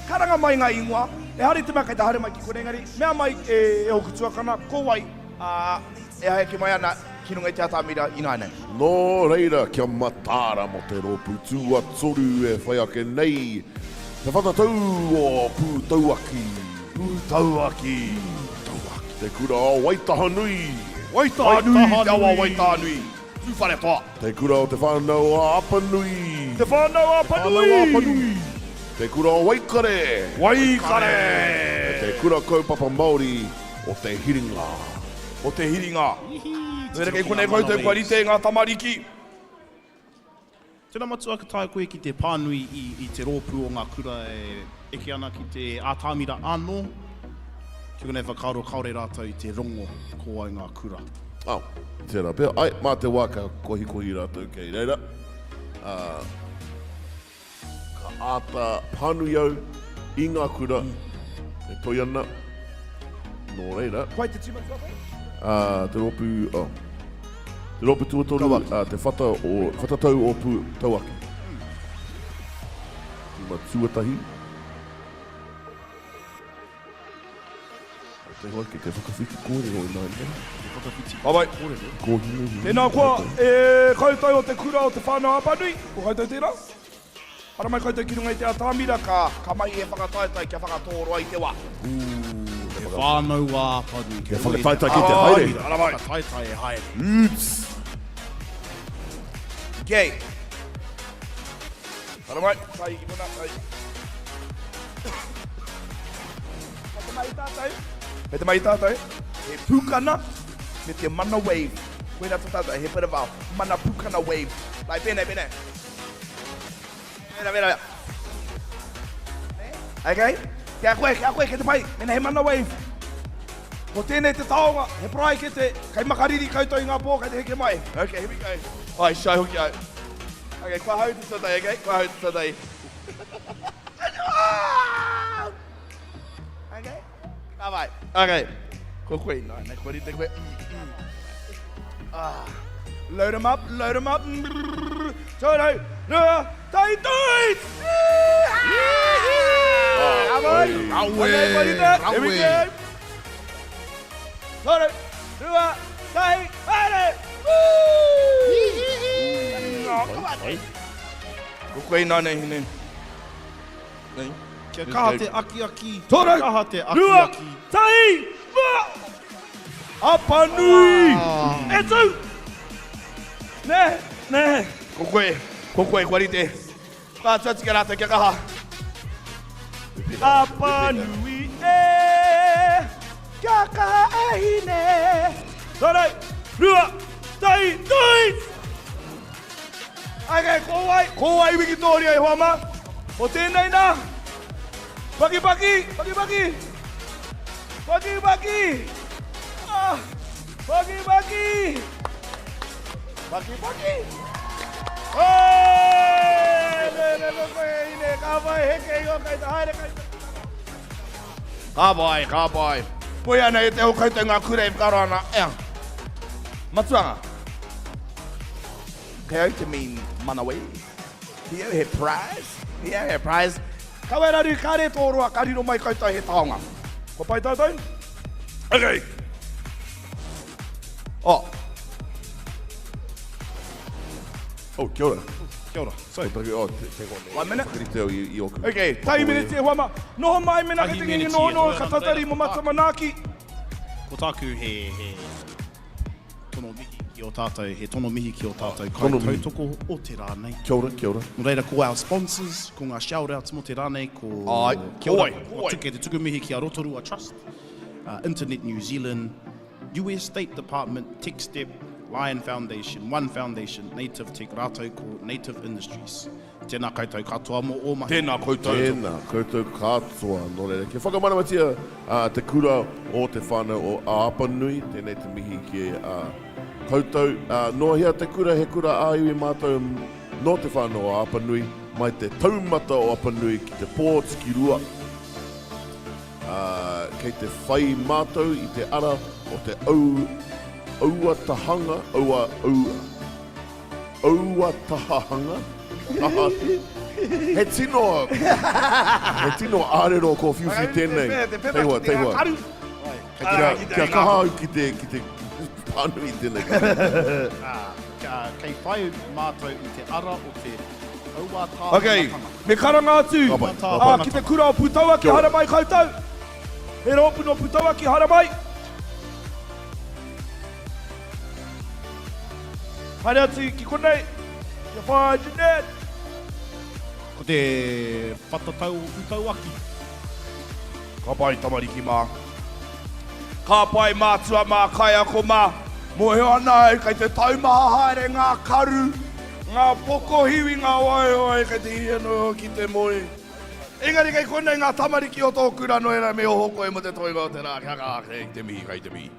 karanga mai ngā ingoa, ehara i te mea kei te haere mai ki konei, engari mea mai e ōku tuakana, ko wai, ā, e haeke mai ana ki runga i te atamira ināianei. Nō reira, kia mataara mō te rōpū tuatoru e whai ake nei, te whatatau o Pūtauaki. Pūtauaki. Pūtauaki. Te kura o Waitahanui. Waitahanui, te awa o Waitahanui. Tūwharetoa. Te kura o Te Whānau a Apanui. Te Whānau a Apanui. Te Whānau a Apanui. Te kura o Waikare. Waikare. Me te kura kaupapa Māori o Te Hiringa. O Te Hiringa. Nō reira kei konei koutou kua rite ngā tamariki. Tēnā matua ka taea koe ki te pānui i, i te rōpū o ngā kura e eke ana ki te ātamira anō. Ki konei whakaaro kāore rātou i te rongo ko wai ngā kura. Oh, tērā pea. Ai, mā te wā ka kohikohi rātou kei reira. Ā, ka āta pānui au i ngā kura e toi ana. Nō reira. Whai te tīma tuatahi? Ā, te rōpū, oh, te rōpū tuatoru, ā, te whata o, whatatau o Pū, Tauaki. Tīma tuatahi. Te hoa ki te whakawhiti kōrero ināianei. Te whakawhiti Bye-bye. kōrero. Kōhine. Tēnā koa, e koutou o te kura o Te Whānau Apanui, ko koutou tērā? Haramai koutou ki runga i te atamira, ka, ka mahi he whakataetae kia whakatōroa i te wā. Te Whānau a Apanui. Kia whakataetae ki te haere. Haramai. Whakataetae e haere. Oops. Gay. Haramai, kai ki kona, kai. Kei te mahi tātou. Kei te mahi tātou. He pūkana me te mana wave. Koirā tā tātou, he bit of a mana pūkana wave. Like pēnei, pēnei. Pēnā, pēnā, pēnā. Okay? Kia koe, kia koe, kei te pai. Mēnā he mana wave. Ko tēnei te taonga, he paraikete, kei makariri koutou i ngā pō kei te heke mai. Ok, here we go. Ai, shy hoki au. Ok, kua hau te tuatahi, ok? Kua hau te tuatahi. Ok, ka pai. Ok, ko koe ināianei, kua rite koe. Mm, mm. Ah. Load 'em up, load 'em up. Toru, rua, tai, toi! Ka pai. Rawe, Ok, kua rite. Here we rawe. go. Toru, rua, tahi, haere! Woo! Oh, come on. Ko koe ināianei, hine. Nei. Kia kaha te akiaki, Toru, kia kaha te rua, akiaki. tahi, wha! Apanui! E tū! Nē, nē. Ko koe, ko koe, kua rite. Whakaatu atu ki a rātou kia kaha. Apanui e, kia kaha e hine. Toru, rua, tahi, tui! Okay, ko wai, ko wai Wikitoria e hoa mā? Ko tēnei nā. Paki, paki, paki, paki. Paki, paki. Ah, paki, paki. Paki, paki. Hey! Ne, ne, ne, koe, ine, ka whai heke i o kai te haere kai te. Ka pai, ka pai. Koia nei te o koutou ngā kura e whakaaro ana, ea. Matuanga. Kei au te mean manawa. He au he prize. He au he prize. Kawe raru, kare tō roa, ka riro mai koutou he taonga. Kua pai tātou? Okay. Oh. Oh, kia ora. Kia ora. Sorry. Ko oh, te, te kone. One minute. Whakarite au i, i oku. Okay, tahi miniti e hoa ma. Noho mai mena Tahi ke te ngingi miniti noho e noho hoa ka nā tatari reira mo ko mata tāku. manaaki. Ko tāku he, he tono mihi ki ō tātou, he tono mihi ki ō tātou Tono mihi. kaitautoko o te rā nei. Kia ora, kia ora. Nō reira, ko our sponsors, ko ngā shout-outs mō te rā nei, ko... Ai, Kia ora, ko wai, ko ko wai. Tuke te tuku mihi ki a Rotorua Trust, uh, Internet New Zealand, US State Department, TechStep, Lion Foundation, One Foundation, Native Tech rātou ko Native Industries. Tēnā koutou katoa mō ō mahi. Tēnā koutou. Tēnā koutou katoa. Nō reira, kia whakamanawatia te kura o te whānau o Apanui, tēnei te mihi ki a koutou. Nō hea te kura, he kura ā-iwi mātou nō te whānau o Apanui, mai te taumata o Apanui ki te pō tikirua. Ā, kei te whai mātou i te ara o te au, auatahanga, aua, au, auatahahanga, taha, he tino, he tino ārero kōwhiuwhiu tēnei. Teihoa, teihoa. Kia, kia kaha au ki te, ki te pānui i tēnei. Ā, kei whai mātou i te ara o te Ok, me karanga atu Ka pai, ka ā, pai. ki te kura o Putauaki, Kia ora. haere mai koutou. He rōpū nō Putauaki, haere mai. Haere atu ki konei, kia whai Jeanette. Ko te whatatau o Putauaki. Ka pai tamariki mā. Ka pai mātua mā, kaiako mā. Mōhio ana au kei te taumaha haere ngā karu, ngā pokohiwi, ngā waewae kei te hiahia noa ki te moe. Engari kei konei ngā tamariki o tō kura noa ērā me oho koe mō te toenga o te rā. Kia kaha kei te mihi, kei te mihi.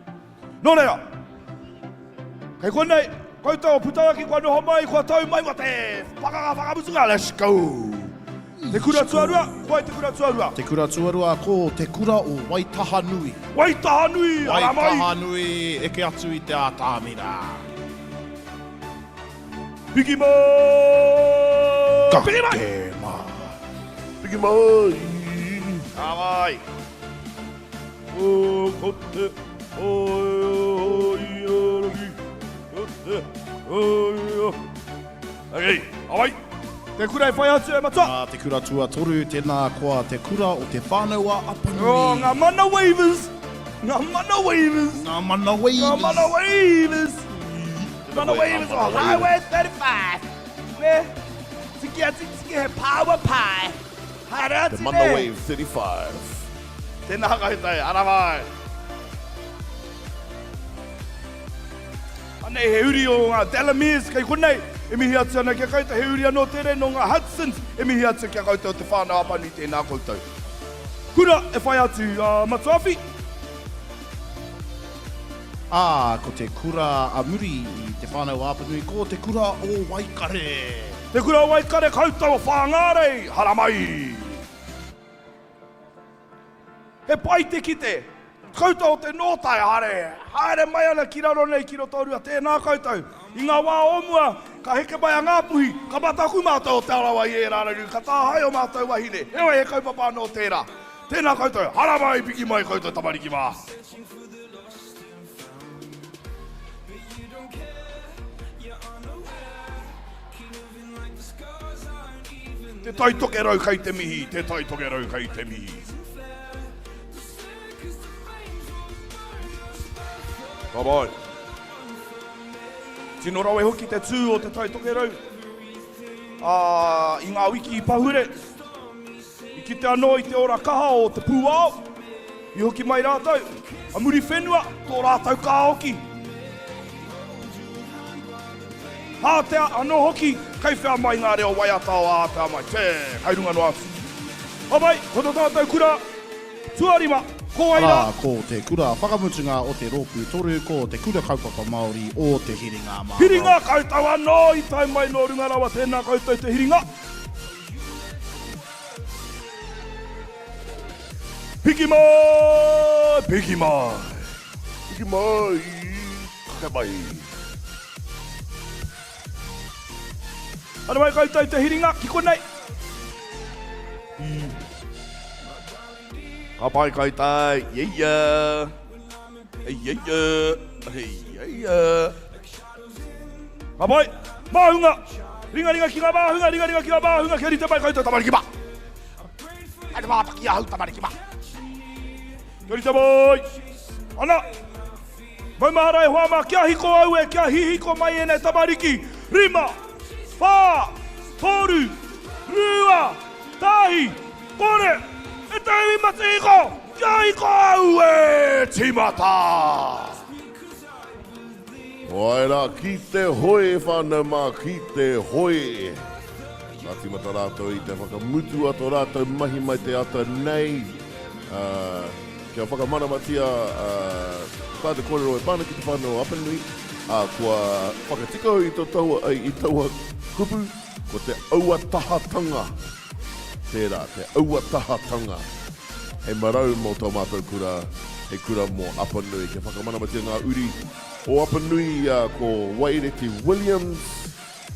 Nō reira, kei konei, koutou o Putauaki kua noho mai, kua tau mai mō te pakanga whakamutunga, let's go! Te kura tuarua, ko wai te kura tuarua? Te kura tuarua, ko te kura o Waitahanui. Waitahanui, ara mai! Waitahanui, eke atu i te ātamira. Piki mai! Ka Piki mai! kē mai! Piki mai! Ka mai! O, ko te oi o rangi, ko te oi o... Okay, awai! Te kura e whai atu e matua! Ā, te kura tuatoru, tēnā koa te kura o Te Whānau-a-Apanui. Oh, ngā mana waivers! Ngā mana waivers! Ngā mana waivers! Ngā mana waivers! Mana waivers o Highway 35! Ne? Tiki atu, tiki he power pie! Haere atu Te ne! mana wave 35. Tēnā koutou, ara mai! Anei he uri o ngā Delameres kei konei e mihi atu ana ki a koutou, he uri anō tērei nō ngā Hudsons e mihi atu ki a koutou o Te Whānau Apanui, tēnā koutou. Kura e whai atu a Matuawhi. Ā, ko te kura a muri i Te Whānau-a-Apanui ko Te Kura o Waikare. Te Kura o Waikare koutou o Whāngārei, haramai! He pai te kite, koutou o te Nōtai, haere, haere mai ana ki raro nei ki Rotorua, tēnā koutou. I ngā wā o mua, ka heke mai a Ngāpuhi, ka mataku mātou o Te Arawa i ērā raru, ka tāhae ō mātou wahine, heoi he kaupapa anō tērā. Tēnā koutou, haramai, piki mai koutou tamariki mā. Te Tai Tokerau kei te mihi, Te Tai Tokerau kei te mihi. Ka pai. Tino rawe hoki te tū o Te Tai Tokerau. Ā, i ngā wiki i pahure, I kite anō i te ora kaha o te pūao, i hoki mai rātou, a Muriwhenua, tō rātou kāoki. Hātea anō hoki, kei whea mai ngā reo waiata o Ātea mai, tē, kei runga noa atu. Homai, ko tō tātou kura tuarima, ko wai rā? Arā, ko te kura whakamutunga o te rōpū toru, ko te Kura Kaupapa Māori o Te Hiringa Māmao. Hiringa koutou anō i tae mai nō runga rawa, tēnā koutou Te Hiringa. Piki mai! Piki mai! Piki mai! Kake mai! Haere mai koutou te hiringa ki konei. Ka pai koutou. Yeah, yeah. Yeah, yeah. Yeah, yeah. Ka pai! Māhunga! Ringaringa ki ngā māhunga, ringaringa ki ngā māhunga, kia rite mai koutou tamariki mā! Haere mātaki ahau tamariki mā! Kia rite mai! Ana! Maumahara e hoa mā, kia hiko au e, kia hihiko mai ēnei tamariki! Rima! Whā! Toru! Rua! Tahi! Kore! E te iwi matihiko! Kia hiko au e! Tīmata! Wae rā, ki te hoe e whānau mā, ki te hoe! Ka tīmata rātou i te whakamutu a tō rātou mahi mai te ata nei, ā, kia whakamanamatia tā te kōrero e pā ana ki te whānau o Apanui, ā, kua whakatika au i tō taua, i taua kupu, ko te auatahatanga tērā, te auatahatanga hei marau mō tō mātou kura, hei kura mō Apanui. Kia whakamanamatia ngā uri o Apanui, ko Waireti Williams,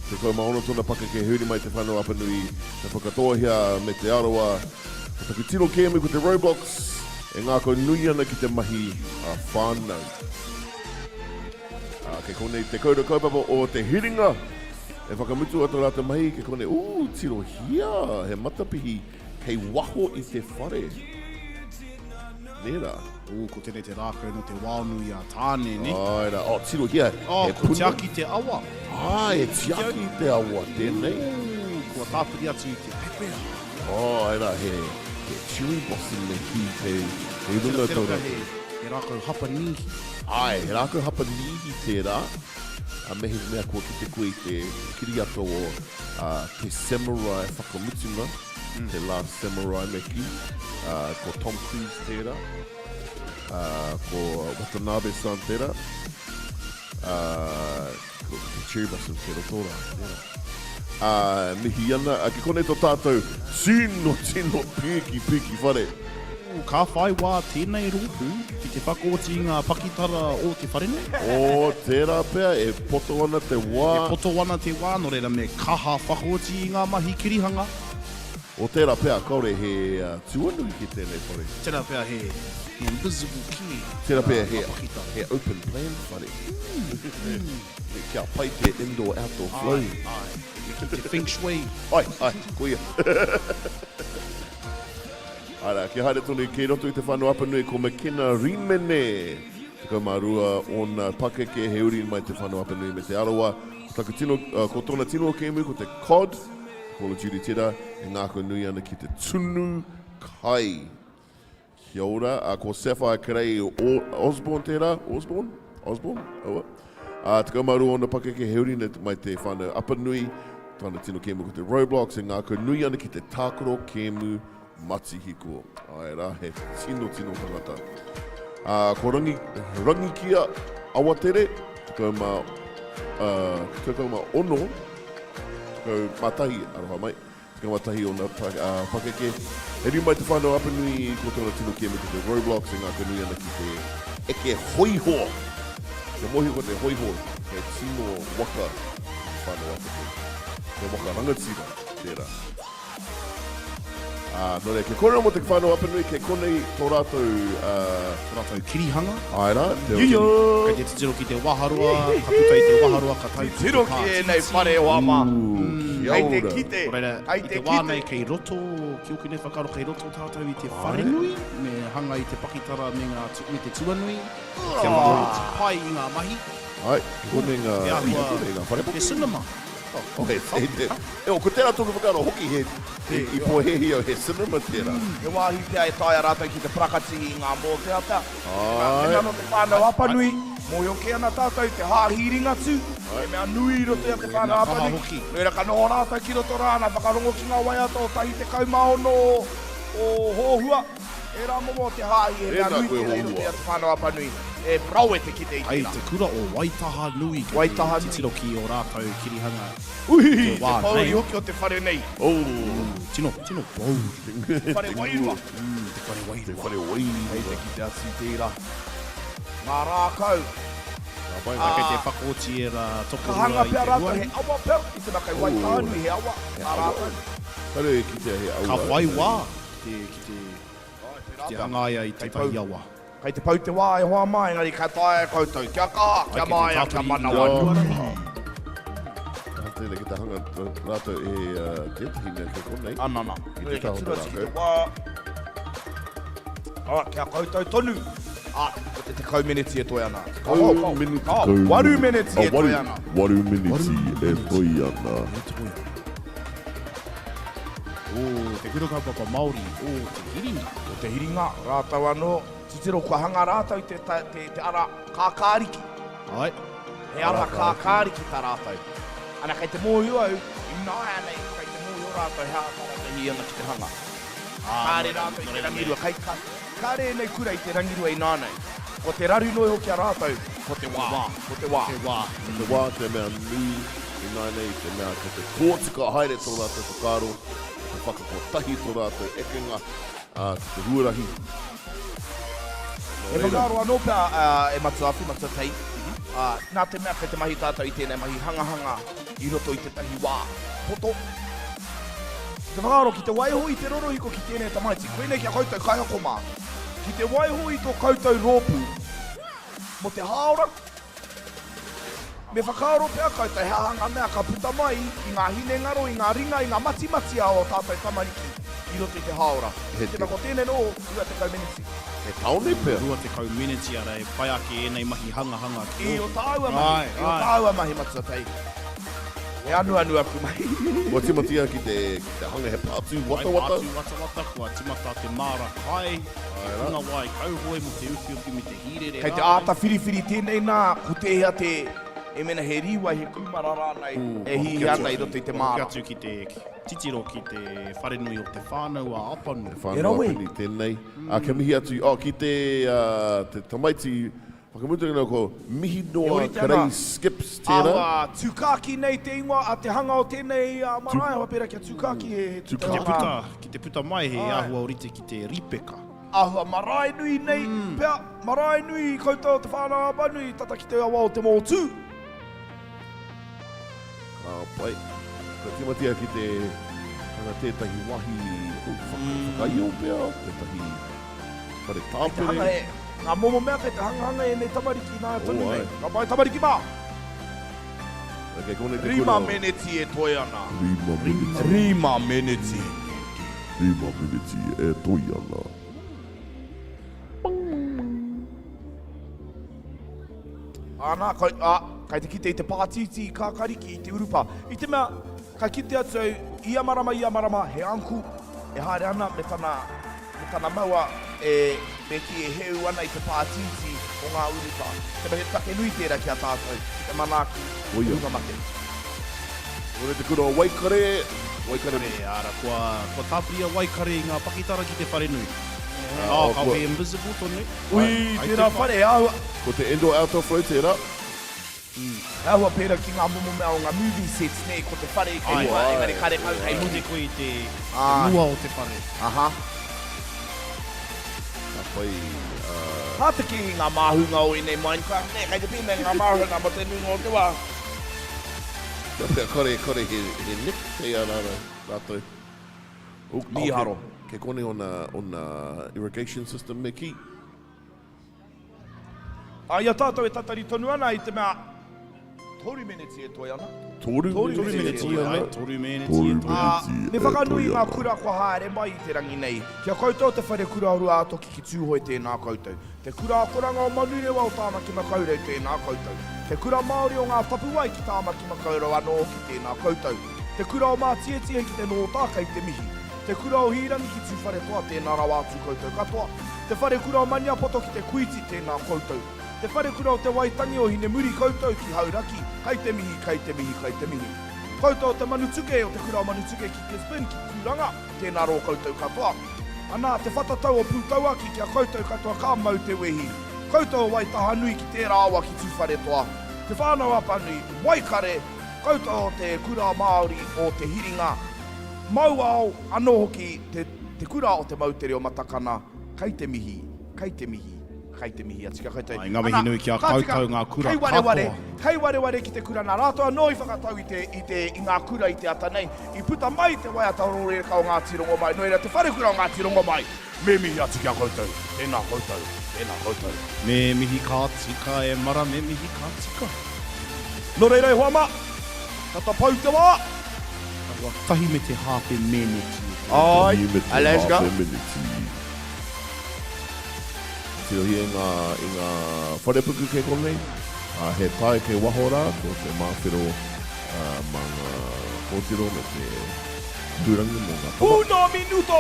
16 tōna pakeke, he uri mai Te Whānau Apanui, Te Whakatōhea me Te Arawa. Ko taku tino kēmu ko te Roblox, e ngākau nui ana ki te mahi a whānau. Ā, kei konei te koura kaupapa o Te Hiringa e whakamutu a tō rātou mahi, kei konei, ū, tirohia, he matapihi kei waho i te whare. Nē rā? Ū, ko tēnei te rākau nō te wao nui a Tāne, nē? Āe rā, oh, tirohia, he Oh, ko puna. Tiaki te awa. Āe, e tiaki te awa tēnei. Ū, kua tāpiri atu i te pepeha. Oh, āe rā, he, he cherry blossom me kī kei, kei runga Tera tō pea he, rātou. he rākau hapanīhi. Āe, he rākau hapanīhi tērā, ā, mehemea kua kite koe i te kiriata o Te Samurai whakamutunga, Te Last Samurai me kī, ā, ko Tom Cruise tērā, ā, ko Watanabe-san tērā, ā, ko te cherry blossom kei roto rā, tērā. Ā, mihi ana, ā, ki konei tō tātou tino, tino pīki, pīki whare. Ka whai wā tēnei rōpū ki te whakaoti i ngā pakitara o te whare nei? O, tērā pea, e poto ana te wā. E poto ana te wā, nō reira me kaha whakaoti i ngā mahi kirihanga. O, tērā pea, kāore he tuanui ki tēnei whare. Tērā pea he invisible key Tērā pea ngā he, pakitara. he open plan whare. Kia pai te indoor-outdoor flow. Āe, āe. Me kī te feng shui. Āe, āe, koia. Arā, kia haere tonu kei roto i Te Whānau Apanui ko McKenna Rimene, 12 ōna pakeke, he uri mai Te Whānau Apanui me Te Arawa. Ko taku tino, ko tōna tino kēmu ko te COD, Call of Duty tērā, e ngākau nui ana ki te tunu kai. Kia ora, ko Sapphire Kerei Osborne tērā, Osborne? Osborne? Aua. Ā, 12 ōna pakeke, he uri mai Te Whānau Apanui, tōna tino kēmu ko te Roblox, e ngākau nui ana ki te tākaro kēmu matihiko. Āe rā, he tino tino tangata. Ā, ko Rangi, Rangikia. Awatere, 16, 11, aroha mai, 11 ōna pakeke. He nui mai Te Whānau Apanui, ko tōna tino kēmu ko te Roblox e ngākaunui ana ki te eke hōiho. Kia mōhio ko te hōiho he tino waka ki Te Whānau Apanui. He waka rangatira tērā. Ā, nō reira, kia kōrero mō Te Whānau Apanui, kei konei tō rātou, ā. Tō rātou kirihanga. Āe rā, te. Ia! Kei te titiro ki te waharoa, ka puta i te waharoa, ka tau ki te pā Titiro ki ēnei whare o Ama. Kia Kei te ora. kite, Nō reira, kei i te te wā kite. nei kei roto, ki ōku nei whakaaro, kei roto tātou i te wharenui, me hanga i te pakitara me ngā, me te tuanui, kia whakaoti pai i ngā mahi. Āe, kei konei ngā, Te āhua, kei konei ngā wharepaku. He cinema. Oh, he, he, he, e, oh, ko tērā tōku whakaaro hoki, he, he, i pōhēhē au, he cinema tērā. He wāhi pea e taea rātou ki te parakati i ngā mōteatea. Āe. Tēnā nō Te Whānau Apanui, mōhio kē ana tātou te hāhi Ringatū, he mea nui i roto i a Te Whānau Apanui. Nō reira ka noho rātou ki roto rā, nā whakarongo ki ngā waiata o tahi 16 o Hōhua. Ērā momo o te hāhi he mea nui tērā i roto i a Te Whānau Apanui. E rawe te kite i Hei tērā. te kura o Waitahanui kei te Waitahanui. titiro ki ō rātou kirihanga Uhi, i te te wā nei. pōuri hoki o te whare nei. Oh. Tino, tino pōuri. Te whare wairua. Te whare wairua. Te whare wairua. Kei te kite atu i tērā. Ngā rākau. Ngā pai. Ā, kei te whakaoti ērā Ka tokorua hanga i pea te rātou he huarahi. awa pea, i te mea kei Waitahanui he awa, He ngā awa. rākau. Kāre e kitea he awa. Ka whai wā. Te, ki te, ki te hangaia i tētahi awa. Kei te pau te wā e hoa mā, engari ka taea e koutou. Kia kaha, kia māia, kia manawanui. Ka tēnei ki te hanga rātou e tētahi mea kei konei. Anana. Ki te taha o te Tira atu ki te rākau. wā. Ah, kia koutou tonu. Ah, ko te 10 meneti e toe ana. Tekau meneti. Ah, waru meneti e toe ana. Waru meneti e toe ana. E toe ana. Ō, te kura kaupapa Māori, ō, te hiringa. Ko te hiringa, rātou anō, titiro kua hanga rātou i te, te, te, te ara kākāriki. Āe. He ara kākāriki tā rātou. Ana kei te mōhio au, ināianei kei te mōhio rātou he aha tā rātou hī ana ki te hanga. Ā, Kāre rātou i te rangirua, kei, ka, kāre ēnei kura i te rangirua ināianei. Ko te raru noa iho ki a rātou, ko te wā. Ko te wā. Te wā. Ko te wā te mea nui ināianei, te mea kei te tōtika haere tō rātou whakaaro, kei te whakakotahi tō rātou ekenga ki te huarahi. Nō He reira. whakaaro anō pea e Matua Awhi, Matua Tei, nā te mea kei te mahi tātou i tēnei mahi hangahanga i roto i tētahi wā poto. Te whakaaro ki te waiho i te rorohiko ki tēnei tamaiti, koinei ki a koutou kaiako mā, ki te waiho i tō koutou rōpū mō te hāora, Me whakaaro pea koutou he aha ngā mea ka puta mai i ngā hinengaro, i ngā ringa, i ngā matimati a ō tātou tamariki i roto i te hāora. He Tēnā ko tēnei nō 20 meneti. He tāone pea. 20 meneti ara e pai ake ēnei mahi hangahanga ki I o tāua mahi, i o tāua mahi Matua Tei. He anuanu aku mahi. Kua timatia ki te, ki te hanga he pātū watawata. Hai pātū watawata, kua timata te māra kai, te punawai kauhoe mo te uwhiuwhi me te hīrere Kei te āta whiriwhiri tēnei nā, ko tēhea te, e mena he rīwai, he kūmara rānei e hīhī ana i roto i te māra. Kua hoki atu ki te titiro ki te wharenui o Te Whānau a Apanui. Te Whānau a Apanui tēnei. Ā, kia mihi atu, oh, ki te, te tamaiti Whakamutunga nei ko Mihinoa Kerei Skips tērā. Āhua Tūkākī nei te ingoa a te hanga o tēnei marae, hoa pērā kia Tūkākī he Ki te puta, ki te puta mai he āhua orite ki te rīpeka. Āhua marae nui nei pea, marae nui koutou o Te Whānau-a-Apanui tata ki te awa o Te Mōtū. Ka pai. Ka timatia ki te hanga tētahi wahi whakaio pea, tētahi whare tāpere. Kei te hanga e, ngā momo mea kei te hangahanga ēnei tamariki nā tonu nei. Ka pai tamariki mā! Kei konei te kura. Rima meneti e toe ana. Rima meneti. Rima meneti. Rima meneti e toe ana. Āna, kai, ā, kai te kite i te pātītī i kākariki i te urupā. I te mea, ka kite atu au, ia marama, ia marama, he uncle e haere ana me tana, me tana maua e, me kī e heu ana i te pātītī o ngā urupā. Te mea he take nui tērā ki a tātou, ki te manaaki i te hunga mate. Kore te kura o Waikare, Waikare. Kare, ara, kua, kua tāpiri a Waikare i ngā pakitara ki te wharenui. Oh, ka be invisible tonu. Ui, tērā whare, e āhua. Ko te indoor outdoor flow tērā. E āhua pērā ki ngā momo mea o ngā movie sets, nē, ko te whare kei mua, engari karekau kei muri. Kite koe i te mua o te whare. Aha. Ka whai, ā. Ka tiki i ngā māhunga o ēnei Minecraft, nē, kei te pēnei ngā māhunga mō te nuinga o te wā. Kia pea kore, kore he, he nick kei a rātou. Mīharo. Kei konei ona, ona irrigation system me kī. Ā, i a tātou e tatari tonu ana i te mea, toru meneti e toe ana. Toru meneti e toe ana. Toru meneti e toe ana. Ā, me whakanui i ngā kura kua haere mai i te rangi nei. Ki a koutou te wharekura o Ruātoki ki Tūhoe tēnā koutou. Te Kura Akoranga o Manurewa o Tāmaki Makaurau tēnā koutou. Te Kura Māori o Ngā Tapuwae ki Tāmaki Makaurau anō hoki tēnā koutou. Te Kura o Mātietie ki te Nōta kei te mihi. Te Kura o Hīrangi ki Tūwharetoa tēnā rawa atu koutou katoa. Te Wharekura o Maniapoto ki Te Kuiti tēnā koutou. Te Wharekura o Te Waitangi o Hinemuri koutou ki Hauraki kei te mihi, kei te mihi, kei te mihi. Koutou o Te Manutuke o Te Kura o Manutuke ki Gisborne ki Tūranga. Tēnā rō koutou katoa. Anā, te whatatau o Pūtauaki ki a koutou katoa ka mau te wehi. Koutou o Waitahanui ki tērā awa ki Tūwharetoa. Te Whānau Apanui, Waikare, koutou o te Kura Māori o Te Hiringa, Mauao, anō hoki te te kura o te moutere o Matakana, kei te mihi, kei te mihi, kei te mihi atu ki a koutou. Ai, ngā mihi nui ki a Ka tika, koutou ngā kura kei wareware, katoa. kei wareware ki te kura nā rātou anō i whakatau i te, i te, i ngā kura i te ata nei. I puta mai te waiata rōrereka o Ngāti Rongomai, nō reira te wharekura o Ngāti Rongomai, me mihi atu ki a koutou, tēnā koutou, tēnā koutou. Me mihi ka tika e mara, me mihi ka tika. Nō reira e hoa mā, ka tapau te wā. Aua tahi me te hāwhe meneti e te. Āe, Tahi me te let's go. hāwhe meneti. Tirohia i ngā, i ngā wharepuku kei konei, ā, he tae kei waho rā, ko te māwhero, ā, mā ngā kōtiro me te kahurangi mō ngā tama. Uno minuto!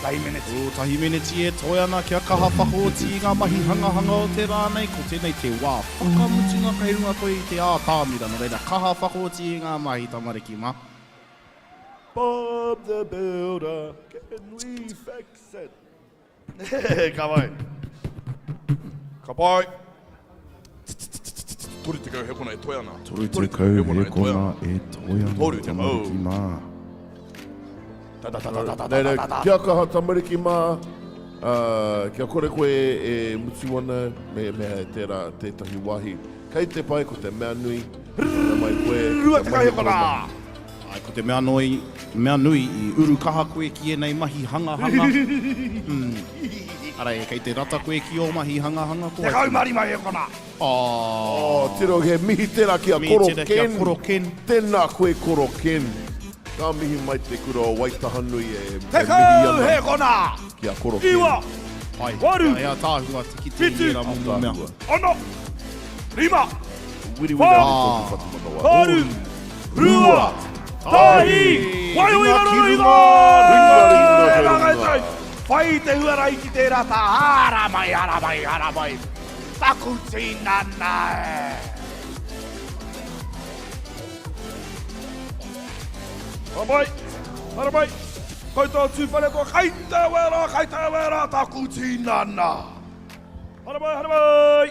Tahi meneti. Ko tahi meneti e toe ana kia kaha whakaoti i ngā mahi hangahanga o te rā nei, ko tēnei te wā whakamutunga kei runga koe i te ātamira, nō reira kaha whakaoti i ngā mahi tamariki mā. Bob the Builder, can we fix it? Ka pai. Ka pai. 30 hekona e toe ana. 30 hekona e toe ana. 30. Tamariki mā. Ta ta ta ta ta ta Nei, ta ta. Kia kaha tamariki mā, uh, kia kore koe e mutu ana me mea e tērā tētahi wāhi. Kei te pai ko te mea nui, haere mai koe ki te 20 mahi tō hekona! mahi. Āe, ko te mea noi, mea nui, i uru kaha koe ki ēnei mahi hangahanga. Mm. Ara e, kei te rata koe ki ō mahi hangahanga ko 15 hekona! Oh. Oh, tiro, he mihi tērā ki a Mihi Koro tērā ki a Ken. Koro Ken. Tēnā koe Koro Ken. Ka mihi mai te kura o Waitahanui e, e mihi Tekau ana hekona! ki a Koro Ken. Iwa! Ai, Waru! He ātaahua te kite i Whitu! ērā momo mea. Ātaahua. Ono! Rima! Wiriwiri Whā! ana tōku whatumanawa. Toru! Rua! Tahi! Waiho i raro ringa! Ringa, ringa, Tēnā ringa. koutou! Whai te huarahi ki tērā tā, hara mai, hara mai, hara mai. Taku tinana e! Hara mai, hara mai. Koutou Tūwharetoa, kai te wera, kai te wera, taku tinana. Hara mai, hara mai.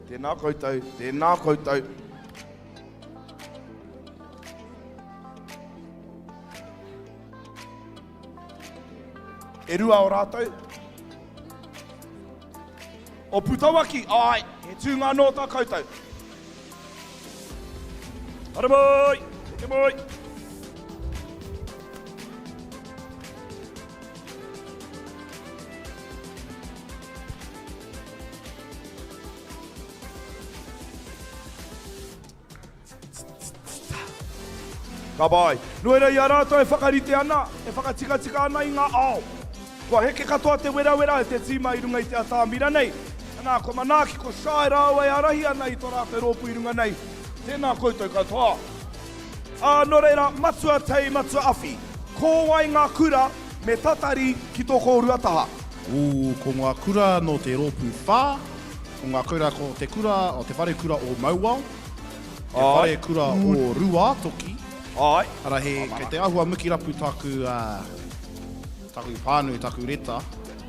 Tēnā koutou, tēnā koutou. E rua o rātou. O Putauaki, āe, he tūnga anō tā koutou. Haere mai, heke mai. Ka pai. Nō reira i a rātou e whakarite ana, e whakatikatika ana i ngā ao. Kua heke katoa te werawera e te tīma i runga i te atamira nei. Anā, ko Manaaki, ko Shai rāua e ārahi ana i tō rātou rōpū i runga nei. Tēnā koutou katoa. Ā, nō reira, Matua Tei, Matua Awhi, ko wai ngā kura me tatari ki tō kōrua taha? Ū, ko ngā kura nō te rōpū whā, ko ngā kura ko te kura o te wharekura o Mauao, te wharekura o Ruātoki, Āe. Ara he, kei te āhua mukirapu tāku, ā, Taku pānui, taku reta,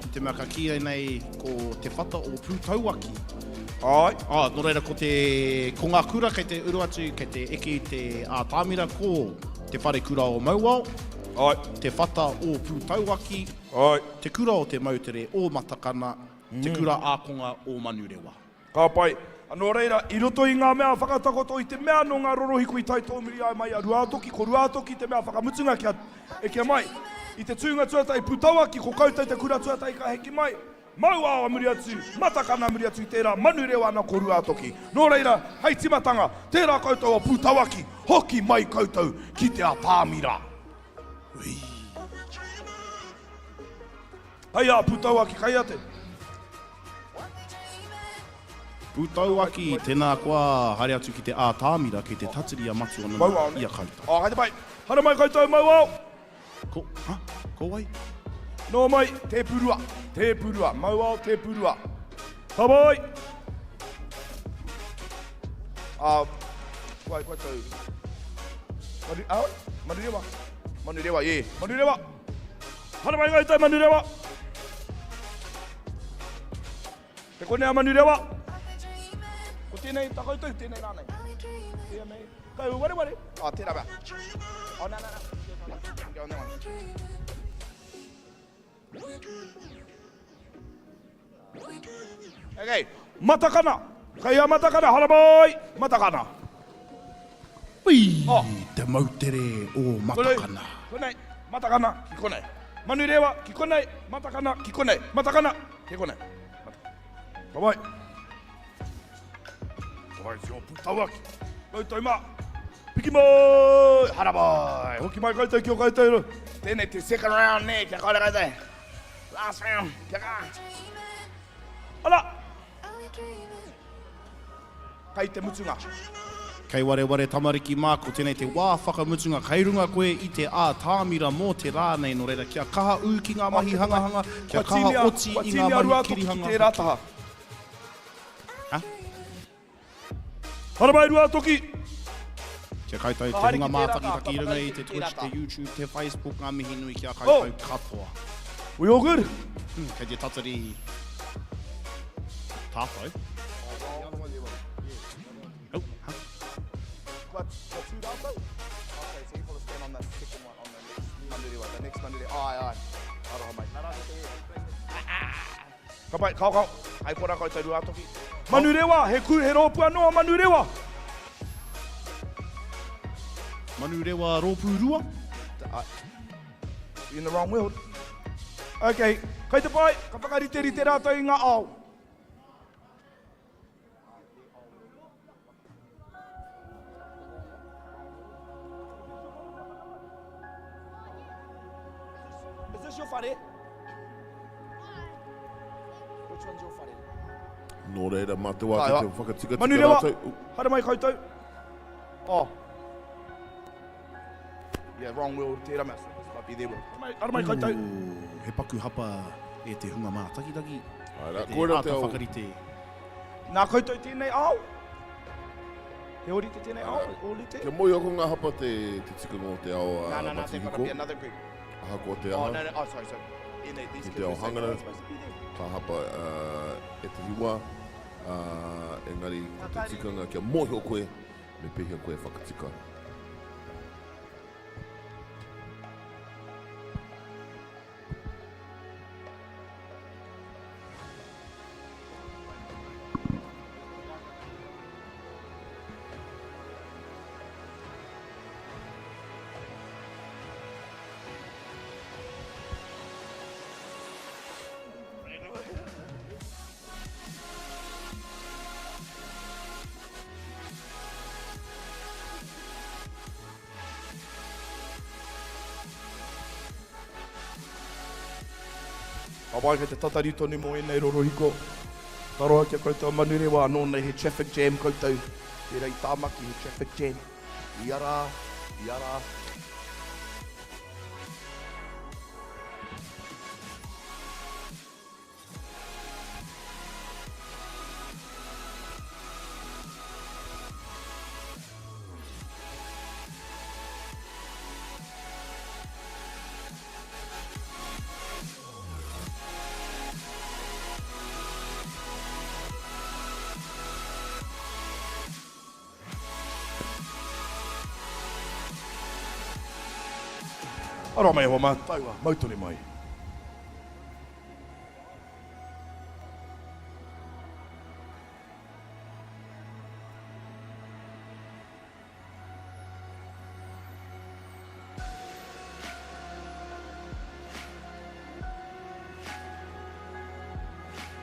i te mea ka kīia nei ko Te Whata o Pūtauaki. Āe. Ā, nō reira ko te, ko ngā kura kei te uru atu, kei te eke i te ātamira ko Te Wharekura o Mauao, Āe. Te Whata o Pūtauaki, Āe. Te Kura o Te Moutere o Matakana, Te Kura Ākonga o Manurewa. Ka pai. Nō reira, i roto i ngā mea whakatakoto i te mea nō ngā rorohiko i tae tōmuri ai mai a Ruātoki, ko Ruātoki te mea whakamutunga kia eke mai. I te tūnga tuatahi Pūtauaki, ko koutou te kura tuatahi ka heke mai, Mauao a muri atu, Matakana a muri atu i tērā, Manurewa ana ko Ruātoki. Nō reira, hei timatanga, tērā koutou o Pūtauaki, hoki mai koutou ki te atāmira. Hui. Hei a Pūtauaki kai a te. Pūtauaki, tēnā koa, haere atu ki te ātamira kei te tatiri a Matua Nana i a koutou. Oh, haere mai. Haere mai koutou, Mauao. Ko, ha? Ko wai? Nō mai, tēpu rua, tēpu rua, Mauao, tēpu rua. Ka pai. Ah, wai koutou. Manu, ah, Manurewa. Manurewa, yeah. Manurewa. Haere mai koutou Manurewa. Te konei a Manurewa. Ko tēnei ta koutou, tēnei rānei. Tēnei. Kau wareware. Oh, tērā pea. Oh, nā, nā, nā. Go on that one. Okay. Matakana. Kei a Matakana, haramai! Matakana. Ui, oh. Te moutere o Matakana. Konei, Matakana, ki konei. Manurewa, ki konei, Matakana, ki konei. Matakana, ki konei. Ka wai. Ka wai ki o Pūtauaki. Koutou mā. Piki mai! Haramai! Hoki mai koutou ki o koutou. Tēnei te second round nei, kia kore koutou. Last round, kia ka. Ara! Kai te mutunga. Kei wareware tamariki mā, ko tēnei te wā whakamutunga kei runga koe i te ātamira mō te rā nei, nō reira kia kaha ū ki ngā mahi hangahanga, kia kaha oti i ngā mahi kirihanga hoki. Ha? Haramai Ruātoki! Kia koutou te hunga mātakitaki i runga i te Twitch, te YouTube, te Facebook, ngā mihi nui ki a koutou katoa. We all good? Kei te tatari tātou. Oh, huh? Kua, kua tū rātou? Okay, so you probably stand on the second one, on the next Manurewa, the next Manurewa. Ai, ai. Aroha mai. Ka pai, kao, kao. Hai kora koutou Ruātoki. Manurewa, he kū, he rōpū anō a Manurewa. Manurewa rōpū rua. In the wrong world. Okay, kei te pai, ka whakariterite rātou i ngā ao. Is this your whare? Which one's your whare? Nō reira, mā te wā ki te whakatikatika Manurewa, rātou. haere mai koutou. Oh. Yeah, wrong wheel, tērā mea. This might be their wheel. Haere mai koutou. Ooh, he paku hapa e te hunga mātakitaki. Āe rā, Te koira te āta ao. whakarite. Nā koutou tēnei ao? He ōrite tēnei ao? Ōrite? Kia mōhio ko ngā hapa te, te tikanga o te ao Nā, nā, nā, they're gonna matihiko. be another group. Ahakoa te Oh, aha, no, no, oh, sorry, sorry. Ēnei, these i kids te ao were saying, oh, hangarau, it's supposed to be there. ka hapa ētahi wā, ā, engari ko te tikanga kia mōhio koe me pēhea koe e whakatika. Ka wai kei te tatari tonu mō ēnei rorohiko. Ka roa ki a koutou a Manurewa anō nei he traffic jam koutou. Tērā i Tāmaki he traffic jam. Ia rā, ia rā. Aroha mai e hoa mā, mau tonu mai.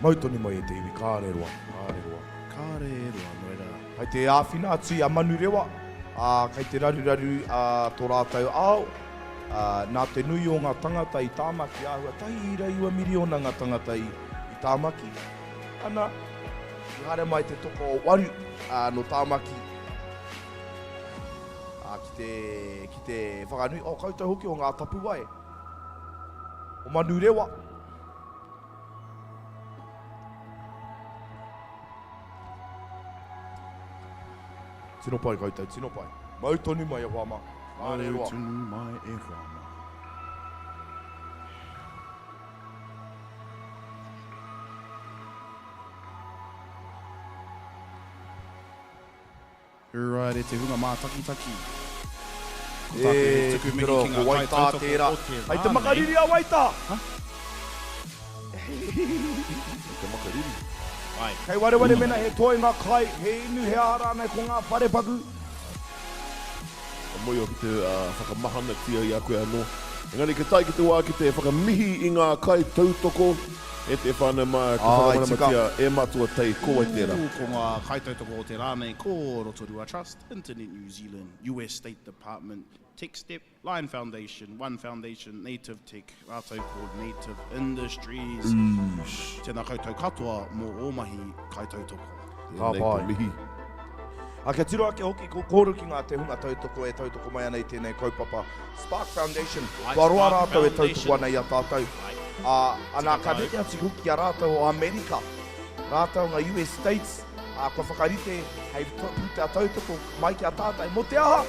Mau tonu mai e te iwi, kāre roa, kāre roa. Kāre e roa, nō reira. Kei te āwhina atu i a Manurewa, ā, kei te raruraru ā tō rātou ao, ā, nā te nui o ngā tangata i Tāmaki, āhua 1.9 miriona ngā tangata i, i Tāmaki. Ana, i haere mai te tokowaru, ā, nō Tāmaki, ā, ki te, ki te whakanui, o koutou hoki o ngā tapuwae, o Manurewa. Tino pai koutou, tino pai. Mau tonu mai e hoa ma. Kāre Mau roa. tonu mai e hoa ma. Right, e te hunga mātakitaki. Ko tāku he E, tuku mihi titiro, ki ko ngā Waitā kaitautoko tērā. o te Hei te rā nei. makariri a Waitā! Ha? Hei te makariri. Ai. Kei wareware mena he toi ngā kai, he inu, he aha rānei ko ngā wharepaku. Ka moe ki te whakamahanatia i a koe anō. Engari kia tae ki te wā ki te whakamihi i ngā kaitautoko e te whānau mā, kia Āe, tika. whakamanamatia e Matua Tei, ko wai tērā? Ko ngā kaitautoko o te rā nei ko Rotorua Trust, Internet New Zealand, US State Department, TechStep, Lion Foundation, One Foundation, Native Tech, rātou ko Native Industries. Tēnā koutou katoa mō ō mahi kaitautoko. Ka Tēnei te pai. mihi. A kia tiro ake hoki ko kōrero ki ngā te hunga tautoko e tautoko mai ana i tēnei kaupapa Spark Foundation. Ai, Kua roa Spark rātou e tautoko Foundation. ana i a tātou. Ai. Ā, ana ka Tika neke atu hoki ki a rātou o Amerika, rātou o ngā US States, ā, kua whakarite hei pūtea tautoko mai ki a tātou. Mō te aha?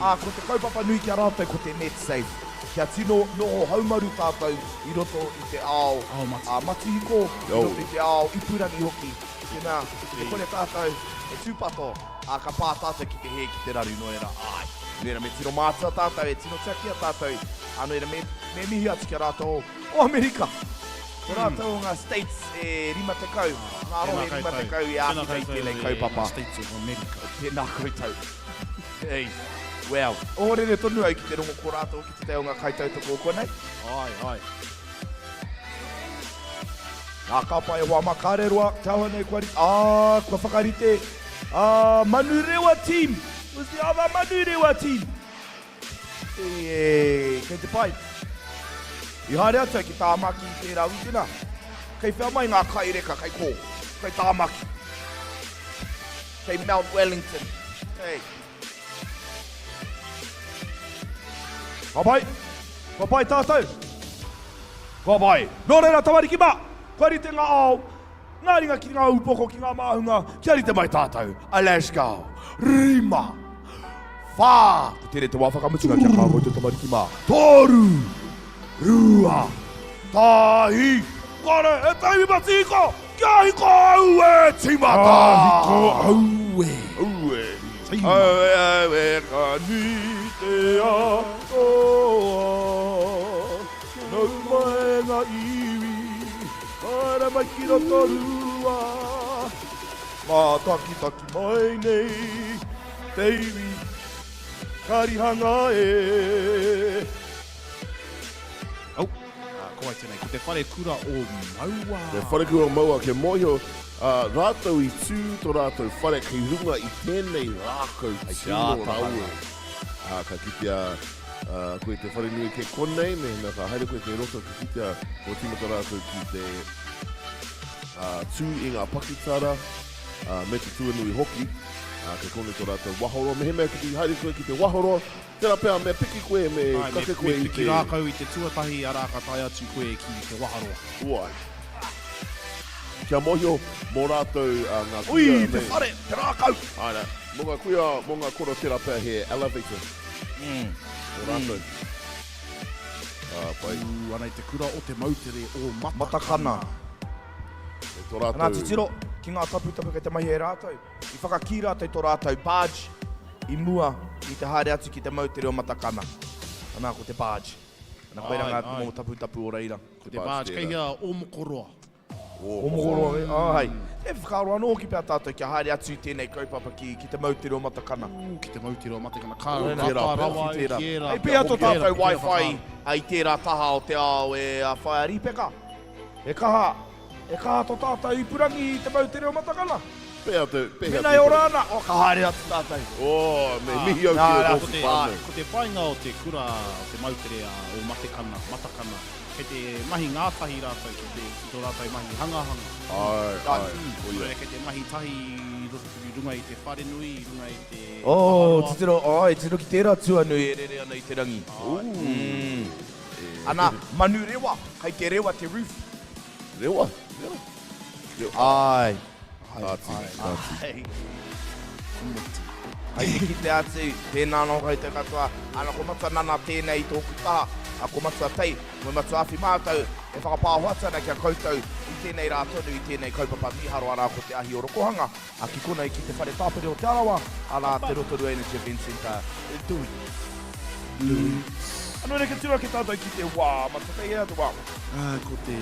Ā, ko te kaupapa nui ki a rātou ko te NetSafe. Kia tino noho haumaru tātou i roto i te ao, Ao matihiko. ā, matihiko, i roto i te ao ipurangi hoki. Tēnā, e kore tātou e tūpato, ā, ka pā tātou ki te hē, ki te raru, nō reira, āe. Nō reira, me tino mātua tātou, e tino tiakia tātou, ā, nō reira, me, me mihi atu ki a rātou o, o Amerika. Ko rātou o ngā States e 50, ngā rohe 50 i āwhina i tēnei kaupapa. Tēnā koutou e ngā States of America. Tēnā koutou. Hey, well, ohorere tonu au ki te rongo ko rātou hoki tētahi o ngā kaitautoko o konei. Āe, āe. Nā, ka pai e hoa mā, kāre roa, te aho nei kua rite, ā, kua whakarite, ā, Manurewa team! It was the other Manurewa team! E, kei te pai. I haere atu ai ki Tāmaki i tērā wikena. Kei whea mai ngā kai reka, kei kō? Kei Tāmaki. Kei Mount Wellington. Hey. Ka pai! Kua pai tātou! Kua pai! Nō reira tamariki mā, kua rite ngā ao, ngā ringa ki ngā upoko, ki ngā māhunga, kia rite mai tātou. Let's go! Rima! Whā! Ko tēnei te wā whakamutunga kia kā koutou tamariki mā. Toru! Rua! Tahi! Kore e te iwi matihiko! Kia hiko aue! Tīmata! Ka hiko aue! Aue! Aue, aue, ka nui te atoa. Nau mai ngā iwi, haere mai ki Rotorua. Mātakitaki mai nei te iwi, karihanga e. Au, ko wai tēnei? Ko te wharekura o Maua. Te wharekura o Maua, kia mōhio, ā, rātou i tū tō rātou whare kei runga i tēnei rākau tino rawe. Ā, ka kitea, ā, koe te wharenui kei konei, mehemea ka haere koe kei roto ka kitea kua tīmata rātou ki te, ā, tū i ngā pakitara, ā, me te tuanui hoki, ā, kei konei tō rātou waharoa. Mehemea ki te haere koe ki te waharoa, Tērā pea me piki koe, me Āe, kake koe me i te. piki rākau i te tuatahi, arā ka tae atu koe ki te waharoa. Wai. Kia mōhio mō rātou ngā kuia Ui, me. te whare, te rākau! Āe rā. Mō ngā kuia, mō ngā koro tērā pea he elevator. Mō rātou. Ā, pai. Ū ana i te kura o te moutere o Matakana. Matakana. Me tō rātou. Ana titiro ki ngā taputapu kei te mahi e rātou. I whakakī rātou i tō rātou barge i mua i te haere atu ki te moutere o Matakana. Anā, ko te barge. Ana koira ngā momo taputapu o reira. Ko te barge, kei hea o Mokoroa. O Mokoroa, āe. He whakaaro anō hoki pea tātou kia haere atu i tēnei kaupapa ki, ki te moutere o Matakana. Ū, ki te moutere o Matakana. Ka, ka pā rawa au ki ērā. Hei pēhea tō tātou wifi i tērā taha o te ao e Whaea Rīpeka? E kaha, e kaha tō tātou ipurangi i te moutere o Matakana? Pēhea te, pēhea Mēnā e ora ana, oh, ka haere atu tātou. Oh, me mihi au ki tōku whānau. Ko te painga o te kura o te moutere o Matekana, Matakana, Kei te mahi ngātahi rātou ki te, ki tō rātou mahi hangahanga. Āe, āe, koia. Nō reira kei te mahi tahi i runga i te wharenui, i runga i te Oh, waharoa. titiro, āe, titiro ki tērā tuanui e rere ana i te rangi. Mm. Ana, manu rewa, kei te rewa te roof. Rewa? Rewa? Āe. Kāti, kāti. Āe. Kei te kite atu, tēnā anō koutou katoa, ana ko Matua Nana tēnei i tōku taha, a ko Matua Tei, me Matua Awhi mātou e whakapāho atu ana ki a koutou i tēnei rā tonu, i tēnei kaupapa mīharo arā ko Te Ahi o Rokohanga, a ki konei ki te Whare Tāpere o Te Arawa, arā te Rotorua Energy Event Centre, do it. Do it. Anō reira kia tū ake tātou ki te wā, Matua Tei, hea te wā? Ko te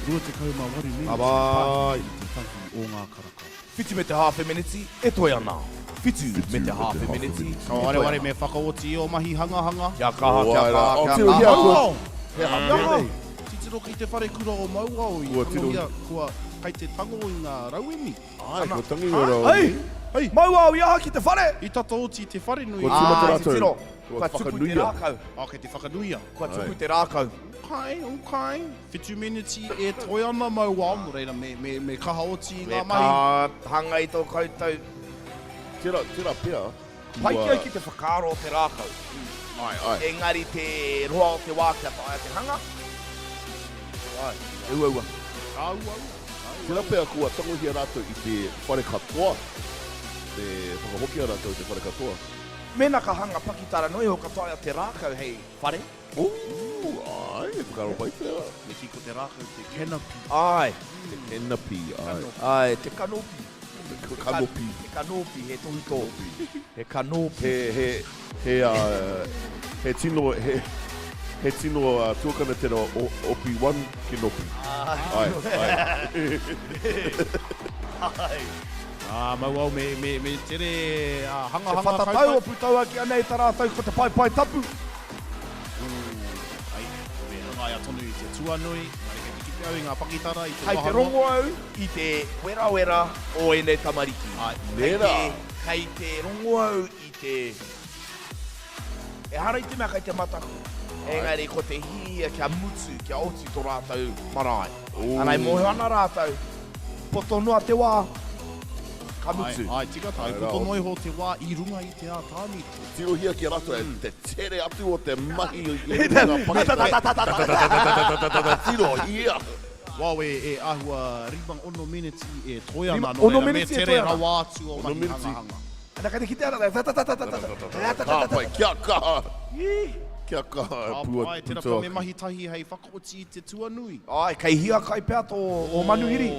28 meneti Bye bye. i te tahi o ngā karaka. Whitu me te hāwhe meneti e toe ana. Whitu me te hāwhe meneti e Ka toe wareware ana. me whakaoti i ō mahi hangahanga. Kia kaha, kia kaha, kia Tirohia kaha. kua, he aha tēnei? Titiro ki te wharekura o Mauao i tangohia, kua, kei te tango i ngā rauemi. Āe, kua tangi ngā rauemi. Hei! Mauao i aha ki te whare? I tata oti te wharenui. Kua tīmata Ā, rātou. titiro, Kua kua tupu te whakanuia. rākau. Ā, kei te whakanuia. Kua tupu te rākau. Okay, okay. Whitu meneti e toe ana Mauao, nō reira me, me, me kaha oti i ngā Me mahi. kaha hanga i tō koutou. Tērā, tērā pea, kua. Pai ki au ki te whakaaro o te rākau. Āe, āe. Engari te roa o te wā kia taea te hanga. Āe, he uaua. Ka uaua. Tērā pea kua tangohia rātou i te whare katoa, me whakahokia rātou i te whare katoa. Mēnā ka hanga pakitara noa iho ka taea te rākau hei whare. Ooh, āe, he whakaaro pai tērā. Me kī ko te rākau te canopy. Āe. Te canopy, āe. Āe, te kanopi. Te kanopi. Te kanopi, he tohutō. He kanopi. He, he, he, uh, he tino, he, he tino uh, tuakana tērā o Opi-wan Kenopi. Āe, āe. Āe. Ā, mau au me, me, me tere ā, hangahanga Te whatatau o Putauaki anei ta rātou ko te paepae tapu. Ai, me hangaia tonu i te tuanui, engari kei te kite au i ngā pakitara i te Kei te waharoa. rongo au i te werawera o ēnei tamariki. Āe. Kei te, kei te rongo au i te, ehara i te mea kei te mataku, engari ko te hihia kia mutu, kia oti tō rātou marae. Ana e mōhio ana rātou, poto noa te wā, ka mutu. Āe, āe, tika tā, i poto noa iho te wā i runga i te ātamira. Tirohia ki a ratou e te tere atu o te mahi i runga pakeke. Tirohia! Wow, e ahua rima ono meneti e toe ana, no reira me tere rawa atu o mahi hangahanga. Ana kei te kite ana, Ka pai, kia kaha! Kia kaha e pua Ka pai, tera pea me mahi tahi hei whakaoti i te tuanui. Ae, kei hiakai pea tō o manuhiri.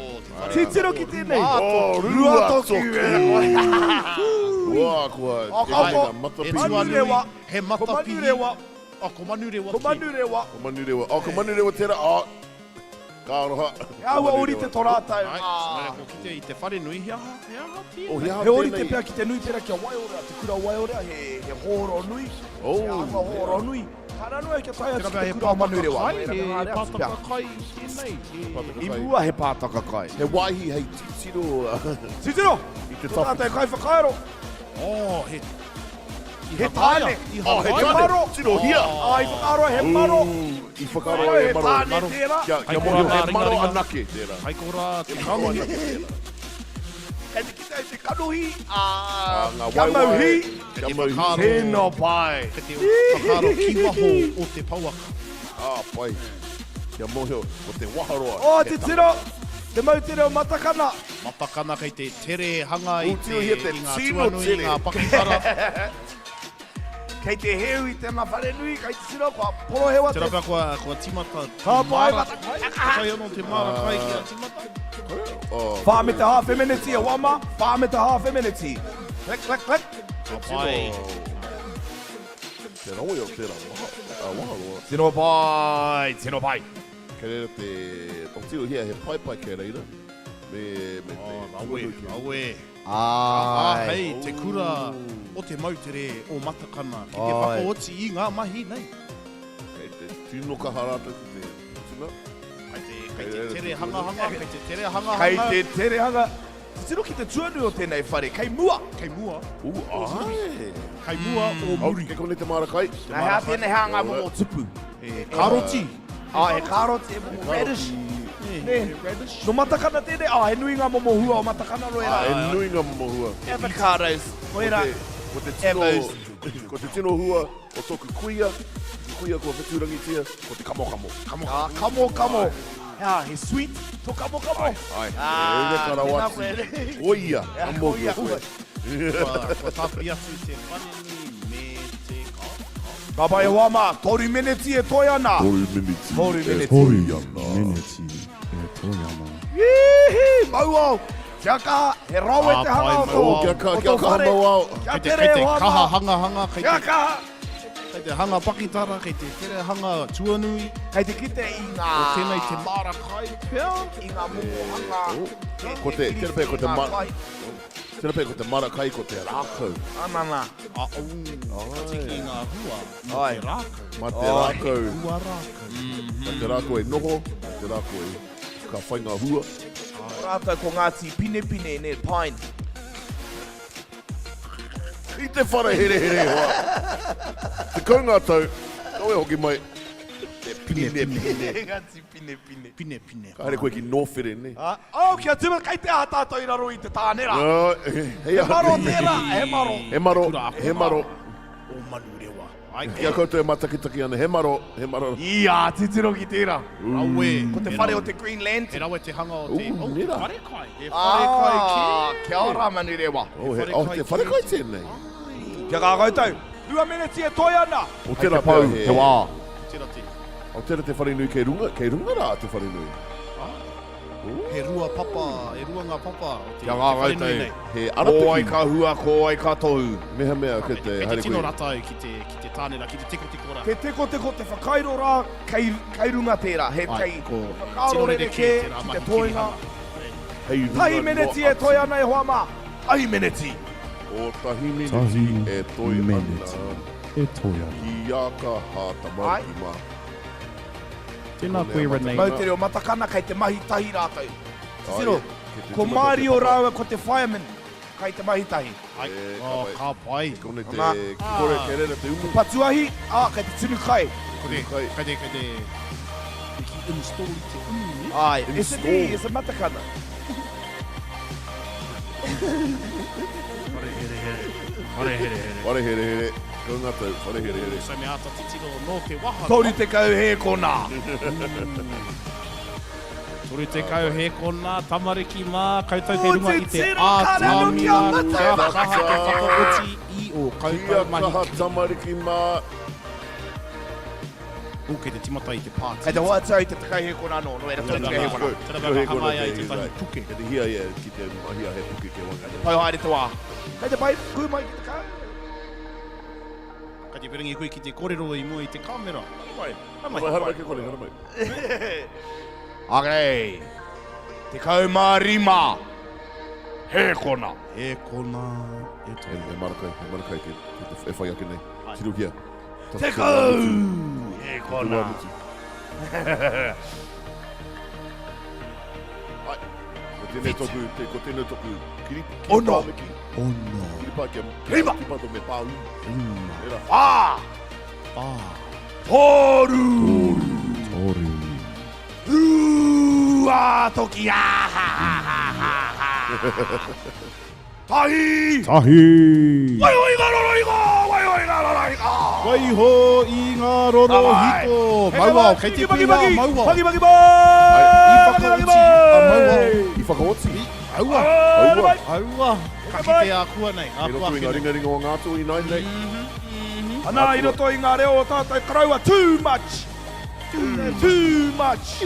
Titiro ki tēnei! Oh, Ruatoki! Ua, kua eke ngā matapihi. He tuanui, he matapihi. Ko Manurewa. Oh, ko Manurewa Ko Manurewa. Ko Manurewa. Oh, ko Manurewa tera, oh. Ka aroha. He āhua ōrite tō rātou. Ai, nō reira kua kite i te wharenui, he aha, he aha tēnei? Oh, he aha He ōrite tēnei? pea ki te nūpera kia Waiorea, te kura o Waiorea, he, he hōro nui. Oh, He āhua hōro nui. Ka ranu au kia tae atu Tērā ki pea te he kura o pātaka Manurewa. kai, Nō reira he me haere atu pea. pātaka kai tēnei. He... Pātaka I kai. mua he pātaka kai. He wāhi hei titiro. Titiro! I te Ko tawhiti. tātou kaiwhakairo. Oh, he... I He hangaia, tāne. I Oh, he hangaia. tāne. Maro. Tirohia. Ah, i whakaaro he maro. I whakaaro he He maro. tāne tērā. Kia, kia Hai mōhio, korā he maro ringaringa. anake tērā. Hai korā te He maro kanohi. anake tērā. Kei te kite au te kanohi, ā, Ā, ngā kia mau waewae, hī. Kia mau hī. Whakaaro- Tēnā pai. Kei te whakaaro ki waho o te pouaka. Ā, pai. Kia mōhio, ko te waharoa. Oh, titiro, te moutere o Matakana. Matakana kei te tere hanga i te, Ū, tirohia te i ngā tino tuanui, i tere. ngā pakitara. Kei te heu i tēnā wharenui, kei te tiro, kua porohewa te... Tērā pea kua, kua timata Ka pai, māra mata- kai, kai anō te māra kai kia timata. Whā me te hāwhe meneti e wama, whā me te hāwhe meneti. Click, click, click. Ka pai. Te rawe o tērā waha, waharoa. Tino pai, tino pai. Kei reira te, o tirohia he paepae kei reira, me, me te Oh, rawe, tuanui kei- rawe. Ai. Ka āhei te kura o te moutere o Matakana ki te Ai. whakaoti i ngā mahi nei. Kei te tino kaha rātou ki te tuna. Kei te, kei te tere hangahanga, kei te tere hangahanga. Kei te tere hanga. Titiro ki te tuanui o tēnei whare, kei mua. Kei mua. Ū, āe. Kei mua o muri. Kei konei te māra kai. Nā, he aha tēnei, he aha ngā momo tupu? He karoti. Ā, he karoti, he momo radish. Nē, radish. Nō Matakana tēnei, ā, he nui ngā momo hua o Matakana roe rā. He nui ngā momo hua. Avocados, koe rā. Ko te tino, ko te tino hua o tōku kuia, te kuia kua whetūrangitia, ko te kamokamo. Kamokamo. Ā, kamokamo. He aha, he sweet to kamokamo? Ai, ai. He reka rawa atu. Koia, ka mōhio koe. Kua tāpiri atu te wharenui me te kākā. Ka pai e hoa mā, toru meneti e toe ana. Toru meneti Toru e meneti. toe ana. Toru meneti e toe ana. Hihi, mau ao. Kia kaha, he rawe te hanga o tō, Kia kaha, o kia tō kaha whare. mau ao. Kia Kei te, tere kei e te hoa kaha mā. hangahanga, kei Kia te, kaha. kei te hanga pakitara, kei te tere hanga tuanui. Kei te kite i ngā... Ko tēnei te māra kai pea. I ngā momo hanga. Ko te, tera pea ko te mara, tera pea ko te mara kai ko te rākau. Anana. A, ū, ka tiki i ngā hua mā te rākau. Mā te rākau. Hua rākau. Mā te rākau e noho, mā te rākau e ka whai ngā hua. Ko rātou ko Ngāti Pinepine, nē, Pine. I te whare herehere hoa. Tekau ngā tau, kawe hoki mai. Te pinepine. Ngāti Pinepine. Pinepine. Ka haere koe ki Nōwhere, nē? Oh, kia tima, kei te aha tātou i raro i te tāne rā? He maro tērā, he maro. He maro, he maro. O Manurewa. Ai, Ki a koutou e matakitaki ana, he maro, he maro. Ia, titiro ki tērā. Rawe. Ko te whare o te Green Lantern. He rawe te hanga o te, Ooh, oh, te nera. wharekai. He wharekai kē. Ah, kia ora Manurewa. Oh, he, oh, te wharekai tēnei. Kia kaha koutou. 2 meneti e toe ana. O tērā pea he... Te wā. Tērā te... O tērā te wharenui kei runga, kei runga rā te wharenui. He rua papa, e rua ngā papa o te, Kia te ngā wharenui koutou. nei. He Ko wai arapiki. ka hua, ko wai ka tohu. Mehemea kei te Kei te haere tino koe. rata au ki te, ki te tāne rā, ki te tekoteko rā. Te tekoteko, te whakairo rā, kei, kei runga tērā. He Ai, kei ko whakaaro tino rerekē rerekē tērā ki te mahi toenga. kirihanga. Hei runga Tahi meneti noa e toe atu. ana e hoa mā. Tahi meneti. O tahi meneti Tahi e toe ana. meneti e toe ana. Kia kaha tamariki mā. Tēnā koe Renee. Moutere o Matakana kei te mahi tahi rātou. Titiro, Kei te ko tīmata te Mario papa. rāua ko te fireman kei te mahi tahi. Ai, E, ka oh, pai. ka pai. Kei konei te, Ana. ki kore, kei reira te umu. Patuahi, ā, kei te tunu kai. Ko te, Kai. kei te, kei te, kei ki install i te umu, ne? Ai, it's a Install. D, it's a Matakana. Whare here here. Whare here here. Whare here here. Kau ngā tau, whare here here. So me āta titiro nō te waha. 30 hēkona. 30 hēkona, tamariki mā, koutou kei runga i te Titiro, karero ki a ātamira, kia mātou. kaha te whakaoti i ō koutou Kia mahi. kaha tamariki mā. Ū, kei te timata i te pāti. Kei te hoatu au i te 10 hēkona anō, nō reira 30 hēkona. Tērā pea ka hangaia i tētahi puke. Kei te hia ia ki te mahia he puke kei waenganui. Pau haere te wā. Kei te pai, kū mai ki te kā. Kei te pirangi koe ki te kōrero i mua i te kāmera. Haramai. Haramai, haramai ke kore, haramai. Okay. 15 hēkona. Hēkona e toe. He marakai, he marakai ke, ke te, e whai ake nei. Tirohia. Tekau hēkona. Ai, ko tēnei toku, te, ko tēnei toku kiri, kiri Ono. pāmiki. Ono. Kiri pā kia, kia Rima. tīpato me pāū. Rima. Era. Whā. Whā. Toru. Toru. Rua toki. Ah, ha, ha, ha, ha, ha. Tahi. Tahi. Waiho i ngā rorohiko! Waiho i ngā rorohiko! Waiho i ngā rorohiko! Mauao, kei te pū ngā mauao. Paki, paki, pai! I whakaoti a mauao. I whakaoti? Aua. Aua. Aua. Ka kite a kua nei. Kei roto i ngā ringaringa o ngā atua ināianei. Ana, i roto i ngā reo o tātou koroua, too much! Too much!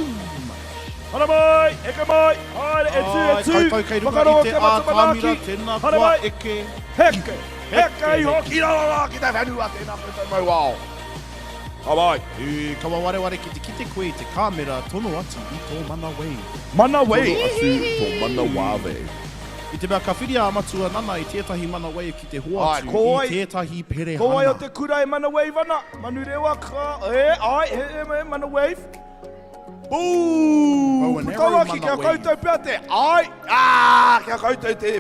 Haramai, eke mai, haere, e tū, e tū, Koutou kei runga whakarongo i te kia matua ātamira, manaaki, tēnā koa haramai, eke. heke! Heke iho ki raro rā ki te whenua, tēnā koutou mau ao. Ka pai. E, kaua wareware ki te kite koe i te kāmera, tono atu i tō mana wave. Mana wave. Tono atu tō mana wave. I te mea ka whiria a Matua Nana i tētahi mana wave ki te hoatu i tētahi perehana. Ko wai o te kura e mana wave ana? Manurewa ka, e, ai, he, he, mana wave. Boo! Putawaki kia koutou pea te, ai, ah, kia koutou te,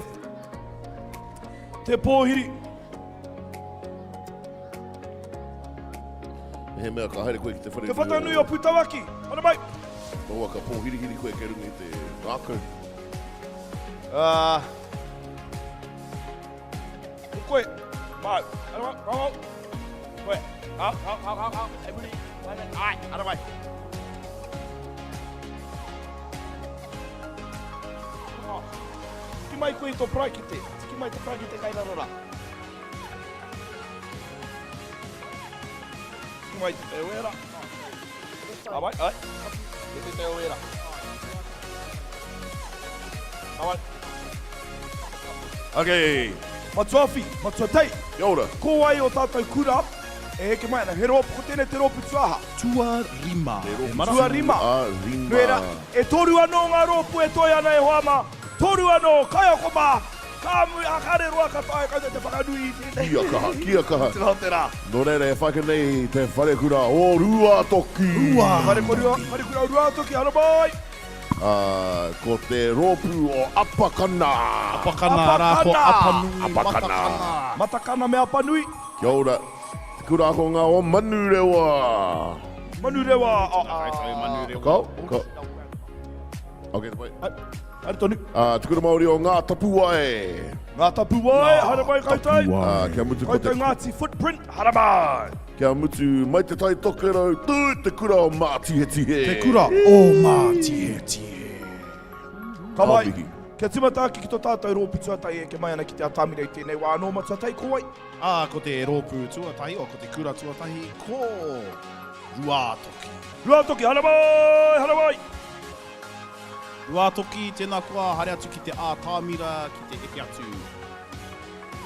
te pōhiri. Mehemea ka haere koe ki te whare. Te whatanui o Putawaki, haere mai. Kaua ka pōhirihiri koe kei runga i te rākau. Uh, ko koe, māu, haere mai, go, go. Koe, go, go, go, go, go, hei muri, ai, haere mai. Tiki mai koe i tō paraikete, tiki mai te paraikete kai raro rā. Tiki mai te teo era. Haere mai, ai, te teo era. Haere mai. Ok. Matua Awhi, Matua Tei. Kia ora. Ko wai o tātou kura e heke mai ana? He rōpū, ko tēnei te rōpū tuaha? Tuarima. Te rōpū Tuarima. Tuarima. Nō reira, e toru anō ngā rōpū e toe ana e hoa mā. Toru anō, kaiako mā, ka mui, ā, kāre roa ka taea koutou te whakanui i tēnei. Kia kaha, kia kaha. Tino te rā. Nō reira, e whai ake nei te wharekura o Ruatoki. Wharekura, wharekura o Ruatoki, haere mai. Ā, ko te rōpū o Apakana. Apakana, arā, ko Apanui, Apakana. Matakana. Matakana me Apanui. Kia ora. Te Kura Akonga o Manurewa. Manurewa, a, a. Manurewa. Ka, ka. Ok, te pai. Haere tonu. Ā, Te Kura Māori o Ngā Tapuwae. Ngā Tapuwae, haere mai koutou. Ā, kia mutu ko te. Koutou Ngāti Footprint, haere mai. Kia mutu mai te Tai Tokerau, tū te kura o Mātihetihe. Te kura o Mātihetihe. Ka wai, kia tīmata ake ki tō tātou rōpū tuatahi e eke mai ana ki te atamira i tēnei wā anō, Matua Tai, ko wai? Ā, ko te rōpū tuatahi, o, ko te kura tuatahi, ko Ruātoki. Ruātoki, haere mai, haere mai! Ruātoki, tēnā koa, haere atu ki te ātamira, ki te eke atu.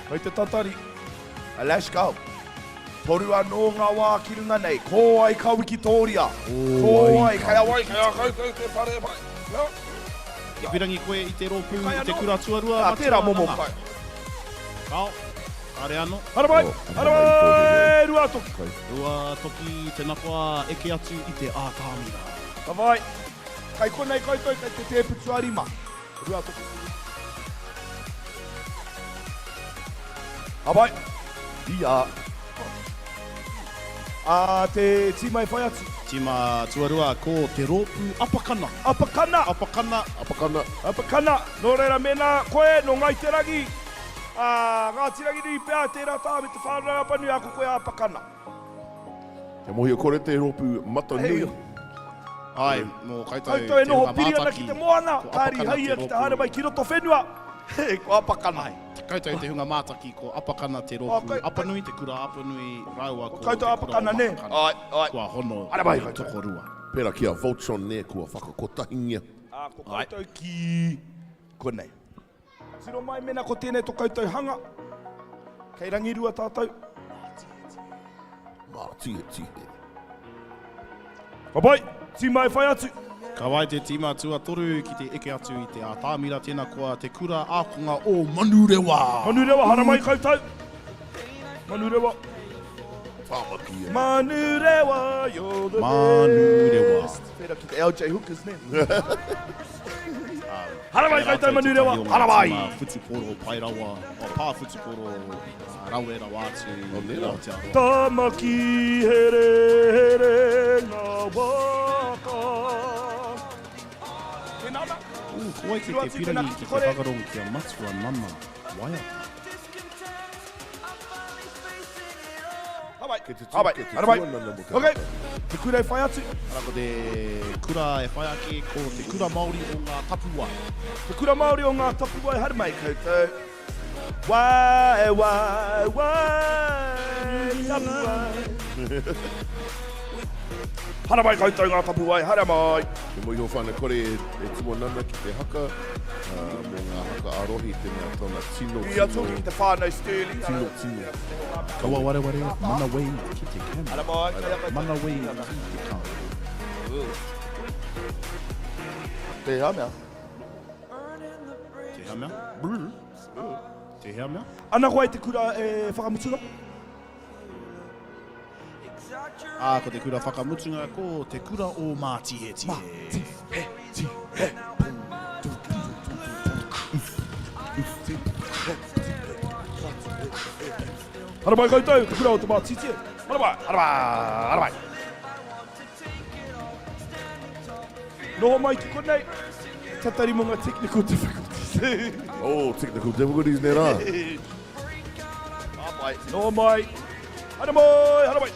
Kei te tatari. Let's go. Toru anō ngā wā ki runga nei. Ko wai ka wikitōria? Ko wai, kei a wai, kei a koutou te whare pai. I pirangi koe i te rōpū, i te kura tuarua, matua, tērā momo nana. kai. Kao, kāre anō. Haere mai, haere mai, Ruatoki. Ruatoki, tēnā koa, eke atu i te ātamira. Ka whai, kei konei koutou, kei te tēpu tuarima. Ruatoki. Ka pai. Ia. A te tīma e whai atu. Tīma tuarua ko te rōpū Apakana. Apakana. Apakana. Apakana. Apakana. Nō reira mēnā koe nō Ngāi Te Rangi, ā, Ngāti Ranginui pea tērā taha me Te Whānau Apanui, ā, ko koe a Apakana. Kia mohio kore te ropu matanui. Ae, mo koutou Koutou e te noho hunga piri ana mātaki, ki te moana, ko ka Apakana rihaia te ki te haere rōpū. mai ki roto whenua, ko Apakana. Ae, koutou te hunga mātaki, ko Apakana te Oh, rōpū kei- Apanui, te kura Apanui, rāua ko Ko koutou te kura o Apakana, nē? Matakana. Ae, ae. Kua hono Haere mai te koutou. tokorua. Pera ki a Voltron nē kua whakakotahingia. Ā, ko koutou ki konei. Tiro mai mena ko tēnei to koutou hanga. Kei rangirua tātou. Mātihetihe. Ka pai, tīma e whai atu. Ka wai te tīma tuatoru ki te eke atu i te ātamira, tēnā koa te kura ākonga o Manurewa. Manurewa, haramai koutou. Manurewa. Tāmaki e. Manurewa, you're the Manurewa. best. Whera ki te LJ Hookers, ne? Haramai koutou Manurewa, haramai! Whutupōro pai rawa, o pā whutupōro rawe rawa atu i Aotearoa. Tamaki here here ngā waka. Tēnā ana. Ū, ko wai kei te pirangi ki te whakarongo ki a Matua Nana waiata? Haramai, Kei te tū, haramai, kei te tū haramai. ana mō te Ok, haka. te kura e whai atu. Arā, ko te kura e whai ake, ko te kura Māori o Ngā Tapuwae. Te kura Māori o Ngā Tapuwae, haere mai koutou. Wai, wai, wai. Tapuwae. Haere mai koutou ngā tapuwae, haere mai. Te moiho whana kore e tuanana ki te haka, mō ngā haka ā-rohe i te mea tōna tino, tino. Ui atu hoki ki te whānau Stirling. Tino, tino. Kaua wareware, mana wei ki te camera. Haere mai, kei a koutou. Mana wei ki te camera. Tēhea mea? Tēhea mea? Tēhea mea? Ana koe te kura e whakamutunga? Ā, ko te kura whakamutunga ko Te Kura o Mātihetihe. Mātihetihe. Haere mai koutou, Te Kura o Te Mātihetihe. Haere mai, haere mai, haere mai. Noho mai ki konei, tatari mo nga technical difficulties. Oh, technical difficulties ne rā. Ka pai. Noho mai. Haere mai, haere mai.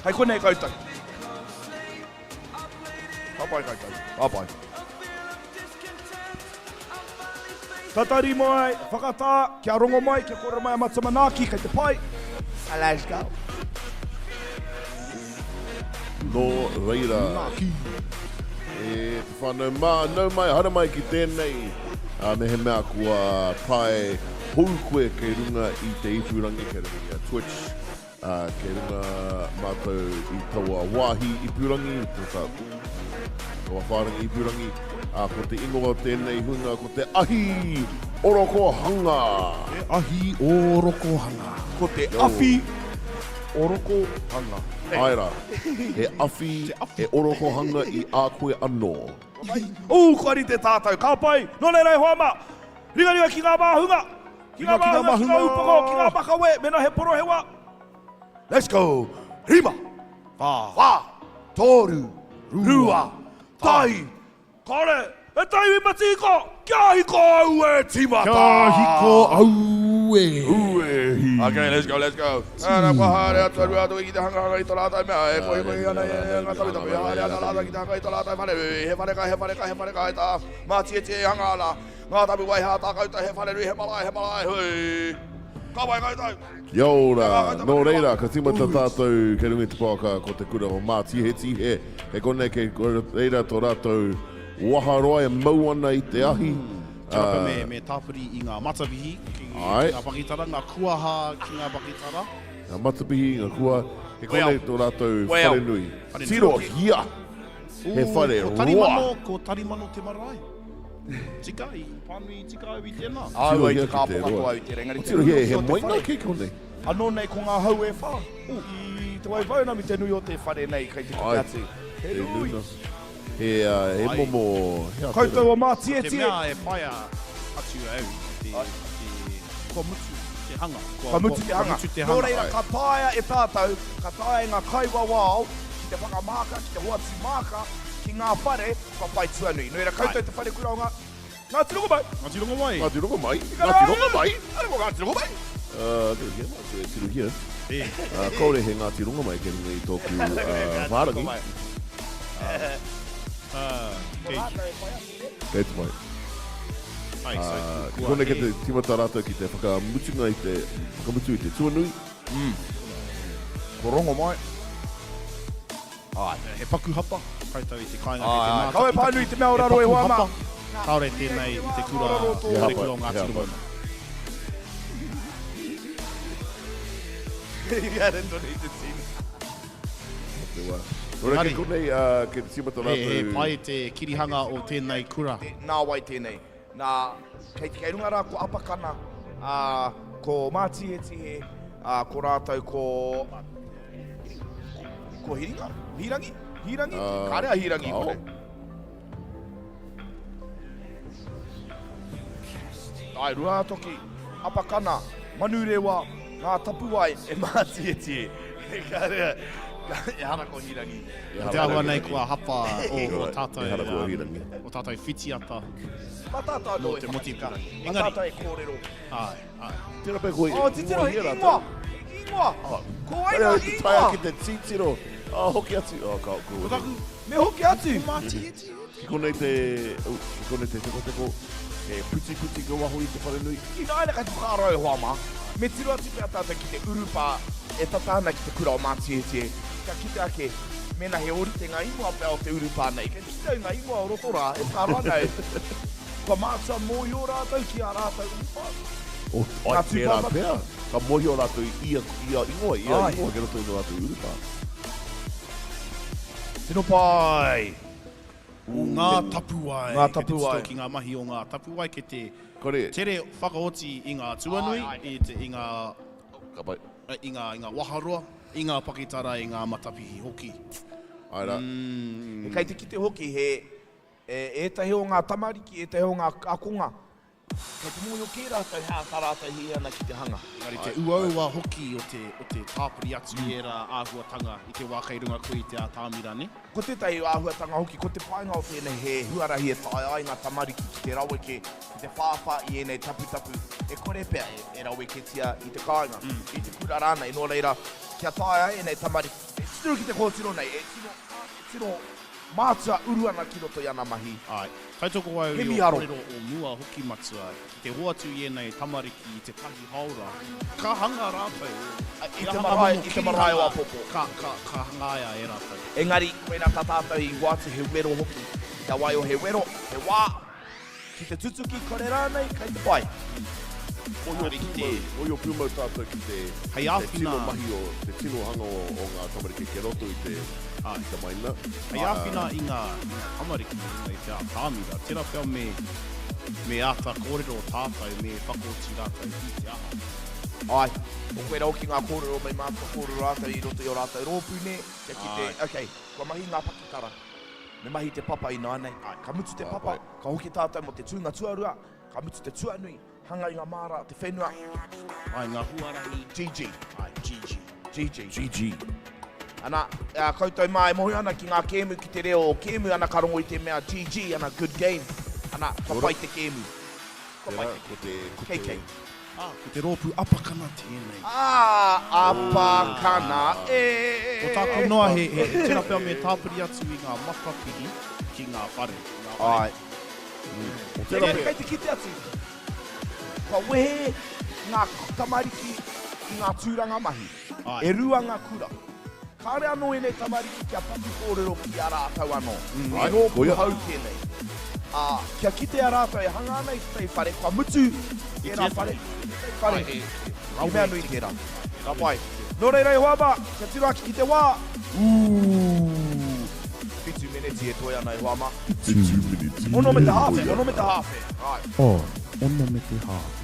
Hei konei koutou. Ka pai koutou. Ka pai. Tatari mai, whakatā, kia rongo mai, kia kōrero mai a Matua Manaaki, kei te pai. Let's go. Nō reira, e te whānau mā, nau mai, haere mai ki tēnei, ā, mehemea kua tae hou koe kei runga i te ipurangi, kei runga i a Twitch, Ā, kei runga mātou i taua wāhi ipurangi, i te taua whārangi ipurangi, ā, ko te ingoa o tēnei hunga ko te Ahi Orokohanga! Te Ahi Orokohanga. Ko te Awhi Orokohanga. Āe rā, he awhi e orokohanga i a koe anō. Ū, kua rite tātou, ka pai! Nō reira e hoa mā, ringaringa ki ngā māhunga! Ki ngā māhunga, ki ngā upoko, ki ngā makawe, mēnā he porohewa. Let's go! Rima! Whā! Tōru! Rua! Tahi! Kore! E taiwi matihiko! Kia hiko au e tīmata! Kia hiko au e! Ue hi! Okay, let's go, let's go. Ana kua haere atu a Ruatoki ki te hangahanga i to rātou mea, e kohikohi ana i ngā taputapu, e haere ana rātou ki te hanga i to rātou whare, he wharekai, he wharekai, he wharekai tā Mātietie e hanga ana. Ngā tapu wai hā tā koutou, he wharenui, he marae, he marae, hui. Ka pai koutou. Kia ora. Nō reira, ka tīmata tātou kei runga i te pouaka ko te kura o Mātihetihe. Kei konei, kei reira tō rātou waharoa e mau ana i te ahi. Kia ora me, me tāpiri i ngā matapihi ki ngā pakitara, ngā kuaha ki ngā pakitara. Ngā matapihi, ngā kuaha, kei konei tō rātou wharenui. Tirohia! He whare roa. Ko Tarimano te marae. Tika, i pānui tika au i tēnā. Au ai te kāpo katoa au i tērā, engari te nui o te te whare. He kei Anō nei ko ngā hau e whā i te Waipounamu te nui o te whare nei kei te kite atu. He nui. He, he momo, he āpera. Koutou o Mātietie. Ko te mea e paea atu au i te, kua mutu te hanga. Kua mutu te hanga. Nō reira, ka taea e tātou, ka taea e ngā kaiwawao ki te whakamāka, ki te hoatu māka ki ngā whare kua whai tuanui. Nō reira, koutou te wharekura o ngā, Ngāti Rongomai! Ngāti Rongomai! Ngāti Rongomai? Ngāti Rongomai? Ara ko Ngāti Rongomai! Tirohia, māku e tirohia. Kāore he Ngāti Rongomai kei runga i tōku whārangi. Kei te pai. Ki konei kei te tīmata rātou ki te whakamutunga i te, whakamutu i te tuanui. Ko Rongomai. Āe, he paku hapa, koutou i te kāinga kei te mātakitaki. Kawe pānui te mea o raro e hoa mā. Kāore tēnei i te kura, te kura o Ngāti Rongomai. Engari, kei konei, kei te tīmata rātou. He pai te kirihanga o tēnei kura. Nā wai tēnei? Nā, kei, kei runga rā ko Apakana, ā, ko Mātihetihe, ā, ko rātou ko, ko Hiringa? Hīrangi? Hīrangi? Kāre a Hīrangi i konei. Ai, Ruātoki, Apakana, Manurewa, Ngā Tapuwae e Mātihetihe. Kāre, ehara ko Hīrangi. Ko te āhua nei kua hapa o tātou, o tātou whitiata nō te motipura. Mā tātou e kōrero. Āe, āe. Tērā pea koe, Oh, titiro, he ingoa! He ingoa! Ko wai ngā ingoa? Taea ki te titiro. Oh, hoki atu. Oh, ka, ko. Ko taku. Me hoki atu. Ko Mātihetihe. Ki konei te, oh, ki konei te tekoteko, he putiputi ki waho i te wharenui. Ināiane kei te whakaaro e hoa mā. Me tiro atu pea tātou ki te urupā e tata ana ki te kura o Mātietie, kia kite ake mēnā he ōrite ngā ingoa pea o te urupā nei. Kei te kite au ngā ingoa o roto rā e whakaaro ana au, kua mātua mōhio rātou ki ā rātou urupā. O, ai, tērā pea, ka mōhio rātou i ia, ia ingoa, ia ingoa ki roto i tō rātou urupā. Tino pai! O Ngā Tapuwae. Ngā Tapuwae. Kei te tito ki ngā mahi o Ngā Tapuwae, kei te tere whakaoti i ngā tuanui, i te, i ngā, Ka pai. i ngā, i ngā waharoa, i ngā pakitara, i ngā matapihi hoki. Āe rā. Kei te kite hoki he, ētahi o ngā tamariki, ētahi o ngā ākonga, Kei te mōhio kē rātou he aha tā rātou hē ana ki te hanga. Engari te uaua hoki o te, o te tāpiri atu i ērā āhuatanga i te wā kei runga koe i te ātamira, nē? Ko tētahi āhuatanga hoki, ko te painga o tēnei he huarahi e taea ai ngā tamariki ki te raweke, ki te whāwhā i ēnei taputapu e kore pea e raweketia i te kāinga, i te kura rānei. Nō reira, kia taea ai ēnei tamariki te titiro ki te kōtiro nei, e tino, e tino mātua uru ana ki roto i ana mahi. Āe. Tautoko au i ō kōrero o mua hoki matua, ki te hoatu i ēnei tamariki i te tahi haora, ka hanga rātou, he aha ngā momo kirihanga ka, ka, ka hangaia e rātou. Engari, koirā tā tātou i hoatu he wero hoki. Kia waio he wero, he wā, ki te tutuki, kore rānei, kei te pai. Mōhio pūmau, mōhio pūmau tātou ki te, Hei te āwhina. tino mahi o, te tino hanga o, o ngā tamariki kei roto i te, i te maina. Hei āwhina i ngā, i ngā tamariki i runga i te ātamira, tērā pea me, me āta kōrero tātou, me whakaoti rātou i te aha. Āe, ko koe rā hoki ngā kōrero me mātua kōrero rātou i roto i ō rātou rōpū nē, kia kite, ok, kua mahi ngā pakitara, me mahi te papa ināianei, ka mutu te papa, ka hoki tātou mō te tūnga tuarua, Ka mutu te tuanui, hanga i nga mara, te whenua. Ai, nga huarahi. GG. Ai, GG. GG. GG. Ana, a koutou mā e mōhio ana ki ngā kēmu, ki te reo o kēmu, ana ka rongo i te mea GG, ana good game. Ana, kua pai te kēmu. Kua pai te kēmu. KK. Ah, ko te rōpū Apakana tēnei. Ah, Apakana e. Ko tāku noa he, he, tērā pea me tāpiri atu i ngā matapihi ki ngā whare. Ngā whare. Ai. Engari kei te kite atu, kua wehe ngā tamariki i ngā tūranga mahi. E rua ngā kura. Kāore anō ēnei tamariki kia paku kōrero ki a rātou anō. He rōpū hou tēnei. Ā, kia kitea rātou e hanga ana i tētahi whare, kua mutu tērā whare, tētahi whare. He mea nui tērā. Ka pai. Nō reira e hoa mā, kia tiro ake ki te wā. Ū! Whitu meneti e toe ana e hoa mā. Whitu meneti. Ono me te hāwhe, ono me te hāwhe. Right. Oh, ono me te hāwhe.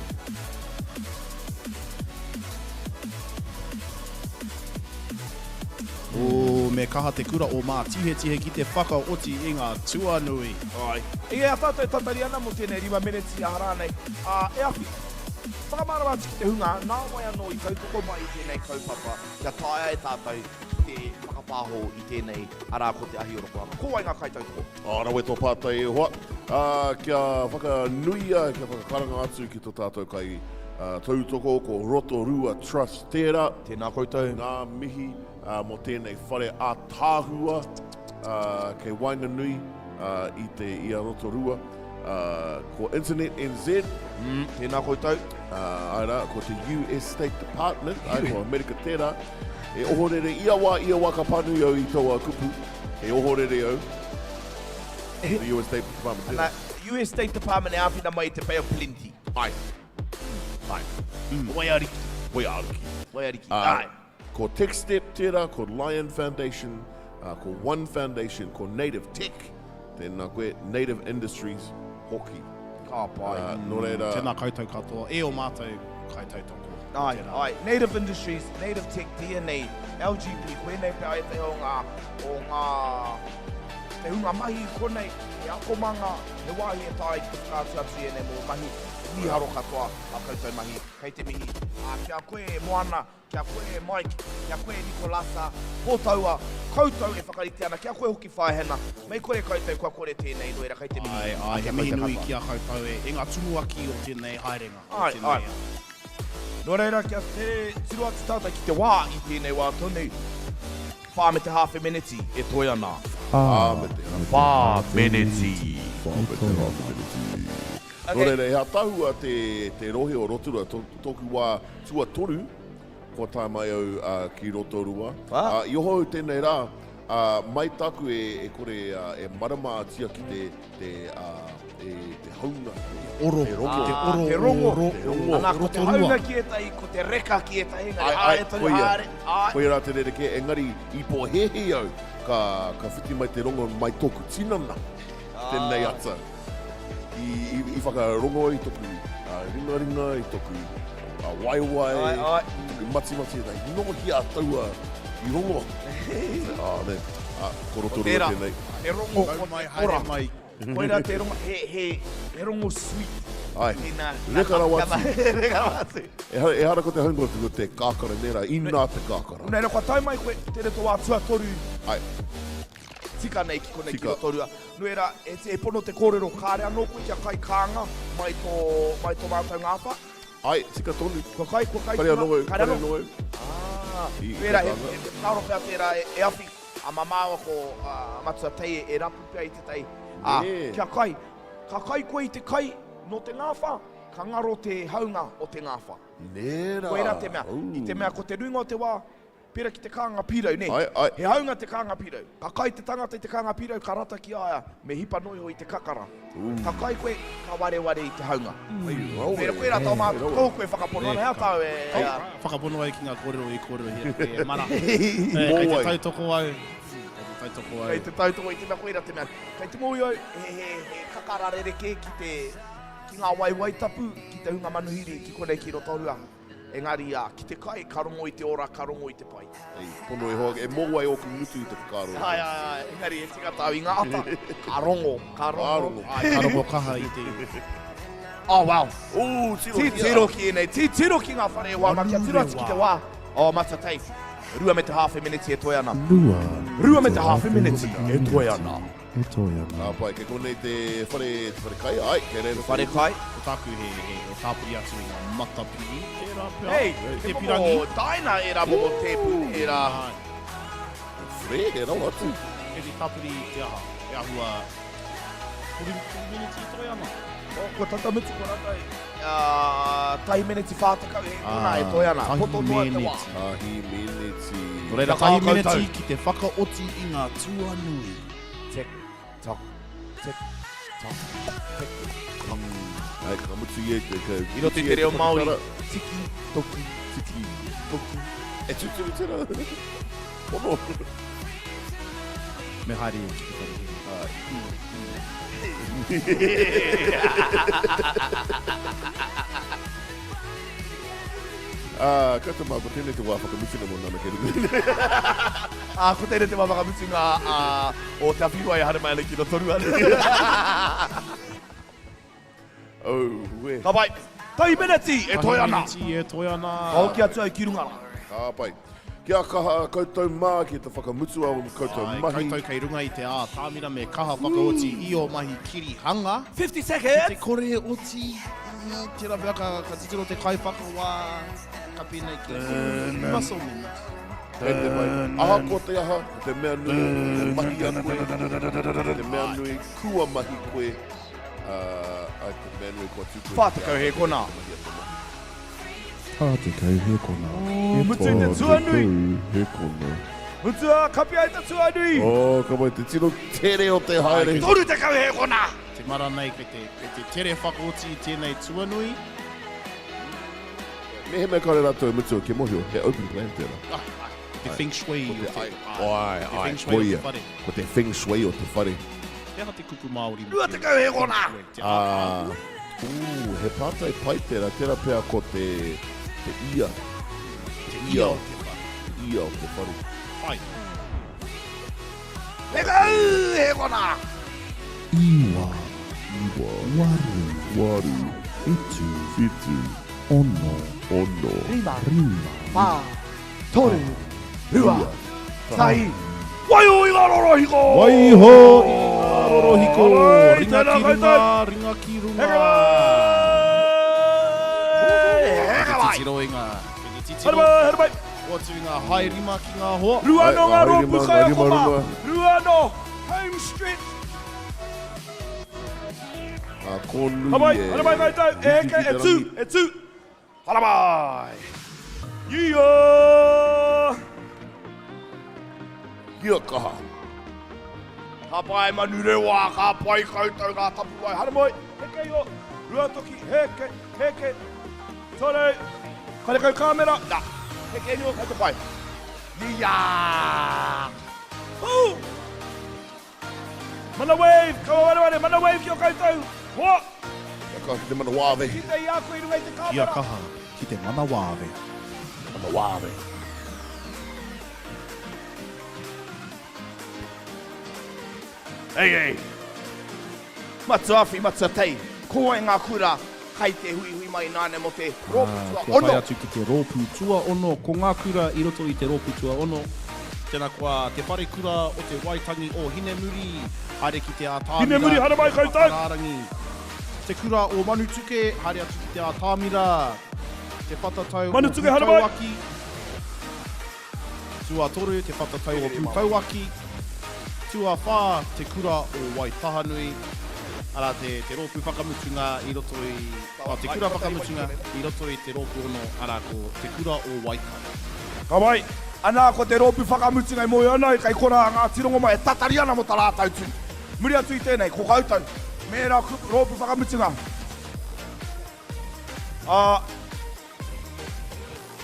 Oh, me kaha te kura o Mātihetihe ki te whakaoti i ngā tuanui. Ai. I a tātou e tatari ana mō tēnei rima meneti aha rānei, ā, e awhi. Whakamārama atu ki te hunga, nā wai anō i tautoko mai i tēnei kaupapa kia taea e tātou te whakapāho i tēnei, arā, ko Te Ahi o Rokohanga. Ko wai ngā kaitautoko? Ā, rawe tō pātai e hoa. Ā, kia whakanuia, kia whakakaranga atu ki tō tātou kai tautoko, ko Rotorua Trust tērā. Tēnā koutou. Ngā mihi mō tēnei whare ātaahua kei waenganui i te i a Rotorua. Ko Internet NZ. Mm, tēnā koutou. Āe rā, ko te US State Department, āe, ko Amerika tērā. E ohorere ia wā, ia wā ka pānui au i taua kupu, e ohorere au. The US State Department tērā. Ana, US State Department e āwhina mai i te Bay of Plenty. Āe. Āe. Mm. Waiariki. Waiariki. Waiariki, āe. Ko TechStep tērā, ko Lion Foundation, ko One Foundation, ko Native Tech, tēnā koe, Native Industries hoki. Ka pai. Nō reira. Tēnā koutou katoa, e ō mātou kaitautoko. Āe, āe. Native Industries, Native Tech, DNA, LGP, koinei pea ētahi o ngā, o ngā, te hunga mahi i konei, he akomanga, he wāhi e taea ai ki te whakaatu atu i ēnei momo mahi, mīharo katoa ā koutou mahi. Kei te mihi. Ā, ki a koe e Moana, Ki a koe e Mike, ki a koe e Nikolasa, Pōtaua, koutou e whakarite ana, ki a koe hoki Whaehena, mei kore koutou kua kore tēnei, nō reira kei te mihi Āe, āe, he mihi nui ki a koutou e, e ngā tumuaki o tēnei haerenga, o Āe, tēnei āe. Nō reira kia tere tiro atu tātou ki te wā i tēnei wā tonu, whā me te hāwhe meneti e toe ana. Whā me te hāwhe Whā meneti. Whā me te hāwhe meneti. Nō reira, he ātaahua te, te rohe o Rotorua. Tō, tōku wā tuatoru, kua tae mai au uh, ki Rotorua. Ah. Uh, I oho au tēnei rā, uh, mai tāku e, e kore uh, e maramaatia ki te, te, uh, e, te haunga, te oro, te rongo. Te oro, te rongo. Ro, te rongo. Ana, ko te haunga ki ētahi, ko te reka ki ētahi, engari haere tonu, haere, ai. Koia rā te rerekē, engari i pōhēhē au, ka, ka whiti mai te rongo mai tōku tinana, tēnei ata. I, i, i whakarongo i toku uh, ringaringa, i toku uh, waewae, Ai, ai. i toku matimati, e nohia taua i rongo. Ah, ne. Ah, ko Rotorua Tērā, tēnei. he rongo Nau ko mai, te haere ora. mai. Koirā te rongo, he, he, he rongo sweet. Ai, Tēnā. reka rawa atu. Reka rawa atu. Ehara, ehara ko te haunga ko te kākara, nē rā, inā te kākara. Nē rā, kua tae mai koe, tērā tō wā tuatoru. Ai. Tika nei ki konei ki Tika. Rotorua. Nō reira, e, e pono te kōrero, kāre anō koe kia kai kānga mai tō, mai tō mātou ngāwha? Ai, tika tonu. Kua kai, kua kai Kare ki anō ngā, au, kare kare anō. anō au. Ah, I, i nō reira, kai he, kānga. he whakaaro pea tērā e, e awhi a ma māua ko a, Matua Tei e rapu pea i tētahi, ā, Nē. kia kai. Ka kai koe i te kai nō te ngāwha, ka ngaro te haunga o te ngāwha. Nē rā. Koirā te mea. I te mea ko te nuinga o te wā, Pērā ki te kānga pīrau, nē? Ae, ae. He haunga te kānga pīrau. Ka kai te tangata i te kānga pīrau, ka rata ki a ia, me hipa noa iho i te kakara. Ka kai koe, ka wareware i te haunga. Hei rawe. Pērā, koirā tō mātou, Hei rawe. tōku e whakapono ana, he aha tāu e... Hei, whakapono ai ki ngā kōrero i kōrerohia koe e Mara. Kei te Mōwai. tautoko au. Kei te tautoko au. Kei te tautoko i te mea, koirā te mea. Kei te mōhio au, he, he, he kakara rerekē ki te, ki ngā waewae tapu, ki te hunga manuhiri, ki konei ki Rotorua. Engari, ā, ki te kai, ka rongo i te ora, ka rongo i te pai. Hei, pono e hoa, e mōwai ōku ngutu i te whakaaro. Āe, āe, āe, engari e tika tāu i ngā ata, ka rongo, ka rongo. Ka rongo. Āe, ka rongo kaha i te. Oh, wow. Ooh, tiro ki a. Titiro ki ēnei, titiro ki ngā whare e wā, ma, kia tiro atu ki te wā. Oh, Mata Tei, rua me te hāwhe meneti e toe ana. Rua. Rua me te hāwhe meneti e toe ana. E toe ana. Ka pai, kei konei te whare, te whare kai, ai, kei reira. Te whare kai. Ko tāku he, he, he tāpiri atu i ngā matapihi, tērā pea. Hei, he momo diner ērā momo tēpu, ērā. Whare, he rawa atu. Kei te tāpiri i te aha, he āhua 30 miniti e toe ana. Oh, kua tata mutu, kua rata, uh, tahi meneti 40 he kona e toe ana. Poto noa te wā. Tahi meneti. Nō reira, tahi meneti ki te whakaoti i ngā tuanui. Tick tock, tick tock, tick tock. Ai, ka mutu i e te... Ka, I roto i te reo Māori, tiki, toki, tiki, toki. E tūturu tērā. Pono. Me haere ki te whare here. Ai. Ā, koutou mā, ko tēnei te wā whakamutunga mō Nana Kei Runga. Ā, ko tēnei te wā whakamutunga ā, o Te Awhiwai e haere mai ana ki Rotorua. Auē. Ka pai. Tahi meneti e toe ana. Tahi meneti e toe ana. Ka hoki atu au ki runga rā. Ka pai. Kia kaha koutou mā ki te whakamutua o koutou Āe, mahi. koutou kei runga i te ātamira me kaha whakaoti i ō mahi kirihanga. 50 seconds! Ki te kore e oti, tērā pea ka, ka titiro te kaiwhakawā, ka pēnei ki a koe. Muscle memory. Kei te pai. Ahakoa te aha, ko te mea nui, e mahi a koe, ko te mea nui, kua mahi koe, ā, ai, ko te mea nui kua tū koe. 40 he konā. 40 he kona. Mutu i te tuanui. 40 he kona. Mutu a kapi ai te tuanui. Oh, ka pai te tino tere o te haere. 30 he kona. Te mara nei kei te, kei te tere whakaoti i tēnei tuanui. Mehemea kāore rātou e mutu, kia mōhio, he open plan tērā. Ai, ai, ko te feng shui o te, Ai, ai, te ai, feng shui o te koia. whare. Ko te feng shui o te whare. He aha te kupu Māori mō te 20 he kona! feng shui? Te Ā, ātaahua? ū, he pātai pai tērā, tērā pea ko te, te ia. Te ia o te whare. Te ia o te whare. Pai. 10 he kona! Iwa. Iwa. Waru. Waru. Whitu. Whitu. Ono. Ono. Rima. Rima. Whā. Toru. Rua. Tahi. Waiho i ngā rorohiko! Waiho i ngā rorohiko! Alright, Ringa tēnā ki runga, koutou. ringa ki runga. Heke mai! Heke mai! Titiro i ngā, kei te titiro. Haere mai, haere mai! Hoatu i ngā haerima ki ngā hoa. Rua anō ngā Ai, rōpū ngā rima, kaiako ngā mā. rima. Rua anō! Home stretch! Ka kōnui Haramai, e haramai koutou, e heke, e tū, e tū. Haramai! Ia! Kia kaha! Ka pai Manurewa, ka pai koutou ngā tapuwae. Haramai, heke iho, Ruatoki, heke, heke. Tore, karekau kāmera, nā, heke iho, kei te pai. Ia! Hū! Mana wave, kaua wareware, mana wave ki o koutou hoa! Kia kaha ki te mana wāwe. Kite i a koe i runga i te kāmera. Kia kaha ki te mana wāwe. Mana wāwe. Hey, hey. Matua Awhi, Matua Tei, ko wai ngā kura kai te huihui mai ināianei mō te rōpū tuaono? Kua tae atu ki te rōpū tuaono, ko ngā kura i roto i te rōpū tuaono. Tēnā koa Te Wharekura o te Waitangi o Hinemuri, haere ki te ātamira Hinemuri, haere mai koutou! Whakarārangi. Te Kura o Manutuke, haere atu ki te ātamira. Te Whatatau o Manutuke, haere mai! Pūtauaki. Tuatoru, Te Whatatau o Pūtauaki. Tuawhā, Te Kura o Waitahanui. Arā, te, te rōpū whakamutunga i roto i, oh, te kura whakamutunga i roto i te rōpū ono, arā, ko Te Kura o Waikato. Ka wai, anā, ko te rōpū whakamutunga e mōhio ana kei korā a Ngāti Rongomai e tatari ana mō tā rātou tū. Muri atu i tēnei, ko koutou, me ērā rōpū whakamutunga. Ā,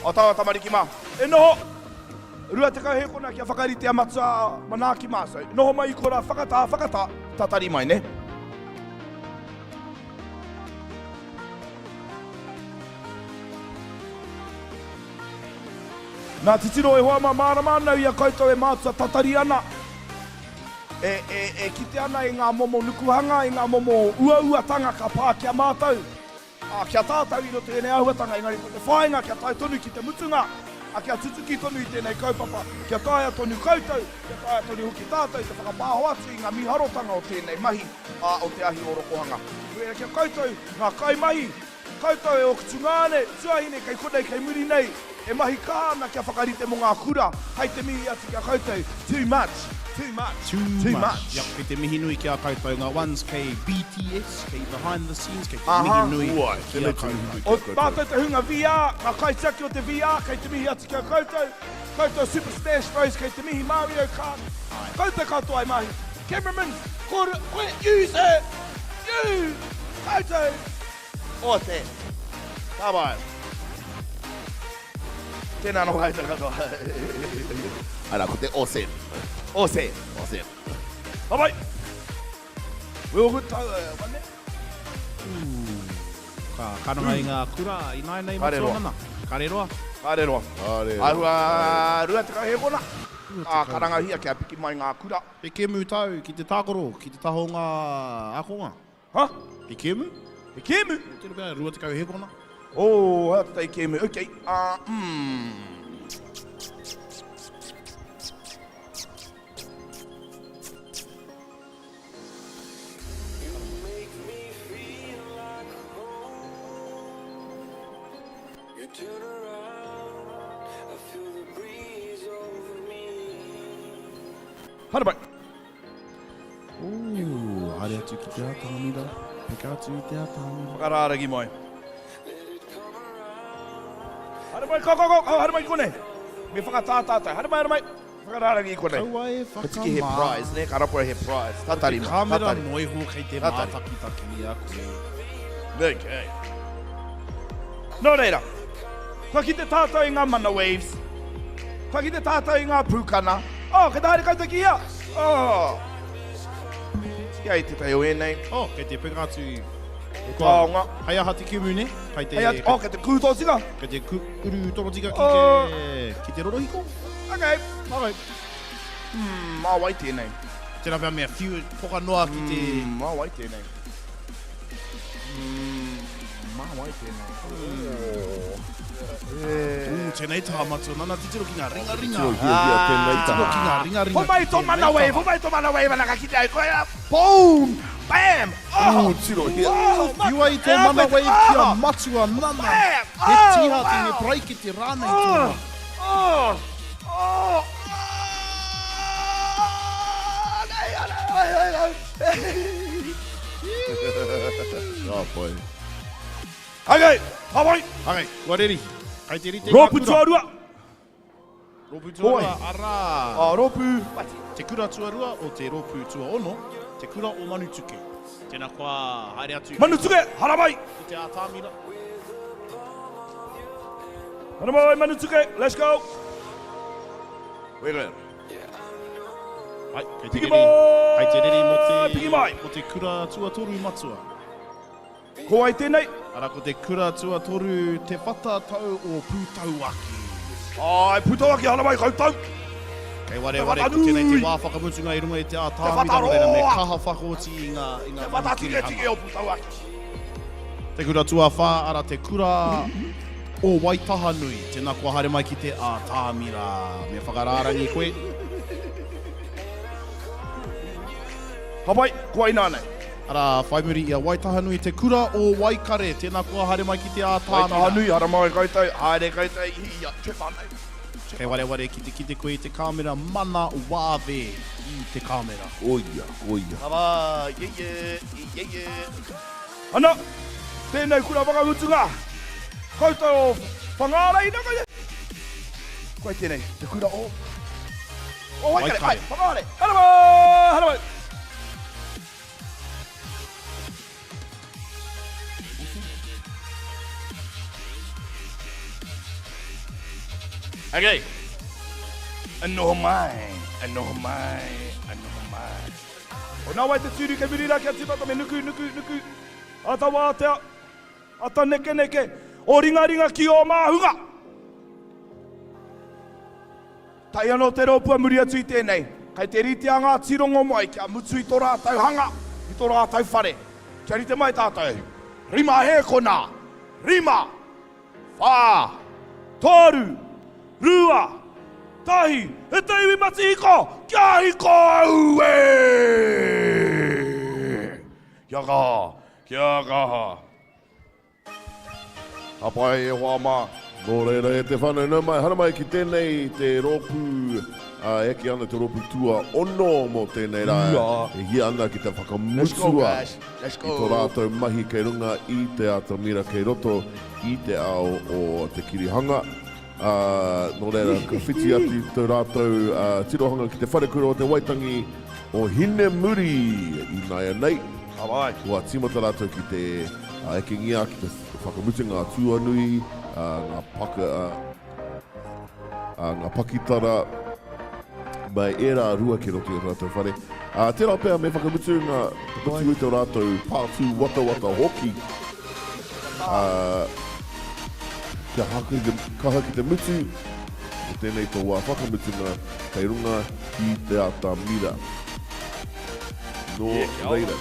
O taua tamariki mā. E noho! 20 hēkona kia whakaritea matua manaaki mā. So, noho mai i korā, whakatā, whakatā, tatari mai, ne? Nā, titiro e hoa mā, mārama ana i a koutou e mātua tatari ana, e, e, e kite ana i ngā momo nukuhanga, i ngā momo uauatanga ka pā ki a mātou. Ā, ki a tātou i roto i ēnei āhuatanga, engari ko te whāinga kia tae tonu ki te mutunga, ā, kia tutuki tonu i tēnei kaupapa, kia taea tonu koutou, kia taea tonu hoki tātou te whakapāho atu i ngā mīharotanga o tēnei mahi, ā, o te ahi ōrokohanga. Nō reira, ki a koutou, ngā kaimahi, koutou e ōku tungāne, tuahine kei konei, kei muri nei, E mahi kaha ana kia whakarite mo nga kura, hai te mihi atu ki a koutou, too much, too much, Too too much. much. Yep, kei te mihi nui ki a koutou, nga ones kei BTS, kei behind the scenes, kei te Aha. mihi nui Uai, ki a tēnei te mihi koutou. nui ki O a koutou. tātou te hunga VR, nga kaitiaki o te VR, kei te mihi atu ki a koutou. Koutou Super Smash Bros, kei te mihi Mario Kart. Koutou katoa e mahi. Cameraman, kore, koe, you sir, you, koutou. O te. Ka pai. Tēnā anō koutou katoa. Arā, ko te Ose. Ose. Ose. Ka pai. We all good, one minute. Ka karanga i ngā kura ināianei Kare matua roa. mana. Kare roa. Kare roa. Kare roa. Āhua 20 hēkona. Ā, karangahia kia piki mai ngā kura. He kēmu tau ki te tākaro, ki te taha o ngā ākonga. Ha? He kēmu? He kēmu? Tērā pea, 20 hēkona. Oh, hea tētahi kēmu. Ok, ah, mm. Haere mai. Ooh, haere atu ki te atamira. Peka atu i te atamira. Whakarārangi mai. Haere mai, go, go, go, haere mai konei. Me whakatā tātou. Haere mai, haere mai. Whakarārangi i konei. Kaua e Ka tiki he whakamā. prize, ne? Ka rapua he prize. Tatari mai, Kāmera tatari. noiho kei te Tatari. mātakitaki i a koe. Okay. Nō reira, kua kite tātou i ngā mana waves, kua kite tātou i ngā pūkana. Oh, kei te haere koutou ki hea? Oh. Tiki ai tētahi o ēnei. Oh, kei te peka atu i... He taonga. Hei aha te kēmu, ne? Kei te... Hei aha, oh, kei te kū tōtika. Kei te ku, uru torotika ki Oh. te... Ki te rorohiko? Okay. Okay. Hmm, mā wai tēnei? Tērā pea mea whiu poka noa ki te... Hmm, mā wai tēnei? Hmm, mā wai tēnei? Oh. Ū, tēnei taha matua, nana titiro ki ngā ringaringa. Titiro hiahia tēnei taha. Titiro ki ngā ringaringa. Homai tō mana wave, homai tō mana wave, ana ka kite ai koe, boom, bam, oh. Ū, tirohia. Oh, Whiua i tō mana wave ki a matua, nana. Bam, He oh, tīhā te, he wow. paraikete rānei tōna. Oh, oh, oh, nei, ana, ai, ai, ai. Okay, kua reri. Kei te rite ngā Rōpū kura. tuarua! Rōpū tuarua, arā. Ā, rōpū. Te kura tuarua o te rōpū tuaono, te kura o Manutuke. Tēnā koa, haere atu. Manutuke, haramai! Ki te ātamira. Haramai, Manutuke, let's go! We're going. Ai, kei te Piki reri, mai! kei te reri mō te, Piki mai! mō te kura tuatoru matua. Ko wai tēnei? Ara ko te kura tuatoru Te Whata Tau o Pūtauaki. Ai, Pūtauaki, haramai koutou! Kei wareware ko tēnei te wā whakamutunga i runga i te ātamira nō reira me kaha whakaoti i ngā, i ngā Te whata mahi kirihanga. tiketike o Pūtauaki. Te kura tuawhā, ara te kura o Waitahanui. Tēnā koa haere mai ki te ātamira. Me whakarārangi koe. Ka pai, ko wai nānei? Arā, whai muri i a Waitahanui te kura o Waikare. Tēnā koa haere mai ki te ātamira. Waitahanui, haere mai koutou, haere koutou i a Te Whānau. Kei wareware ki te kite koe i te kāmera mana wāwe i te kāmera. Koia, koia. Ka pai, yeah yeah, yeah yeah. Ana, tēnei kura whakamutunga, koutou o Whangārei nā koe? Koe tēnei, te kura o... O Waikare, ai, Whangārei, haere mai, haere mai. Okay. A noho mai, a noho mai, a noho mai. O nā wai te tūru kei muri rā kia tīmata me nuku, nuku, nuku, ata wātea, ata nekeneke, o ringaringa ki ō māhunga! Tae anō te rōpū a muri atu i tēnei, kei te rite a Ngāti Rongomai kia mutu i tō rātou hanga, i tō rātou whare. Kia rite mai tātou. Rima hēkona! Rima! Whā! Toru! Rua! Tahi! E te iwi matihiko! Kia hiko auē! Kia kaha! Kia kaha! Ka pai e hoa mā. Nō reira e te whānau, nau mai, haramai ki tēnei te rōpū, ā, e eke ana te rōpū tuaono mō tēnei rā, e hia ana ki te whakamutua i tō rātou mahi kei runga i te atamira kei roto i te ao o te kirihanga. Ā, nō reira, ka whiti atu tō rātou tirohanga ki te wharekura o te Waitangi o Hinemuri ināianei. Kua tīmata rātou ki te ekengia ki te whakamutunga tuanui, ngā paka, ngā pakitara, me ērā rua ki roto i ō rātou whare. Ā, tērā pea me whakamutu ngā, mutu i tō rātou pātū watawata hoki. Ā, kia haka ki te, kaha ki te mutu, ko tēnei tō wā whakamutunga kei runga ki te atamira. Nō reira.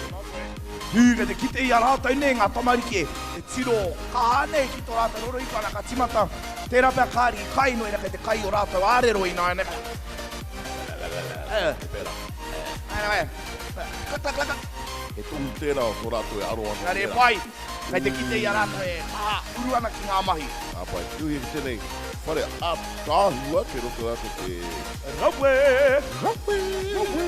Hū, kei te kite i a rātou nei ngā tamariki e tiro kaha nei ki tō rātou rorohiko ana ka tīmata, tērā pea kāri i kai, nō reira kei te kai o rātou ārero ināianei. He tohu tērā o tō rātou e aro ana ki Engari e pai, kei te kite i a rātou e kaha uru ana ki ngā mahi. Ka pai, tirohia ki tēnei whare ātaahua kei roto rātou te. Rawe! Rawe! Rawe!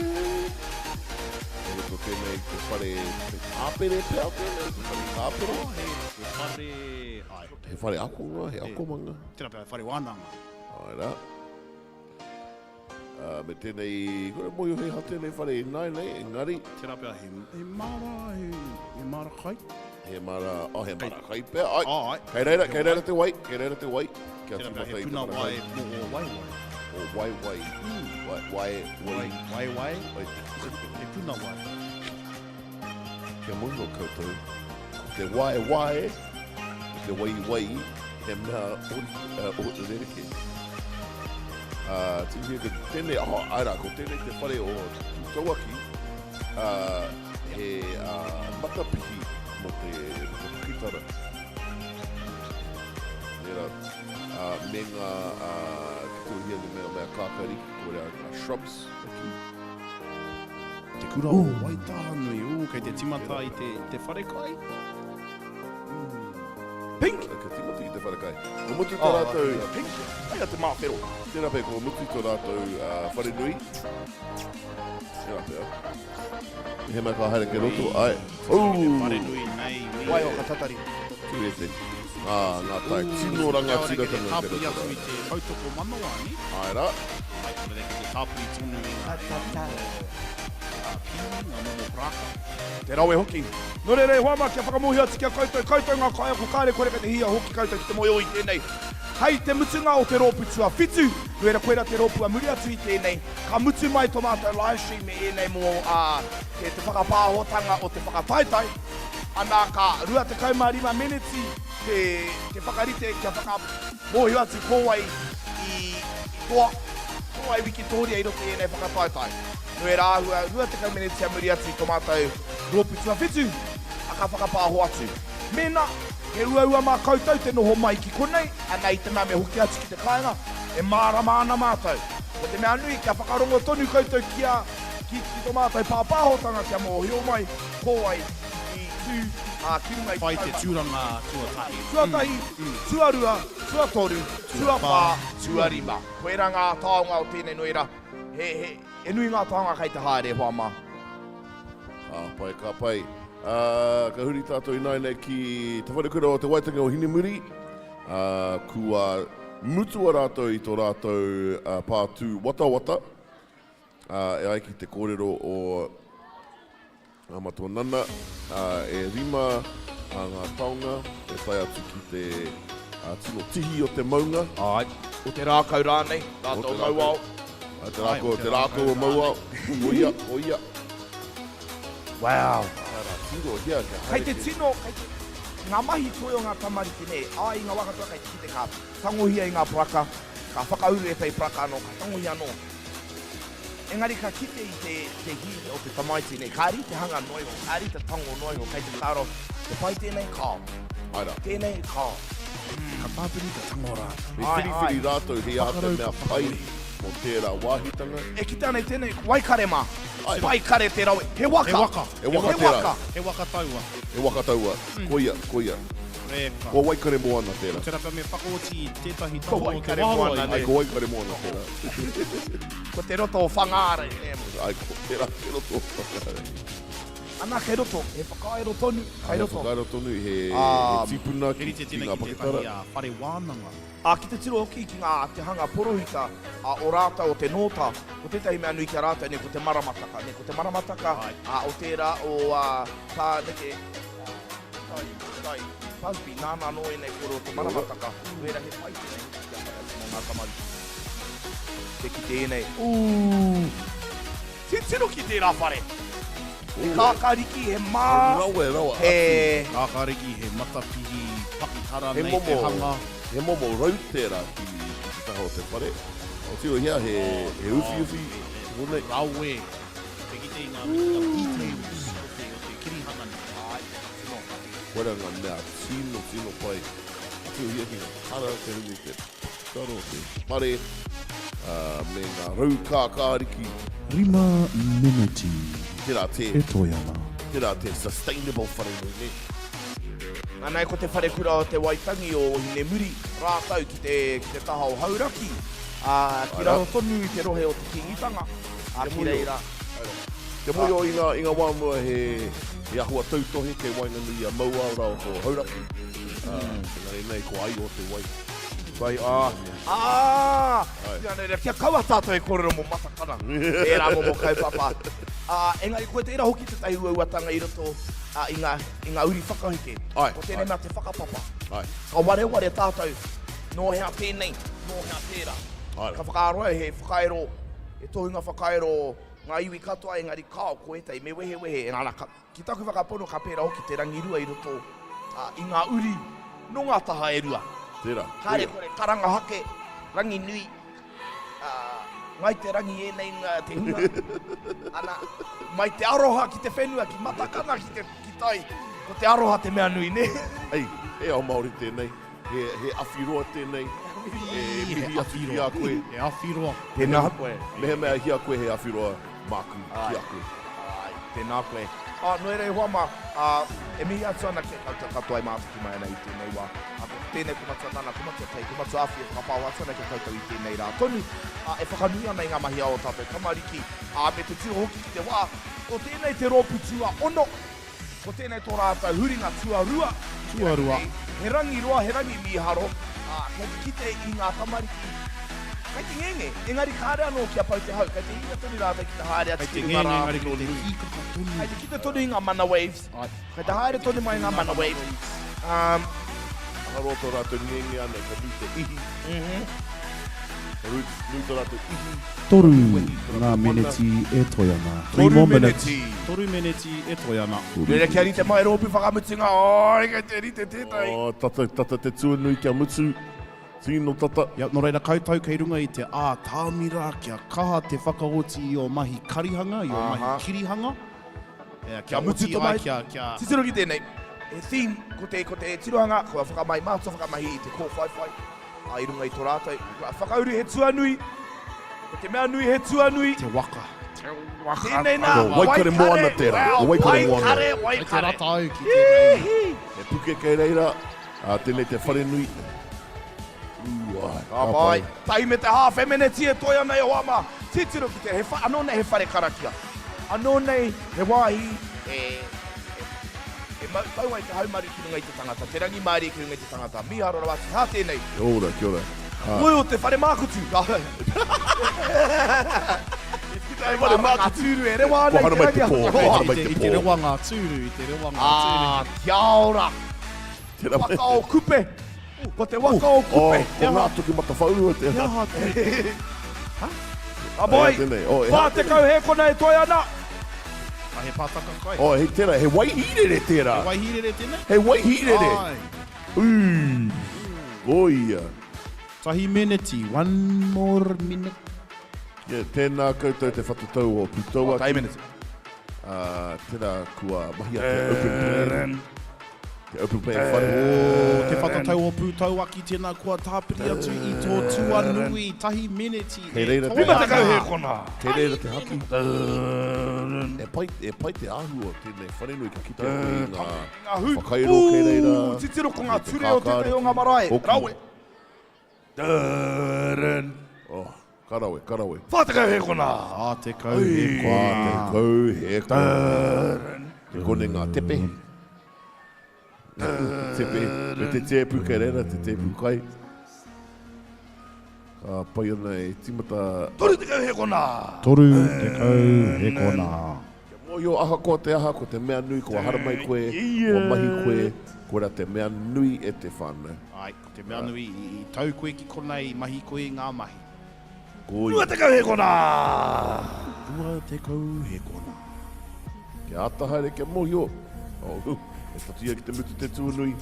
Kei roto tēnei te whare te kāpere pea tēnei, te whare kāpere. Oh, he, he whare, ai. He whare akonga, he akomanga. Tērā pea he whare wānanga. Āe rā. Ā, me tēnei, kore mōhio he aha tēnei whare ināianei, engari. Tērā pea he, he māra, he, he māra kai. He māra, oh, he māra kai pea, ai. Ai. Kei reira, kei reira te wai, kei reira te wai. Kia Tērā pea tīmata he i te puna whare wai kai. mō ō waewae. O waewae. Wai, wai, wai. Wai, wai. Wai. He puna wai. Kia mōhio koutou, ko te waewae, ko te waiwai, he mea ori, uh, o, rerekē. Ā, tirohia ko tēnei, oh, āe rā, ko tēnei te whare o Tūtauaki, ā, he ā, matapihi mō te, mō te pakitara. Tērā, ā, me ngā, ā, ki tirohia te mea, mea kākāriki, ko rea ngā shrubs, hoki. Te kura o Waitānui, ū, kei te timata i te, te wharekai. Pink! Ka tīmata ki te wharekai. Ko mutu tō rātou... Pink! Ai a te māwhero. Tērā pea ko mutu tō rātou wharenui. Tērā pea. Mehemea ka haere kei roto, ai. Te wharenui nei. Waiho ka tatari. Tūhete. Ngā, ngā tae tino rangatiratanga Te tāpiri atu i te tautoko manawa, nē? Āe rā. Āe, nō reira kei te tāpiri tonu i ngā momo pīni, ngā momo parāka. Te rawe hoki. Nō reira e hoa mā, kia whakamōhio atu ki a koutou, koutou ngā kaiako kāre kore kei te hia hoki koutou ki te moe o i tēnei. Hei te mutunga o te rōpū tuawhitu, nō reira koirā te rōpū a muri atu i tēnei, ka mutu mai tō mātou live stream me ēnei mō te whakapāhotanga o te whakataetae. Ana ka 25 meneti te te whakarite kia whakamōhio atu ko wai i toa, ko wai wikitōria i roto i ēnei whakataetae. Nō ērā āhua 20 meneti a muri atu i tō mātou rōpū tuawhitu, a ka whakapāho atu. Mēnā he uaua mā koutou te noho mai ki konei, ana i te mea me hoki atu ki te kāinga, e mārama ana mātou. Ko te mea nui kia whakarongo tonu koutou ki a, ki, ki tō mātou pāpāhotanga kia mōhio mai ko wai i tū, ā, ki runga i te Whai te taumata. tūranga tuatahi. Tuatahi, tuarua, tuatoru, tuawhā, tuarima. Koirā ngā taonga o tēnei noera. He, he, he nui ngā taonga kei te haere, e hoa mā. Ka pai, ka pai. Ā, ka huri tātou ināianei ki Te Wharekura o Te Waitangi o Hinemuri. Ā, kua mutua rātou i tō rātou pātū watawata. Ā, e ai ki te kōrero o Matua Nana, ā, e rima ngā taonga e tae atu ki te tino tihi o te maunga. Āe, o te rākau rānei, rātou o Mauao. Ā, te rākau, te rākau o Mauao, ko ia, ko ia. Wow. Āe rā, tirohia kia haere Kei te tino, kei te, ngā mahi toi o ngā tamariki nei, āe i ngā wā katoa kei te kite ka tangohia i ngā paraka, ka whakauru ētahi paraka anō, ka tangohia anō. Engari ka kite i te, te hiahia o te tamaiti nei, kāre i te hanga noa iho, kāre i te tango noa iho, kei te whakaaro, te pai tēnei, kāo. Āe rā. Tēnei, kāo. Ka tāpiri ka tango rā. Me whiriwhiri rātou he aha te mea pai mō tērā wāhitanga. E kite ana i tēnei, waikare mā. Āe. Waikare te rawe. He waka. He waka. He waka He tērā. waka. He waka taua. He waka taua. Koia, koia. Reka. Ko Waikaremoana tērā. Tērā pea me whakaoti i tētahi Ko taha o te Waikaremoana, waharoa i. Ai, ko Waikaremoana tērā. Ko te roto o Whangārei, nē mo. Ai, ko tērā te roto o Whangārei. Ana, kei roto, he whakaero tonu, kei roto. He whakaero tonu, he, he tīpuna He ki, rite ki tēnei ngā ki tētahi pakitara. whare wānanga. Ā, ki te tiro hoki ki ngā, te hanga porohita, ā, o rātou o te nōta, ko tētahi mea nui ki a rātou, nē, ko te maramataka, nē, ko te maramataka, ā, o tērā o, ā, tā neke, Tai, tai, Busby, nāna anō ēnei kōrero o te maramataka, wera he pai tēnei hoki kia whai atu mō ngā tamariki. Te kite ēnei, ooh! Titiro ki tērā whare! He kākāriki, he mā, He rawe rawa he... atu. Kākāriki, he matapihi, pakitara He nei te momo, hanga. he momo rau tērā ki, ki te taha o te whare. Tirohia he, he uwhiuwhi konei. Rawe. Te kite i ngā details o te, o te kirihana nei. Āe, tino. Koira ngā mea tino, tino pai. Tirohia ki ngā kara, te hunga i te pakitara o te whare, ā, me ngā rau kākāriki. Rima meneti Tērā te, e toe ana. tērā te sustainable wharenui, nē? Anei ko te wharekura o te Waitangi o Hinemuri rātou ki te, ki te taha o Hauraki, ā, ki raro tonu i te rohe o te Kīngitanga. Ā, ki reira. Kia mōhio i ngā, i ngā wā mua he, he ahua tautohe kei waenganui i a Mauao rāua ko Hauraki. Ā, engari nei ko Aio te wai. Wai, ā, ā! Kia reira, kia kaua tātou e kōrero mō Matakana, tērā momo kaupapa. Ā, engari koe tērā hoki tētahi uauatanga i roto ā, i ngā, i ngā uri whakaheke. Āe, Ko tēnei āe. mea te whakapapa. Āe. Ka wareware tātou, nō hea tēnei, nō hea tērā. Āe. Ka whakaaro au he whakaero He tohunga whakairo ngā iwi katoa engari kāo ko ētahi me wehewehe nā ka, ki taku whakapono ka pērā hoki te rangirua i roto i ngā uri nō ngā taha e rua. Tērā. Kāre kore karanga hake, Ranginui, ā, Ngai Te Rangi ēnei ngā te hunga, ana, mai te aroha ki te whenua, ki Matakana, ki te, ki tai, ko te aroha te mea nui, nē? Hei, he ao Māori tēnei. He, he awhiroa tēnei. E mihi atu ki a koe. He awhiroa. Tēnā koe. Mehemea hia koe he awhiroa māku ki a koe. Āe, tēnā koe. Ā, nō reira e hoa mā, ā, e mihi atu ana ki a koutou katoa e mātaki mai ana i tēnei wā. Ā, ko tēnei ko Matua Nana, ko Matua Tei, ko Matua Awhi e whakapāoho atu ana ki a koutou i tēnei rā tonu, ā, e whakanui ana i ngā mahi a ō tātou tamariki, ā, me te tiro hoki ki te wā, ko tēnei te rōpū tuaono, Ko tēnei tō rātou huringa tuarua. Tuarua. He rangi roa, he rangi mīharo, ā, kei te kite i ngā tamariki, kei te ngenge, engari kāre anō kia pau te hau, kei te hinga tonu rātou ki te haere atu ki runga rā anō nui. Kei te kite tonu i ngā mana waves, kei te haere tonu mai ngā mana waves. Um, Aharoa tō rātou ngenge ana, ka nui te ihi. Ka nui tō rātou ihi. Toru ngā meneti e toe ana. Three more minutes. Toru meneti e toe ana. Reira kia rite mai rōpū whakamutunga, oi kei te rite tētahi. Oh, tata, tata te tuanui kia mutu. Tino tata. Ia, nō reira koutou kei runga i te ātamira kia kaha te whakaoti i ō mahi karihanga, i ō mahi kirihanga. Kia, kia mutu to mahi. Kia, kia... Titiro ki tēnei, he theme, ko te, ko te tirohanga, kua whakamai, mātua whakamahi i te kōwhaiwhai, ā, i runga i tō rātou, kua whakauru he tuanui, ko te mea nui he tuanui. Te waka. Te waka. Tēnei nā, Ko Waikare Moana tērā, ko Waikare Moana. Waikare, Waikare. Kei te rata au ki tēnei mea. He puke kei reira, ā, tēnei te wharenui. Ū, āe, ka pai. Tahi me te hāwhe meneti e toe ana e hoa mā. Titiro ki te, he wha, anō nei he whare karakia. Anō nei he wāhi e, e, e mau tau ai te haumaru ki runga i te tangata, te rangimārie ki runga i te tangata. Mīharo rawa atu, hā tēnei. Kia ora, kia ora. Hā. Moe o te whare mākutu. I puta ai Whare ngā mākutu. tūru e rewa ana Kua i te haramai te rangi. pō, kua haramai te I te pō. rewa ngā tūru, i te rewa ngā tūru. Ā, kia ora. Tērā Waka o Kupe. Ko te waka o Kupe. Oh, ko ngā toki matawhaurua te He aha te... Ha? Ka boy, Tēnei. Oh, e hā 40 hēkona e toe ana. Ah, he pātaka kai. Oh, he tērā, he waihīrere tērā. He waihīrere tēnei? He waihīrere. Ai. Ū, koia. Tahi meneti, one more minute. Yeah, tēnā koutou te whatatau o Putauaki. Oh, tahi meneti. Uh, tērā kua mahia te open plan. Te open plan whare. Oh, te whatatau o Pūtauaki, tēnā kua tāpiri atu i tō tuanui, tahi meneti Kei e reira te toe haki. ana. 50 hēkona. Kei reira te haki. E pai, e pai te āhua o tēnei wharenui ka kitea koe i ngā Ngā hū. whakairo kei reira. Ū, titiro ko ngā me te ture o tētahi o ngā marae. Hoki. Rawe. Dun. Oh, ka rawe, ka rawe. 40 hēkona. 40 hēkona. 40 hēkona. Te kone ngā tepe. Tepe, me te tēpu kei reira, te tēpu kai. Ka pai ana e timata. 30 hēkona. 30 hēkona. Kia mōhio ahakoa te aha, ko te mea nui kua haramai koe, kua mahi koe, koira te mea nui e te whānau. Āe, ko te mea nui i tau koe ki konei, i mahi koe i ngā mahi. Koia. 20 hēkona! 20 hēkona. Kia āta haere, kia mōhio. Oh, e tatu ia ki te mutu te tuanui.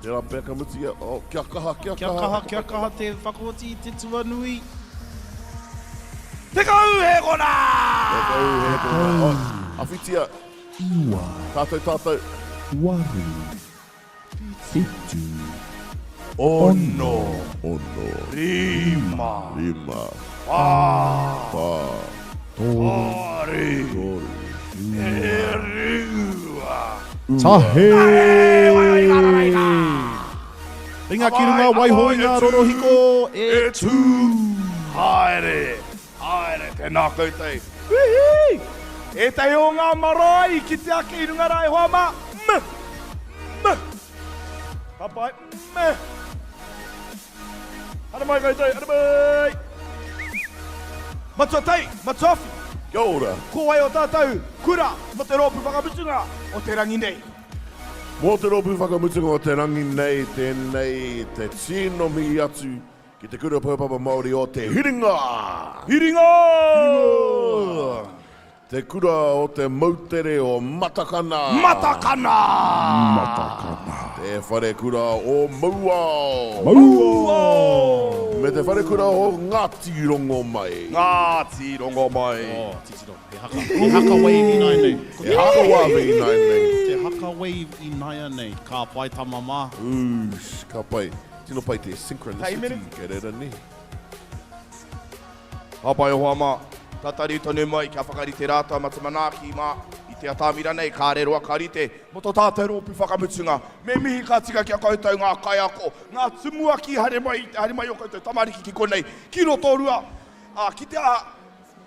Tērā pea ka mutu ia. Oh, kia kaha, kia kaha. Kia kaha, kia kaha te whakaoti i te tuanui. 10 hēkona! 10 hēkona. Oh, awhitia. Iwa. Tātou, tātou. Waru. Whitu. Ono. Ono. Rima. Rima. Whā. Whā. Toru. Toru. Toru. E rua. Tahe! Ringa ki runga, waiho i ngā rorohiko e tū. Haere, haere, tēnā koutou. Wihī! Ētahi o ngā marae i kite ake i runga rā e hoa mā, M! M! Ka pai, M! Haere mai koutou, haere mai! Matua Tai, Matua Awhi! Kia ora! Ko wai o tātou kura mō te rōpū whakamutunga o te rangi nei? Mō te rōpū whakamutunga o te rangi nei, tēnei te tino mihi atu Ki te Kura Kaupapa Māori o Te Hiringa! Hiringa! Hiringa! Te kura o te moutere o Matakana! Matakana! Matakana! Te wharekura o Mauao! Mauao! Me te wharekura o Ngāti Rongomai! Ngāti Rongomai! Oh, titiro, he haka, he haka wave ināianei. He haka wave ināianei. Te haka wave ināianei. Ka pai tama mā. Oosh, ka pai. Tino pai te synchronicity kei reira ne. Ka pai hoa ma. Tatari tonu mai kia whakarite rātou ma te manaaki ma i te atamira nei kāre roa ka rite mo to tātou rōpū whakamutunga. Me mihi ka tika ki a koutou ngā kaiako, ngā tumuaki haere mai, haere mai o koutou tamariki ki konei, ki Rotorua, ā, ki te aha,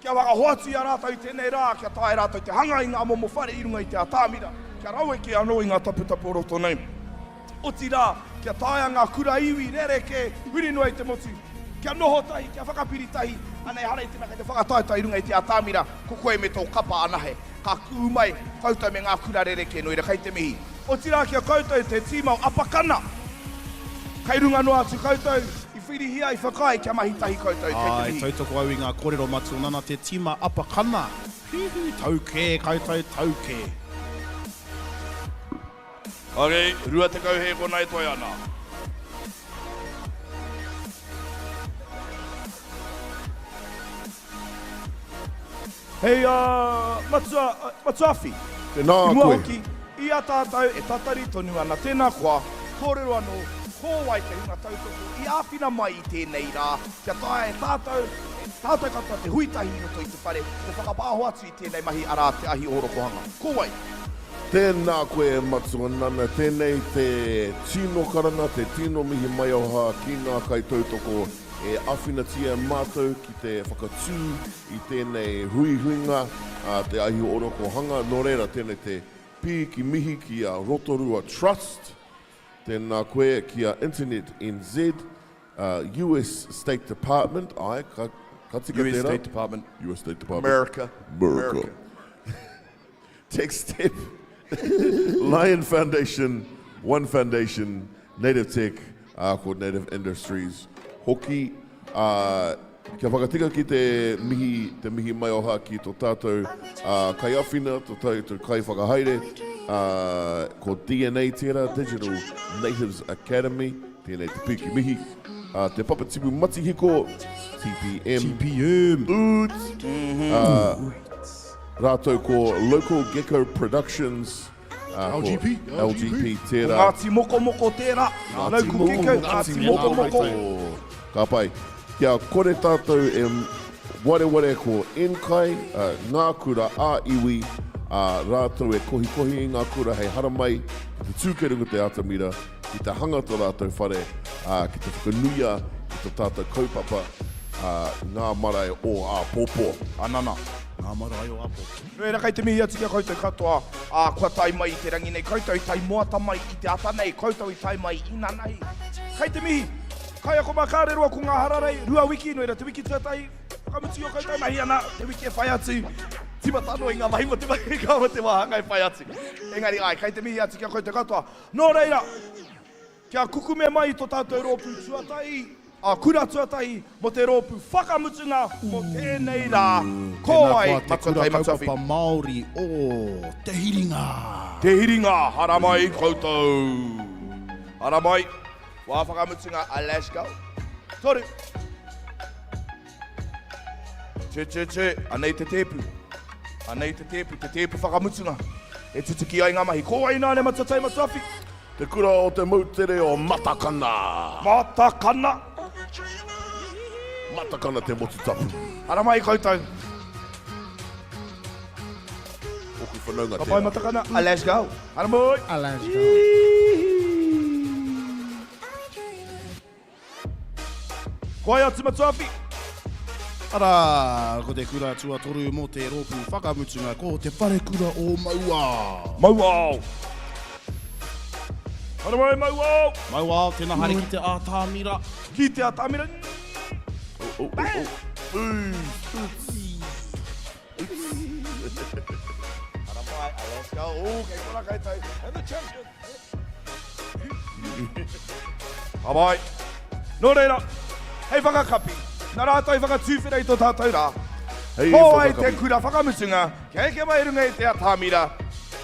Kia whakahoatu i a rātou i tēnei rā, kia taea rātou te hanga i ngā momo whare i runga i te atamira, kia raweke anō i ngā taputapu o roto nei. Otirā, kia taea ngā kura iwi rerekē huri noa i te motu, kia noho tahi, kia whakapiri tahi, ana ehara i te mea kei te whakataetae i runga i te atamira, ko koe me tō kapa anahe. Ka kuhu mai koutou me ngā kura rerekē, nō reira kei te mihi. Otirā ki a koutou te tīma o Apakana, kei runga noa atu koutou, i whirihia, i whakaae kia mahi tahi koutou, kei te Āe, mihi. tautoko au i ngā kōrero matua nana te tīma Apakana. Hihi, tau kē koutou, tau kē. Ok, 20 hēkona e toe ana. Hei a Matua, Matua Awhi. Tēnā I mua koe. hoki, i a tātou e tatari tonu ana, tēnā koa, kōrero anō, ko wai te hunga tautoko i āwhina mai i tēnei rā, kia taea e tātou, e tātou katoa te hui tahi i roto i te whare, te whakapāho atu i tēnei mahi, arā, te ahi ōrokohanga. Ko wai? Tēnā koe e Matua Nana, tēnei te tino karanga, te tino mihi maioha ki ngā kaitautoko e āwhinatia mātou ki te whakatū i tēnei huihuinga a Te Ahi Orokohanga. Nō reira, tēnei te pīki mihi ki a Rotorua Trust, tēnā koe ki a Internet NZ, US State Department, āe, ka, ka tika US tērā. State Department. US State Department. America. America. TechStep, Lion Foundation, One Foundation, Native Tech, ā, ko Native Industries hoki. Ā, kia whakatika ki te mihi, te mihi maioha ki tō tātou, ā, kaiāwhina, tō tātou kaiwhakahaere, ā, ko DNA tērā, Digital Natives Academy, tēnei te pīki mihi. Ā, te Papatipu Matihiko, TPM. TPM. Oots. Ā, Rātou ko Local Gecko Productions, ā, ko LGP, LGP tērā. Ko Ngāti Mokomoko tērā. Ngāti Local Gecko, Ngāti Ngāti Mokomoko. Ka pai. Kia kore tātou e wareware ko Nkai, ā, ngā kura ā-iwi, ā, rātou e kohikohi i ngā kura hei haramai ki te tūkeru ko te atamira, ki te hanga tō rātou whare, ā, ki te whakanuia i tō tātou kaupapa, ā, ngā marae o āpōpō. Anana. Ngā marae o āpōpō. Nō reira, kei te mihi atu ki a koutou katoa, ā, kua tae mai i te rangi nei, koutou i tae moata mai i te ata nei, koutou i tae mai inanahi. Kei te mihi! Kaiako mā kāre roa ko ngā hararei, rua wiki, nō reira te wiki tuatahi, whakamutu i ō koutou mahi ana, te wiki e whai atu, tīmata anō i ngā mahi mō te mahi mō te wāhanga e whai atu. Engari āe, kei te mihi atu ki a koutou katoa. Nō reira, kia kukume mai i tō tātou rōpū tuatahi, ā, kura tuatahi mō te rōpū whakamutunga mō tēnei rā, ko Tēnā wai koa te Matua kura Tai Matua Whiti? kaupapa Māori o Te Hiringa! Te Hiringa, haramai koutou! Haramai, wā whakamutunga, let's go. Toru. Tē, tē, tē, anei te tēpu. Anei te tēpu, te tēpu whakamutunga. E tutuki ai ngā mahi. Ko wai ināne Matua Tai Matua Awhi? Te kura o te moutere o Matakana. Matakana. Matakana te motu tapu. Haramai koutou. Oku whanaunga Ka pai tērā. Matakana, let's go. Haramai. Let's go. Ko ai atu Matuawhi? Arā, ko te kura tuatoru mō te rōpū whakamutunga ko Te Wharekura o Mauao. Mauao! Haere mai Mauao! Mauao, tēnā haere ki te ātamira. Ki te ātamira. Oh, oh, oh, oh. Haere mai, let's go. Oh, kei kona koutou. And the champion. Ka pai. Nō reira, hei whakakapi, nā rātou i whakatūwhera i tō tātou rā. Hei Ko wai te whakakapi. kura whakamutunga kia eke mai i runga i te atamira?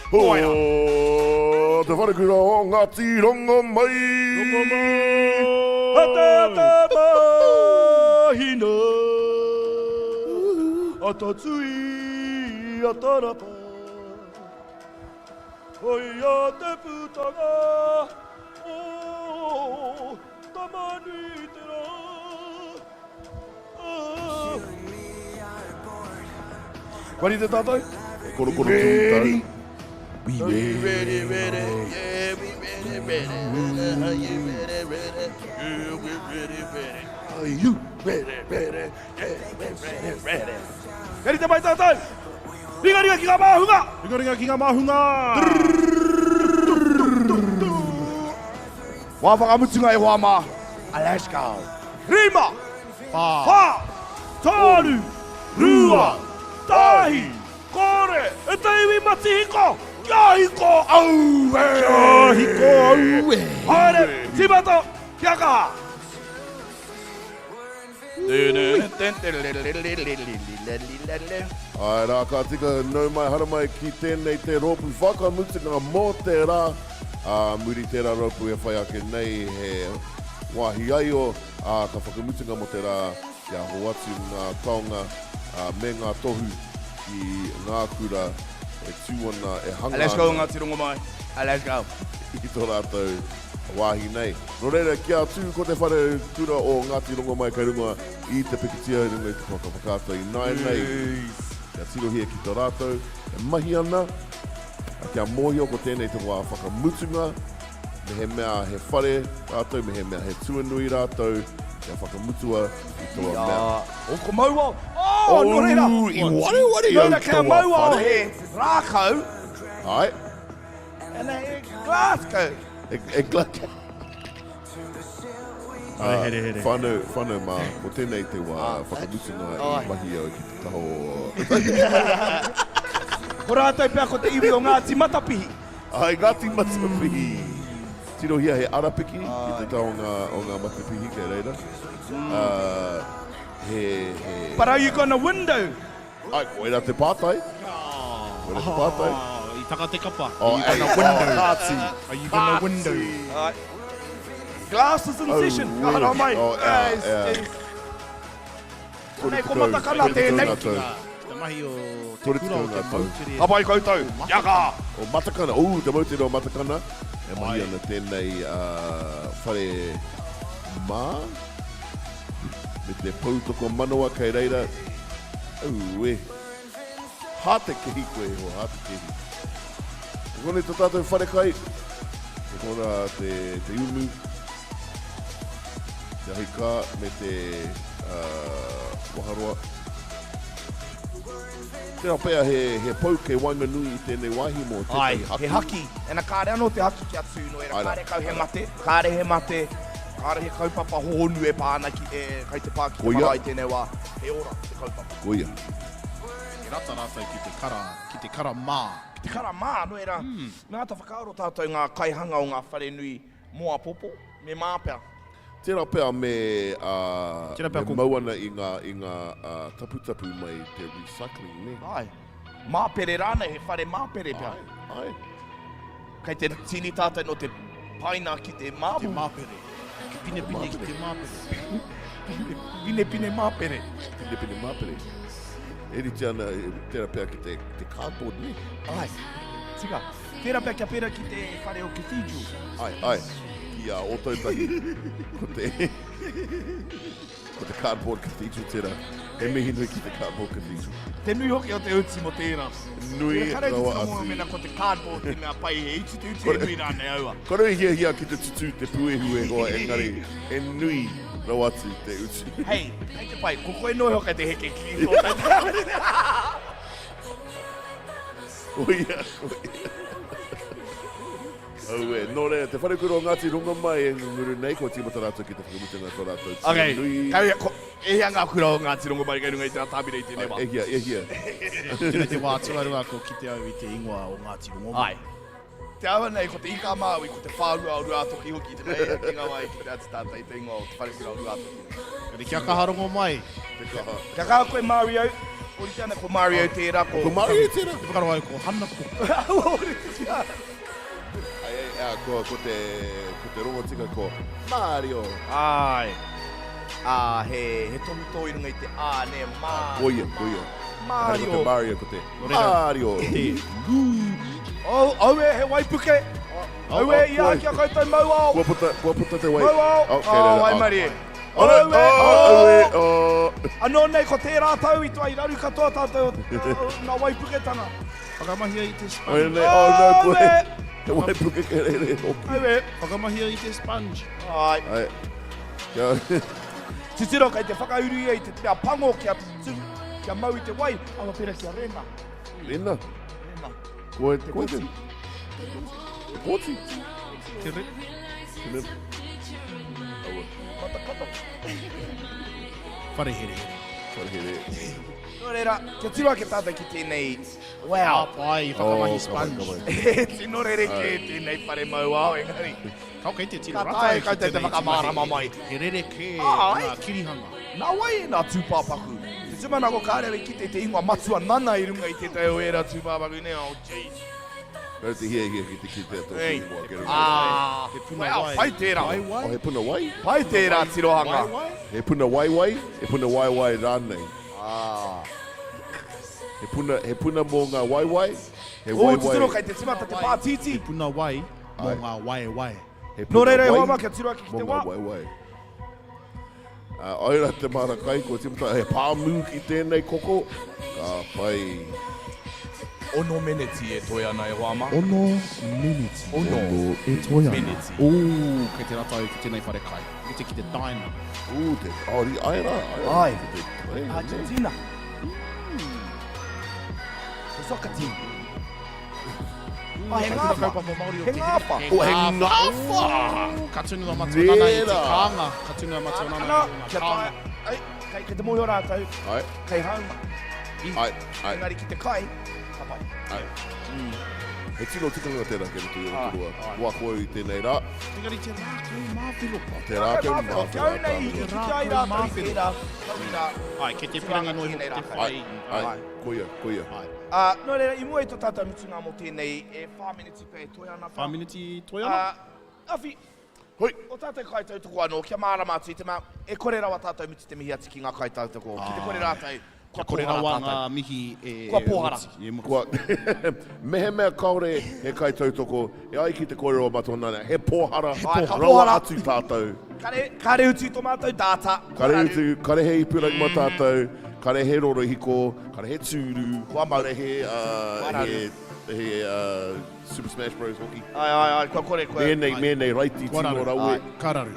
Ko wai rā? Ko Te Wharekura o Ngāti Rongomai. Rongomai. Ata ata mahina, ata tui, ata rapa. Koia te putanga o Tama-nui-te-rā. Kua rite tātou? E korokoro tū tau. We ready, ready, yeah, we ready, ready, are you ready, ready, yeah, we ready, ready, are you ready, ready, yeah, we ready, ready. Kia rite mai tātou! Ringaringa ki ngā māhunga! Ringaringa ki ngā māhunga! Wā whakamutunga e hoa mā. Let's go. Rima! Whā! Toru! Rua! Tahi! Kore! E te iwi matihiko! Kia hiko aue! Kia hiko aue! Haere! Tīmata! Kia kaha! Āe rā, ka tika, nau mai, haramai ki tēnei te rōpū whakamutunga mō te rā. Ā muri tērā rōpū e whai ake nei he wāhi aio, ā, ka whakamutunga mō te rā kia hoatu ngā taonga me ngā tohu ki ngā kura e tū ana, e hanga Let's go ana. Ngāti Rongomai, let's go. I tō rātou wāhi nei. Nō reira, kia tū ko te whare kura o Ngāti Rongomai kei runga i te pikitia, i runga i te papa whakaata ināianei. Kia tirohia ki tō rātou e mahi ana, kia mōhio ko tēnei te wā whakamutunga, mehemea he whare rātou, mehemea he tuanui rātou, kia whakamutua i taua mea. O, ko Mauao! Oh, nō reira! Oh, i wareware au ki taua whare! Nō reira, kei a Mauao he rākau. Āe. And a Glasgow. E, e Glasgow. Whare here here. Whanau, whanau mā, ko tēnei te wā whakamutunga i mahi au ki te taha o... Ko rātou pea ko te iwi o Ngāti Matapihi. Ai, Ngāti Matapihi. Tirohia he arapiki ki te taha o ngā, o ngā matapihi kei reira. Uh, he, he... But are you gonna window? Ai, koira te pātai. Koira te pātai. I taka te kapa. Oh, Are you gonna window? Kāti. Are you gonna window? Ai. Glasses in session. Ka hara mai. Oh, ea, ea. Nei, ko Matakana tēnei. Te mahi o te kura o te moutere. Ka pai koutou. Kia kaha. O Matakana. Ū, te moutere o Matakana. E mahi ana tēnei whare mā. Me te poutokomanawa kei reira. Aue. Hātekehi koe e hoa, hātekehi. Ko konei to tātou wharekai. Ko kona te, te umu, te ahikā me te uh, waharoa. Tērā pea he, he pou kei waenganui i tēnei wāhi mō tētahi haki. He haki. Ena kāre anō te haki kia tū, nō reira kāre kau he mate, kāre he mate, kāre he kaupapa hohonu e pā ana ki, e, kai te pā ki te marae i tēnei wā. He ora te kaupapa. Koia. He rata rātou ki te kara, ki te kara mā. Ki te kara mā, nō reira, me āta whakaaro tātou ngā kaihanga o ngā wharenui mō apopo, me mā pea. Tērā pea me, me mau ana i ngā, i ngā taputapu mai te recycling, nē? Āe. Māpere rānei, he whare māpere pea. Āe, āe. Kei te tīni tātou nō te paina ki te māpere. Te māpere. Te pinepine ki te māpere. Pinepine māpere. Pinepine māpere. E rite ana, tērā pea ki te, te cardboard, nē? Āe. Tika. Tērā pea kia pērā ki te whare o Cathedral. Āe, āe. Ki a Ōtautahi. Ko te, ko te cardboard cathedral tērā. He mihi nui ki te cardboard cathedral. Te nui hoki o te utu mō tērā. Nui Kare te rawa tino mō atu. mena ko te cardboard te mea pai he iti te utu he nui rānei aua. Kore i hiahia ki te tutū te puehu e hoa engari he nui rawa atu te utu. Hei, kei te pai, ko koe noa iho kei te heke ki Ōtautahi. Koia, koia. Aue, nō reira, te wharekura o Ngāti Rongomai e ngunguru nei, kua tīmata rātou ki te whakamutunga tō rātou tino Okay, nui. kei, ko, e hia ngā kura o Ngāti Rongomai kei runga i te atamira i tēnei wā? E hia, e hia. Tēnei te wā tuarua kua kite au i te ingoa o Ngāti Rongomai. Ai. Te awa nei, ko te Ika a Māui, ko te Whārua o Ruātoki hoki, te mea e ki ngā wā i kite atu tātou i te ingoa o te wharekura o Ruātoki nei. Engari kia kaha Rongomai. Te kaha. Kia kaha koe Mario, orite ana ko Mario tērā, ko... Ko Mario tērā? Te whakaaro au ko Hana ko. Oritea. Ai, ai, ai, ko, ko te, ko te rongo tika ko Mario. Ai. Ā, he, he tohutō i runga i te ā, nē, mā. Koia, koia. Mario. Ko te Mario, ko te Mario. Oh, aue, he waipuke. Aue, i aha ki a koutou mau ao. Kua puta, kua puta te wai. Mau ao. Oh, kei reira. Oh, waimarie. Aue, aue, oh. Anō nei, ko tērā tau i toi i raru katoa tātou o ngā waipuketanga. Whakamahia i te sponge. Aue, nei, oh no, koe. He waipuke kei reira hoki. Aue. Whakamahia i te sponge. Ai. Ai. Kia... Titiro, kei te whakauru ia i te mea pango kia, kia mau i te wai, awa pera kia rena. Rena? Rena. Koe, te koe te... Te kōti. Te re... Puna... Aua. Matakata. Whare herehere. Whare here. Nō reira, kia tiro ake tātou ki tēnei, wow. Ka pai, whakamahi Oh, ka pai, sponge. ka pai. He tino rerekē tēnei whare mau ao, engari. Ka kei te tino Ka rata taea ki koutou te tēnei whakamārama tino mai. He rerekē Āe. ngā kirihanga. Nā wai ēnā tūpāpaku? Te tūmanako kāre au i kite te ingoa Matua Nana i runga i tētahi o ērā tūpāpaku nei, oh jeez. Kau te hiahia ki te kitea tōku Ei. ingoa kei runga. Ah, He puna wow, wai. pai tērā. Wai wai? Oh, he puna wai? Pai tērā tirohanga. Wai wai? He puna waiwai, he puna waiwai rānei. Ah. He puna, he puna mō ngā waiwai, he Oh, waiwai. titiro kei te timata te pātītī. He puna wai mō ngā waewae. He Nō puna reira e wai hoa mā, kia tiro ake ki mō te ngā wā. waiwai. Ā, aira te māra kai, kua tīmata he pāmu ki tēnei koko, ka pai. Ono meneti e toe ana e hoa mā. Ono meneti. Ono E toe ana. meneti. Ooh, kei te rata au ki tēnei whare kai. Rite ki te diner. Ooh, te, oh, ri, ai rā, ai rā. Ai. Te, te, Argentina. The soccer team. Oh, he ngāwha. He ngāwha. Oh, he ngāwha! Ka tunu a Matua Nana i te Nērā. kānga. Ka tunu a Matua Nana Ana, i te kia kānga. taea. Ai, kei, kei te mōhio rātou, Ai, kei hauma. ai, ai, Engari ki te kai, ka pai. ai. He tino tikanga tērā kei roto i Rotorua. Kua ako au i tēnei rā. Engari te rākau māwhero. Te rākau Māwhero, Kia au nei, i māwhero. kite ai rātou i tērā, tauira. Ai, kei te piranga noa iho ki te whai. Ai, ai, koia, koia. Ai. Ā, nō reira, i mua i tō tātou mutunga mō tēnei, e whā meneti pea e toe ana. Whā meneti toe ana? Ā, Awhi, Hoi! o tātou kaitautoko anō, kia mārama atu i te mea, e kore rawa tātou mutu te mihi atu ki ngā kaitautoko. Ki te kore rātou, kua Kia kore pōhara rawa tātou. ngā mihi e Kua pōhara. mutu, e mutu. Kua, mehemea kāore he kaitautoko, e ai ki te kōrero a Matua Nana, he pōhara, Ai, ka rawa pōhara. atu tātou. Kare, kare utu tō mātou data. Kare utu, kare he ipurangi mā tātou, kare he rorohiko, kare he tūru, Kua mau. kare he, uh, Kua raru. he, he uh, Super Smash Bros hoki. Ai, ai, ai, kua kore, kua... Mēnei, mēnei raiti Kua tino raru. rawe. Ai, Ka raru.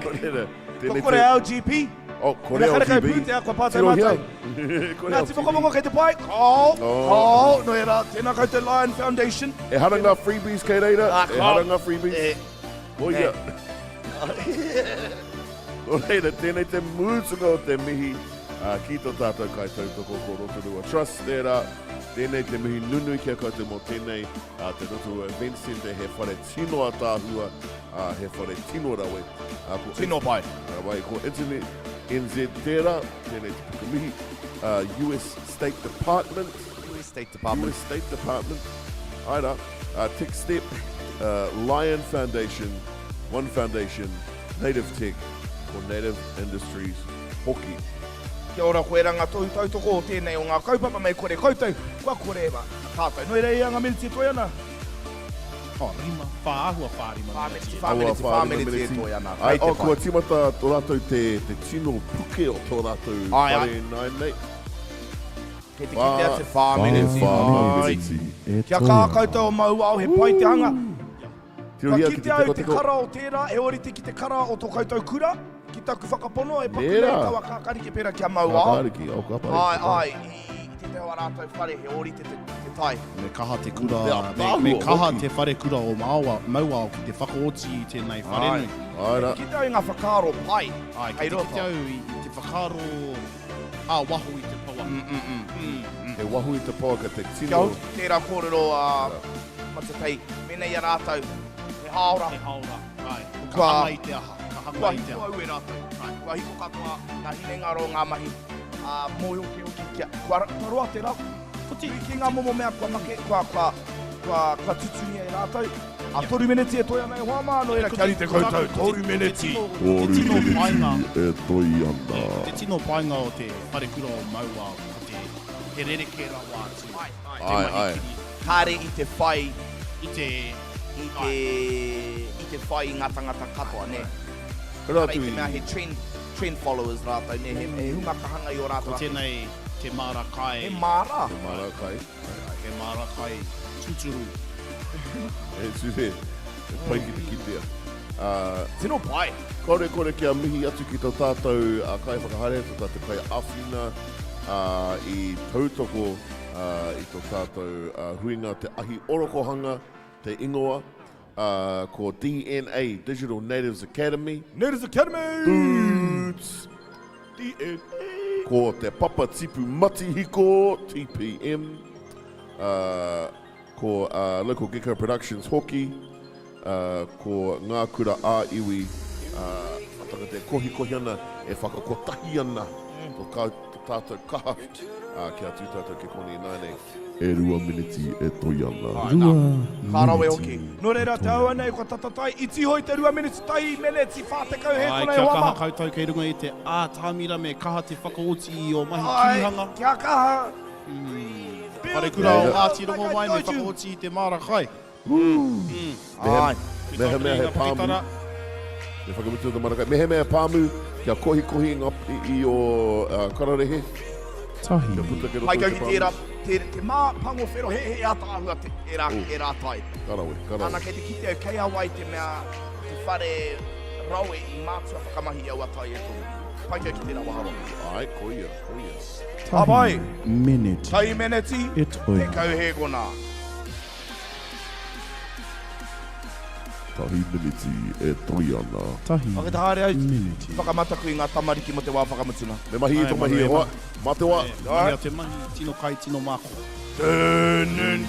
Nō reira, Kua tēnei kore te- LGP. Oh, kore Ina karekau LGB. pūtea, kua pātai Tirohia. mātou. Kore Ngā LGB. Mokomoko kei te pai. Kao, Oh. kao, nō reira, tēnā koutou Lion Foundation. Ehara ngā freebies kei reira, Ah, kao. ehara ngā freebies. E, Koia. Nō reira, tēnei te mutunga o te mihi uh, ki tō tātou kaitautoko ko Rotorua Trust tērā. Tēnei te mihi nunui ki a koutou mō tēnei uh, te Rotorua Event Centre, he whare tino ataahua, uh, he whare tino rawe. Uh, ko Tino pai. Uh, wai, ko Internet NZ tērā, tēnei te puka mihi. Uh, US State Department, US State Department. US State Department, ai rā, uh, Tech Step, uh, Lion Foundation, One Foundation, Native Tech, ko Native Industries hoki. Kia ora koe rā ngā tohu tautoko o tēnei o ngā kaupapa mei kore koutou, kua kore ma tātou. Nō reira ia ngā meneti e toe ana. Oh, rima, whā āhua whā rima Whā meneti, meneti. whā meneti, whā meneti e toe ana. Ai, Kei te oh, kua pai. tīmata tō rātou te, te tino puke o tō rātou Ai, ai. whare nāianei. Kei te kitea te whā Whā meneti. whā Ai. meneti. E Kia toe kaha ana. koutou o Mauao, he pai te hanga. Kua Tirohia ki te kitea au te tekoteko. kara o tērā, he ōrite ki te kara o tō koutou kura, ki taku whakapono, e paku nei Nērā. taua kākariki pērā ki a Mauao. Kākariki, oh, ka pai. Ai, ai, i, i tētahi o ā rātou whare, he ōrite te, te tae. Me kaha te kura, Te me, ataahua me kaha hoki. te whare kura o Maoa, Mauao ki te whakaoti i tēnei wharenui. Ai rā. Kite au i ngā whakaaro pai, Ai, ki hei te roto. kite au i, i te whakaaro ā-waho i te pouaka. Mm, He waho i te pouaka te Kia tino. hoki ki tērā kōrero a Matatei, mēnei i a rātou, he hāora. He hāora, ai. Ka Kua- hanga i te aha, ka hanga Kua i te hiko aha. au e rātou. Kua hiko katoa ngā hinengaro, ngā mahi, ā, mōhio kē hoki kia, kua, kua roa te rā. Ko te ki ngā momo mea kua make, kua, kua, kua, kua tutungia e rātou. A toru meneti e toe ana e hoa mā, nō reira kia rite koutou, toru meneti. Ko te tino painga, e toi ana. ko te tino painga o te wharekura o Mauao, ko te, he rerekē rawa atu. Ai, ai. Te Ai, mahi ai. kiri Kāre i te whai, i te, i te, i te whai i ngā tangata katoa, nē. Kura Kāre i atu te i. mea he trend, trend followers rātou, nē, he, he hunga ka hanga i ō rātou ko ake. tēnei te māra kai. He māra. He māra kai. He māra kai tūturu. He tū, he pai ki te kitea. Uh, Tino pai. Kore kore kia mihi atu ki tō tātou uh, kaiwhakahaere, tō tātou kaiāwhina uh, i tautoko uh, i tō tātou uh, huinga te ahi orokohanga, te ingoa. Ā, ko DNA, Digital Natives Academy. Natives Academy! Boots! DNA! Ko Te Papa Tipu Matihiko, TPM. Ā, ko Local Gecko Productions hoki. Ā, ko Ngā Kura ā-Iwi, ā, a tangata e kohikohi ana, e whakakotahi ana tō tātou kaha, ā, kia tū tātou ki konei ināianei. E rua miniti e toi ana. Āe nā. Rua Ka rawe hoki. miniti Nō reira, e te toi aua ana. nei kua tata tae, iti hoi te rua miniti tahi meneti 40 he Āe, konei kia hoa kaha mā. koutou kei runga i te ātamira me kaha te whakaoti i ō mahi Āe, kirihanga. kia kaha. Wharekura o Ngāti Rongomai me whakaoti i te māra kai. Āe. Mehemea he pāmu, me whakamutu te marakai. Mehemea he pāmu, kia kohikohi i, i, i o uh, kararehe. Tahi. Kia puta ki roto Pai i kau te ki pāmu. tērā, te, te mā pango whero, he, he ataahua te, e rā, Oh. e rā tai. Ka rawe, ka rawe. Ana kei te kite au, kei a wai te mea, te whare rawe i mātua whakamahi i aua tai e toru. Pai kau ki tērā waharoa. Ai, koia, koia. Ka pai. Tahi meneti Tahi meneti, e toi ana. 10 hēkona. Tahi miniti e toi ana. Tahi Whakata haere au, miniti. whakamataku i ngā tamariki mo te wā whakamutunga. Me mahi i to mahi e hoa. Ma te wa. Mahia te mahi, tino kai, tino mako. Tūnun,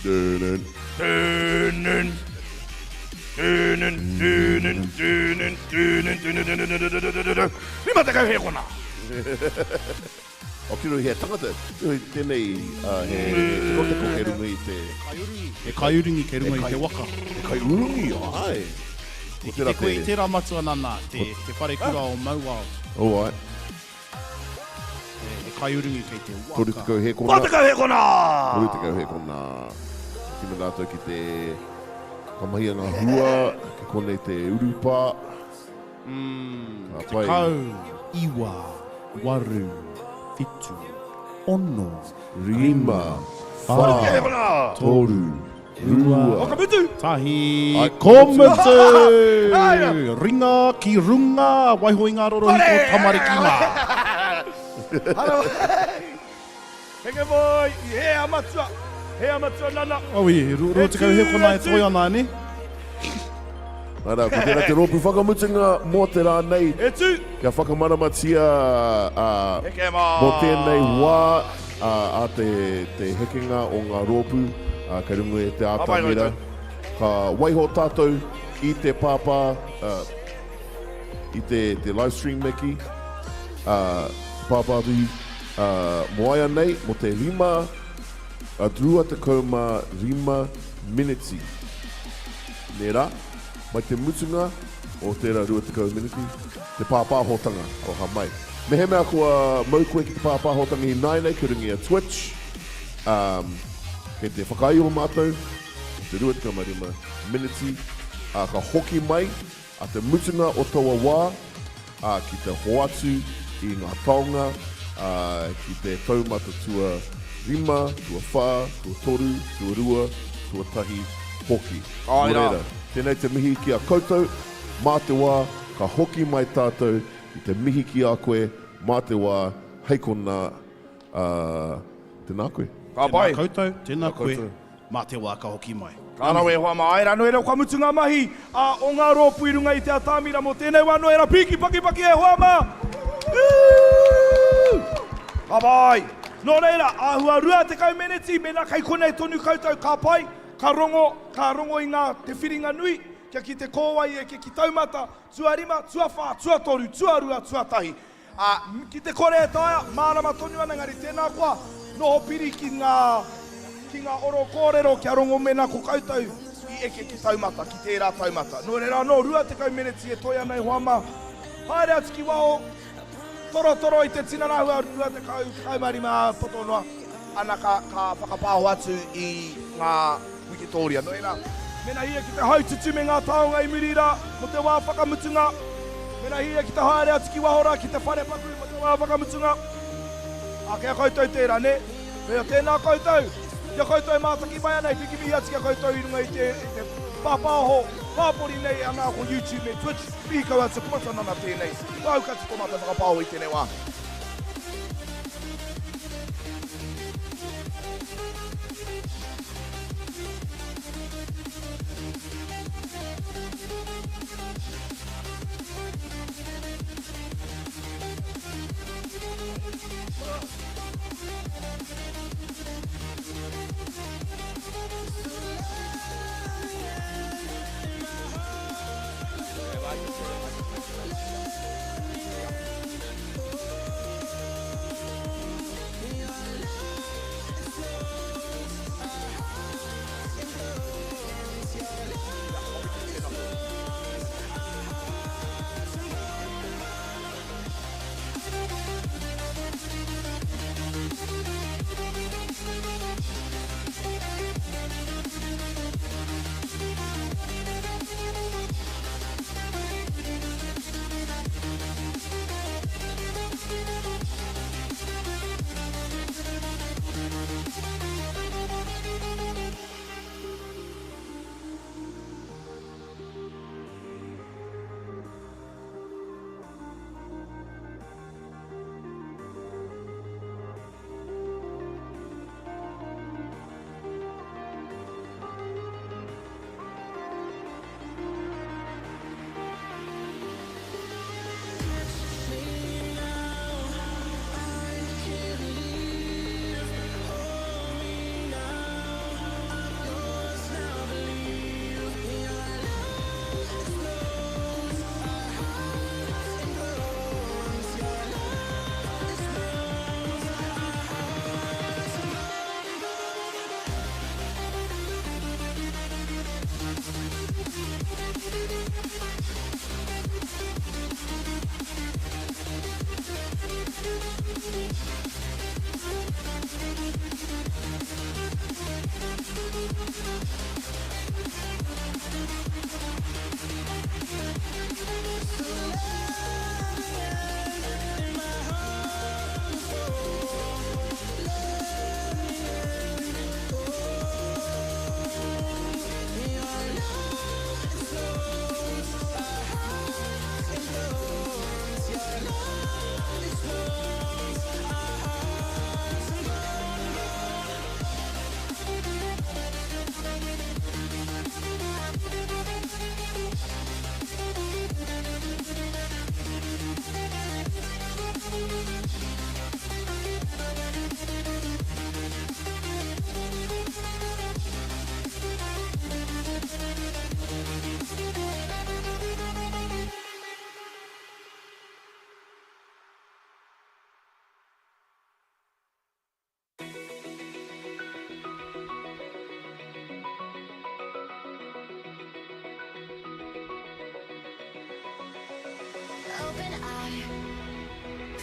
Tūnun. tūnun, tūnun, tūnun, tūnun, tūnun, tūnun, tūnun, tūnun, tūnun, tūnun, 50 hēkona! O kiro he tangata, kiro i tenei he tekoteko kei runga i te... Kaiurungi. He kaiurungi kei runga i te waka. He kaiurungi, ae. Ko tera te... Koe i tera matua nana, te, te wharekura o Mauao. Oh, ae. He kaiurungi kei te waka. 30 he kona. 40 he kona! 30 he kona. Tima ratou ki te... Ka mahia nga hua, ki konei te urupa. Ka pai. 10, 9, 8, 7, 5, 4, 3, 2. Whakamutu! Tahi, ko mutu! Ringa ki runga, waiho i ngā rorohiko tamariki mā. Heke moi, i he a matua, he a matua nana. Awi, 20 hekona e toi ana, ne? Ara, ko tērā te rōpū whakamutunga mō te rā nei. E tū! Kia whakamaramatia Heke mā! mō tēnei wā a te, te hekenga o ngā rōpū kei runga i te ātamira. Ka waiho tātou i te pāpā, i te, te live stream me kī, pāpā atu Ā, moaia nei mō te rima, ā, 25 miniti. Nē rā? Mai te mutunga o tērā 20 miniti, te pāpāhotanga, aroha mai. Mehemea kua mau koe ki te pāpāhotanga ināianei ki runga i a Twitch, ā, kei te whakairo mātou mō te 25 miniti, ā, ka hoki mai A te mutunga o taua wā, ā, ki te hoatu i ngā taonga, ā, ki te taumata tua rima, tua whā, tua toru, tua rua, tua tahi hoki. Āe Nō rā. reira, tēnei te mihi ki a koutou, mā te wā, ka hoki mai tātou i te mihi ki a koe, mā te wā, hei konā, ā, tēnā koe. Ka pai. Tēnā koutou, tēnā koe, mā te wā ka hoki mai. Ka rawe e hoa mā. Āe rā, nō reira kua mutu ngā mahi a o ngā rōpū i runga i te atamira mō tēnei wā, nō reira pīki pakipaki e hoa mā! Woo! Ka pai! Nō reira, āhua 20 meneti, mēnā kei konei tonu koutou, ka pai, ka rongo, ka rongo i ngā, te whiringa nui, kia ki te kōwai e eke ki taumata, tuarima, tuawhā, tuatoru, tuarua, tuatahi. Ā, ki te kore e taea, mārama tonu ana, engari tēnā koa, noho piri ki ngā, ki ngā oro kōrero kia rongo mēnā ko koutou i eke ki taumata, ki tērā taumata. Nō reira anō, 20 meneti e toe ana e hoa mā, haere atu ki waho, torotoro i te tinana hua 20, 15 poto noa, ana ka, ka whakapāho atu i ngā wikitōria. Nō reira, mēnā hia ki te haututu me ngā taonga i muri rā mō te wā whakamutunga, mēnā hia ki te haere atu ki waho rā ki te wharepaku mō te wā whakamutunga, ā, kei a koutou tērā, nē? Nō reira, tēnā koutou, ki a koutou e mātaki mai ana, i piki mihi atu ki a koutou i runga i te, i te pāpāho pāpori nei, ana ko YouTube me Twitch, mihi kau atu, ko Matua Nana tēnei, kua aukati tō mātou whakapāho i tēnei wā.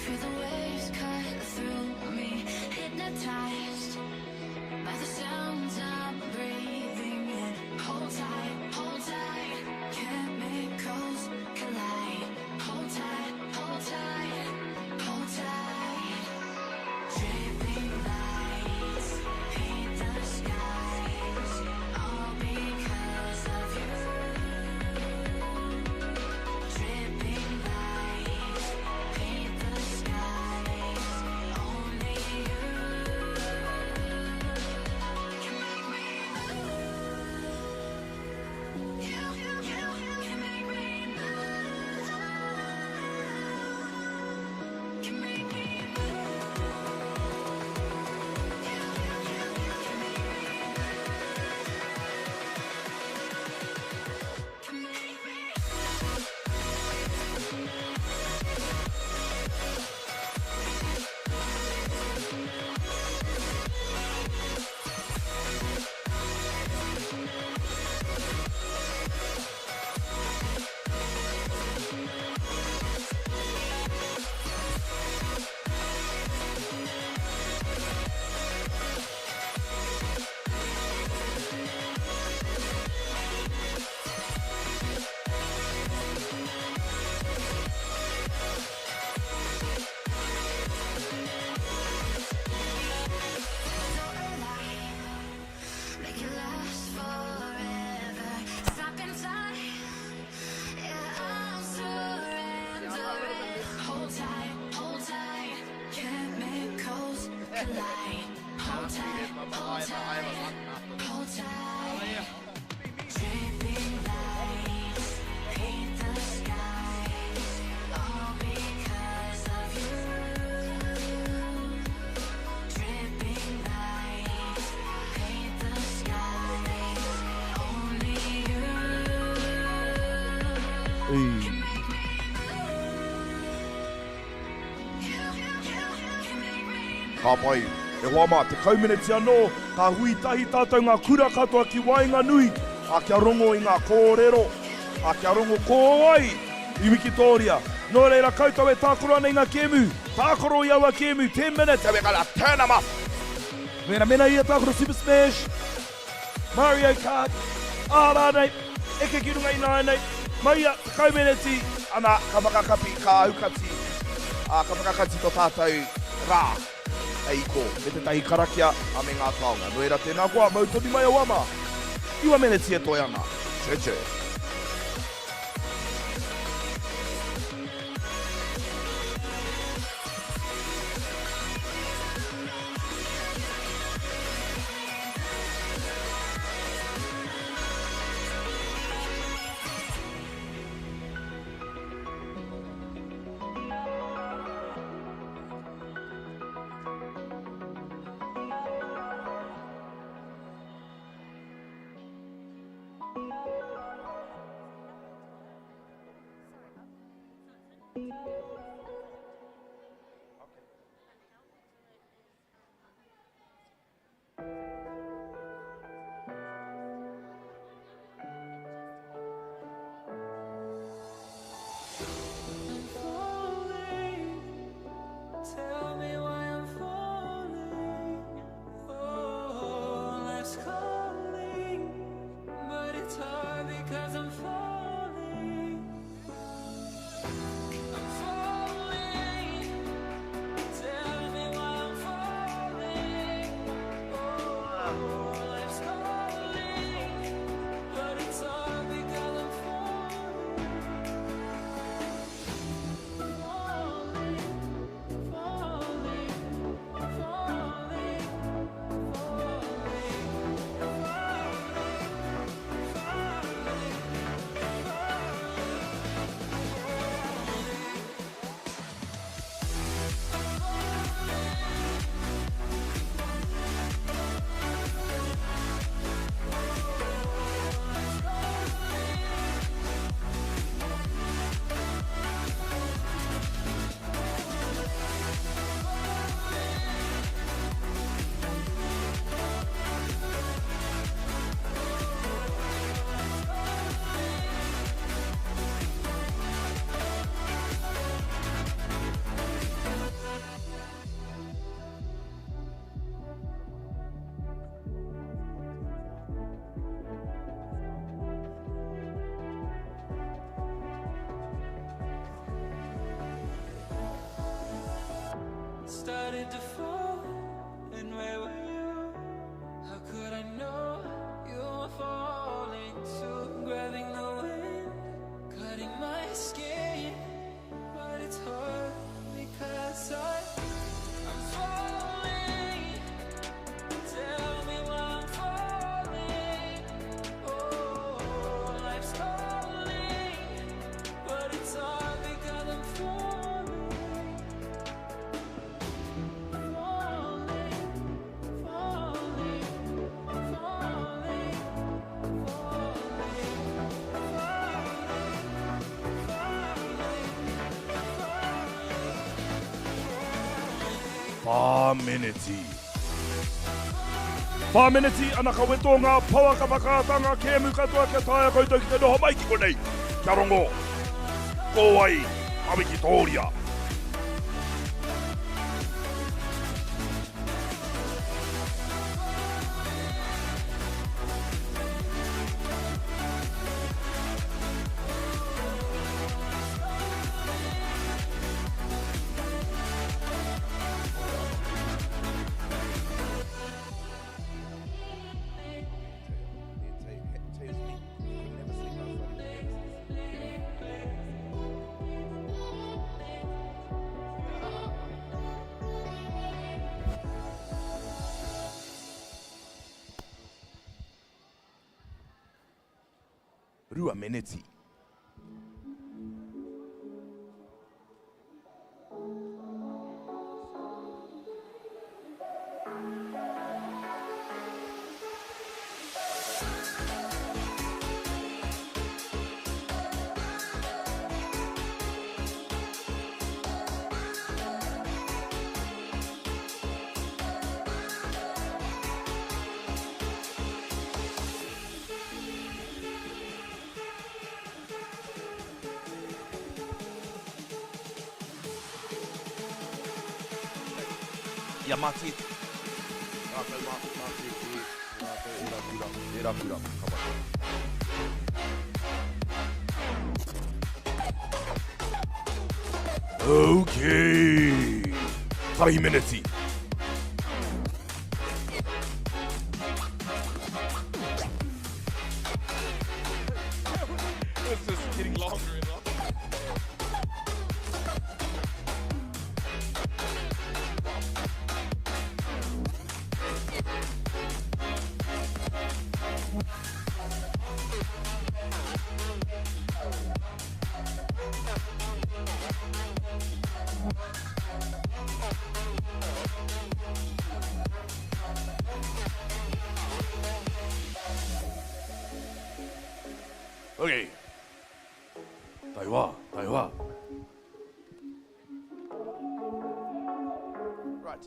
Feel the waves cut through me, hypnotized by the sounds I'm breathing in. Hold tight, hold tight, chemicals collide. Hold tight, hold tight, hold tight. Dripping lights paint the skies, all because of you. Dripping lights paint the skies, only you can make me move. You, you, you can make me move. Can make me move. You, you, you can make me move. Can make me. So alive, make it last forever. Stop in time, yeah, I'm surrendering. Hold tight, hold tight, chemicals collide. Hold tight, hold tight, hold tight. Dripping lights paint the skies, all because of you. Dripping lights paint the skies. Only you can make me move. You, you, you can make me Ka pai. E hoa mā, 10 meneti anō, ka hui tahi tātou ngā kura katoa ki waenganui, ā, kia rongo i ngā kōrero, ā, kia rongo ko wai i wikitōria. Nō reira koutou e tākaro ana i ngā kēmu, tākaro i aua kēmu, 10 minutes and we're gonna turn 'em off. Mēnā, mēnā ia tākaro Super Smash, Mario Kart, aha rānei, eke ki runga ināianei, mauia, 10 meneti, ana, ka whakakapi, ka aukati, ā, ka whakakati tō tātou rā hei kō, me tētahi karakia, ā, me ngā taonga. Nō reira, tēnā koa, mau tonu mai aua mā. Iwa meneti e toe ana. Chur chur. Started to fall, and where were you? How could I know you were falling too? Grabbing the wind, cutting my skin, but it's hard because I, I'm falling. Tell me why I'm falling. Oh, life's calling, but it's hard because I'm falling. Falling, falling, falling, falling, falling, falling. Whā meneti. Whā meneti ana ka weto ngā pouaka whakaata ngā kēmu katoa kia taea koutou ki te noho mai ki konei. Kia rongo. Ko wai a Wikitōria? Rua meneti. I a Mati. Rātou mā, Mati, rātou e rā kura, e rā kura, ka pai. Okay. Tahi meneti. It's just getting longer and longer. Okay. Taiwa, taiwa. Right.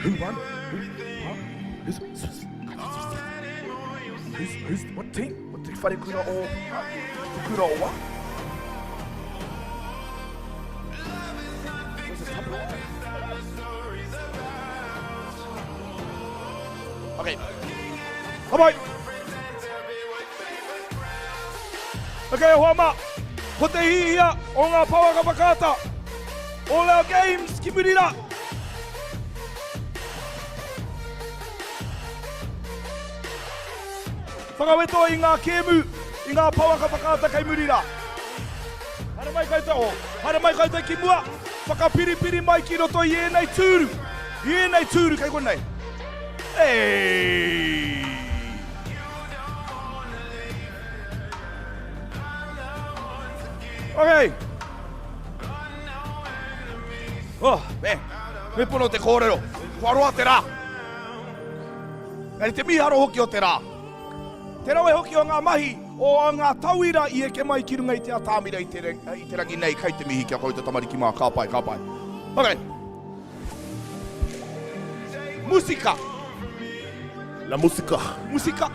Who won? Who? Huh? Who's, who's, who's, who's, what team? What te wharekura o, huh? Te kura o wa? What's this, Tapuae? Okay. Ka pai! Okay, e hoa mā, ko te hihia o ngā pouaka whakaata, All Our Games ki muri rā! Whakaweto i ngā kēmu, i ngā pouaka whakaata kei muri rā. Haere mai koutou, oh, haere mai koutou ki mua, whakapiripiri mai ki roto i ēnei tūru, i ēnei tūru kei konei. Hey! Okay. Oh, me, me pono te kōrero. Kua roa te rā. Engari te mīharo hoki o te rā. Te rawe hoki o ngā mahi o ngā tauira i eke mai ki runga i te atamira i te, i te rangi nei, kai te mihi ki a koutou tamariki mā, ka pai, ka pai. Okay. Musika. La musica. Musika.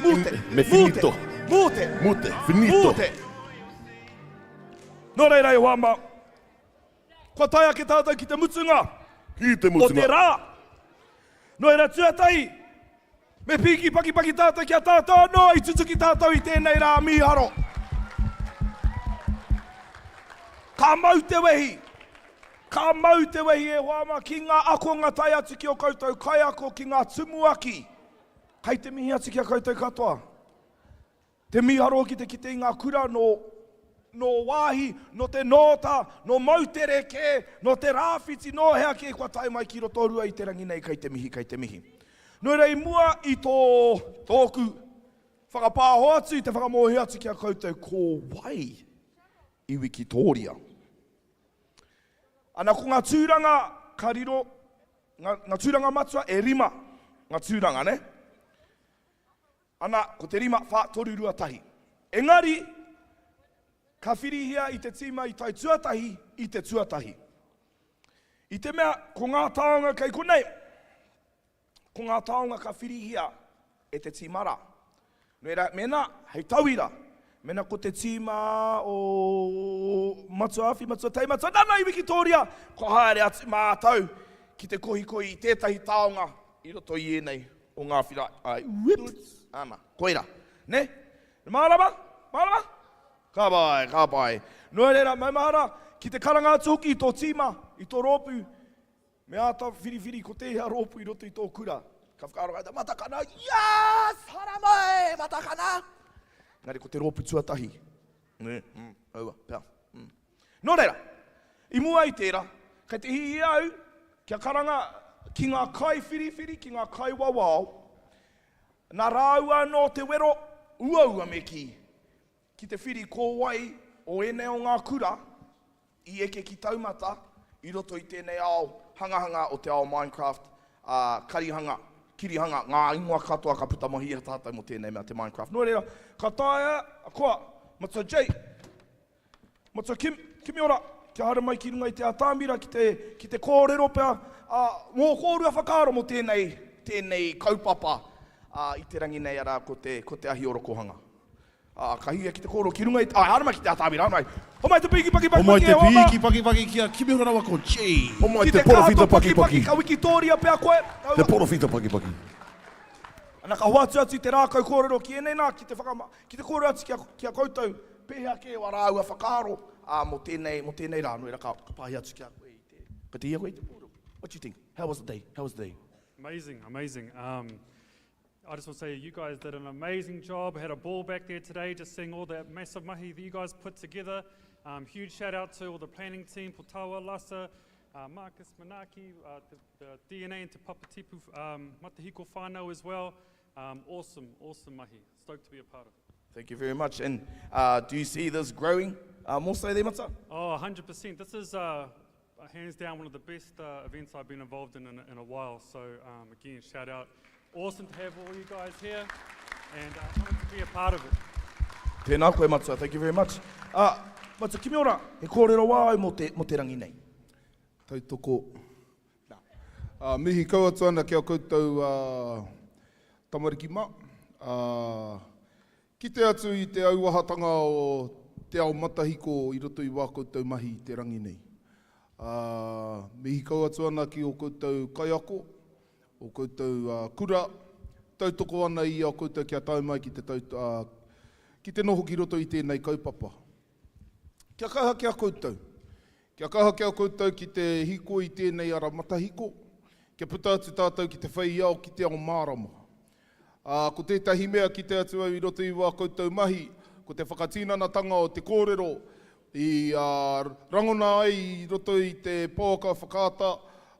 Mute. Me finito. Mute. Mute. Finito. Mute. Nō reira e hoa mā, kua tae ake tātou ki te mutunga. Ki te mutunga. O te rā. Nō reira tuatahi, me pīki pakipaki tātou ki a tātou anō i tutuki tātou i tēnei rā mīharo. Ka mau te wehi, ka mau te wehi e hoa mā ki ngā akonga tae atu ki ō koutou kaiako, ki ngā tumuaki. Kei te mihi atu ki a koutou katoa. Te mīharo ki te kite i ngā kura nō, nō wāhi, nō te nōta, nō moutere kē, nō te rāwhiti, nō hea kē kua tae mai ki Rotorua i te rangi nei, kei te mihi, kei te mihi. Nō reira i mua i tō, tōku whakapāho atu, te whakamōhio atu ki a koutou ko wai i Wikitōria. Ana ko ngā tūranga ka riro, ngā, ngā tūranga matua e rima ngā tūranga, ne? Ana, ko te rima, wha, toru, rua, tahi. Engari, ka whirihia i te tīma i tae tuatahi i te tuatahi. I te mea, ko ngā taonga kei konei, ko ngā taonga ka whirihia e te tīma rā. Nō reira, mēnā, hei tauira, mēnā ko te tīma o Matua Awhi, Matua Tei, Matua Nana i Wikitōria, kua haere atu mātou ki te kohikohi i tētahi taonga i roto i ēnei o ngā whira, ai, whips, ana, koira, ne? Mārama? Mārama? Ka pai, ka pai. Nō reira, maumahara, ki te karanga atu hoki i tō tīma, i tō rōpū, Me āta whiriwhiri ko tēhea rōpū i roto i tō kura. Ka whakaaro koutou, Matakana, yes! Haramai, Matakana! Engari ko te rōpū tuatahi. Nē, mm, aua, pea. Mm. Nō reira, i mua i tērā, kei te hiahia au kia karanga ki ngā kaiwhiriwhiri, ki ngā kaiwawao, nā rāua anō te wero uaua me kī, ki te whiri ko wai o ēnei o ngā kura i eke ki taumata i roto i tēnei ao hangahanga o te ao Minecraft, ā, karihanga, kirihanga, ngā ingoa katoa ka puta mai i a tātou mō tēnei mea te Minecraft. Nō reira, ka taea, koa, Matua Jay, Matua Kim, Kimiora, kia haere mai ki runga i te atamira ki te, ki te kōrero pea, ā, mō kōrua whakaaro mō tēnei, tēnei kaupapa, ā, i te rangi nei, arā, ko te, ko te ahi orokohanga. Ā, ka hīia ki te kōrero ki runga i te, ā, haere mai ki te atamira, haere mai. Homai te pīki pakipaki Homai e te hoa mā. pīki pakipaki ki a Kimihoro rawa ko G. Homai Ki te te kaha porowhita tō pakipaki, pakipaki. ka wikitōria pea koe. Te porowhita pakipaki. Ana ka hoatu atu te rākau kōrero ki ēnei nā, ki te whakama, ki te kōrero atu ki a, ki a koutou, pēhea kē wā rāua whakaaro, ā, mō tēnei, mō tēnei rā. Nō reira, ka, ka pāhi atu ki a koe i te, ka te hia koe i te kōrero. What do you think? How was the day? How was the day? Amazing, amazing. Um, I just want to say you guys did an amazing job. Had a ball back there today, just seeing all that massive mahi that you guys put together. Um, huge shout out to all the planning team, Potawa, Lassa, uh, Marcus Manaki, uh, the, the DNA and Te Papatipu um, Matahiko whānau as well. Um, awesome, awesome mahi. Stoked to be a part of it. Thank you very much. And uh, do you see this growing uh, more so there, Mata? Oh, 100%. This is uh, hands down one of the best uh, events I've been involved in in, in a while. So um, again, shout out. Awesome to have all you guys here and uh, honored to be a part of it. Tēnā koe, Matua. Thank you very much. Uh, Matua, Kimiora, he kōrero wā au mō te, mō te rangi nei. Tautoko. Nā. Ā, mihi kau atu ana ki a koutou tamariki mā. Ā, kite atu i te auahatanga o te ao matahiko i roto i wā koutou mahi i te rangi nei. Ā, mihi kau atu ana ki ō koutou kaiako, ō koutou kura, tautoko ana i a koutou kia tae mai ki te tau, ā, ki te noho ki roto i tēnei kaupapa. Kia kaha ki a koutou. Kia kaha ki a koutou ki te hiko i tēnei ara matahiko, kia puta atu tātou ki te whei ao, ki te ao mārama. Ā, ko tētahi mea kite atu au i roto i wā koutou mahi, ko te whakatinanatanga o te kōrero i rangona ai i roto i te pouaka whakaata,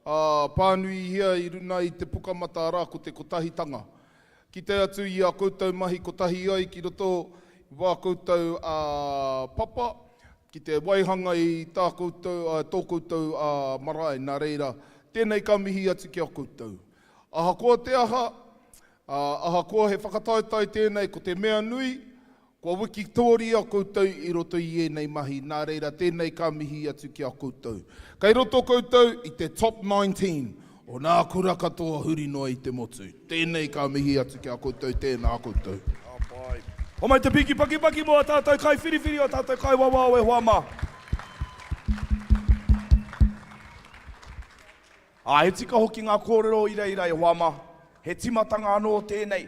ā, pānuihia i runa i te pukamata arā ko te kotahitanga. Kite atu i a koutou mahi kotahi ai ki roto i wā koutou papa, ki te waihanga i tā koutou, tō koutou marae, nā reira, tēnei ka mihi atu ki a koutou. Ahakoa te aha, ahakoa he whakataetae tēnei, ko te mea nui, Kua wikitōria koutou i roto i ēnei mahi, nā reira tēnei ka mihi atu ki a koutou. Kei roto koutou i te top 19 o nā kura katoa huri noa i te motu. Tēnei ka mihi atu ki a koutou, tēnā koutou. Ka pai. Homai te piki pakipaki mō ā tātou kaiwhiriwhiri, ā tātou kaiwawao e hoa mā. Ā, he tika hoki ngā kōrero i reira e hoa mā. He tīmatanga anō tēnei.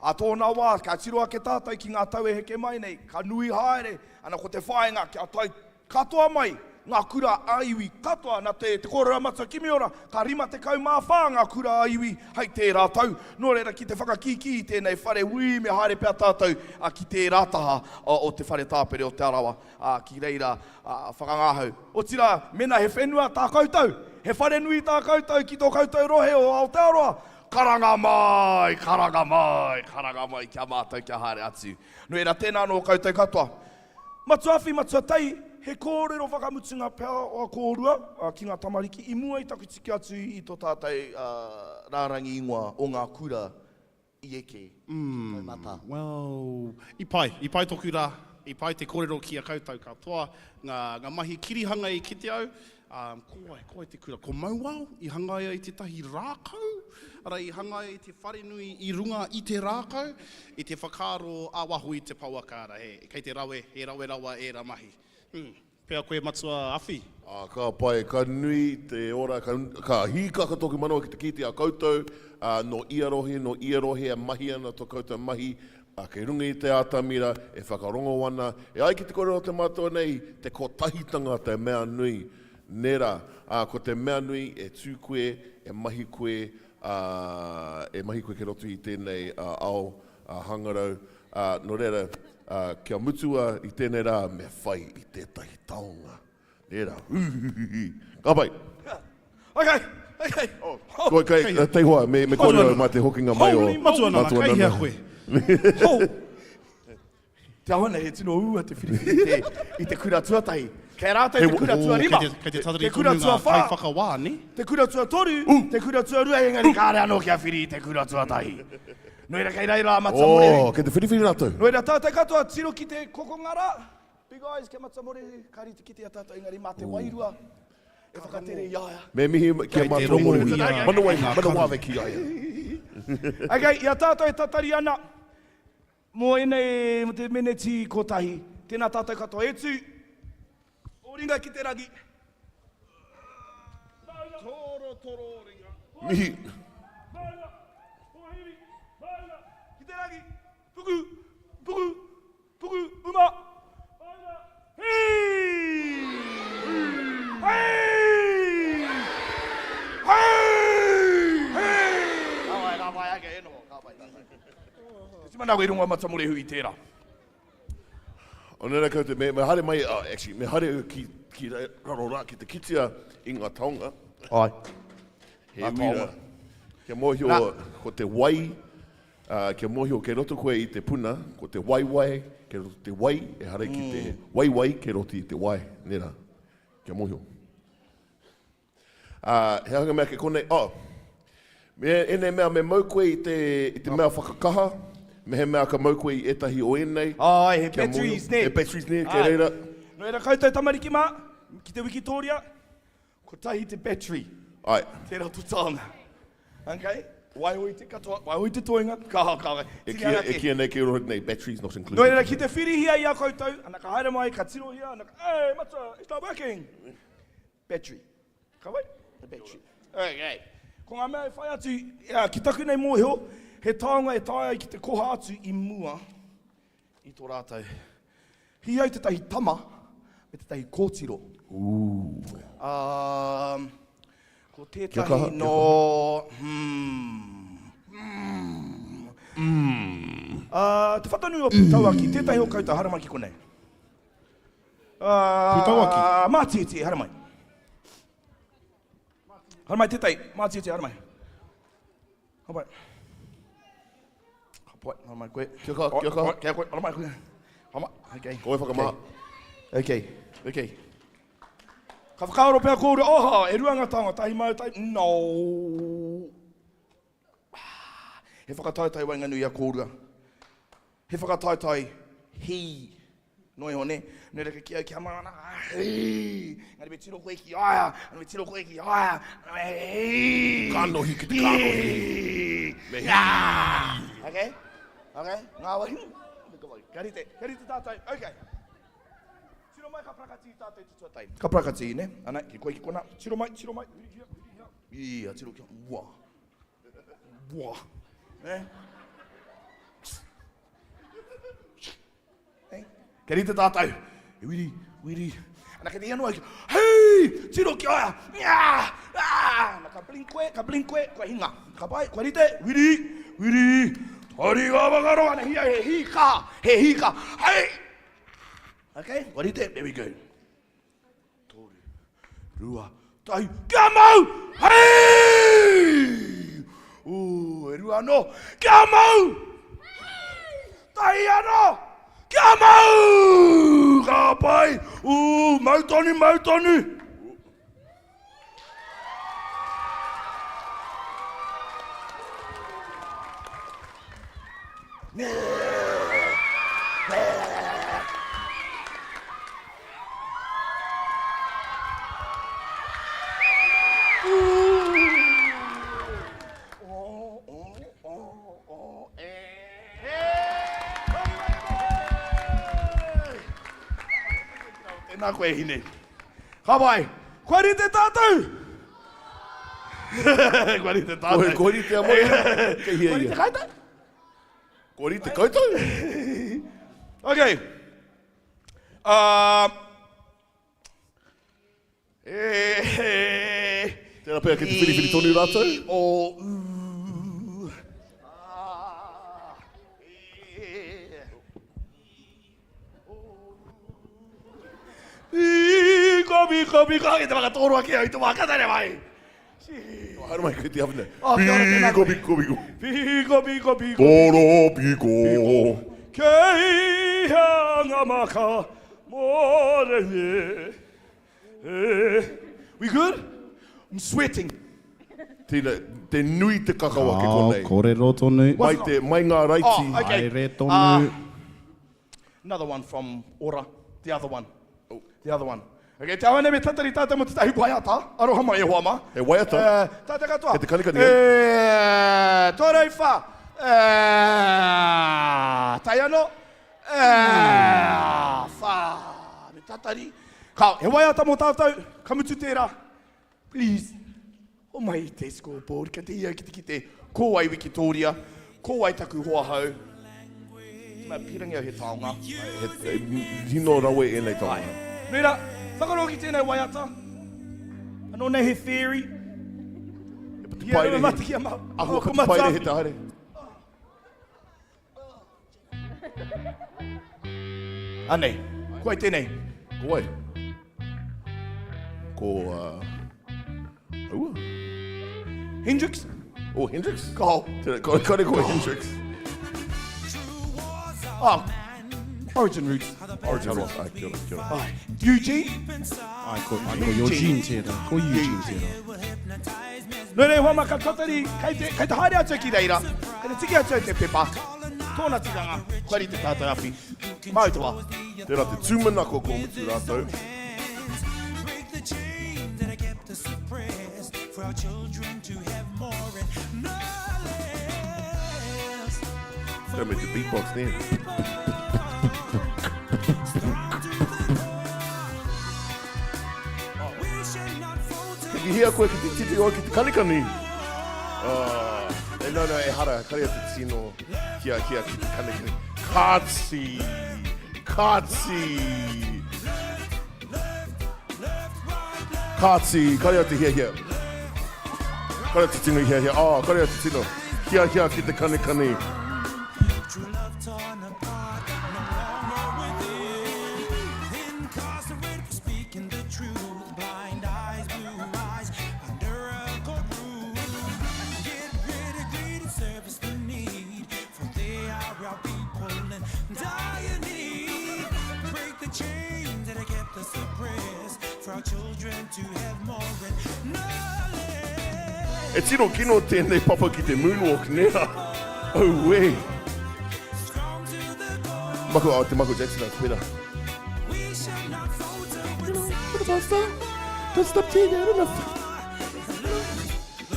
Ā tōna wā, ka tiro ake tātou ki ngā tau e heke mai nei, ka nui haere, ana ko te whāinga kia tae katoa mai ngā kura ā-iwi katoa, nā te, te kōrero a Matua Kimiora, ka 54 ngā kura ā-iwi hei tērā tau. Nō reira, ki te whakakīkī i tēnei whare, ui, me haere pea tātou ki tērā taha o te whare tāpere o Te Arawa, ki reira whakangahau. Otirā, mēnā he whenua tā koutou, he wharenui tā koutou ki tō koutou rohe o Aotearoa, Karanga mai, karanga mai, karanga mai ki a mātou kia haere atu. Nō reira, tēnā anō koutou katoa. Matua Awhi, Matua Tai, he kōrero whakamutunga pea a kōrua ki ngā tamariki i mua i taku tiki atu i tō tātou rārangi ingoa o ngā kura i eke ki taumata. Well, i pai, i pai toku rā, i pai te kōrero ki a koutou katoa, ngā, ngā mahi kirihanga i kite au, Um, ko wai, ko wai te kura? Ko Mauao i hangaia i tētahi rākau, ara i hangaia i te wharenui i runga i te rākau, i te whakaaro ā-waho i te pouaka, ara, he, kei te rawe, he rawe rawa ērā mahi. Hmm. Pea koe Matua Awhi? Ā, ka pai, ka nui te ora, ka, ka hīkaka tōku manawa ki te kite a koutou, ā, nō ia rohe, nō ia rohe e mahi ana tō koutou mahi, ā, kei runga i te atamira e whakarongo ana, e ai ki te kōrero o te matua nei, te kotahitanga te mea nui, nē rā, ā, ko te mea nui e tū koe, e mahi koe, ā, e mahi koe ki roto i tēnei ao hangarau, ā, nō reira, ā, kia mutua i tēnei rā me whai i tētahi taonga. Nē rā, hūhūhūhū. Ka pai! Ok, ok. Oh. Koi, kei, kei, teihoa, me, me kōrero mā te hokinga mai o Holy Matua nana, kei hea koe? Ho! Te aho nei, he tino uua te whiriwhiri i te, i te kura tuatahi. Kei a rātou te kura tuarima, Kei te, kei te tatari te kura tonu ngā tuawhā, kaiwhakawā, ne? te kura tuatoru, te kura tuarua, engari kāre anō kia whiri i te kura tuatahi. Nō reira, kei reira a Matua Morehu. Oh, kei te whiriwhiri rātou. Nō reira, tātou katoa, tiro ki te kokonga rā. Big eyes kia Matua Morehu, ka rite ki te a tātou, engari mā te wairua e whakatere i a ia. Me mihi ki a Matua Morehu. Manawa, manawawe ki a ia. Okay, i a tātou e tatari ana mō ēnei, mō te meneti kotahi, tēnā tātou katoa e tū, ō ringa ki te rangi. Torotoro ō ringa. Mihi. Maunga, Pohiwi, maunga, ki te rangi, puku, puku, Puku uma! Hī! Hī! Hī! Hī! Ka wai, ka wai, ake, e noho, ka wai, ka wai. Te tima i runga o Matamorehu i tērā. O nena koutou, me, me haere mai, oh, actually, me haere ki, ki raro rā, ki te kitea i ngā taonga. Ai. He uira. Kia mōhio, ko te wai, Ā, kia mōhio kei roto koe i te puna, ko te waiwai, kei roto te wai, ehara ki te waiwai kei roto i te wai, nē rā? Kia mōhio. Ā, he aha ngā mea kei konei? Oh, me ēnei mea me mau koe i te, i te mea whakakaha, mehemea ka mau koe i ētahi o ēnei, Āe, he kia mōhio, batteries, nē? He batteries, nē, kei reira. Nō reira koutou tamariki mā, ki te wikitōria, kotahi te battery. Āe. Tērā tō taonga. Okay? Waiho i te katoa, waiho i te toenga, ka, ka, E tini kīia, e anake. kīia nei kei roto nei, batteries not included. Nō reira, ki te whirihia i a koutou, ana ka haere mai, ka tirohia, ana ka, hey, matua, it's not working. Battery. Ka wai? The battery. Okay. Ko ngā mea e whai atu, ki taku nei mōhio, he taonga e taea ai ki te koha atu i mua i tō rātou. Hī ai tētahi tama me tētahi kōtiro. Ooh. Um, ko Kia tētahi kaha, kia nō... Hmm. Mm. Mm. Uh, te whatanui o Pūtauaki, tētahi o koutou, haere mai ki konei. Uh, Pūtauaki? Mātieti, haere mai. Haere mai tētahi, Mātieti, haere mai. Ka pai. Ka pai, haere mai koe. Kia kaha, kia kaha. Kia koe, haere mai koe. Haere mai, okay. Koe whakamaha. Okay, okay. Ka whakaaro pea kōrua, oha, e rua ngā taonga, tahi mau, tahi, no. He whakataetae waenganui i a kōrua. He whakataetae hī. Noa iho, nē? Nō reira ka kī au ki a Marana, hī! Engari me tiro koe ki a ia, engari me tiro koe ki a ia, hī! Kanohi ki te kanohi. Me hī! Okay? Okay? Ngāwari. Ka rite, ka rite tātou. Okay. Tiro mai ka parakatī tātou i te tuatahi. Ka parakatī, nē? Ana, ki koe ki kona. Tiro mai, tiro mai. Hurihia, hurihia. Ia, tiro kia. Ua. Ua. Nē? Hey? Kia rite tātou. E wiri, wiri. Ana kei te hia noa, hei! Tiro ki a ia! Ia! Ah! Ana ka blink koe, ka blink koe, kua hinga. Ka pai, kua rite, wiri, wiri. Hari ngā whakaaro, ana hia he hīka, he hīka. Hei! Okay, kua rite, there we go. Toru, rua, tahi, kia mau! Hei! Ū, e rua anō, kia mau! Tahi anō, kia mau! Ka pai! Ū, mau tonu, mau tonu! Tēnā koe e hine. Ka pai. Kua rite tātou? Kua rite tātou. Kua rite a Moira. Kei hea Kua rite ia? koutou? Kua rite koutou? Okay. Uh, e, e, Tērā pea kei te whiriwhiri tonu rātou? I, o, u, a, e, Piko, piko, piko, ki te whakatōroa ki au i te wā, ka tere mai! Haere mai koe te awhina. Oh, kia ora, tēnā Piko, koe. piko, piko. Piko, piko, piko. Toro, piko. Kei hea ngā maka mō re. We good? I'm sweating. Tēnā, te nui te kakawa ke konei. Kao, korero tonu. Mai te, mai ngā raiti. Oh, okay. Haere tonu. Another one from Ora. The other one. Oh. The other one. Okay, te awa nei me tatari tātou mo tētahi waiata. Aroha mai e hoa mā. He waiata? Uh, tātou katoa. Kei te kanikani au. E, tōrau whā. E, tai anō. E, whā. Me tatari. Ka, he waiata mō tātou. Ka mutu tērā. Please, homai i te scoreboard, kei te ia ki te kite ko wai Wikitoria, ko wai taku hoa hou. Te mea pirangi au he taonga. He tino rawe ēnei taonga. Ae. Nō reira, whakarongo ki tēnei waiata. Anō nei he fairy. He patupairehe. Ahua patupairehe te haere. Anei, ko wai tēnei? Ko wai? Ko, uh, aua. Hendrix? Oh, Hendrix? Ko. Tēnā, ko, kare ko Hendrix. Oh, Origin Roots. Origin Roots. Ai, kia ora, kia ora. Ai. Eugene? Ai, ko, ai, ko Eugene tērā. Ko Eugene tērā. Nō reira, hoa mā, ka tatari, kei te, kei te haere atu ki reira, kei te tiki atu ai te pepa, tōna tikanga, kua rite tātou awhi. Māu te wā. Tērā te tūmanako kua mutu rātou. Don't make the beatbox then. Kei hea koe ki te titiro ki te kanikani? Oh, e no, no, ehara, kare te tino kia, kia ki te kanikani. Kāti! Kāti! Kāti, kare au te hiahia. Kare au te tino hiahia. Oh, kare au te tino hiahia ki te kanikani. E tino kino tēnei papa ki te moonwalk, nē rā? Auē! Michael, oh, te Michael Jackson that's better. What if I stop? Don't stop till you get enough.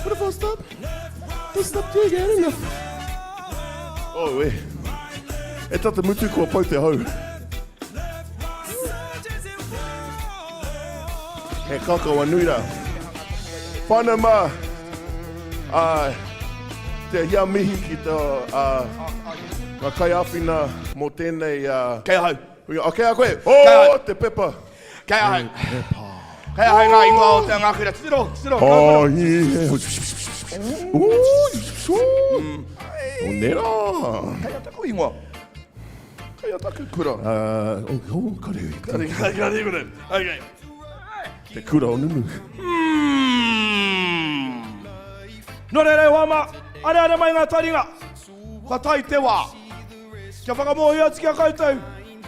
What if I stop? Don't stop till you get enough. Oh, e. E tata mutu kua pau te hau. He kakawa nui rā. Whānau mā, ā, te hia mihi ki te, ā, ngā kaiāwhina mō tēnei, ā... Kei ahau. Oh, kei a koe? Oh, te pepa. Kei ahau. Pepa. Kei ahau ngā ingoa o te ngā kura. Titiro, titiro. Oh, yeah. Oh, nera. Kei a taku ingoa. Kei a taku kura. Uh, oh, oh, kare. Kare, kare, kare, kare. Okay. Te kura o Nunu. Mm. Nō reira e hoa mā, are are mai ngā taringa. Kua tae te wā. Kia whakamōhio atu ki a koutou,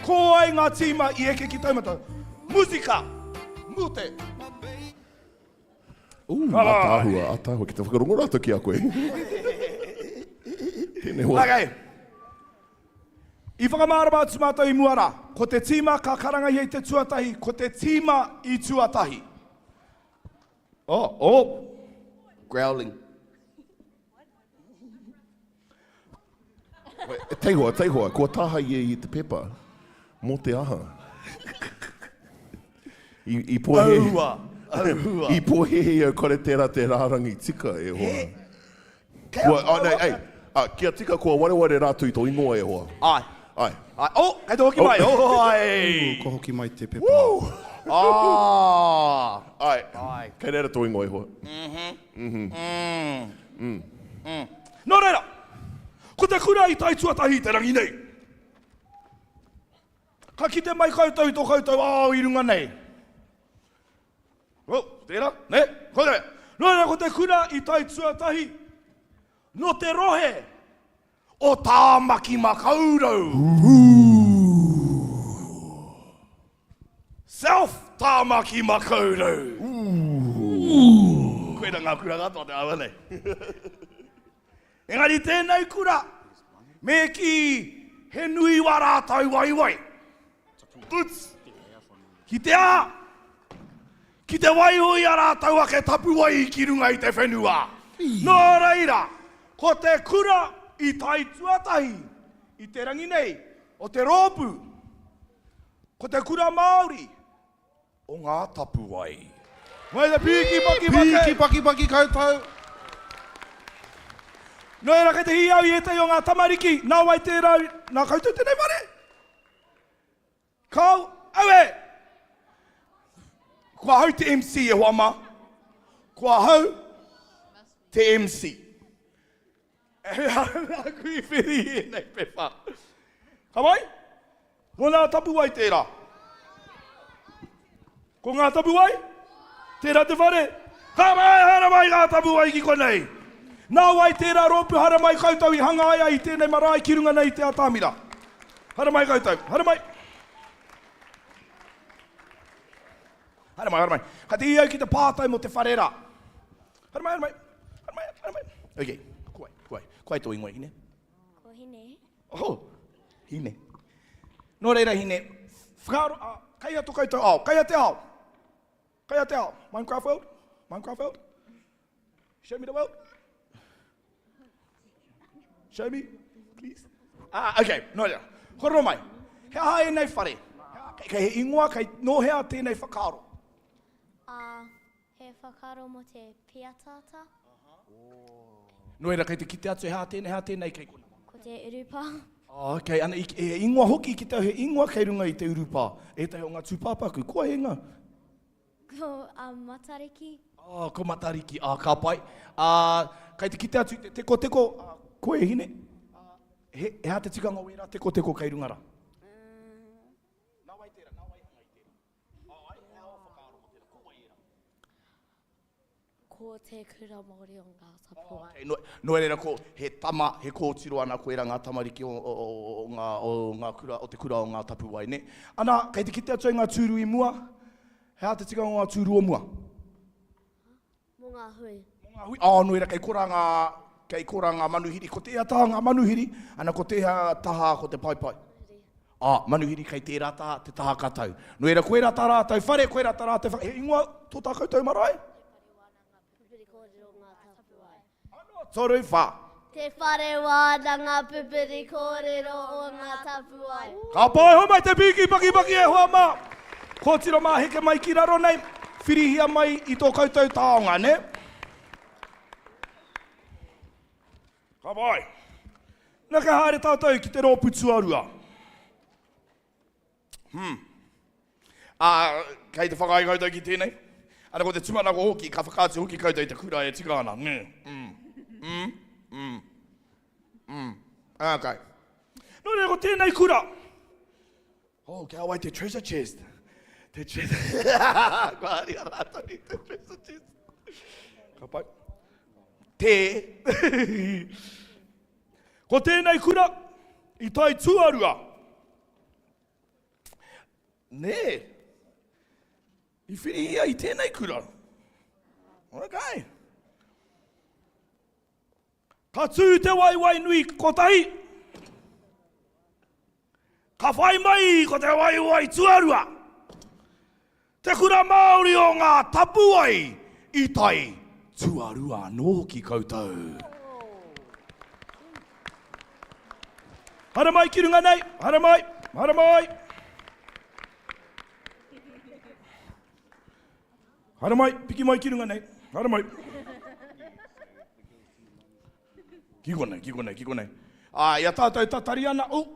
ko ai ngā tīma i eke ki taumata. Musika! Mute! Ooh, ataahua, ataahua. Ki te whakarongo rātou ki a koe. Tēnei hoa. Okay. I whakamārama atu mātou i mua rā, ko te tīma ka karangahia i te tuatahi, ko te tīma i tuatahi. Oh, oh. Growling. Teihoa, teihoa, kua tāhae ia i te pepa. Mō te aha? I, i pōhehe... Aua, aua. I pōhehe au kore tērā te rārangi tika, e hoa. He? Kua, oh, nei, ei, ah, kia tika kua wareware rātou i tō ingoa, e hoa. Ai. Ai. Ai. Oh, kei te hoki mai. Oh, ai. Kua hoki mai te pepa. Woo! Ah. Ai. Ai. Kei reira tō ingoa, e hoa. Mhm. Mhm. Mm. Mm. Mm. Nō reira, ko te kura i tae tuatahi i te rangi nei. Ka kite mai koutou i tō koutou ao i runga nei. Oh, tērā, nē, ko te. Nō reira, ko te kura i tae tuatahi nō te rohe o Tāmaki Makaurau. South Tāmaki Makaurau. Koira ngā kura katoa te āhua nei. Engari tēnei kura, me kī he nui wā rātou waiwai. Boots. Ki te aha? Ki te waiho i a rātou ake tapuwae ki runga i te whenua. Nō reira, ko te kura i tae tuatahi i te rangi nei o te rōpū, Ko te kura Māori o Ngā Tapuwae. Mai te pīki paki paki. Pīki paki paki koutou. Nō reira kei te hī au i ētahi o ngā tamariki, nā wai tērā, nā koutou tēnei whare? Kāo, aue! Ko ahau te MC e hoa mā. Ko ahau te MC. Nāku i whiri i ēnei pepa. Ka mai? Ko ngā tapuwae tērā. Ko ngā tapuwae? Tērā te whare. Ka mai, haramai ngā tapuwae ki konei. Nā wai tērā rōpū haramai koutou i hangaia i tēnei marae ki runga nei i te atamira. Haramai koutou, haramai. Haramai, haramai. Ka te i au ki te pātai mō te whare rā. Haramai, haramai. Haramai, haramai. Ok, ko wai, ko wai. Ko wai tō ingoa, Hine? Ko Hine. Oh, Hine. Nō reira, Hine, whakaaro, uh, kei a tō koutou ao, kei a te ao. Kei a te ao. Minecraft world? Minecraft world? Show me the world. Show me, please. Ah, okay, no reira. Kōrero mai. He aha ēnei whare? Kei he ingoa, kei nō hea tēnei whakaaro? Ā, he whakaaro mō te pīataata. Nō reira, kei te kite atu he aha tēnei, he aha tēnei kei konā? Ko te urupā. Ah, okay, ana, i, he ingoa hoki ki te au, he ingoa kei runga i te urupā. Ētahi o ngā tūpāpaku, kua he ingoa? Ko a Matariki. Oh, ko Matariki, ah, ka pai. Ah, kei te kite atu i te tekoteko, ah, koe e hine? Ah, he, he aha te tikanga o ērā tekoteko kei runga rā? Mm. Nā wai tērā, nā wai hanga i tērā? Oh, ai, he aha ō whakaaro mō tērā, ko wai ērā? Ko te kura Māori o Ngā Tapuwae. Okay, no, no reira ko he tama, he kōtiro ana koera ngā tamariki o, o, o, o, ngā, o, ngā kura, o te kura o Ngā Tapuwae, ne? Ana, kei te kite atu ai ngā tūru i mua? He aha te tikanga o ngā tūru o mua? Mō ngā hui. Mō ngā hui? Oh, no reira, kei kora ngā, kei kora ngā manuhiri. Ko tēhea taha ngā manuhiri, ana ko tēhea taha ko te paepae. Ā, manuhiri kei tērā taha, te taha katau. Nō reira, koirā tā rātou whare, koirā tā rātou whare, he ingoa tō tā koutou marae? Te Whare Wānanga Pupuri Kōrero Ngā Tapuwae. Anō, toru, whā. Te Whare Wānanga Pupuri Kōrero o Ngā Tapuwae. Ka pai, homai te pīki pakipaki e hoa mā! Kōtiro mā heke mai ki raro nei, whirihia mai i tō koutou taonga, nē? Ka pai. Na ka haere tātou ki te rōpū tuarua. Hmm. Ā, kei te whakaae koutou ki tēnei? Ana ko te tūmanako hoki, ka whakaatu hoki koutou i te kura e tika ana. Nē. Mm. Mm. Mm. Mm. Okay. Nō reira, ko tēnei kura. Oh, kia wai te treasure chest. Te treasure... Kua hari a rātou i te treasure chest. Ka pai. Te. Ko tēnei kura i tae tuarua. Nē. I whirihia i tēnei kura. Okay. Ka tū te waewae nui kotahi, ka whai mai ko te waewae tuarua, Te Kura Māori o Ngā Tapuwae i tae tuarua anō ki koutou. Haere mai ki runga nei, haere mai, haere mai. Haere mai, piki mai ki runga nei. Haere mai. Ki konei, ki konei, ki konei. Ā, i a tātou tatari ana, oh,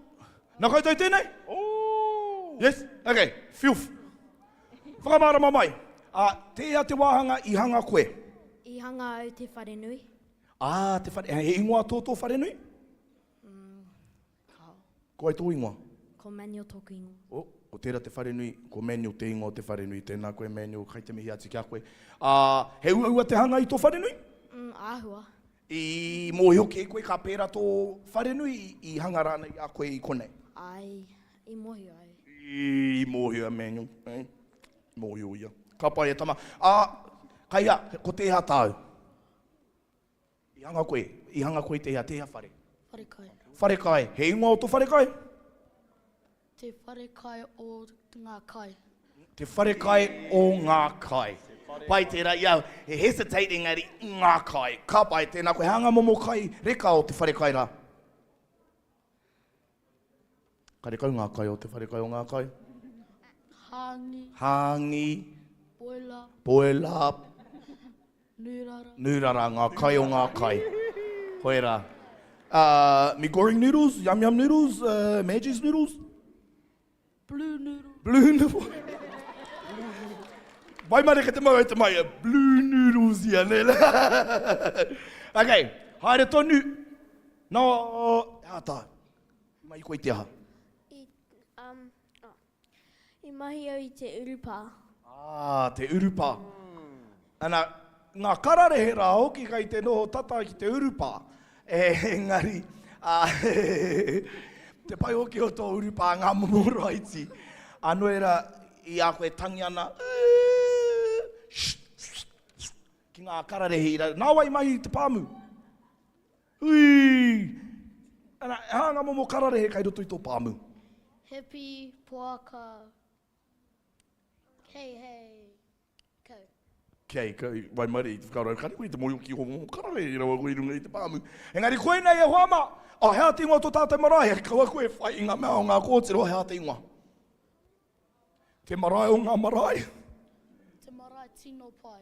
nā koutou tēnei? Oh. Yes? Okay, filth. Whakamārama mai. Ā, tēhea te wāhanga i hanga koe? I hanga au te wharenui. Ā, te whare, he ingoa tō tō wharenui? Mm, Kao. Ko wai tō ingoa? Ko Manuel tōku ingoa. Oh, ko tērā te wharenui, ko Manuel te ingoa o te wharenui. Tēnā koe Manuel, kai te mihi atu ki a koe. Ā, he uaua te hanga i tō wharenui? Mm, āhua. I mōhio kē koe ka pērā tō wharenui, i hanga rānei i a koe i konei? Āe, i mōhio au. I mōhio a Manuel, eh? Mōhio ia. Ka pai e tama. Ā, kai hea, ko tēhea tāu? I hanga koe, i hanga koe tēhea, tēhea whare? Wharekai. Wharekai. He ingoa o tō wharekai? Te wharekai o ngā kai. Te wharekai o ngā kai. Pai tērā, ia, he hesitate engari, ngā kai. Ka pai, tēnā koe, he aha ngā momo kai reka o te wharekai rā? Karekau ngā kai o te wharekai o ngā kai. Hāngi. Hāngi. Boila. Boila. Nūrara. Nūrara, ngā kai o ngā kai. Koirā. Uh, mi goreng noodles, yum yum noodles, uh, Maggie's noodles. Blue noodles. Blue noodles. Waimare ka te mau e te mai, blue noodles ia, ne? okay, haere tonu. No, ā tā. Mai koe te aha? I, um, oh. I mahi au i te urupā. Ah, te urupā. Ana, ngā kararehe rā hoki kai te noho tata ki te urupā. Engari, ā, te pai hoki o tō urupā ngā momo raiti. Anō era, i a koe tangi ana, ki ngā kararehe i raro. Nā wai mahi i te pāmu? Hui! Ana, he aha ngā momo kararehe kai roto i tō pāmu? Hipi, poaka, heihei, kau. Kei, kei, waimarie i te whakaaro, kare koe i te mōhio ki o karare i rawa koe i runga i te pāmu. Engari koinei e hoa mā, oh, hea te ingoa o tō tātou marae, kaua koe e whai i ngā mea o ngā kōtiro, hea te ingoa? Te marae o ngā marae. Te marae tino pai.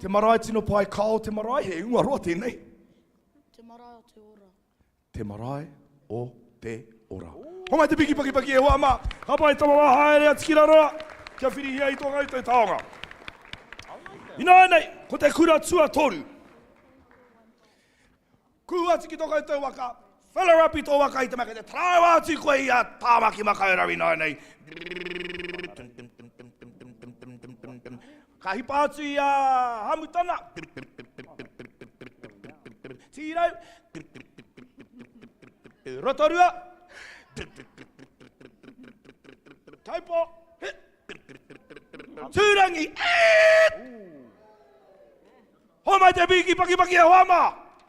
Te marae tino pai, kao te marae, he ingoa roa tēnei. Te marae o te ora. Te marae o te ora. Homai te piki pakipaki e hoa ma. Ka pai tama wā haere atu ki raro kia whirihia i tō koutou taonga. Ināianei, ko te kura tuatoru. Kuhu atu ki tō koutou waka, fill her up i tō waka i te mea kei te taraiwa atu koe i a Tāmaki Makaurau ināianei. Ka hipa atu i a Hamutana. Tīrau. Rotorua. Taupo. Tūrangi. Homai te piki pakipaki e hoa mā.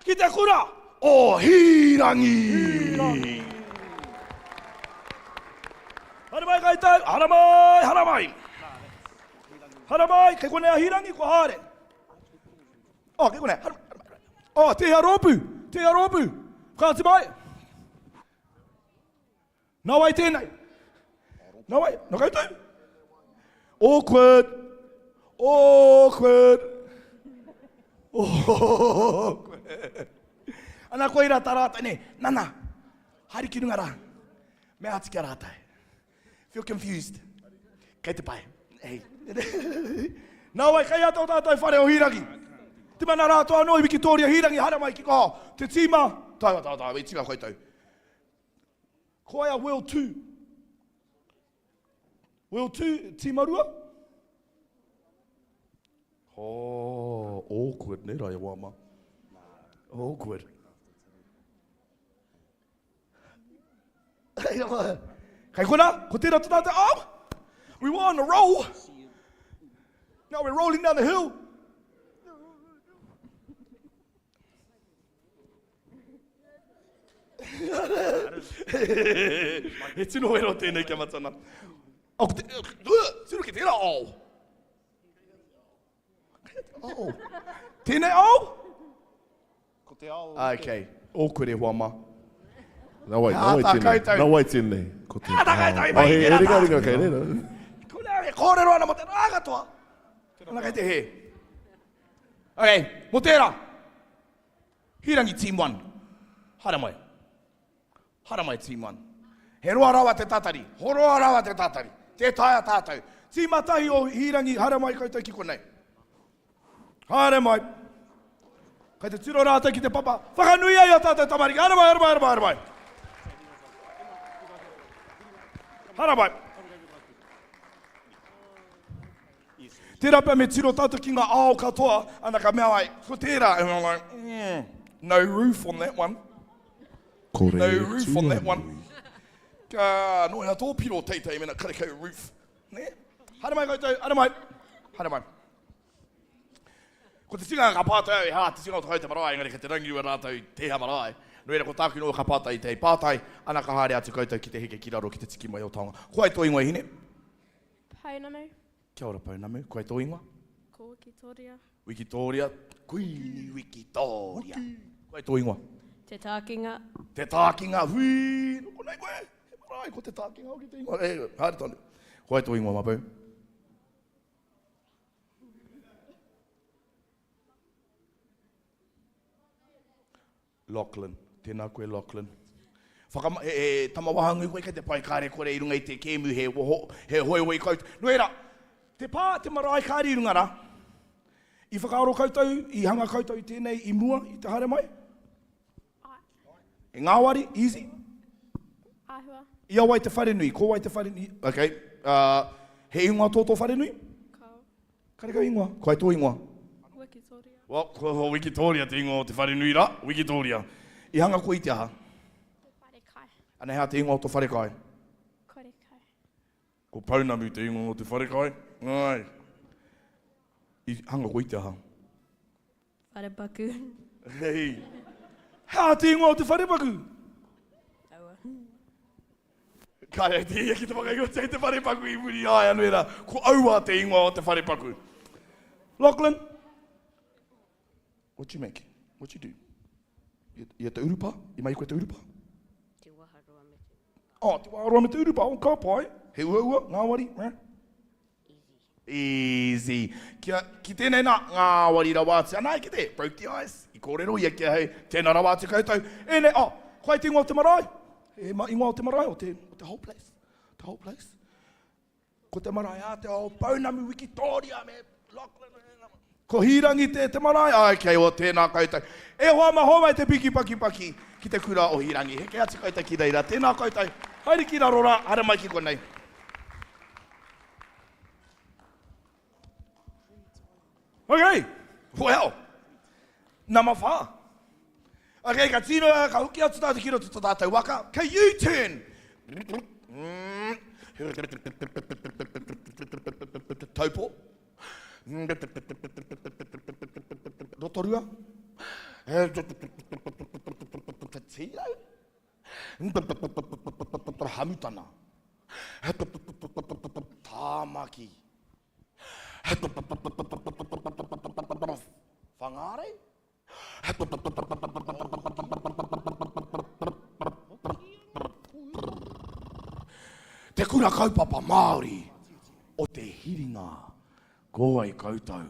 Ki te kura o Hīrangi. Haramai koutou, haramai, haramai. Haramai, kei konei a Hīrangi, kua haere. Oh, kei konei, haramai, haramai. Oh, tēhea rōpū, tēhea rōpū. Whakaatu mai. Nā wai tēnei? Nā wai? Nā koutou? Awkward. Awkward. Awkward. Ana koira tā rātou nei. Nana, haere ki runga rā. Mea atu ki a rātou. Feel confused. Kei te pai. Hey. Nā wai, kei a tō tātou whare o Hīrangi. Te mana rātou anō i Wikitōria Hīrangi, haere mai ki oh, te tīma. Tau, tau, tau, i tīma koutou. Ko ai a Will 2? Will 2, tīma rua? Oh, awkward, ne rā e wā mā. Awkward. Kei kona, ko tērā tō tātou ao. We were on a roll. Now we're rolling down the hill. He tino wero tēnei kia matana. Oh, te, tino ki tērā ao. Ao. Tēnei ao? Ko te ao. Okay. Awkward e hoa ma. Nā wai, nā wai tēnei. Nā wai tēnei. Ko te ao. Oh, he, he ringa ringa kei reira. Ko nā e kōrero ana mo te rā katoa. Ana kei te hē. Okay, mo tērā. Hīrangi team 1. Haere mai. Haere mai team 1. He roa rawa te tatari. Horoa rawa te tatari. Tē taea tātou. Tīma tahi o Hīrangi, haere mai koutou ki konei. Haere mai. Kei te tiro rātou ki te papa. Whakanuia i a tātou tamariki. Haere mai, haere mai, haere mai, haere mai. Haere mai. Tērā pea me tiro tātou ki ngā ao katoa, ana ka mea ai, ko tērā, and I'm like, mm, no roof on that one. Kore No roof on that one. tuanui. Ka nohea tō piro teitei mena karekau roof. Nē? Haere mai koutou, haere mai. Haere mai. Ko te tikanga ka pātai au, he aha te tikanga o te hau te marae, engari kei te rangiua rātou i tēhea marae. Nō reira, ko tāku noa ka pātai i te pātai, ana ka haere atu koutou ki te heke ki raro ki te tiki mai o taonga. Ko wai tō ingoa e hine? Pounamu. Kia ora Pounamu, ko wai tō ingoa? Ko Wikitoria. Wikitoria, Kuini Wikitoria. Ko wai tō ingoa? Te Tākinga. Te Tākinga, hui, nō konei koe? He marae, ko Te Tākinga hoki te ingoa. E, haere tonu. Ko wai tō ingoa, Mapou? Lachlan. Tēnā koe Lachlan. Whakama, he, he tama wahangū koe kei te pae kāre kore i runga i te kēmu he woho, he hoihoi koutou. Nō reira, te pā, te marae kāre i runga rā. I whakaaro koutou, i hanga koutou i tēnei i mua i te haere mai? Āe. E ngāwari, easy? Āhua. I a wai te wharenui? Ko wai te wharenui? Okay. Uh, he ingoa tō tō wharenui? Kao. Karekau ingoa. Ko wai tō ingoa? Wikitoria. Well, ko Wikitoria te ingoa o te wharenui rā. Wikitoria. I hanga koe i te aha? Te wharekai. Ana he aha te ingoa o tō wharekai? Korekai. Ko Pounamu te ingoa o te wharekai. Ai. I hanga koe i te aha? Wharepaku. Hei. He aha te ingoa o te wharepaku? Aua. Ka reti ia ki te whakaingoatia i te wharepaku i muri i a ia, nō reira, ko Aua te ingoa o te wharepaku. Lachlan? What you make? What you do? I, i te urupa? I mai koe te urupa? Te waharoa me te Oh, te waharoa me te urupa. Oh, ka pai. He uaua, ngāwari. Eh? Easy. Kia, ki tēnei nā, ngāwari rawa atu. Anā, ki te, broke the ice. I kōrero ia ki ahau, tēnā rawa atu koutou. Ēnei, oh, koe te ingoa o te marae? E ma ingoa o te marae, o te, o te whole place. The whole place. Ko te marae a te ao pounamu Wikitoria me Lachlan. Ko Hīrangi te, te marae, ai, kei o tēnā koutou. E hoa ma homai te piki paki paki ki te kura o Hīrangi. Heke atu koutou ki reira. Tēnā koutou. Haere ki raro rā, haere mai ki konei. Okay, well, nama whā. Okay, ka tino, ka hoki atu tātou ki roto tō tātou waka. Ka U-turn. Taupo. Rotorua. Tīrau. Hamutana. Tāmaki. Whangārei. Te Kura Kaupapa Māori o Te Hiringa. Ko wai koutou?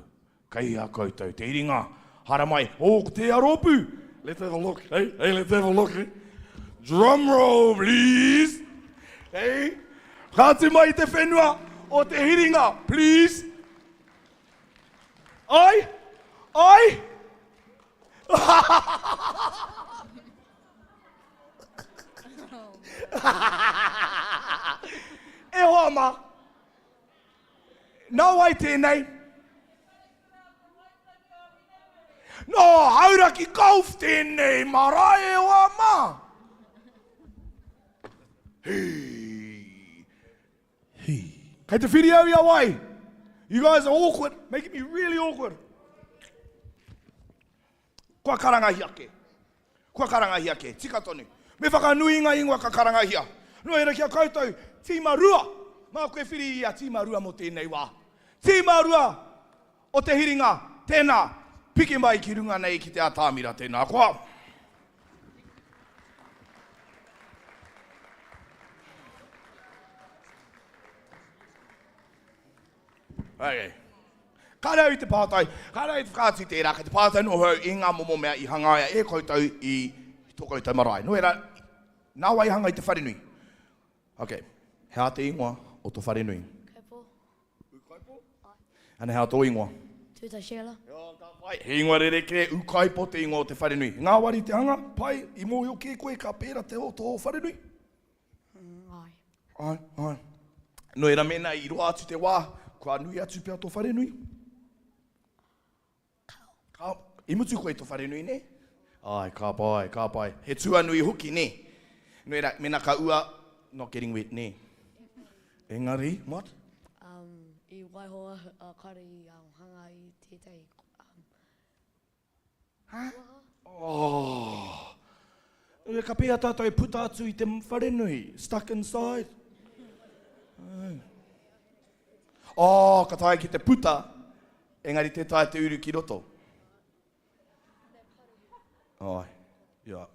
Kei a koutou te hiringa. Haramai, oh, ko tēhea rōpū? Let's have a look, hey, hey, let's have a look, hey. Drum roll, please. Hey, kāti mai te whenua o te hiringa, please. Ai, ai. E hoa mā, Nā wai tēnei? Nō Hauraki Golf tēnei marae e hoa mā. Hī. Hī. Kei te whiri au i a wai? You guys are awkward, making me really awkward. Kua karangahia kē. Kua karangahia kē. Tika tonu. Me whakanui i ngā ingoa ka karangahia. Nō reira ki a koutou, tīma rua. Māku e whiri i a tīma rua mō tēnei wā. Tīma rua o te hiringa, tēnā, piki mai ki runga nei ki te atamira, tēnā koa. Okay. Kāre au i te pātai, kāre au i te whakaatu i tērā, kei te pātai noa au i ngā momo mea i hangaia e koutou i tō koutou marae. Nō reira, nā wai i hanga i te wharenui? Okay. He aha te ingoa o tō wharenui? Ūkaipo. Ūkaipo? Ai. Ana he aha tō ingoa? Tūtai Sheila. Ka pai. He ingoa rerekē, Ūkaipo te ingoa o te wharenui. Ngāwari te hanga, pai, i mōhio kē koe ka pērā te o tō wharenui? Āe. Āe, āe. Nō reira, mēnā i roa atu te wā, kua nui atu pea tō wharenui? Kao. Kao. I mutu koe i tō wharenui, nē? Āe, ka pai, ka pai. He tuanui hoki, nē? Nō reira, mēnā ka ua, not getting wet, nē? Engari, what? Um, i waiho a Kare i um, hanga i tētahi um, Huh? Oh. Ka pēhea tātou e puta atu i te wharenui? Stuck inside? Oh, ka taea ki te puta, engari tē taea te uru ki roto. Oh, yeah.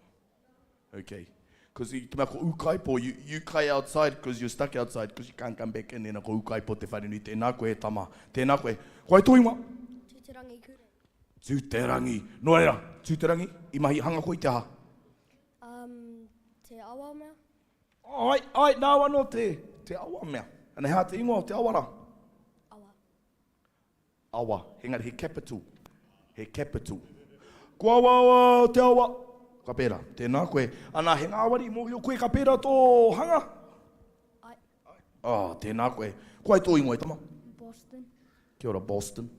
Okay. Because i te mea ko ūkaipo, you, you kai outside because you're stuck outside because you can't come back in. Ina ko ūkaipo te wharenui, tēnā koe e tama, tēnā koe. Ko ai tō ingoa? Tūterangi Kure. Tūterangi. Nō reira, Tūterangi, i mahi hanga koe i te aha? Um, te awa mea. Ai, ai, nāu anō te, te awa mea. Ana he aha te ingoa o te awa rā? Awa. Awa, engari he capital, he capital. Ko awa awa te awa. Ka pērā, tēnā koe. Ana, he ngāwari, mōhio koe ka pērā tō hanga? Ai. Oh, tēnā koe. Ko ai tō ingoa e tama? Boston. Kia ora, Boston.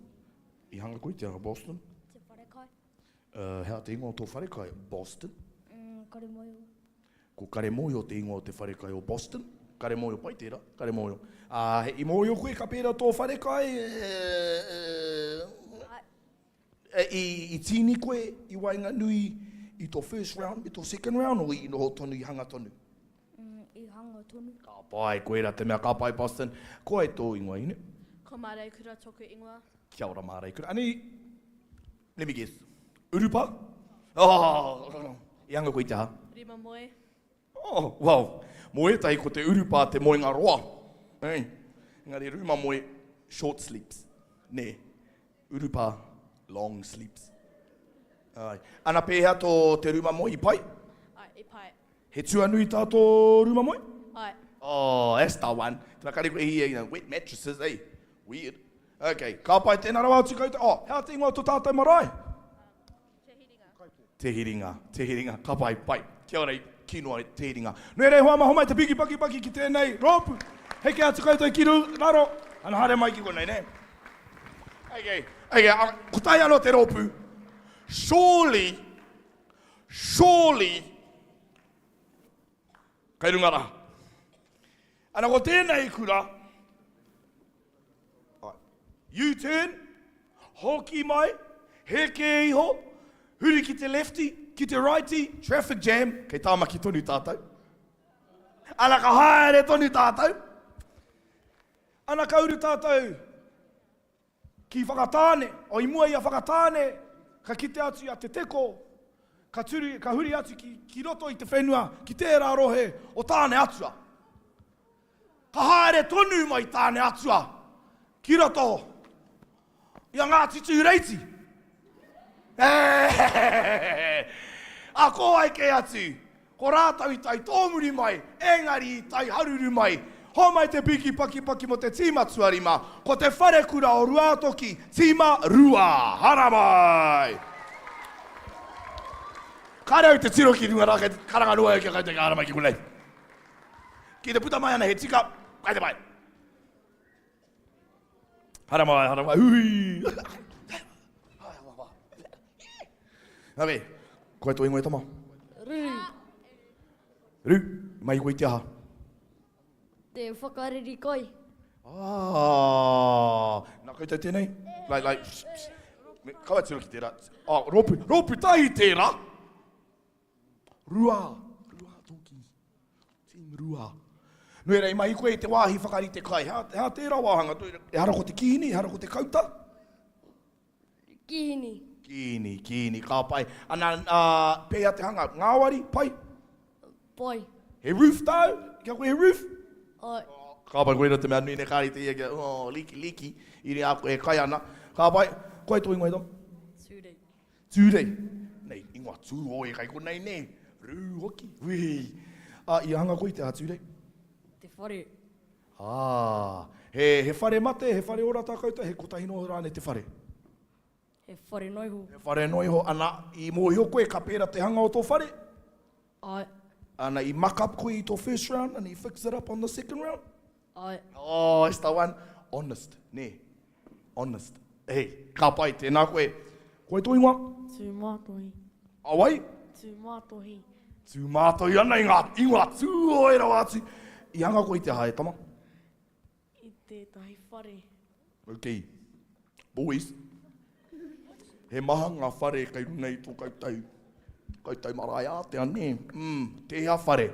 I hanga koe te aha, Boston? Te wharekai. Uh, he aha te ingoa o tō wharekai, Boston? Mm, Karemoio. Ko Karemoio te ingoa o te wharekai o Boston. Karemoio pai tērā, Karemoio. Ā, i mōhio koe ka pērā tō wharekai? E, i, i tīni koe i waenganui i tō first round me tō second round o i noho tonu, i hanga tonu? Mm, i hanga tonu. Ka pai, koirā te mea, ka pai Boston. Ko ai tō ingoa, ine? Ko Mareikura tōku ingoa. Kia ora Māreikura. Ani, let me guess. Urupa? Oh, i anga koe i te aha? Rima moe. Oh, well, mō ētahi ko te urupā te moenga roa. Hey. Engari rūma moe, short sleeps. Nē. Urupā, long sleeps. Ai. Ana pēhea tō te rūma moe i pai? Ai, i pai. He tuanui tā tō rūma moe? Ai. Oh, that's the one. Tēnā kare koe i you know, wet mattresses, eh? Weird. Okay, ka pai tēnā rawa atu koutou. Oh, he aha te ingoa o tō tātou marae? Te Hiringa, Te Hiringa, ka pai, pai. Kia ora, ki noa Te Hiringa. Nui rei hoa ma, homai te piki paki paki ki tēnei rōpū. Heke atu koutou ki raro, ana haere mai ki konei, nē? Okay, okay, kotahi anō te rōpū. Surely, surely, kei runga rā. Ana ko tēnei kura, U-turn, hoki mai, heke iho, huri ki te lefty, ki te righty, traffic jam, kei Tāmaki tonu tātou. Ana ka haere tonu tātou. Ana ka uru tātou ki Whakatāne, o i mua i a Whakatāne, ka kite atu i a Te Teko, ka, turi, ka huri atu ki, ki roto i te whenua, ki tērā rohe o Tāne Atua. Ka haere tonu mai Tāne Atua ki roto i a Ngāti Tūreiti. A ko wai kē atu, ko rātou i tae tōmuri mai, engari i tae haruru mai. Homai te piki pakipaki mo te tīma tuarima, ko te wharekura o Ruātoki, tīma rua. Haramai! Kāre au te tiro ki runga rā, kei te karanga noa au kia koutou kia haramai ki konei. Ki te puta mai ana he tika, kai te pai. Haramai, haramai, hui! Okay, koe tō ingoa e tama? Ruru. Ru, mai koe i te aha? Te whakareri kai. Ah, nā koutou tēnei? Like, like, pss, pss. Me, kaua tiro ki tērā. Oh, rōpū, rōpū tahi tērā! Rua, rua tōki. Team rua. Nui rei mahi koe i te wāhi whakarite kai. Hea, hea tērā wāhanga? Ehara ko te kīhini, ehara ko te kauta? Kīhini. Kīhini, kīhini, ka pai. Ana, uh, pēhea te hanga? Ngāwari, pai? Pai. He roof tāu? Kia koe he roof? Ai. Ka pai koe te mea nui ne kāri te ia kia, oh, leaky, leaky, i rea koe e kai ana. Ka pai, koe tō ingoa e tama? Tūrei. Tūrei. Nei, ingoa tūhoe kai konei nē. Rū hoki. Ui. Ā, i hanga koe i te aha Tūrei? Te whare. Ā, he, he whare mate, he whare ora tā koutou, he kotahi noa rānei te whare? He whare noa iho. He whare noa iho, ana, i mōhio koe ka pērā te hanga o tō whare? Āe. Ana, i muck up koe i tō first round and i fix it up on the second round? Āe. Oh, it's the one. Honest, nē. Honest. Hey, ka pai, tēnā koe. Koe tō ingoa? Tūmātohi. A wai? Tūmātohi. Tūmātohi ana i ngā ingoa tūhoe rawa atu. I hanga koe i te aha e tama? I tētahi whare. Ok. Boys, he maha ngā whare kei runga i tō koutou, koutou marae ātea, nē? Mm, tēhea whare?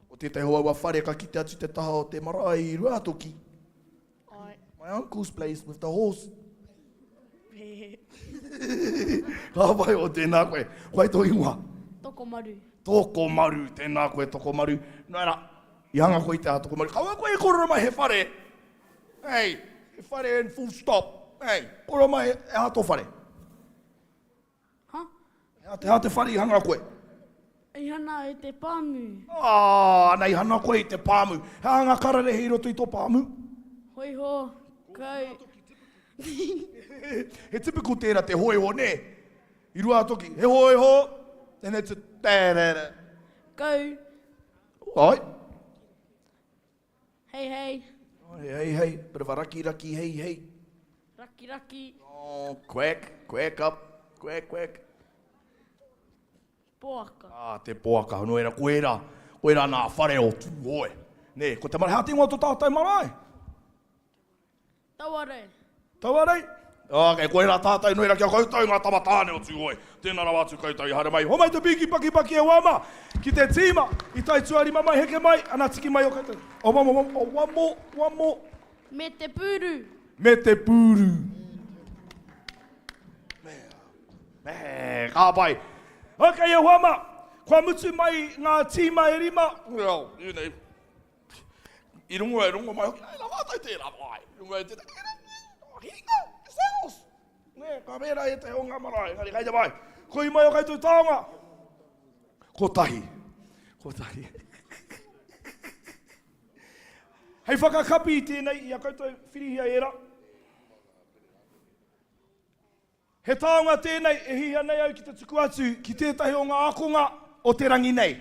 Ko tētahi o aua whare ka kite atu te taha o te marae i Ruatoki. Ai. My uncle's place with the horse. Ka pai o tēnā koe. Koe tō ingoa? Tokomaru. Tokomaru, tēnā koe Tokomaru. Nō reira, i hanga koe i te aha Tokomaru. Kaua koe e kōrero mai he whare. Hey, he whare and full stop. Hey, kōrero mai he aha tō whare. Ha? He aha, he aha te whare i hanga koe? I hana i te pāmu. Ah, ana i hana koe i te pāmu. He aha ngā kararehe i roto i tō pāmu? Hoiho, kai. He typical tērā te hōiho, nē? I Ruātoki, he hōiho, and it's a tērere. Kau. Ai. Hei hei. Oh, hei hei, bit of a raki raki hei hei. Raki raki. Oh, quack, quack up, quack quack. Poaka. Ah, te poaka, no era, ko era, ko era nā whare o Tūhoe. Nē, ko te marae, hea te ingoa o tō tātou marae? Tauarei. Tauarei? Ok, koirā tātou, noira ki a koutou ngā tama tāne o Tūhoe. Tēnā rawa atu koutou i haere mai. Homai te pīki pakipaki e wama ki te tīma i tae tuarima mai, heke mai, ana tiki mai o koutou. O wamo, wamo, o wamo, wamo. Me te pūru. Me te pūru. Me, ka pai. Ok, e hoa ma, kua mutu mai ngā tīma e rima. Well, you know, i rongo e rongo mai hoki, ai la mātou tērā, ai, rongo e tērā, hinga, yourselves. Nē, ka pērā ētahi o ngā marae, engari kei te pai. Koi mai o koutou taonga. Kotahi. Kotahi. Hei whakakapi i tēnei i a koutou whirihia ērā. He taonga tēnei e hihia nei au ki te tuku atu ki tētahi o ngā ākonga o te rangi nei.